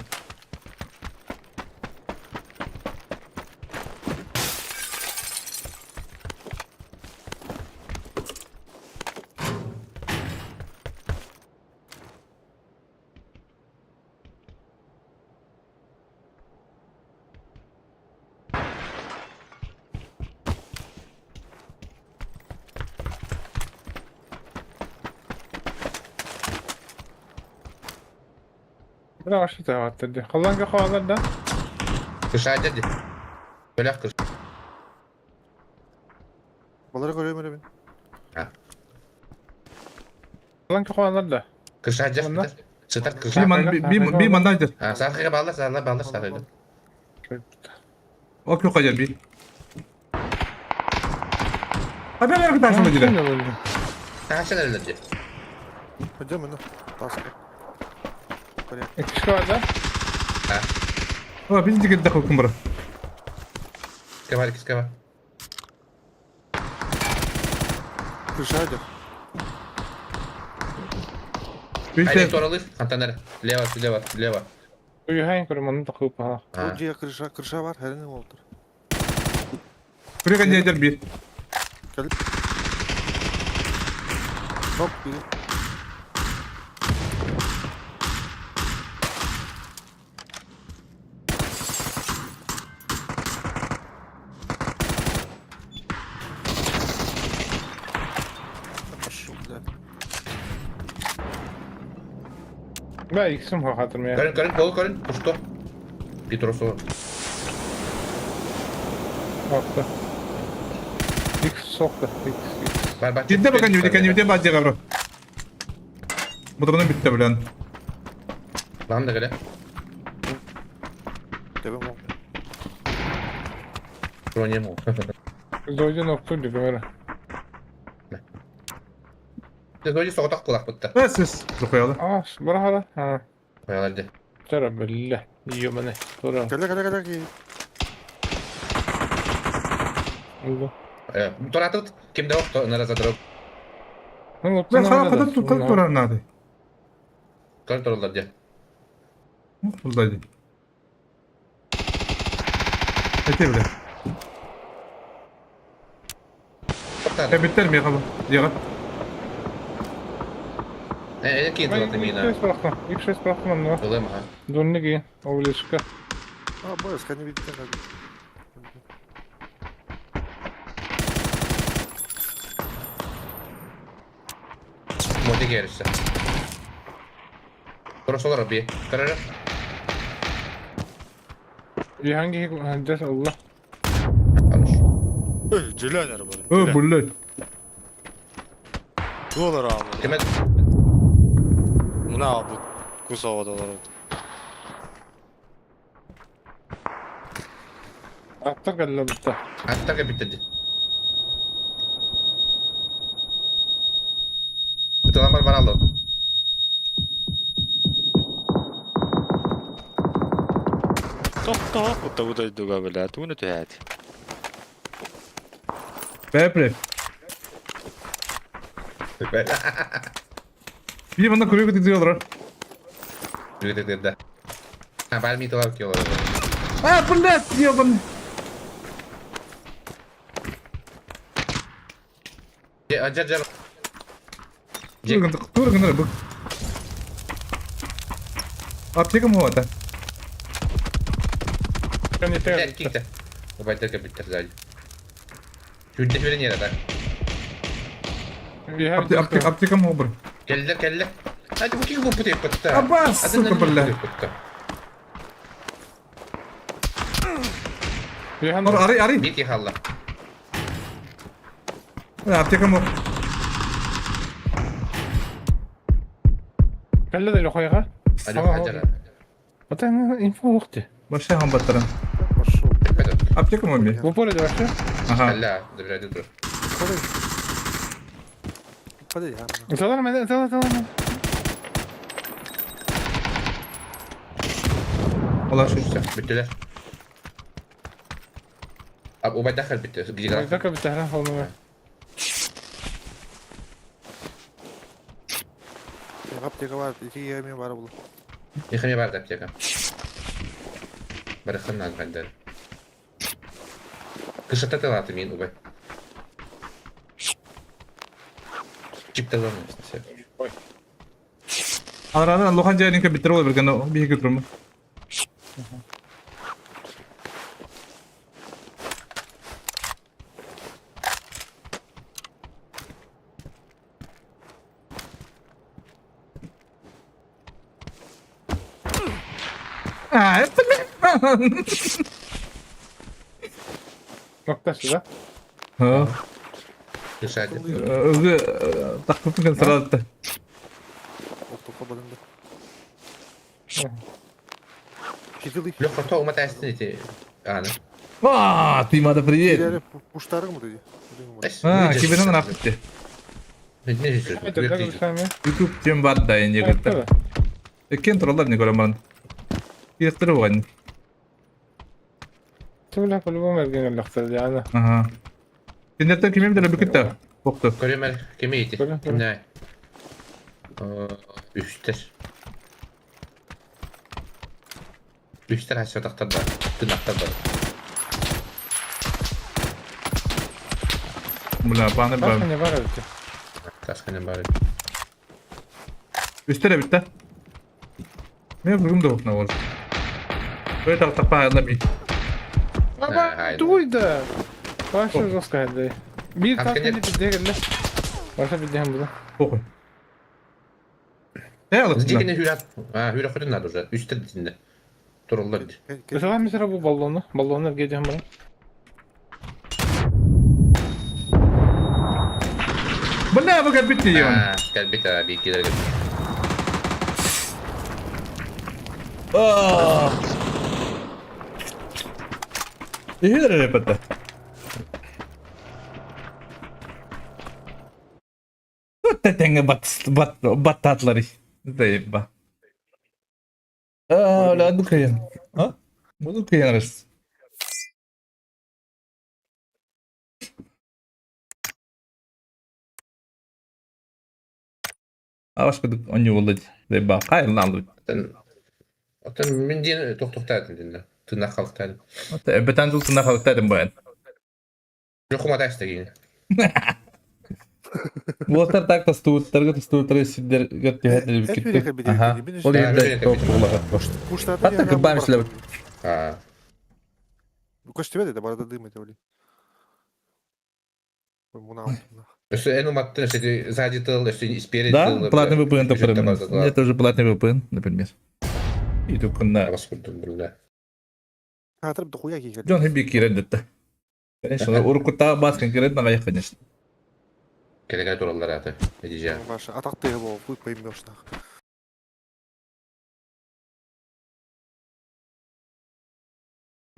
Бля, вообще таваттыр. Халланга халалар да. Kışa dedi. Böyle kış. Балары көрөм эле мен. Халланга халалар да. Kışa Çıtar kışa. Би ман би би мандайдыр. Ha, sarkıya bağlar, sarılar bağlar, sarılar. Ок yok acaba би. Abi ben bir tane dire. Ha, sen öyle dedi. Пойдем, ну. Таска. Иккис квад да. Ha. Aa biz de gidelim kumbara. Kıska var, kıska var. Крыша идет. Haydi toralır. Antanlar. Leva, leva, leva. Уйхайн көрөм, оны тақып ха. Бул же крыша, крыша бар, хәрин болдур. Buraya kadar bir. Кел. Хоп, бери. Пошел, бля. Бля, иксим хатыр мен. Көрün, көрün, kolu көрün. Kuştu. Bir trosu. Атты. Икс соқты. Икс, икс. Бар, бар. Gidde bakın gibi diken gibi bacı gavro. Bu da bunun bitti bilen. Lan da gele. Тебе мог. Броня мог. Зойден оқту дүгмері. Зойди соғытақ құлақ бұтты. Siz. Koyalım. А, бара хара. А. Koyalar di. Тара білі. Ёбаны. Тура. Келе, келе, келе. Oldu. Торатыт. Кимде оқты, нараза дұрып. Ну, Ben sana kadar tutup durar nerede? Көрін торалар di. Buradaydı. Ete bile. Ya biter mi yakalım? Yakalım. Э, кейін тұрады мені. Икс бұрақтым. Икс бұрақтым онда. Олай ма? Донны кейін. Облишка. А, бойс, не видите, как. Моди керісі. Тұрасолар би. Көрірі. Hangi des Allah. Джилянер бар. Ö bulle. Доллар алды. Кеме? Мына бу кусова доллар. Аттар кәллә бітті. Аттарға бітті. Бітіған бар бар алды. Тоқтоо кутта дуга бля, туны түһәт. Bepre. Bir bana kuruyor gidiyorlar. Жүгітеді. Ha, бар миталар келді. Ha bulle diyor bana. Жер, жер. Dur dur dur bu. Apteka mı o da? Кикті. Убайдар кэлбиттэр сзади. Сүүрдэ сүүрэн иһэр ата. Аптекам обр. Кэллэ, кэллэ. А, бу киһи буппут еппетта. Абас, сука, бля. Ари, ари. Бити халла. Аптекам об. Кэллэ да лохойга. Ата инфо уохти. Вообще хамбаттарым. Аптекам оми. В упоре вообще? Ага. Алла, забирай дутру. Залар мен, залар, залар. Ола şu. Bitti. Abi ubay دخل bitti. دخل bitti. Ha, olma. Аптека бар, ити эми бар булу. Yıkımı var аптека. Барахын бендер. Кышата талаты мин убай. Чип таламын. Алараны лохан жайынка биттер ол берген биһиги турму. А, это Noktası да? Ha. Düşerdi. Тақпыппын сразу. Леха, то ума тәстін ете. Аны. А, ты мада привет. Пуштарың mı dedi? А, кибернен рапты. YouTube тем бар да енді кетті. Кен туралар не көрем баран. Иректер оған. Түгілі по-любому эрген өлөктөр яны. Ага. Сендерден кимем деле бүкүттө. Бокту. Көрөм әлі, кеме ете. Не. Үстер. Үстер хасятақтар бар. Тынақтар бар. Бля, баны бар. Таскане бар өтө. Таскане бар. Үстер битте. Мен бүгүн да окна бол. Өй так тапа айла би. Аба, туйда. Вообще жестко это. Бир таскане битте Вообще битте буду. Похуй. Не Дикене хүрәт. А, хүрәт хүрәт надо уже. Үстер дитинде. Турулар ди. Mesela mesela bu balonu. Balonu geleceğim bana. Бля, bu кәлбитте ен. Кәлбит а, бикилер. Ихер репетте. Тәтәңе бат бат баттатлары. Дейба. А, ла дукая. А? Буду каянрыс. Авашка онни болду. Дейба. Кайрылан Атын мен ден тоқтоқтадым ден. Тына халықтадым. Бетан жыл тына халықтадым баян. Жоқ уматайсыз деген. Уоттар так тастуыттарга тастуыттар сиддер гаттыхатыр бикитти. Аха. Ол жерде топ булага. Хатта кырбам ишлеп. А. Көстүбөт это барда дым это блин. Өсө эн уматтын, өсө сзади тыл, өсө спереди Да, тыл. платный VPN например. Это уже платный VPN, например. И только на... Хатырып дохуя кийген. Джон Хибби кирен детті. Конечно, уркута бас конкретно гая, конечно. Келеге тураллар аты. Эдижа. Ваша атак ты его хуй поймешь нах.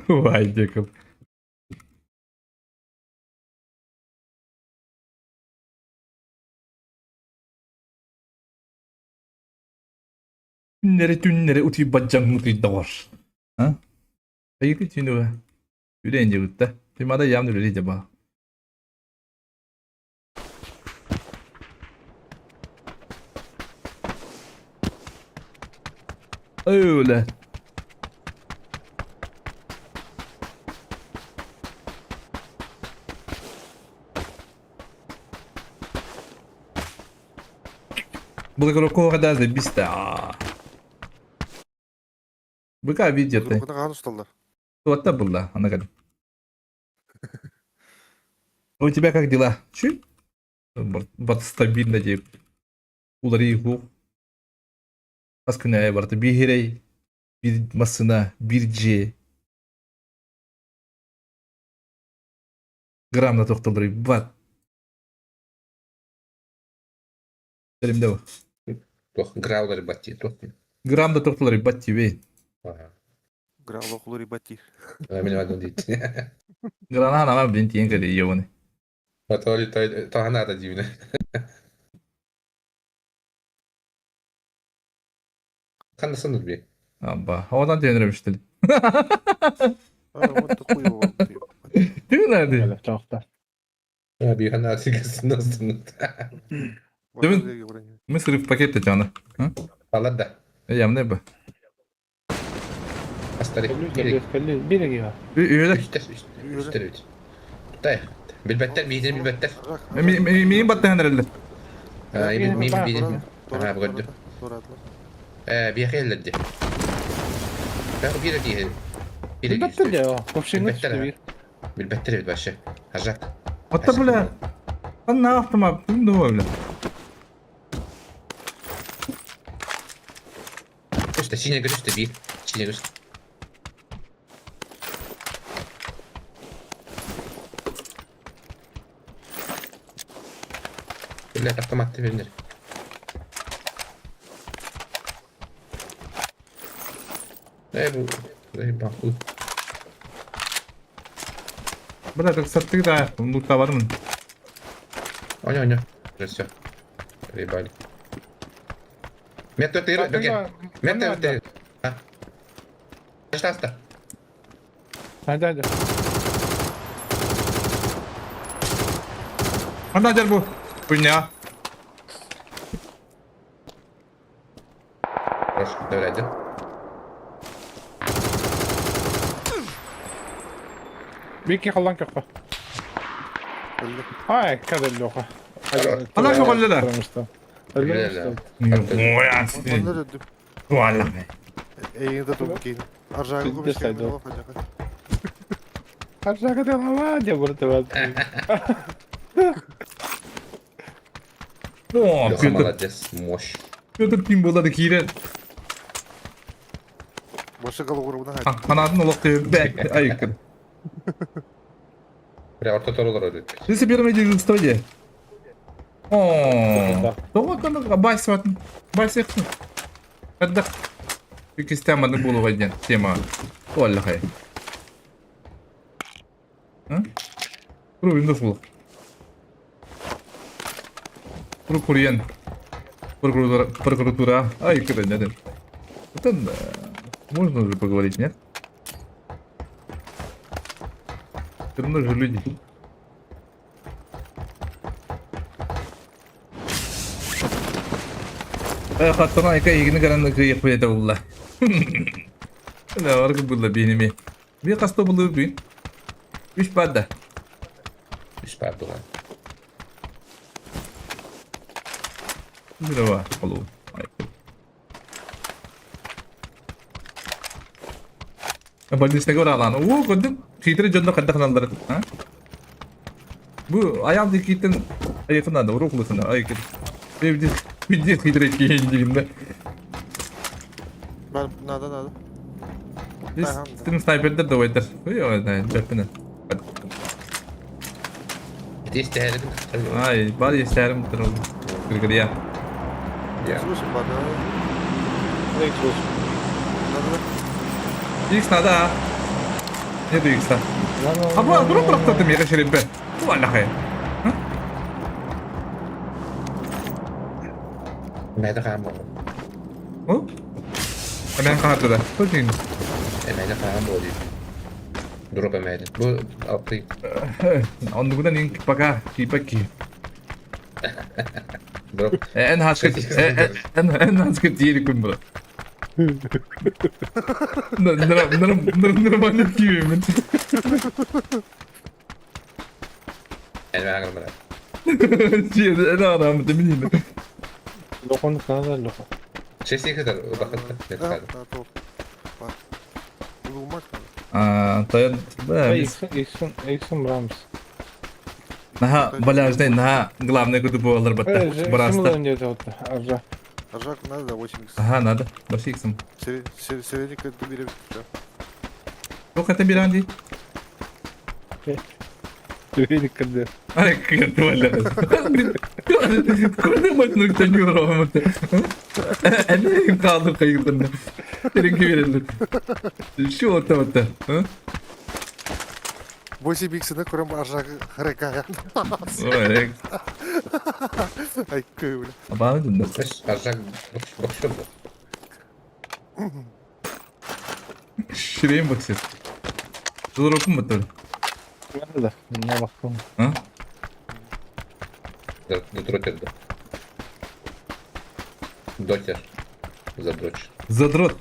Вай, деков. Түннери түннери ути баджан мути дагор. А? Айгы түнү. Үрен жигитте. Тимада ямны үрі жаба. Öyle. Бұл когда забиста. Быка видите. Кына кан усталдар. Туатта булла, ана кадим. У тебя как дела? Чуть? Бат стабильно дип. Уларыы хук. Хас күн аайы барыта биир сирэй, биир массыына, биир дьиэ. Граммна тохтоллор бат. Тэримдэ бу. Туох граулары баттии туох Грамм да тохтоллор бат тибей. Грал охлури бати. Мен вадым дейт. Грана анама блин тиен кэле ебаны. Толи тоханата дивне. Ханнасын би. Абба. Одан тиенереmişti. А, вот такой его. Değil mi nerede? Тоохтар. Би ханна сигасын. Değil mi? Mısır paket de canı. Алар да. Ямны бу. Астари. Биреги. Үһүлэр. Үстер үт. Тай. Билбеттер, миидин билбеттер. Миин баттаһан эрэллэр. Миин биидин. Ага, көрдүм. Э, биэхэллэрди. Бәху бире киһи. Билбеттер дьэ, вообще бир. Билбеттер бит вообще. Ажак. Отта бля. Анна автомат, думаю, бля. Көстө, сине көстө бир. Сине көстө. Бля, автоматты бериңдер. Э, бу, э, баку. Бля, так саттык да, лутта бармын. Оня, оня. Уже все. Проебали. Метр ты, Берген. Метр ты. А. Что Hadi hadi. Анда жер бу. Хуйня. Хорошо, давай, да. Бики халан капа. Ай, кадр лоха. Ана шоқоллы да. Ой, Ой, Валла. Эйинде туб кейин. Аржагы көмүш. Аржагы да ла деп бурда бар. О, Леха молодец, мощь. Петр ким болады кире. Башы калугуруна. Канатын олоқ бәк айыкын. Бля, орто торолор өтөт. Сен первый день стойде. О, тоҕо байсыбатын. Байсыктын. Каддак. Икистеманы булуга ден тема. Оллахай. А? Рубин фул. Прокуриен. Прокуратура, прокуратура. Ай, когда нет. Это можно уже поговорить, нет? Все равно же люди. Хаттана айка игини гаран кыйык бейте булла. Ла аргы булла бейнеме. Би касто булды бүй. Үч падда. Үч падда. Бирава алу. Больничный алан. О, көрдүм. Хитрый жонно кадда каналдар. А? Бу аял дикитен айыкына да уруклусуна айыкын. Бир бир хитрый кийин дигинде. Ben надо надо. Тим снайпердер да ойдар. Ой, ой, жаппына. Истээрин. Ай, бар истээрим туру. Кыргырия. Слушай, бада. Икс надо. Не до икса. А бу дуруп бырактатым яга шерепе. Бу аллахай. Мәді қағам болды. О? Мен қағарды да. Көзін. Мәді қағам болды. Дұрып әмәді. Бұл алты. Ондугудан ин пока кипаки. Дұрып. Эн хашкы эн эн хашкы диери күн бу. Нормально киемин. Эн мен аңырмын. Эн арамы демин. Лохон канада лохон. Шести кыздар бакытта. А, таян. Иксен Иксен Иксен Брамс. Наһаа валяжный, наһаа главный куту буолар батта. Бараста. Аржак надо, да, 8х. Ага, надо. Баши иксом. Середник это берем. Сколько это берем, ди? Середник кырды. Ай, кырды валя. Кырды мальнук тәнюр роматы. Әне қалды қайырдым. Тереңге берелер. Şu ота ота. 8 иксini көрем аржак хрека. Ой, Ай, көйлі. Абаны дында. Аржак боксер был. Ширейм боксер. Жыл ропун баттыр. Да, не бақтым. А? Задротер, да. Дотер. Задрочь. Задрот.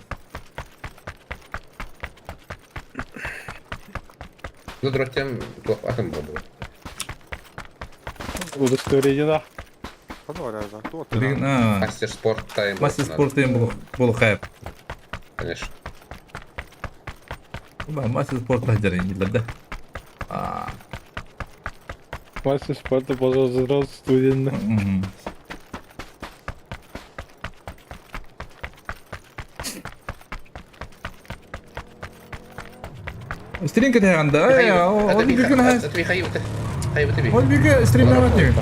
Задротем туох атын буолла. Удостоверение да. Мастер спорта. Мастер спорта им был хайп. Конечно. Мастер спорта дерин да. Мастер спорта по задрот студент. Стрим кытайганда, ол бүгүн Ол бүгүн стримнамат не.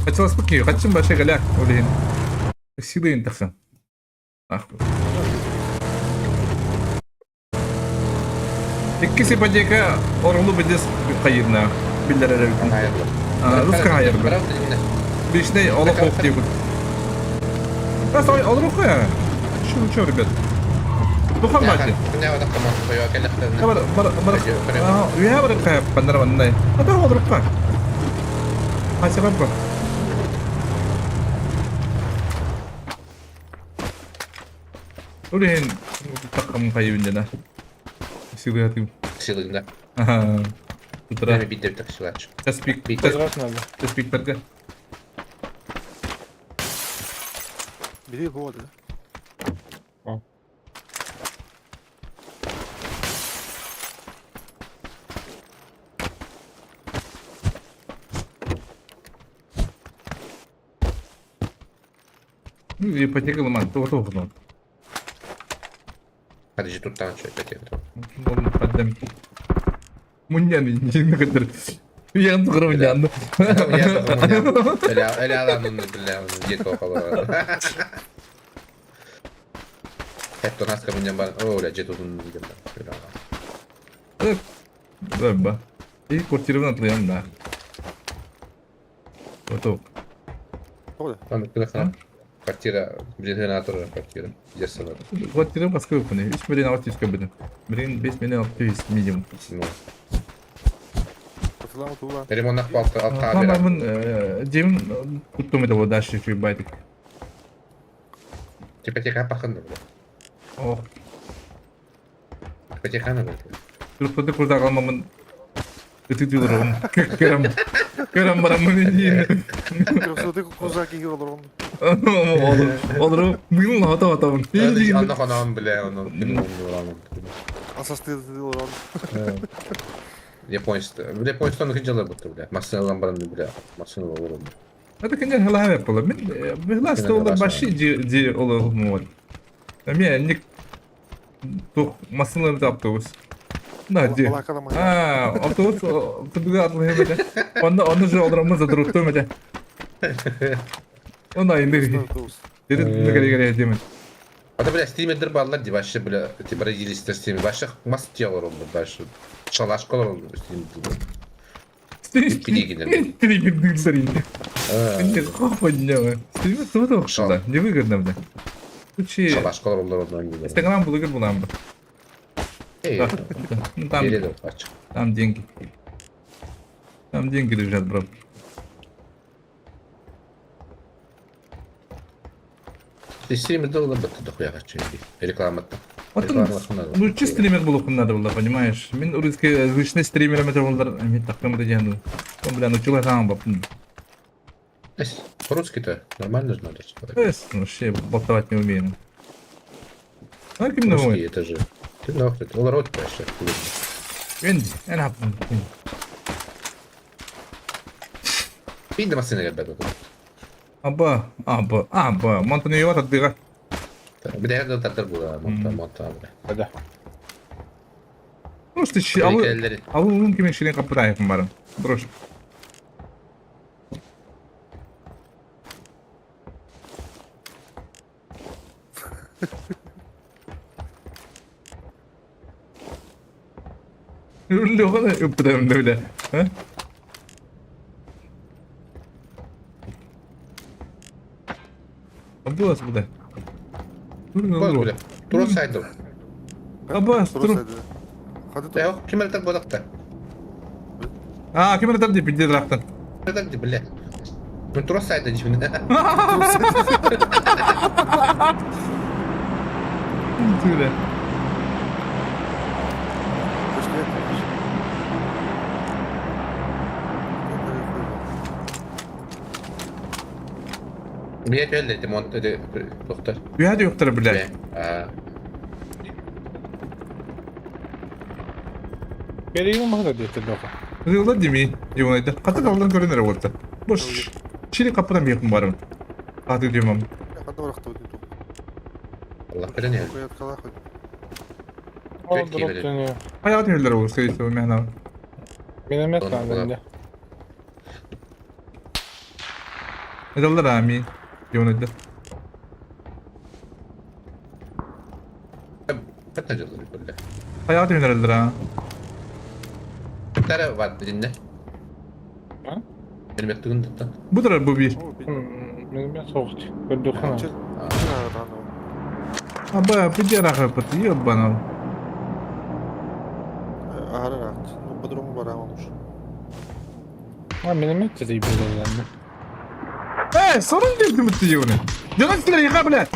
Хотелось спокойно, хотим большой голяк, блин. Силы интаха. Нахуй. Иккис ипотека орлу бедес кайырна. Биллер Русска хайыр. Личный олох ох дейбут. Просто олох я. Чё, чё, ребят? Духан бати. Бар бар бар. Уя бар кая пандар ваннай. Ата олох ка. Хася бар. Улин такам кайыбын да. Силы атым. Силы, да. Ага. Утра. Бит так силач. Теспик. Теспик перге. Бери воду, да? Ну, ипотека ломан, то то то. Подожди, тут там что ипотека? Поддам. Муньян, не кадр. Я тухрумнян. Я Эля аланын бля, где-то около. Это нас ко мне бар. О, бля, где тут он видим. Да, И квартираны атлыям да. Готов. Квартира, генератор квартира. Где Квартира Москвы выполнили. 3 миллиона 600 кабины. Блин, 5 миллионов 600 минимум. Ну. Ремонт алта Мама, дем куттум это вот дальше чуть байтик. Ипотека паханды, бля. О. Ипотека на, бля. Түрпөдө курда калмамын. Өтүтү олорум. Көрөм. Көрөм барамын дейин. Түрпөдө курда киги олорум. Олорум. Мыйын ата атабын. Анна ханам, бля, оны. Асасты олорум. Японцы. Бля, японцы хиджалы бутты, бля. Машина баран, бля. Машина олорум. Это, конечно, хлаве было. Мен глаз олар баши ди олор вот. Мен не тух машина автобус. Да, ди. А, автобус кыдыга атлы хемете. Онда онда же олоромун задрукту мете. Онда инде. Деди негере гере демен. Это, бля, стримердер баллар ди вообще, бля, эти бразилийцы стример. Вообще мас тело дальше. Шалашка стример. Стример дырин. Стример тоже невыгодно, бля. Шалашка Инстаграм блогер булам. Ну там, там деньги. Там деньги лежат, брат. Ты стример должен быть дохуя хочу. Реклама-то. Ну, че стример был надо было, понимаешь? Мин русскоязычный стример это был, мен такым это делал. Он, бля, ну чего там, баб. По-русски-то нормально же надо. Вообще болтовать не умею. А ким Русский это же. Ты нахуй, ол рот вообще. Энди, эн хапын. Биир да массыына кэлбэт буолуо. Аба, аба, аба. Монтанеева тардыга. Билэһэр да тардар буолар, монта, монта, бля. Да. Просто алын алын ким ширин капытайым барым. Брош. Леха ыппытым да бile. Абас буда. Бля. Турос сайдыл. Абас туру. Ким элтер бодакта? А, ким элтер деп билде драктан. Элтер деп биле. Мен турос сайда деймін. Түре. Билет өлді, монт доктор. Үйәді yoktар биле. Берейін мағда деті доқа. Рылда деми, дегенайды. Қаты далдан көрінер олды. Бош. Чили қапыдан бейқін барым. Аты демам. Allah көрінер. Аяғы темелер ол, скорее всего, мен ана. Миномет надо, Медалдар ами. Дегенайды. Аяғы темелер а. Тара var dinle. Ha? Benim yaptığım da. Budur bu bir. Миномет соқты. Көрдіқана. Аба, піде раха пыты, ебанал. А, миномет де дейбелерленді. Эй, sorun geldi mi diyor ne? Yalan istiyor yıka bile.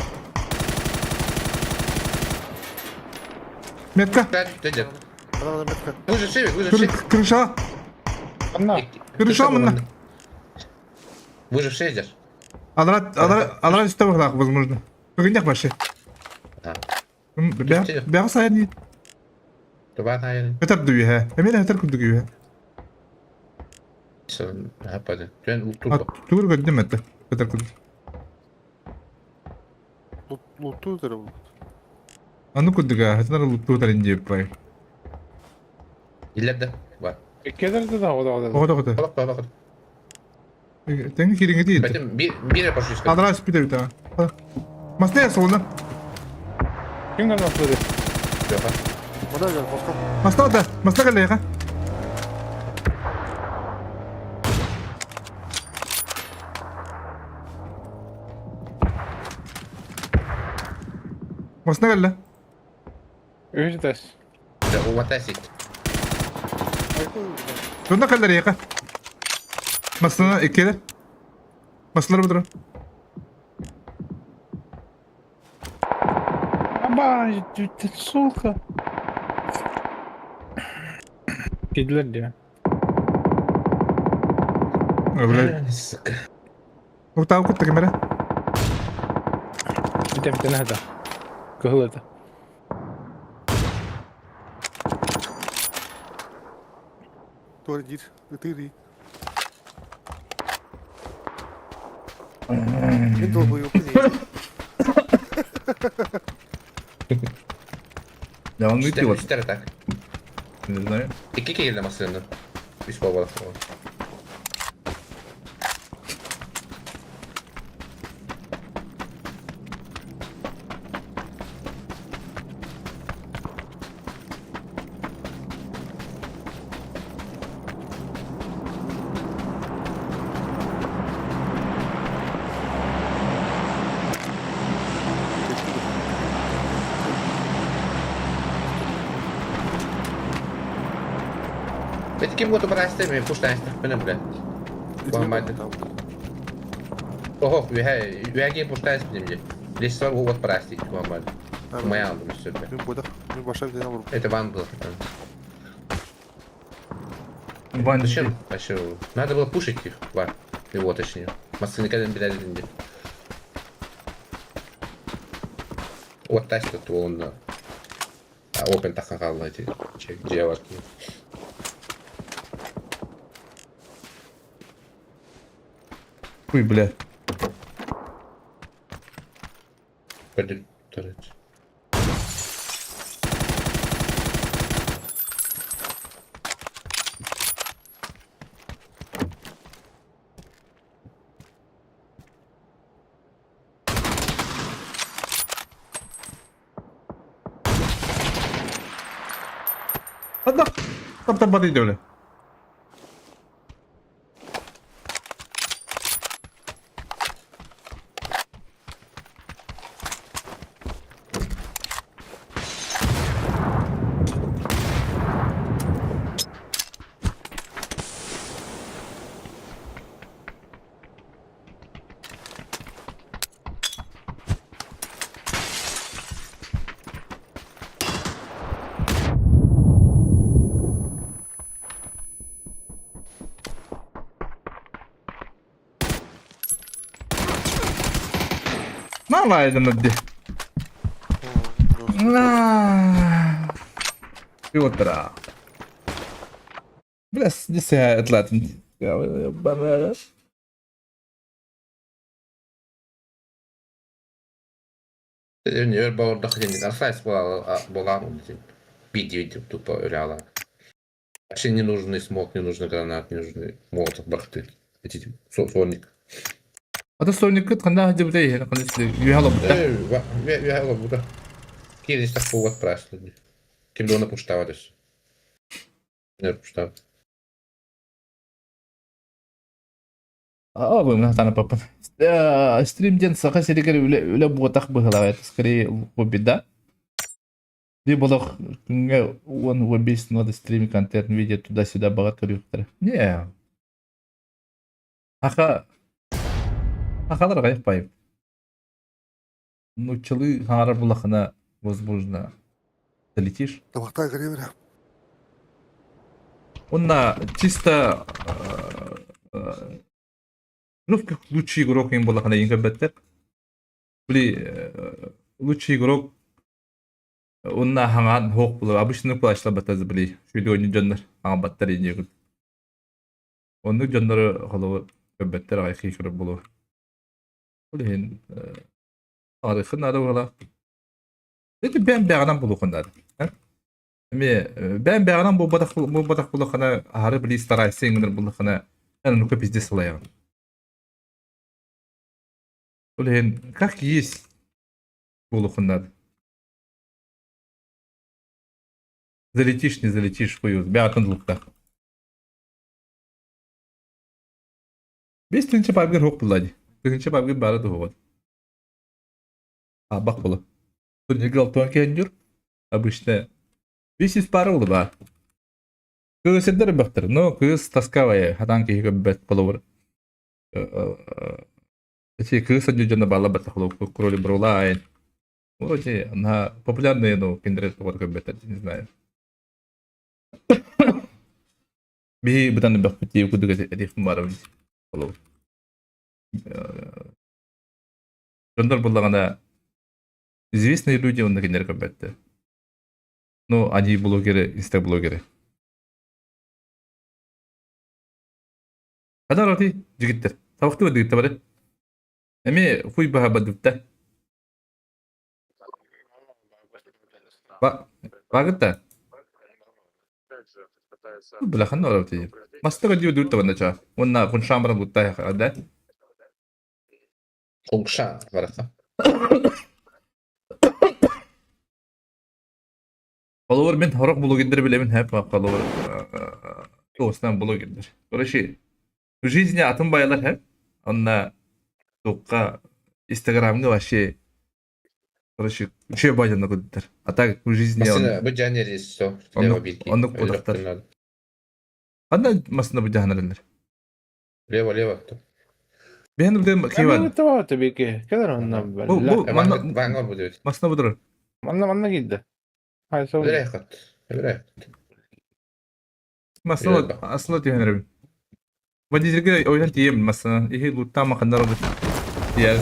Метка. Выживший, выживший. Крыша. Крыша мына. Выживший идешь. Алра, алра, алра üstte bak возможно. Бүгін башы. Бәғі сайын не? Тубан айын. Өтер дүйе, хә. Әмен өтер күндік үйе. Түгір көндім әтті. Өтер күндік. Луту өтер бұл. Аны күндік, ә. Өтер луту өтер инде бай. Илерде бар. Келерді да, ода, ода. Ода, ода. Балак, балак. Теңі кереңі дейді. Bir пошли. Адра спиде бит. Масне солына. Кімден асылды? Масна да, масна кале ха. Масна кале. Үш дәс. Уатасит. Тунна каллар яка. Масна иккелер. Маслар бұдыр. Аба, ты сука. Кеділер де. Бля. Уктау кутта кемере. Бите бите нәһәдә. Кыһыл это. Туар дир, тыри. Мен долбоёб. Да, он выпил. Үстер так. Не знаю. Iki келді масында. Үш бала. Бет ким готу барасты, мен пуштайстық бінім біле. Болмайды. Охо, үйәге пуштайсыз бінім Лесор вот барасты, болмайды. Моя алдым үстірді. Мен бойдақ, мен баша біден алып. Это ван был. Ван. Зачем? Вообще, надо было пушить их, Ван. Его точнее. Массы никогда не бедали. Вот тастер он Опен тахан қалды эти девушки. Ой, бля. Көрдүм. Короче. Ханна? Таптан бары дөөлө. Налайдан дии. Петра. Бля, десэ этлатын. Өр баҕардах итинник архайс буолаам видео тупо ырыалаах. Вообще не нужный смок, не нужный гранат, не нужный молотов бахты. Эти соник. Ата сониккыт ханна сылдьыбытай иһэн ханна үөһэ олорбута. Үөһэ олорбута. Киир истэх буолбат праслы. Ким да оны пуштаабат өссө. Пуштаабат. Аа, бу сатаан Стрим диэн Саха сиригэр үлэ үлэ буотах быһыылаах это скорее хобби да. Ди болох күҥҥэ 10-15 надо стрим контент видео туда-сюда баҕар көрүөхтэрэ. Не. Аха Ахалар аҕыйах байым. Нууччалыы хаҥарар булахына возможно залетишь. Табахтаа кэлиэ Онна чисто ну лучший игрок им булахына ең көрбөттөр. Били лучший игрок онна хаҥаан хоох булар обычно плащлабаттар били шүлү ойнуу дьоннор хаҥабаттар иньегин. Оннук дьоннору холобур көрбөттөр аҕай хиикыры булуо. Ол иһин арыхын наада буолар. Ити бэйэм бэҕэнэн булуохун наада. Эми бэйэм бэҕэнэн буолбатах буолбатах булахына аһары били старайся иҥнэр буллахына эн оннукка пиздец салайаҕын. Ол иһин как есть буолуохун наада. Залетишь, не залетишь, хуй бэҕэтин луктаах. 5 тыһыынча пабгыр суох буолла дии. Тыһыынча пабгыр баара дуо Абах буолла. Турнирга алтуан киһи Обычно 500 пара буолла баар. Кыыс эрдэр элбэхтэр, но кыыс таскавая, хатаан киһи көрбөт холобур. Эти кыыс одни дьоно баалар баттах холобур кроли брулайн. Вроде на популярные, ну, киндер көрбөттөр, не знаю. Биһи бытан элбэхпит дии курдук этиэхпин баарабын холобур. Дьоннор буоллаҕына известные люди онно кинилэри көрбөттөр. Ну, они блогеры, инстаблогеры. Ханар ати дьигиттэр. Табахты бадыгытта бары. Эми хуй баха бадыбта. Багытта. Бля, ханна барабыт дии. Мастыга дии дуу табанда чаа. Уонна хуншаан баран бутта да. Хуншаан барата. Холобур мин хорох блогердер билэбин хэп холобур туостан блогердер. Короче, в жизни атын байлар хэп. Онна туққа Инстаграмҥа вообще короче үчүгэй байдана курдуктар. А так в жизни Массына бу дьаан все. Оннук оннук буолахтар. Ханна массына бу дьаһанарылар? Лево, лево. Биһэн бу киван. Тавата беке. Кэлэр онна Бу бу манна Вангор будет. Массына будур. Манна манна киирдэ. Өлөр Өлөр Массына асла түһэнэрбин. Водительге ойдан тиийэм массына. Иһи луттаама ханнар обут. Тиийэр.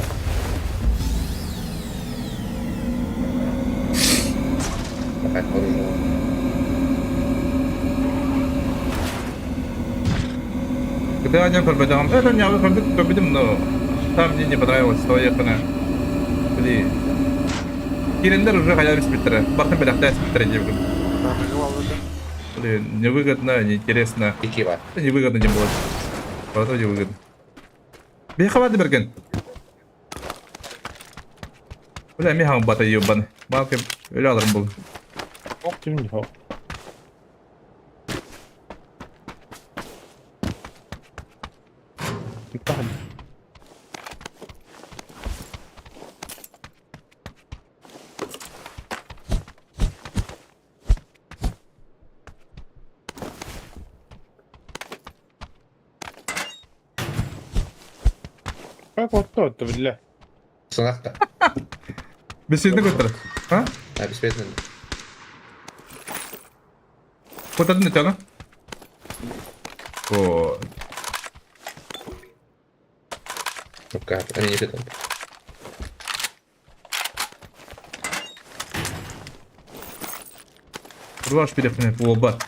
GTA не көрбөтөҕүм. Это не көрбүт көрбүтүм, но там мне не понравилось, то ехана. Били. Кирендер уже хотя бы спиттера. Бартын бэлэхтээ спиттера диэбитим. Блин, невыгодно, неинтересно. Это невыгодно не было. Правда невыгодно. Бейха барды берген. Бля, меха бата ебаный. Балки өлө алырым бұл. Ох, ким не хоо. Как вот то-то, бля. Сынақта. Бесветный көтөр. А? А, бесплатно. Көтөрдүн өтөҕө? О, Ну-ка, они не там. Рваш перехне оба.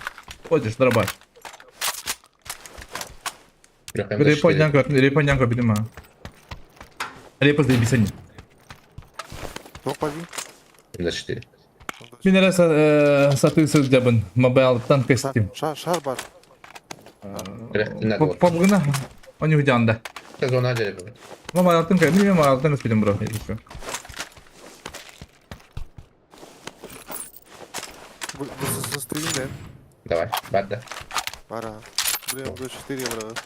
Ходишь, дроба. Репа репа видимо. Репа заебись они. На 4. Мин эрэ сатыы сылдьабын, мобайлтан кэстим. Шар бар. Побгына, он не да. Зона деревьев. Мобайлтан кэ, мин мобайлтан кэспитим бро, если что. Давай, бада. Пора. Блин, до 4 брат.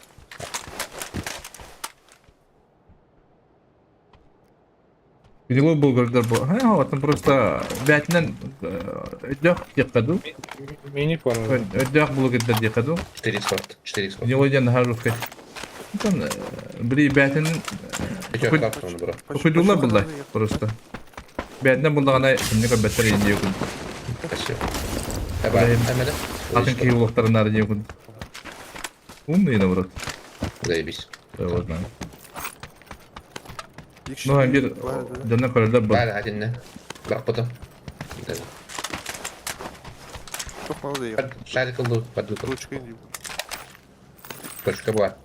Гнилой был когда был. А, там просто бятнен өдөх декаду. Мини форма. Өдөх был когда декаду. 4 сорт, 4 сорт. Гнилой ден нахожу Там, бри бятнен Худула была просто. Бятнен была она, мне как баттер идею. Спасибо. Атын киулықтарын ары не Умный, наоборот. Заебись. Да, вот знаю. Ну, амир, дана көрөлөр был. Бары один, Бірақ потом. Çok мало да Шарик ылды, подвытал. Ручка инди. Точка была.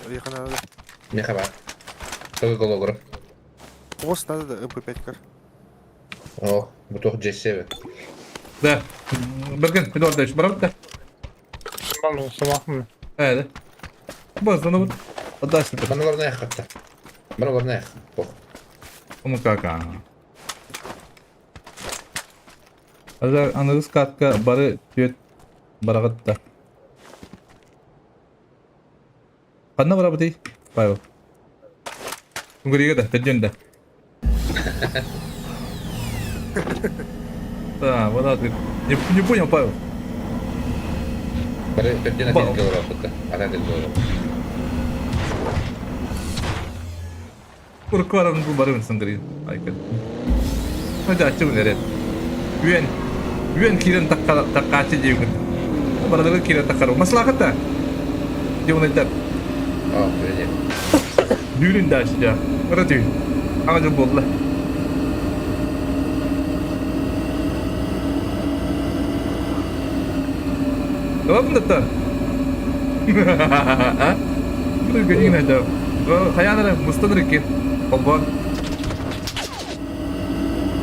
Ехана надо. Меха бар. Только голограф. Ос надо да МП5 кар. О, бутох G7. Да. Берген, Эдуард Ильич, барабыт да? Самахмы. Э, да. Баз, ну вот. Отдашь ты. Маналар наях хатта. Маналар наях. Пох. Ну как, а. Азар аныгыс катка бары түөт бараҕытта. Ханна барабытый, Павел? Угрига да, тәдден да. Да, вот так. Не, не понял, Павел. Бары тәдден один голова хатта. Один голова. Куркварым бу бары сыңгыры. Айкын. Хадя ачы нерет. Үен. Үен кирен такка таккачы дейгин. Барадыры кирен таккар. Маслахата. Дивнайдар. А, привет. Дүүрүн да ачы. Ара түй. Ага жыл болду. Давай да. Бу гөнүн айда. Хаянара мустаныр ки. Холбон.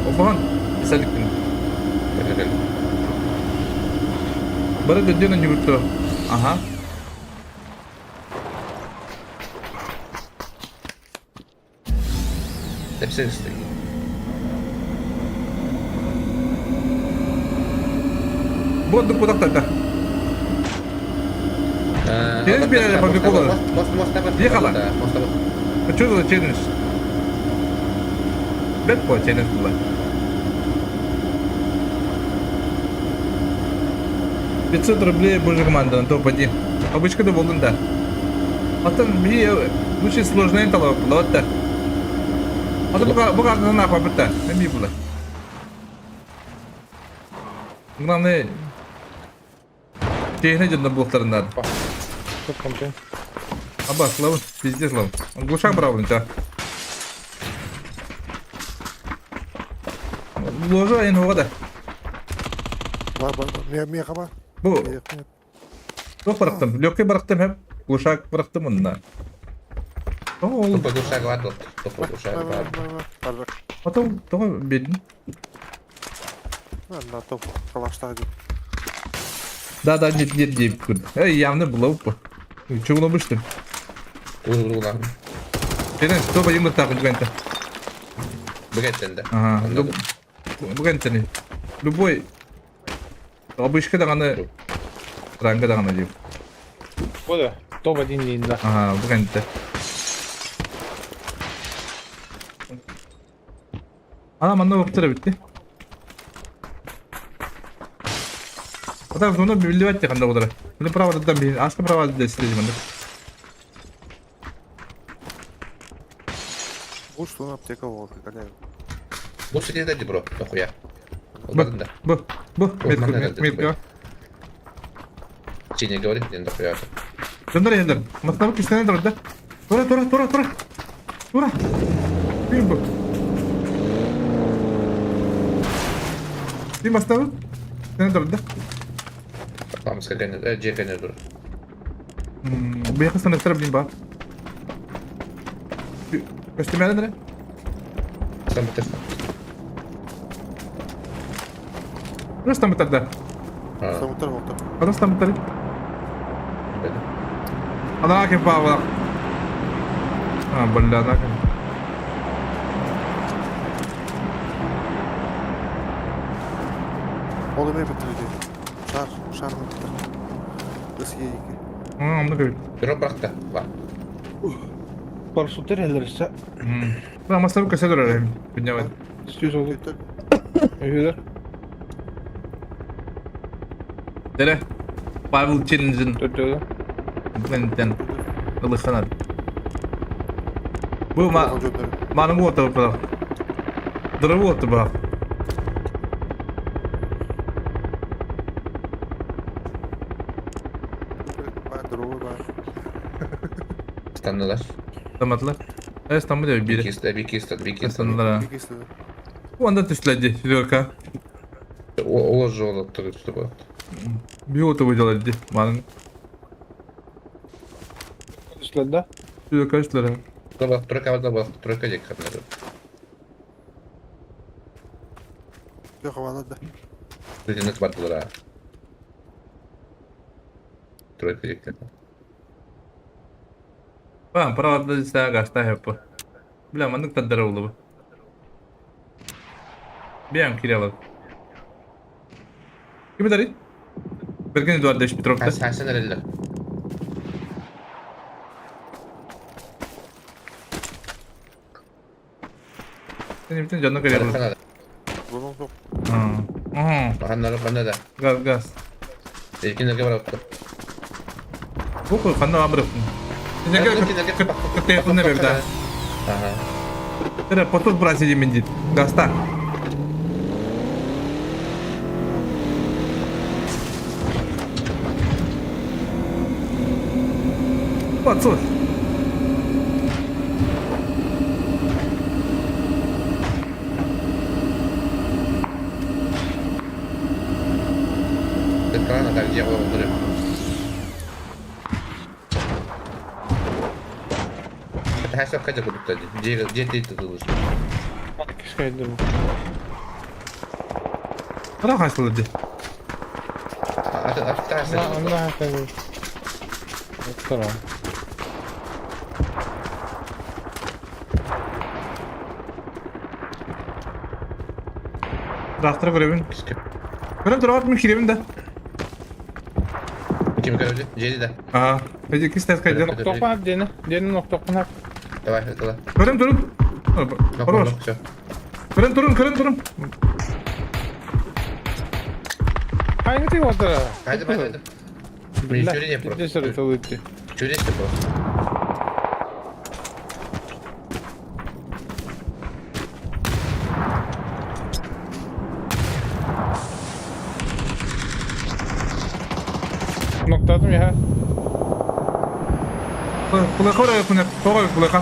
Холбон. Писаликтин. Бары дөдден жүгүртү. Ага. Hepsi üstü. Бодду кудактарда. Челлендж берели по приколу. Ехала. Что за челлендж? Бэт по челлендж была. 500 рублей божья команда на топ-1. Обычка да болдун да. Атын би лучше сложный талап була вот да. Аты буга буга на хапырта. Эми була. Главное Техне жында блоктарында. Аба, слава, пиздец, слава. Он глушак брал, да. Ложа ен хода. Бар, бар, бар. Ме, ме хаба. Бу. Туох бырахтым? Легкий бырахтым хэп. Глушак бырахтым онна. Ол Тупо глушак бар был. Тупо глушак бар. Барбак. Потом тоҕо бедин. На топ калаштаа дип. Да, да, нет, нет, нет. Эй, явно было бы. Чего быштым? Ур-ур-ур. Кэлэн, что боим так бүгэнтэ. Бүгэнтэн да. Ага. Бүгэнтэни. Любой обычка даҕаны ранга даҕаны дип. Бу да, топ-1 диин да. Ага, бүгэнтэ. Ана манна баптара битти. Ата зона билбэт ханда удара. Били право да би аска право да сидеть манна. Бу что аптека болот, каля. Бу сидит да бро, дохуя. Олбадын да. Бу, бу, метка, метка. Синий говорит, не дохуя. Дондар елдер. Мастабы кистене дор да. Тура, тура, тура, тура. Тура. Бир бу. Bir мастабы. Кистене дор да. Там скаканет, жеканет дур. Бияқы станеттер блин ба. Көстүмәлі нере? Стамбыттар. Тура стамбыттар да. Стамбыттар болду. Када стамбыттар? Ана кем ба А, бля, ана кем. Ол эме битирди. Шар, шар битир. Ыс ейки. А, онда көбүт. Бирок биракта бар. Парашюттер элдерсе. Бра, мастабы көсө дөрөр. Поднявать. Сүз oldu. Ühüler. Дере. Павел челленджин. Төртөөдө. Бентен. Ылыханар. Бу ма маның уота бу. Дыры уота бу. Станнылар. Стаматылар. Э, стамы деп бири. Бики бики бики Станнылар. Онда түсләди, Федорка. Ол жолы түстү болот. Биота выделали, маның. Түсләди да? Федорка түсләди. Тура тройка бар, тройка дек каднар. Yok havada да. Президент бардылар. Тройка дек. Ба, правда десе гаста хеппа. Бля, маннык таддара улы. Биям кирялар. Ким дари? Берген Эдуард Петровта. Хасан эле. Сен бүтүн жанына кирялар. Бұның жоқ. Баханнары кандай да. Газ, газ. Эркиндерге барып. Бу кандай амырып. Кытты бер да. Ага. Тире потур брать мен дейт. Гаста. Пацан. Экрана так где олдырып. Это хасап кайда кудукта. Где где ты тут уже? Кишкайды бу. Кара кайсылды? А а Анда анда хатабы. Tamam. Трактор көрөбүн. Көрөм туруп мен киребин да. Ким көрөдү? Жеди да. А, эти кистес кайда. Ноктокпан хап дени. Дени ноктокпан хап. Давай, это Көрөм туруп. Хорош. Көрөм турун, көрөм турун. Hangi тип отыр? Haydi haydi haydi. Чүрү просто. Чүрү просто. Ноктадым я. Кулака орай куна, тогой кулака.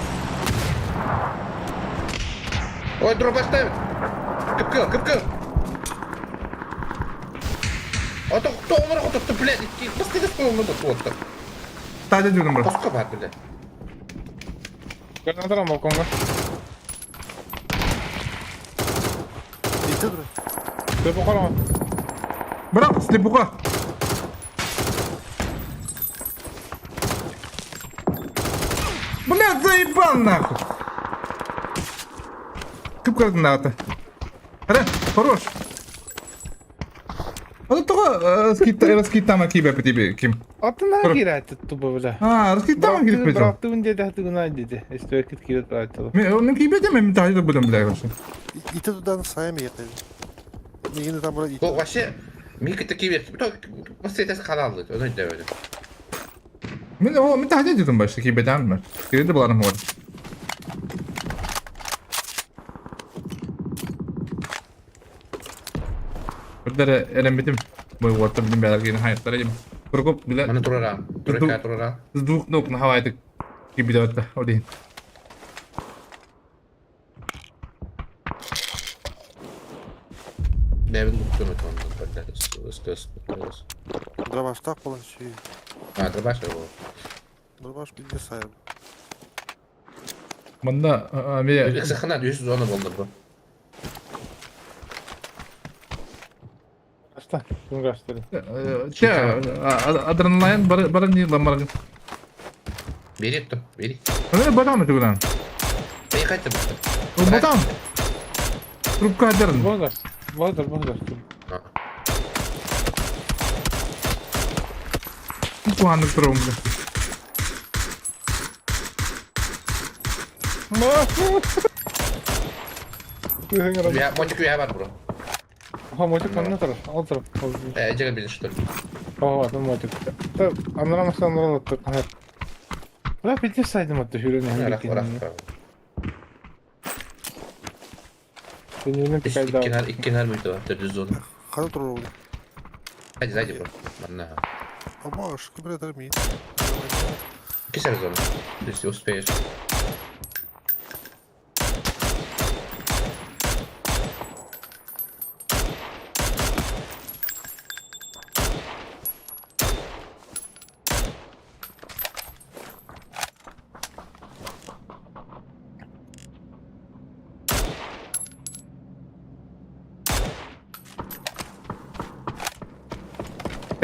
Ой, дроп оставит. Кыпкыл, кыпкыл. Ото Тоҕолор хототто, блядь, бастыгас қолына бот Тадя дюнам бро. Қосқа бар, блядь. Граната балконга. Ити dur. Слепухара. Бро, слепуха. Блядь, заебал нахуй. Кып граната. Ре, хорош. А тоҕо раскиттама киибэ тебе ким? Аттына киирээт тупа бля. А, раскиттама киирбит. Бырааттыбын диэтэ хатыгына диэтэ. Истибэккит киирет бырааттылар. Мен киибетем, мен тахы будем бля вообще. Ити тудан сайым ете. Мигини там бura Бу вообще мики такие версии. Басты халалды. Оны да öyle. Мен о, мен тахы дедим баш, киибетем мен. Киирди буларым бар. Өдөрө элембитим. Бой уотта билим бәлер кийин хайттар едим. Кургуп биле. Маны турара. Турка турара. С двух ног на хавай кибидетте один. Бэбин буктум это он. Дробаштак болан şey. А, дробаш его. Дробаш bildi sayım. Мында ме Сахана 100 зона болды бро. Аста. Күн гастыры. Те адреналин бар бар не ламар. Бери то, бери. Аны батам туган. Бери қайта Бу батам. Трубка дерн. Боздар. Боздар, боздар. Куханнык турум. Я мотик я бар бро. Ха, мотик манна турар. Ол турар. Э, жеге билин что ли. Ооба, бу мотик. Та анара анара оттук. Бля, бити сайдым атты хүрен Рах, рах. Дүнүйөнү пикайда. Иккенер мүйтө бар, төрдү зона. Хана турur oldu. Hadi зайди бро. Манна. Ama aşkı bir eder miyim? Кисер зона. Если успеешь.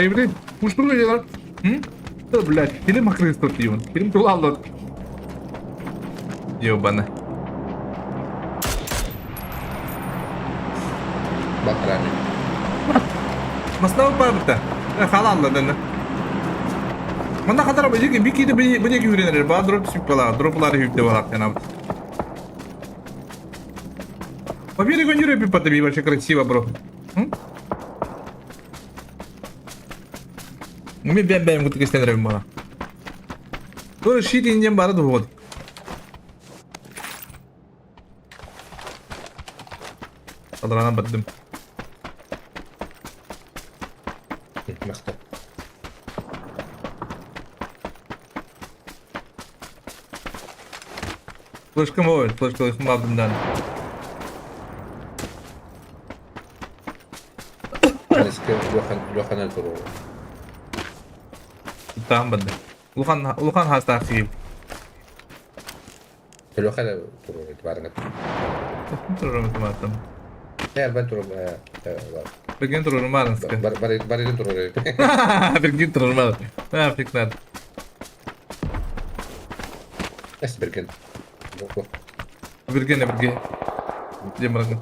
Эй, блин, пушту делар. М? Да, блядь, или макрыс тут юн. Или тулаллот. Ёбана. Бакрами. Маснава парбыта. Халалла дана. Манда хатара бу бики де бу деки үренер. Ба дроп сүп бала, дроплары хүпте бала тена. По берегу не рыби потоми, вообще красиво, бро. Ми бэм бэм куту кестен рыб мала. Тоже щит индем бара вот. Адрана баттым. Махта. Флешка мой, флешка их мабдан. Лохан туру. Там бадды. Улхан улхан хаста хип. Лохан туру барыңа. Туру матам. Э, бар туру. Берген туру марынска. Бар бар бар туру. Берген туру мар. А, фикнат. Эс берген. Берген берген. Демаргын.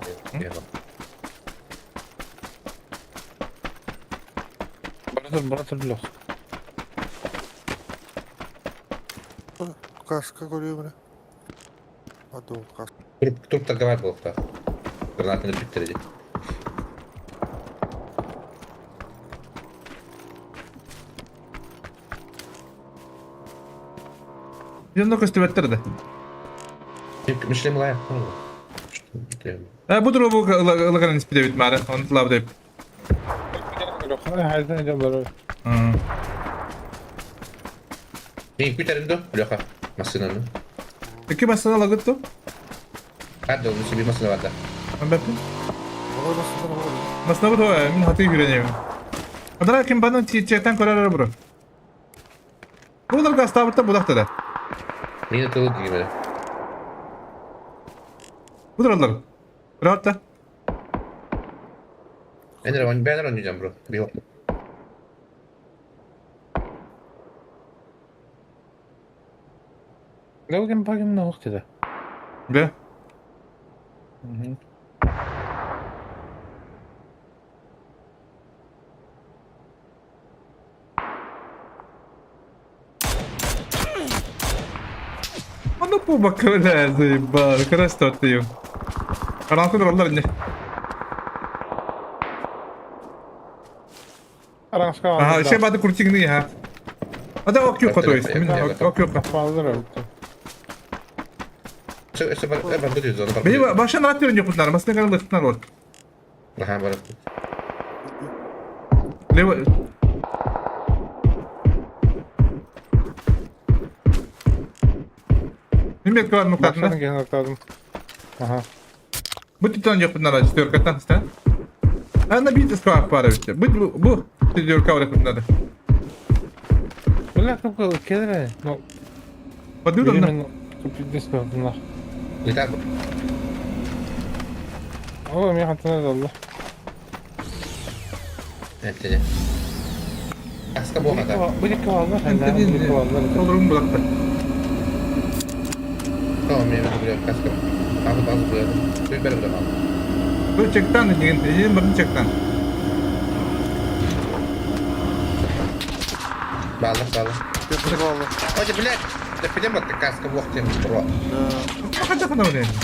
Братыр, братыр билос. Kaska görüyor beni. Hadi oğlum kask. Туруп туруп торговать болуктар. Гранатаны бүттерди. Yanına көстүбөттөр да. Мишлем лайк. Э, бу дробу лаган испидебит мара. Он лав деп. Хайдан жабар. Мен күтәринде, Леха, машинаны. Эки машина лагыттı. Хадды, ул себе машина бар да. Мен бәппин. Машина бу мин хаты үйренем. Адара ким баны чиэттэн көрөр бро. Буларга астаабыттан булахтара. Мин тылы дигибere. Буларалар. Rahatla. Ben ben oynayacağım bro. Bir bak. Левген багын наук dedi. Бе. Ону бу бля, заебал. Красота. Аранкы durallar indi. Ага, şey бады крутигны, ha. Ада ок yok то есть. Ок yok. Били башын рат yok bunlar. Масына каралык тутнар вот. Аха, бар. Лево. Неме кылар нуктатына? Ага. Бу титан yok bunlar четверкатан ста. Ана бит сквар пара бит. Бу бу четверка бар bunlar. Бля, как келе. Ну. Подудан. Купить Не так. О, меня хантана далла. Әттене. Аска болғада. Бу дикке алла, хәллә, бу дикке алла. Толрум булакта. Tamam, мен biliyorum kaska. Bazı bazı buyurdu. Bir beri bile Бу чектан деген, деген бирин чектан. Bağlı bağlı. Hadi блядь. Да пидем вот каска вохтем бро. Қанша қана ойлаймын.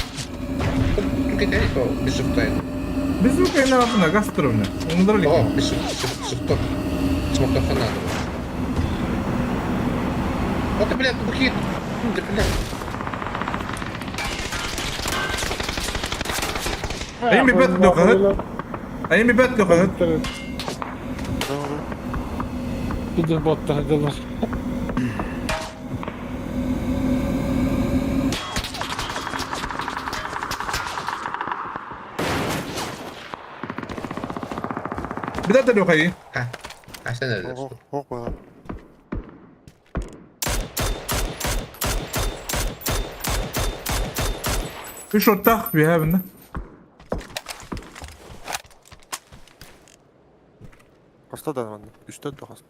Түкете то бишифтай. Біз Украина бапына газ тұрымны. Оңдыр О, бишиф шифток. Смокток надо. Вот ты, блядь, бухит. Да, блядь. Ayın bir bet dokahıt. Ayın bir bet dokahıt. Bir botta дылар. Bir de dokayı. Ha. Sen öyle. Hop Үш оттақ бүйәбінді. Хаста да манна. Үстен де хаста.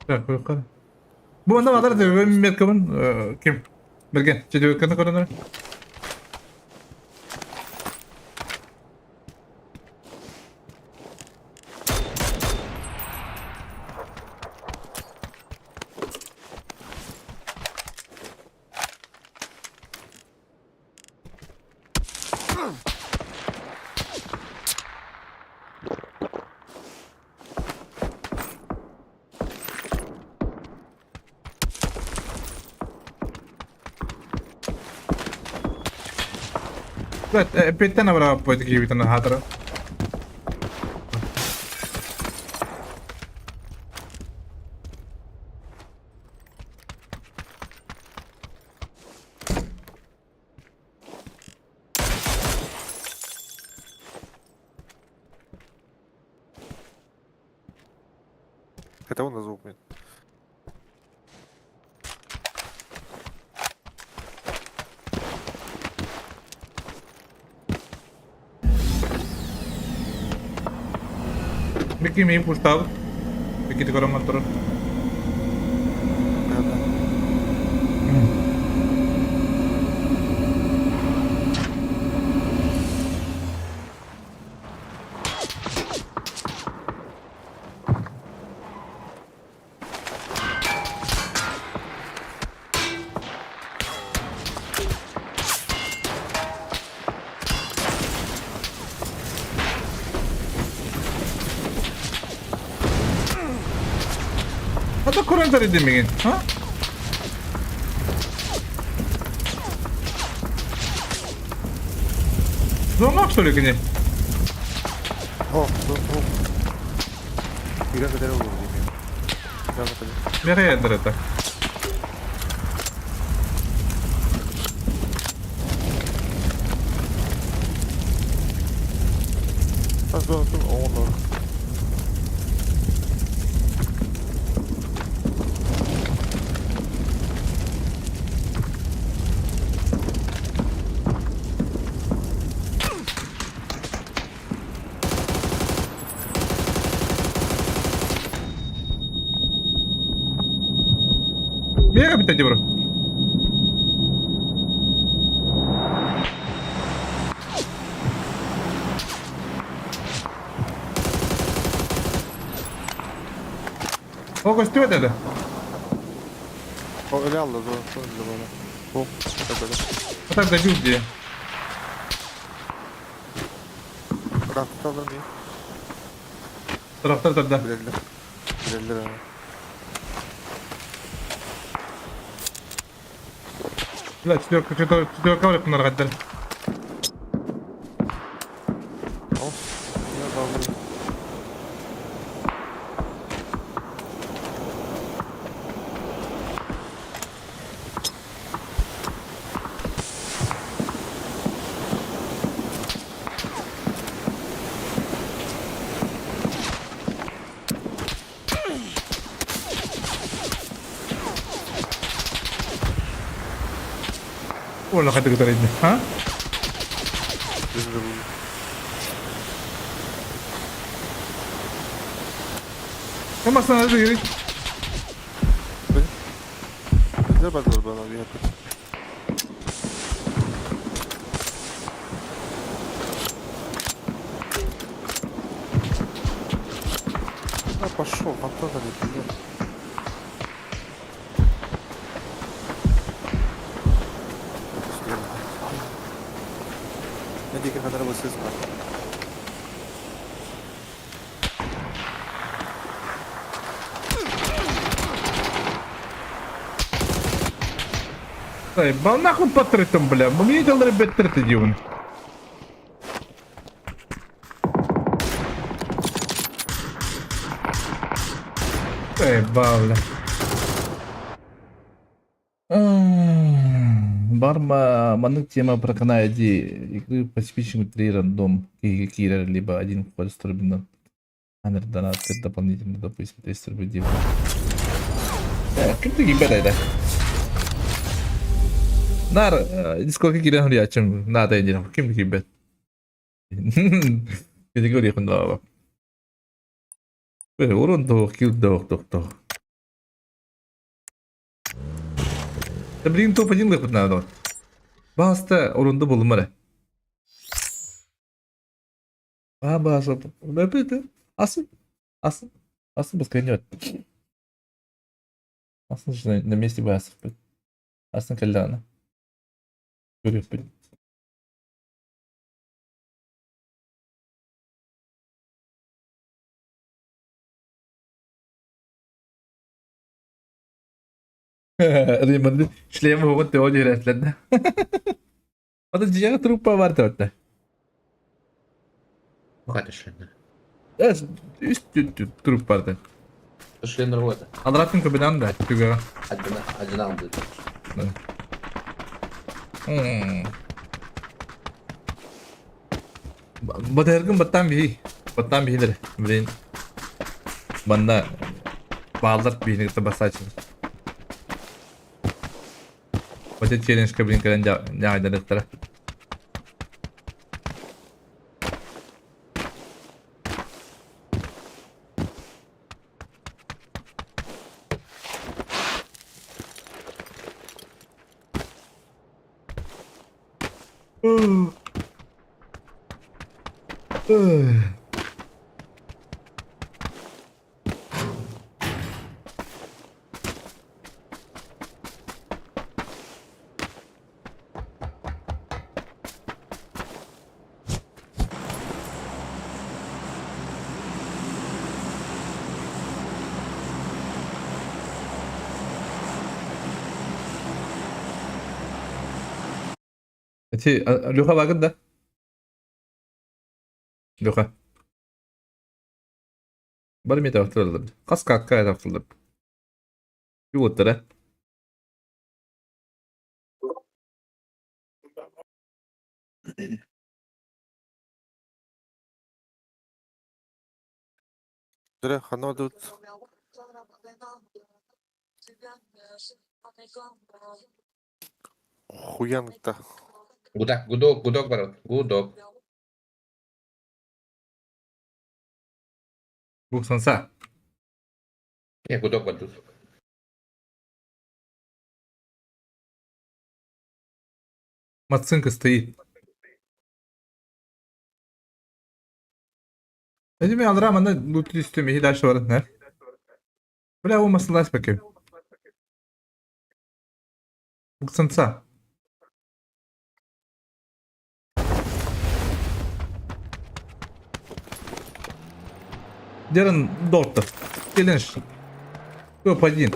Так, қойқар. Бу анда бадар деп мен ким? Билген, четверканы көрөнөр. Петтен абра пойт кибитен хатра. Это он на звук, блин. Микки ми пуштав. Микки ти көрөм турар. Ата көрөн демеген, ha? Зоңақ что ли кини? О, о, о. Иран кадar olur diyeyim. İran kadar. Nereye это? Ha, zor, zor. Onlar. Мега битэ бро. О көстүбэт этэ. O öyle aldı. Doğru. Öldü bana. Oh. Öyle. Atak da diye. Rahat alır mıyım? Taraftar taraftar. Bilirler. Bilirler ama. Бля, четверка, четверка, четверка валят на рогатель. Of. Ya daldı. Уола хатыгы тарайды. А? Bizim de bulduk. Ama sana da gerek. Bize bakıyor bana bir yapın. А, пошел, фонтан или нет? Ne diye kadar basıyoruz var. Ба нахуй патритом, бля. Мне делали бет диван. Бля. Барма маннык тема проканает игры по спичнику 3 рандом киллер либо один вход с турбином. Анер донат дополнительно, допустим, 200 рублей. Ким ты гибет это? Нар, дискордка киирэн суруйааччым, наада диэн, ким киирбэт. Категория хундаба. Урон тоох, килл тоох, тох тох. Да блин, топ-1 лыпыт надо. Баста урунда булмары. А, баса. Асын. Асын. Асын басканет. Асын же на месте басов. Асын кальдана. Риман шлем вот теория рәтләнде. Ата җыяга труппа бар тәүттә. Хата шлемнер. Эс, үст труп бар да. Шлемнер вот. Адратын көбінен да, түгә. Адына, адына будет. Батыргын баттан би. Баттан бихилер. Блин. Банда балдар бихини басачын. Бата челлендж блин кэлэн дьаҕайдарыктара. Эти Леха багын да? Леха. Бар мете автырылды. Қас какка автырылды. Юоттара. Дре, хана тут. Хуянка. Гудок, гудок, гудок бар. Гудок. Буксанса. Не, гудок бар тут. Мацинка стоит. Эдими алра манна лут түстүм иһи дальше баран һэ. Бля, ол масылаас бэкэ. Буксанца. Дерен доктор. Келинш. Топ-1.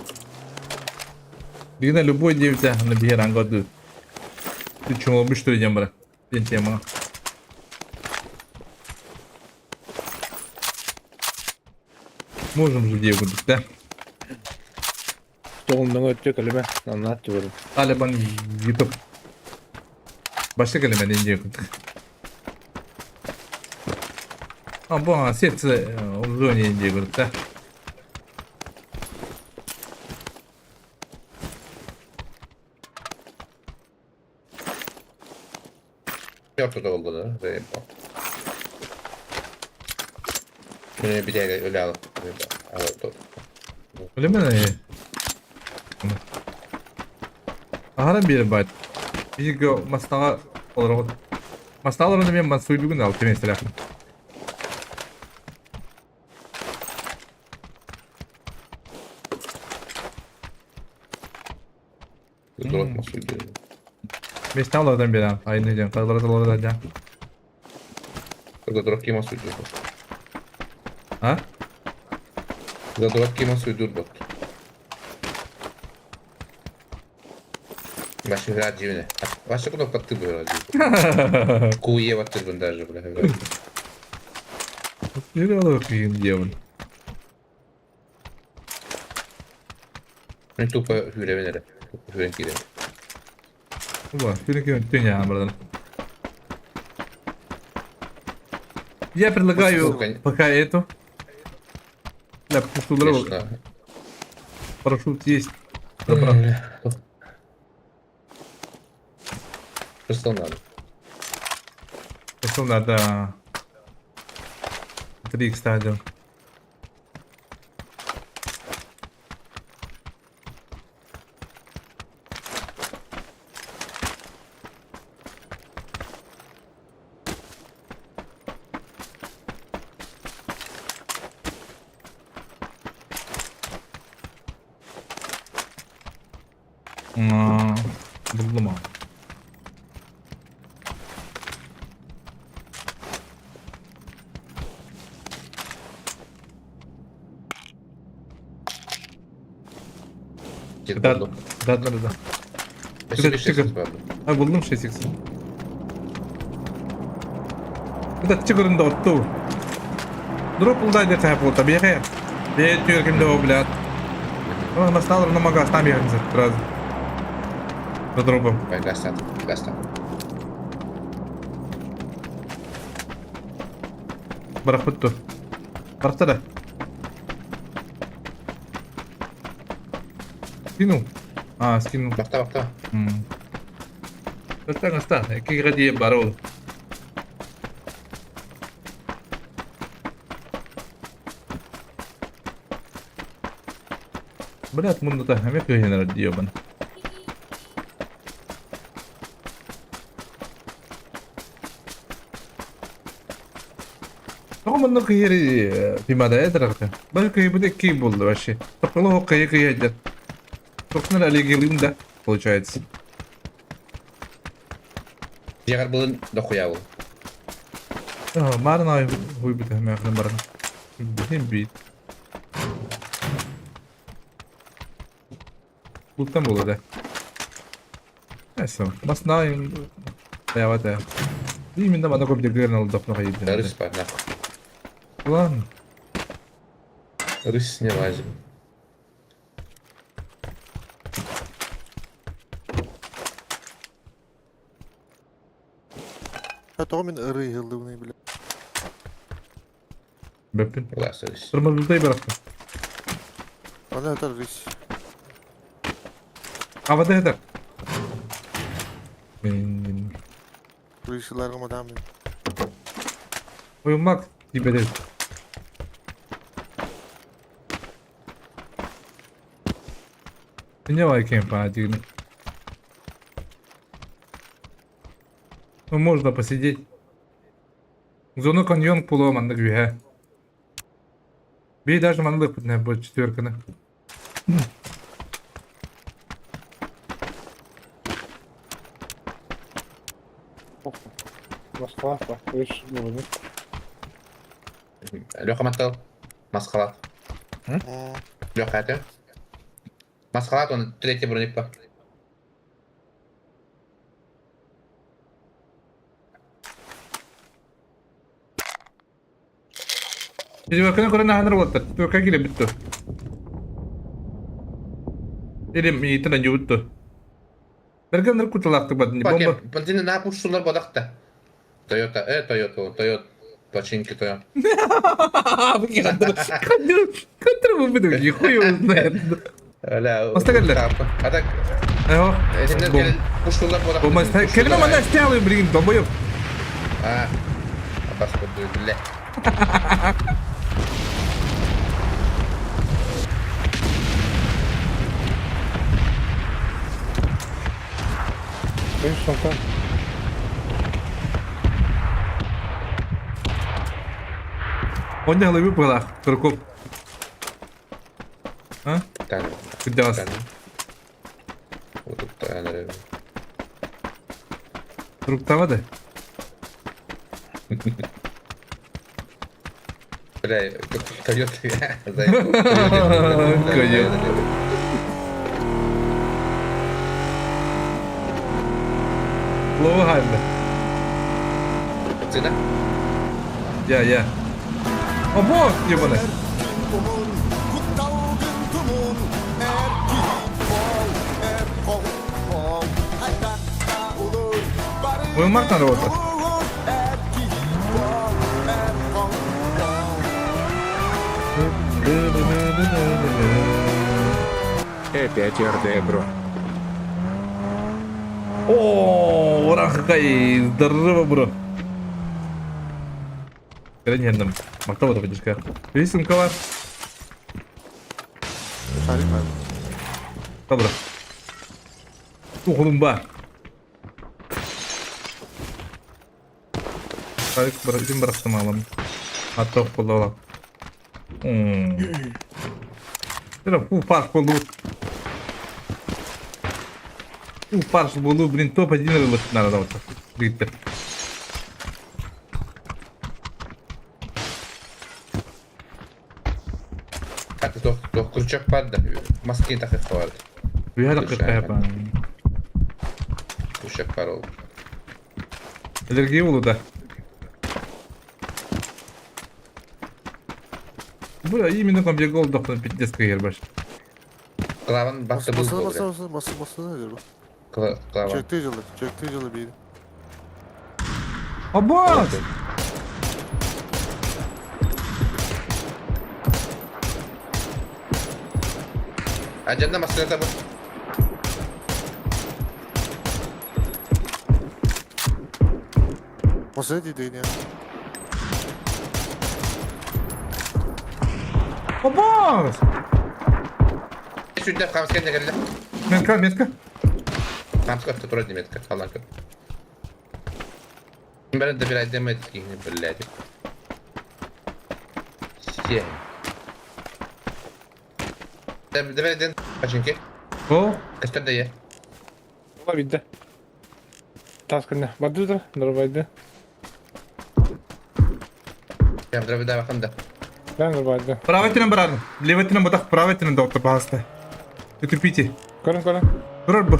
Дигна любой девять на биһир году. Ты чего бы что идем бра? Ден тема. Можем же девку, да? Тоҕуннаҥа өттө кэлимэ, аннаат түбэрин. Талибан YouTube. Башта кэлимэ ден девку. А, бу сердце в зоне девку, да? Ортото буолла да. Мин битээгэ өлө Өлөмөн Аһаран биэрэ баайт. Бииргэ мастаҕа олороҕут. Мастаҕа олорон эмиэ мансуйдугун алты миэстэлээхпин. Миэстэ олордон биэрэн, айны диэн, kallara олордон диэн. Задурак кима суйдур бот. А? Задурак кима суйдур бот. Ваши радио. Ваша кнопка ты была. Куева ты даже, бля. Демон. Мен тупо хүребин эрэ. Хүрэн киирэн. Оба, хүрэн киирэн түнэ братан. Я предлагаю пока эту. Да, потому парашют есть. Добро. Что надо? Что надо? 3 кстати. Буллум аа. Да, да, да, да, да. А буллум 6x. Это чыгырында отту. Дроп улдай деп хайп болта бияхе. Бе түйеркимде о блядь. Ну, настал на магаз, там я сразу. За дропом. Гастат, гастат. Барахпытту. Барахта да. Скинул. А, скинул. Бахта, бахта. Оста, оста. Какие ради барол. Блядь, мунда эмиэ кыһын диэбин. Тоҕо маннык кыйыри пимада эдэрэгтэ. Бары кыйбыт икки буолла вообще. Топколо кыйы кыйы Собственно, религиялыым да, получается. Дьиэҕэр былын дохуя был. Марын ай хуйбут эмээхин баран. Бихин бит. Бултан буолла да. Эсэ. Басна таявата. Именно мана көп дегерн алды хайды. Рысь па, нахуй. Ладно. Рысь не лазим. Тоҕо мин ырыы ыһыллыбыный бile. Бэппин. Класс, рысь. Тормоздай барахта. Аны этэр рысь. А вот это. Блин. Рысиларга мадам. Ой, мак тебе дает. Не лайкаем по один. Ну, можно посидеть. Зону каньон пуло маннык үһэ. Бии даже маннык бу бу четверканы. Москва, үс буолуну. Леха маттал. Маскалат. Леха это. Маскалат, он третий броник по. Четверканы көрөн аһанар буолтар. Четверка киирэ бүттү. Или миитин аньыбытту. Бэргэннэр куталаахтык бардын бомба. Бензин на пушсулар бодахта. Тойота, Тойота, Тойот, починки Тойот. Который вы выдумали, хуй его знает. Остагарлар. А так... Бомба. Келме мана стялы, блин, долбоёб. А, господи, бля. Оння лыгы пылах, Турков. А? Кудас. Туруктава да? Бля, койот. Койот. Лова хайда. Цена? Я, я. Обо, ебаный. Уймак надо вот. Опять РД, бро. О, урахай, здорово, бро. Кэрэньэнным. Мактаба да поддержка. Рисункова. Добро. Ухулумба. Тарик бирин бырахтым алым. Атток болду Фу, фарш болду. Фу, фарш болду, блин, топ-1 рылык надо вот. Дигиттер. Хата тох тох крючок падда. Маски так их хватит. Үйә дакыйка Крючок парол. Аллергия болду да. Бля, именно там бегал дохнул пиздец как баш. Клаван бакты бул Basına болду. basına basına basına basına diyor bu. Клаван. Çöktü yılı, çöktü yılı bir. Абас! Ажанда маскына табы. Masaya değil ya. Абас! Сүндәп камскен дегенле. Метка, метка. Камска тура метка. Аллах. Бәрін добирай деметки, блядь. Семь. Добирай ден, починки. О? Костер дае. Ола бидде. Тас күнне. Бардыдыр, нұрбайды. Я дробида бакында. Ben нұрбайды. Правый тенен барар. Левый тенен бодах, правый тенен доктор, пожалуйста. Не тупите. Көрін, көрін. Турар бу.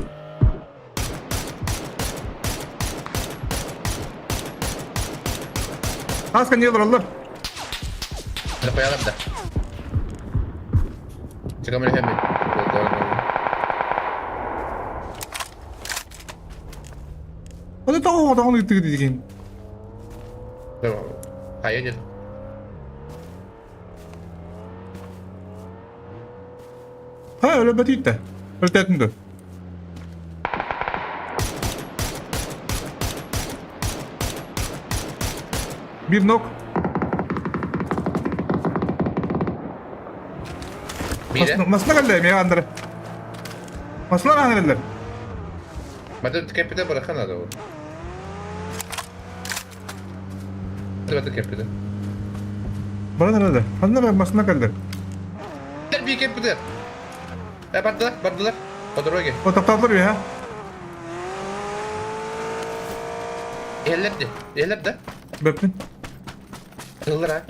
Аска не олар. Да коялар да. Чыгам эле мен. Оны тоо тоо тыгы деген. Кая дед. Ха, өлө бәтитте. Өлтәтинде. Бир нок. Масна калле, мен андыр. Масла андыр. Мадам кепиде быракан ада. Барды кеппиде. Баран эрэ. Ханна эрэ масына кэллэр. Би кеппиде. Э бардылар, бардылар. По дороге. О, тоқтатылар үһэ. Иһэллэр де. Иһэллэр да. Бэппин. Тыллар а.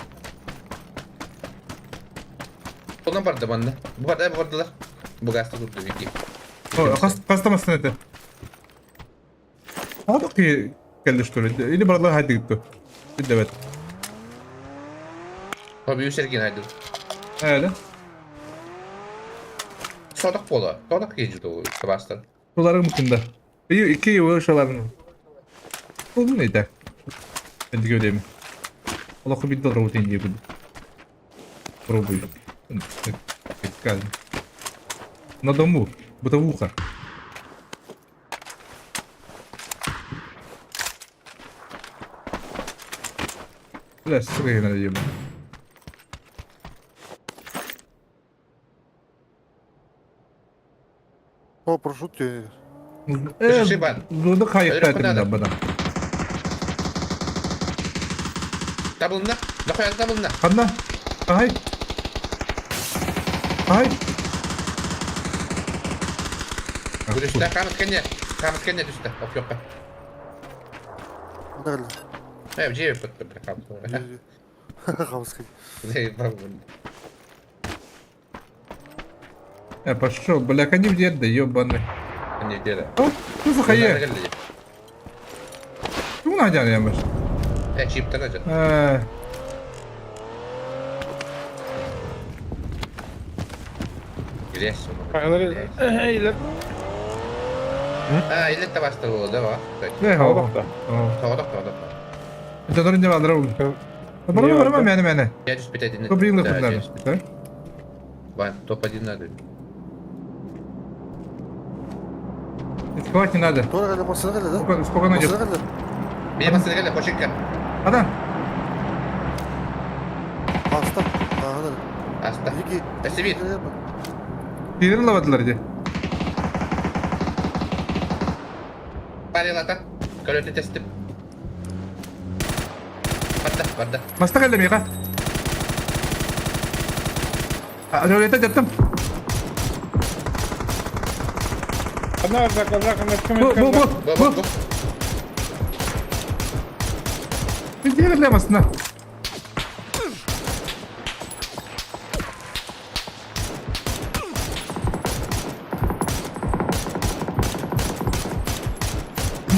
Онон барды манна. Бу барды, бу бардылар. Бу гаста турду бики. Хас да масына этэ. Аҕа киһи кэллэ что ли? Или баралар хайдыгытту? Билбэт. Тоби үсэргин хайдыр. Ээ Содок буола. Содок киһи ту сабастар. Туларым мукунда. Ию икки ю шаларын. Бұл не так? Эндиге өлемін. Олоху бит доллар утен дии Пробуй. На дому. Бытовуха. Бля, стрыгина еба. О, прошу тебя. Буду хайықтайтын бұдан. Табылынна. Нахуя табылынна. Ханна. Ай. Ай. Түстэ, хаамыт кэннэ. Хаамыт кэннэ түстэ. Оп ёппа. Э, дьиэ бит бля хаамыт. Хаамыт кэннэ. Э, пошел, бля, кони в дед, да ебаный. Они где да? О, ну захае. Ну надя я маш. Э, чип тогда же. Э. Грязь. Или... А, или это вас было, да, ва? Не, хода. Хода, хода. Это даже не надо, Барма, барма, мяне, мяне. Я just 5-1. Топ-1 надо, да? Вань, топ-1 надо. Рисковать не надо. Сколько, сколько найдет? Меня посмотрели, почекай. Адам. Аста. Аста. Спасибо. Кирилл лавадлар иди. Парилата. Короче, тестим. Барда, барда. Маста кэллэ миэхэ. Жолета жаттым. Одна, одна, одна, одна, Бу, бу, бу, бу. Билдирле масына.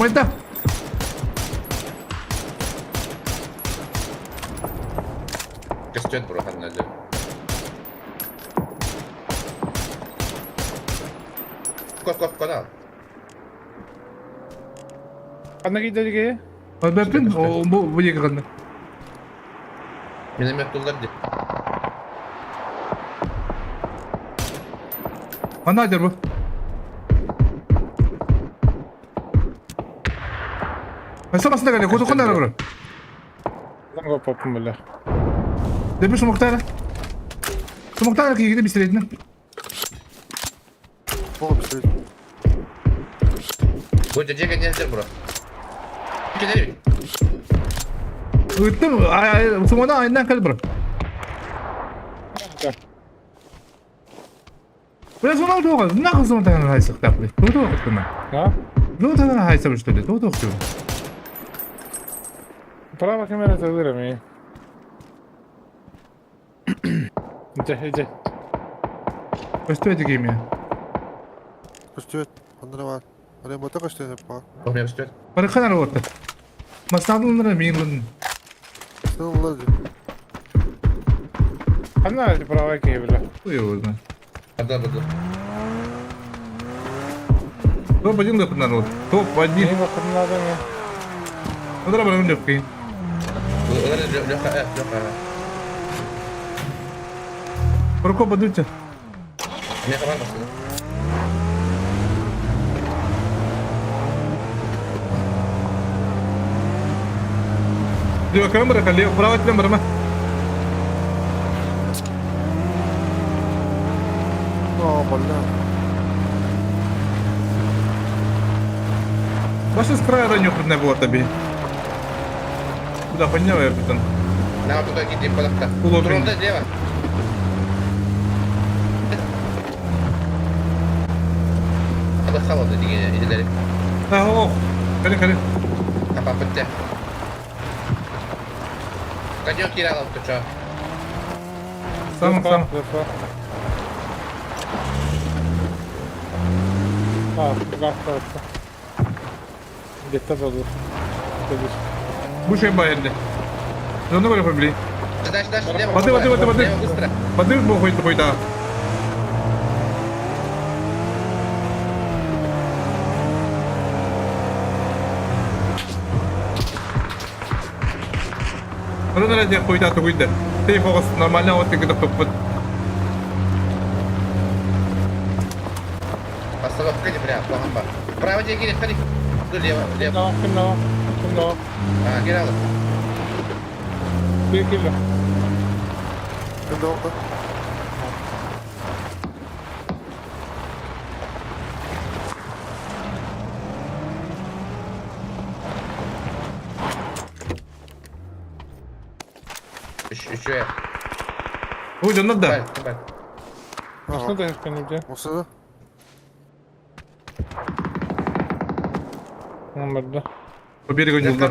Майда. Костет бро, надо. Кос, кос, канал. Ханна кийдерге? Бэппин, бу бу екі қанды. Миномет тулдар ди. Ана дер бу. Баста басында кәле, көті қондар бро. Ланго попым бля. Депі сумықтары. Сумықтары кигіде бісіретін. О, бісіретін. Бу жеге нельзя бро. Кенери. Ыттым, сумана айынан кәл бро. Бля, сонау тоға, нахуй сумықтары хайсық тапли. Туды оқыттым. А? Туды хайсып что ли? Туды оқыттым. Право камера задырами. Иди, иди. Көстүбэт кемия. Көстүбэт. Онда бар. Ремонта көстүбэт па. У меня көстүбэт. Барыканар отты. Масадылныр миңлин. Сыллы. Ханна право кие бля. Хуй его знает. Одна буду. Топ-1 лепнар. Топ-1. Не надо мне. Одра барым лепки. Леха, Леха. Прокоп подуйте. Меня команда сюда. Лево камера, лево, право камера. О, бля. Бачиш, з краю нюхать не було тобі. Да, хуйня я потом. На туда иди, подохта. Уловлен. Лево. Подохала, иди, А, ох. Кали, кали. Капапытте. Конек киралов, ты чё? Сам, сам. А, газ Где-то был. Бушай байерли. Зону говорю, побли. Дальше, дальше, лево. Воды, воды, воды, воды. Лево, быстро. Воды, бог, хоть, да. Рынра диэн хуйда тугуйда. Ты фокус нормально вот ты топпут. Остановка не прям, плохо. Право деньги, ходи. Ну, лево, лево. Ким ким А, Гералов. Bir kilo. Ким да Еще. Ой, да надо. Машина да не Мусада. Номерда. По берегу юлдар.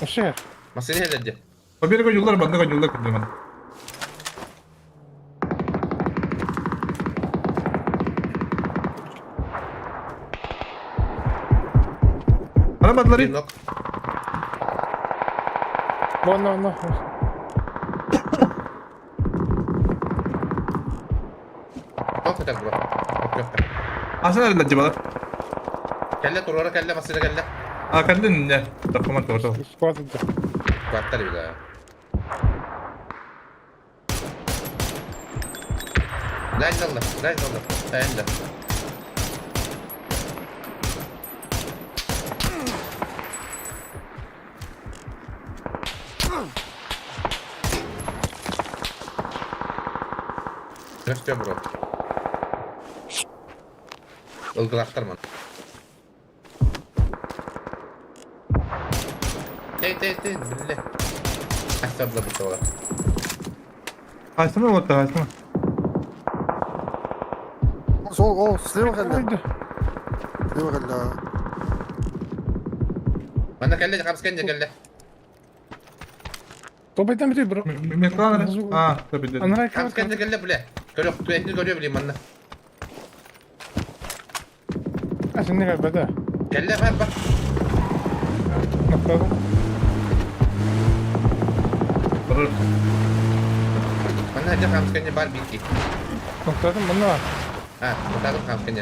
Вообще. Машина где? По берегу юлдар, бандыга юлдар күндүмэн. Ана бадлары. Вон, вон, вон. Так, бро. Асан арылла жибалар. Кәллә турара кәллә машина кәллә. А кәллә не? Документ готов. Сквад. Квартал бит. Дай залла, дай залла. Дай да. Все, бро. Ылгылақтарман. Тей, тей, тей, билле. Астабла бутала. Хайсыма вот хайсыма. Сол, о, слева кэллэ. Слева кэллэ. Манна кэллэ, хамскан кэллэ. Тобайтан бит бро. Метлан. А, табидет. Хамскан кэллэ, бля. Көрөк, туэтни көрө билим манна. Сен не бада. Кэллэ бар бар. Направо. Манна хәдә хамскан бар битки. Ноктадым мына. А, ноктадым хамскан.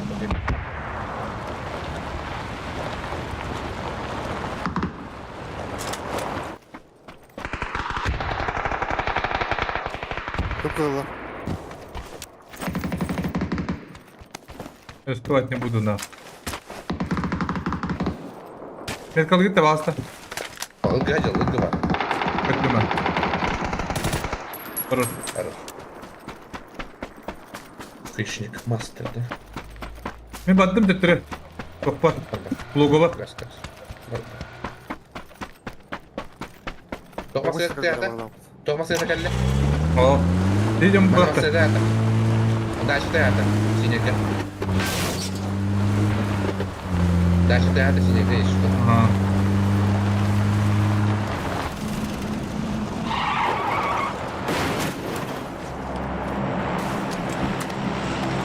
Көпкылы. Рисковать не буду, на. Меткал гитте баста. Ылгы жыл, ылгы бар. Көттүмө. Хорош. Хорош. Хищник, мастер, да? Мен баттым төттөрө. Токпа. Лого бар. Тохмас это кэллэ. О. Идем брат. Дальше театр. Синяка. Дальше театр, синяка есть что. Ага.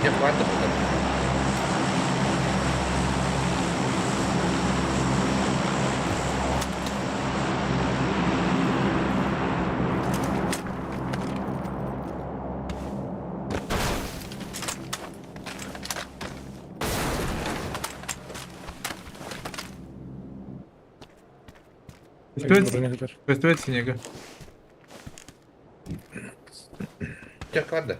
Я хватит потом. Көстүбөт синега. Чек барда.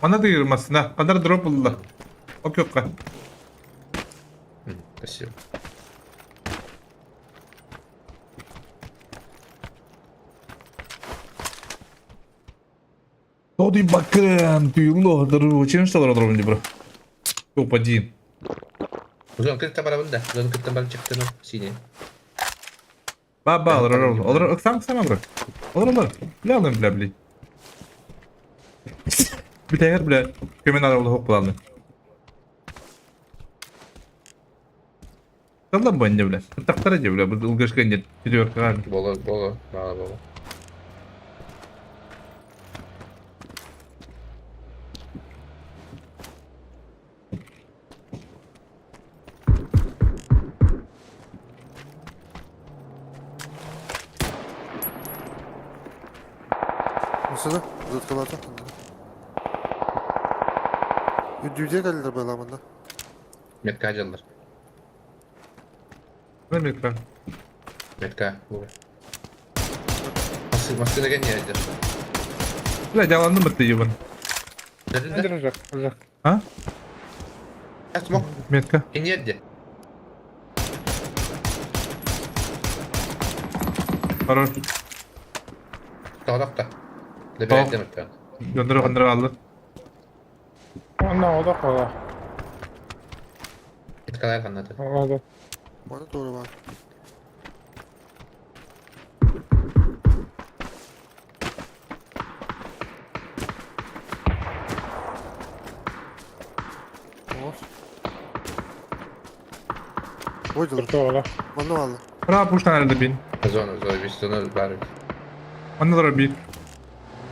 Мана дыйырмасына. Кадар дроп булла. Ок yokка. Спасибо. Тоди бакын, түйүллө, дыру, чем что дроп бро? Топ 1. Зон кытта барабын да. Зон кытта баран чыктым сине. Ба ба олорор олорор. Олорор ыксам ыксам олорор. Олорор олорор. Бля алым бля бли. Бүтэһэр бля көмөн ала олох булалны. Таллан бу инде бля. Тактара же бля бу ылгышка инде четверкага. Боло боло мало боло. Masada uzatkalarda. Үрдүүдэ кэллэр баламанда. Метка дьаллар. Ne метка? Метка. Массыына кэнниэдэр. Бля жаланды мытты ебан. Рыжак, рыжак. А? Смок. Метка. Кэнниэдде. Хорош. Тоҕдохто. Лебедем метка. Göndere göndere aldı. Онна ода қала. Меткалар ханнаты. Ода. Bana doğru var. Var. Ойдылар. Манна алды. Браво пуштан herhalde bin. Зона, зона, весь зона бар. Онна doğru bir.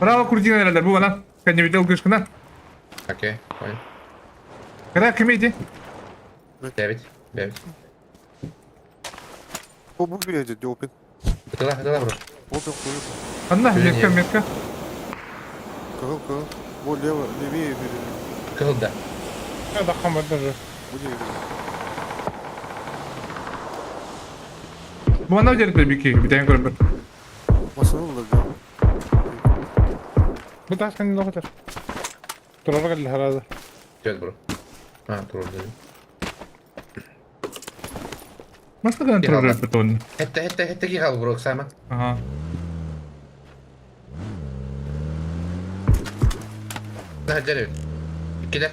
Браво крутин herhalde bu bana. Кәне видел гышкына. Окей, понял. Кара ким иди? Девять, девять. Bu bu bir edi open. Хытыла, хытыла бро. Open koyup. Анна метка метка. Кыл кыл. Bu лево, левее бери. Кылда. Да хамар даже. Bu не Bu bana ödedi bir ki bir tane görür. Masanın da diyor. Bu taş kendini okutur. Turara geldi herhalde. Gel bro. Ha, turur dedim. Nasıl kadar troll yaptı Hette hette hette ki kal bro Sama. Aha. Daha gel. İkide.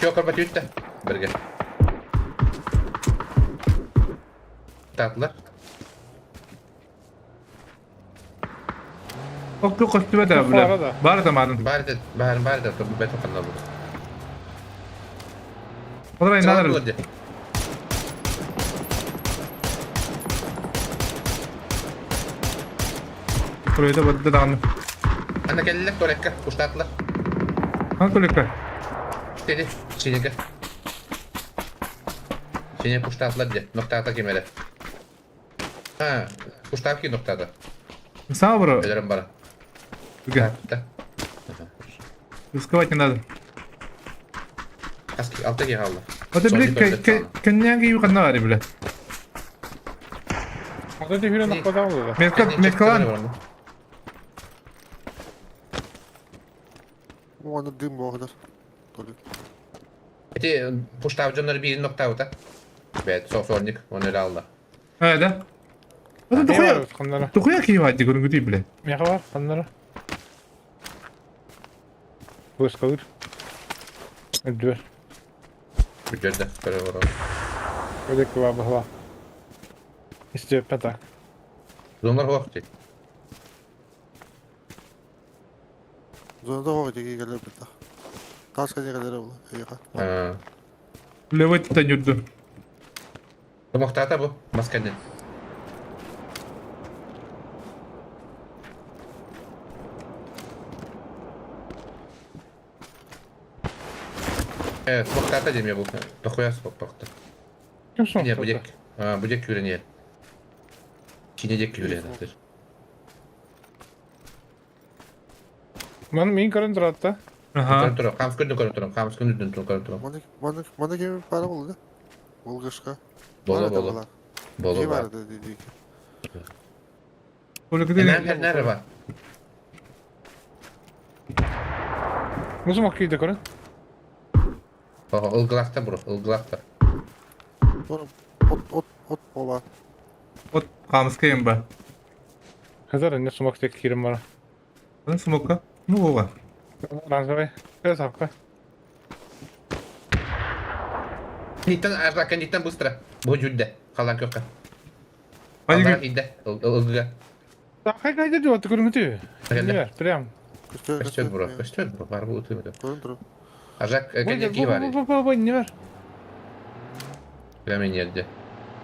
Yok orba tüyütte. Berge. Tatlılar. Okku kostüme de bile. Бар да марын. Бар да, бар бар да, бет оканда бу. Олар айналар. Buraya бадды даҕаны. Ана келлек толекка, куштатлар. Хан көлекке. Dedi, синеге. Сине куштатлар де, ноктата кемере. Ha, куштап ки ноктата. Сама бро. Белерим бара. Беге. Да. Рисковать не надо. Аски алты ки қалды. Вот бile көннән кию канна бар бile. Ата түйрен ақпада oldu. Метка меткалан. Onu dım bu kadar. Doğru. Эти пуштап жоннор бир ноктаута. Бет, софорник, оны алды. Ha да. Вот дохуя. Дохуя кию хадди көрүнгү бile. Меха бар, қандара. Көз қалыр. Өдір. Бүджерде, көрі бар. Өдек бар бұхла. Истеп пәтак. Зонлар хоқ дейді. Zonada var diye gelir bir daha. Taş kaçı gelir bu. Eyvah. Левый тан юрду. Ноктата бу, масканен. Э, ноктата деме бу. Дохуя соқтоқты. Кім соқты? Не, будек. Будек күрене. Кинедек күрене. Ман мен көрін тұрады да. Аха. Көрін тұрам, қамыс күнді көрін тұрам, қамыс күнді көрін тұрам. Mana mana mana gibi para oldu. Bulgaşka. Болу, болу. Болу бар. Var dedi. Нәр, нәр бар. Мұзым ақкейді көрін. Ылгылақта бұры, ылгылақта. От от от бола. От қамыс кем ба. Қазір әне сумак тек кирім бар. Аны смокка. Ну ога. Оранжевый. Э, сапка. Кэнниттэн, арда кэнниттэн быстро. Бу жүлдэ. Халан көркө. Аллара киирдэ. Ылгыга. Хай кайда диот көрүҥүтү. Прям. Көстөр бро, көстөр бро. Бар бу утуймады. Ажак кэнники бар. Бу бу бу не бар. Прям нерде.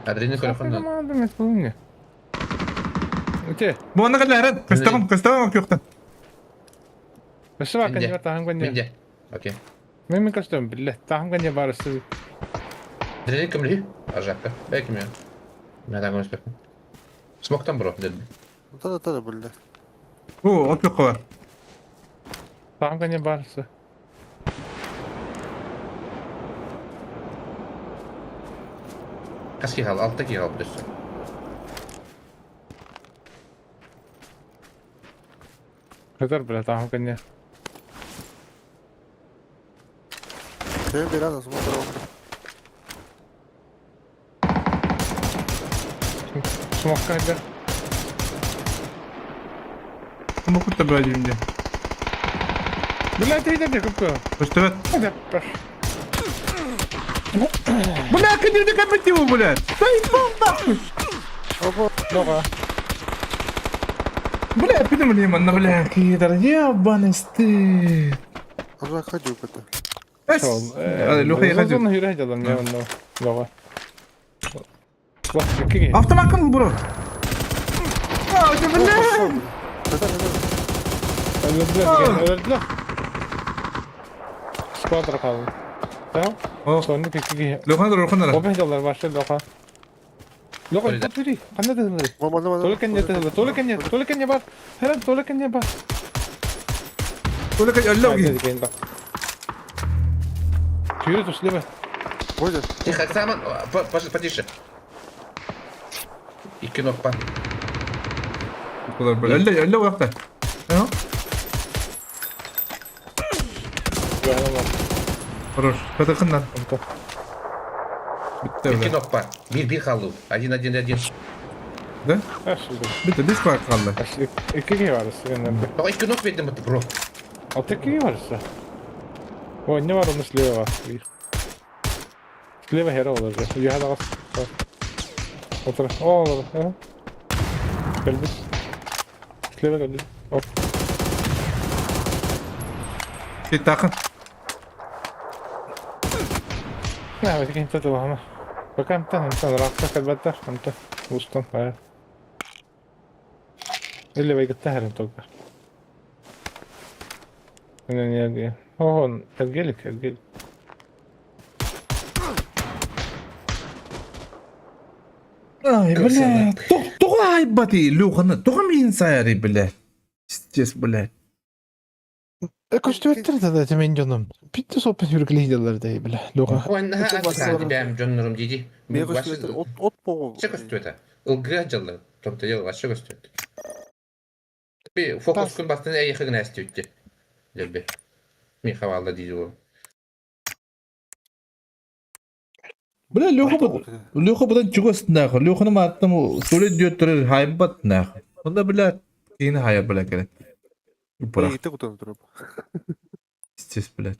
Адрени көрөхөн. Өте. Бу онна кэллэ көстөҕүм, көстөҕүм күөхтэн. Өссө бар кэннибэр таһым кэннибэр. Минде. Окей. Мен мен көстөм билле. Таһым кэннибэр бар өссө. Адрени кимли? Ажакка. Бәй ким я? Мен да көспөкпүн. Смоктан бро дедим. Тада тада билле. О, от күөххэ бар. Таһым кэннибэр бар өссө. Хас киһи алта киһи алып өссө. Көтөр бля таһым кэннибэр. Senin bir an смок Смокка кайда. Бу кутта бра димде. Бля тейдер де көпкө. Көстөбөт. Бля. Бля, кэннибэ кэммит его, бля. Заебал нахуй. Лоға. Бля, пидем манна, бля, кидар, ебаный стыд. Ажак ходил это. Луха я ходил. Зона жүрө жалам не онно. Лоға. Лох, киги. Автомат бро. А, ты, бля. Өлдүлөр, Сквадра қалды. Tamam. Sonra peki Луха, Луха, O беш доллар башы лоха. Лоха, tuturi. Qanday tizimlar? To'la kanya tizimlar. To'la kanya, to'la kanya bor. Haram to'la kanya bor. To'la kanya Allah ki. Yürü туслеба. Тихо, Саман, потише. Икки нокпа. Әллә, әллә уақта. Хорош. Катыкыннан. Бітті, Икки нокпа. Bir bir kaldı. Один один один. Да? Бітті, бес кварт қалды. Иккиге бар Тоға икки нок бердим бро. Алты иккиге бар Ой, не бар, оны слева бар. Слева хера олар же. Үйе хада қас. Отыр. О, олар. Келбіз. Слева келбіз. Оп. Кет тақын. Не, бит кин татылама. Пока амтан, амтан, рақта калбаттар, амтан. Устан, бая. اللي بيقتهر اتوقع. يعني هو ارجلك ارجلك. Ай, бля, тоға айбати, Люханы, тоға мен саяри, бля. Пиздец, бля. Көстөттөр да мен жоном. Питте сопен хүргүлейдилер дей бля. Луга. Бәм жоннорум диди. Мен көстөттөр от от богу. Вообще көстөт. Ылгы жылы. Топта жыл вообще көстөт. Би фокус күн бастын әй хыгын әстүтте. Лебе. Ми хавалда диди ол. Бля, Леха Леха бұдан чугас нахуй. Леханы маттым сурет диөттөр хайбат нахуй. Онда бля, кейін хая бля керек. Упара. Егите кутан туруп. Пиздец, бля.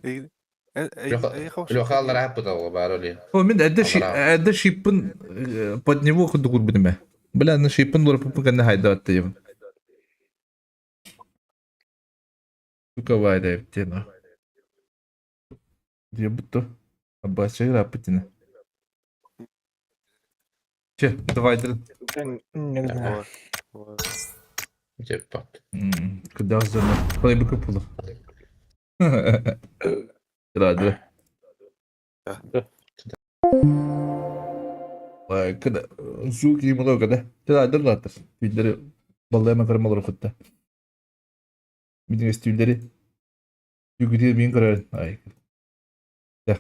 Леха аллар аппы да ол бар оли. О, мен әдді әдді шиппын под него худу курбудыме. Бля, на шиппын лор пупы кэнне хайда атты ебін. Сука вайда ебтена. Ебутто. Аббас рапытина. Че, давай, Не знаю. Куда зона? Қалай бүкіп болды. Рады. Когда звук много, да? Да, да, да. Tüyleri ballayama karamalar okutta. Midin tüyleri. Yükü min karar. Ay. Да.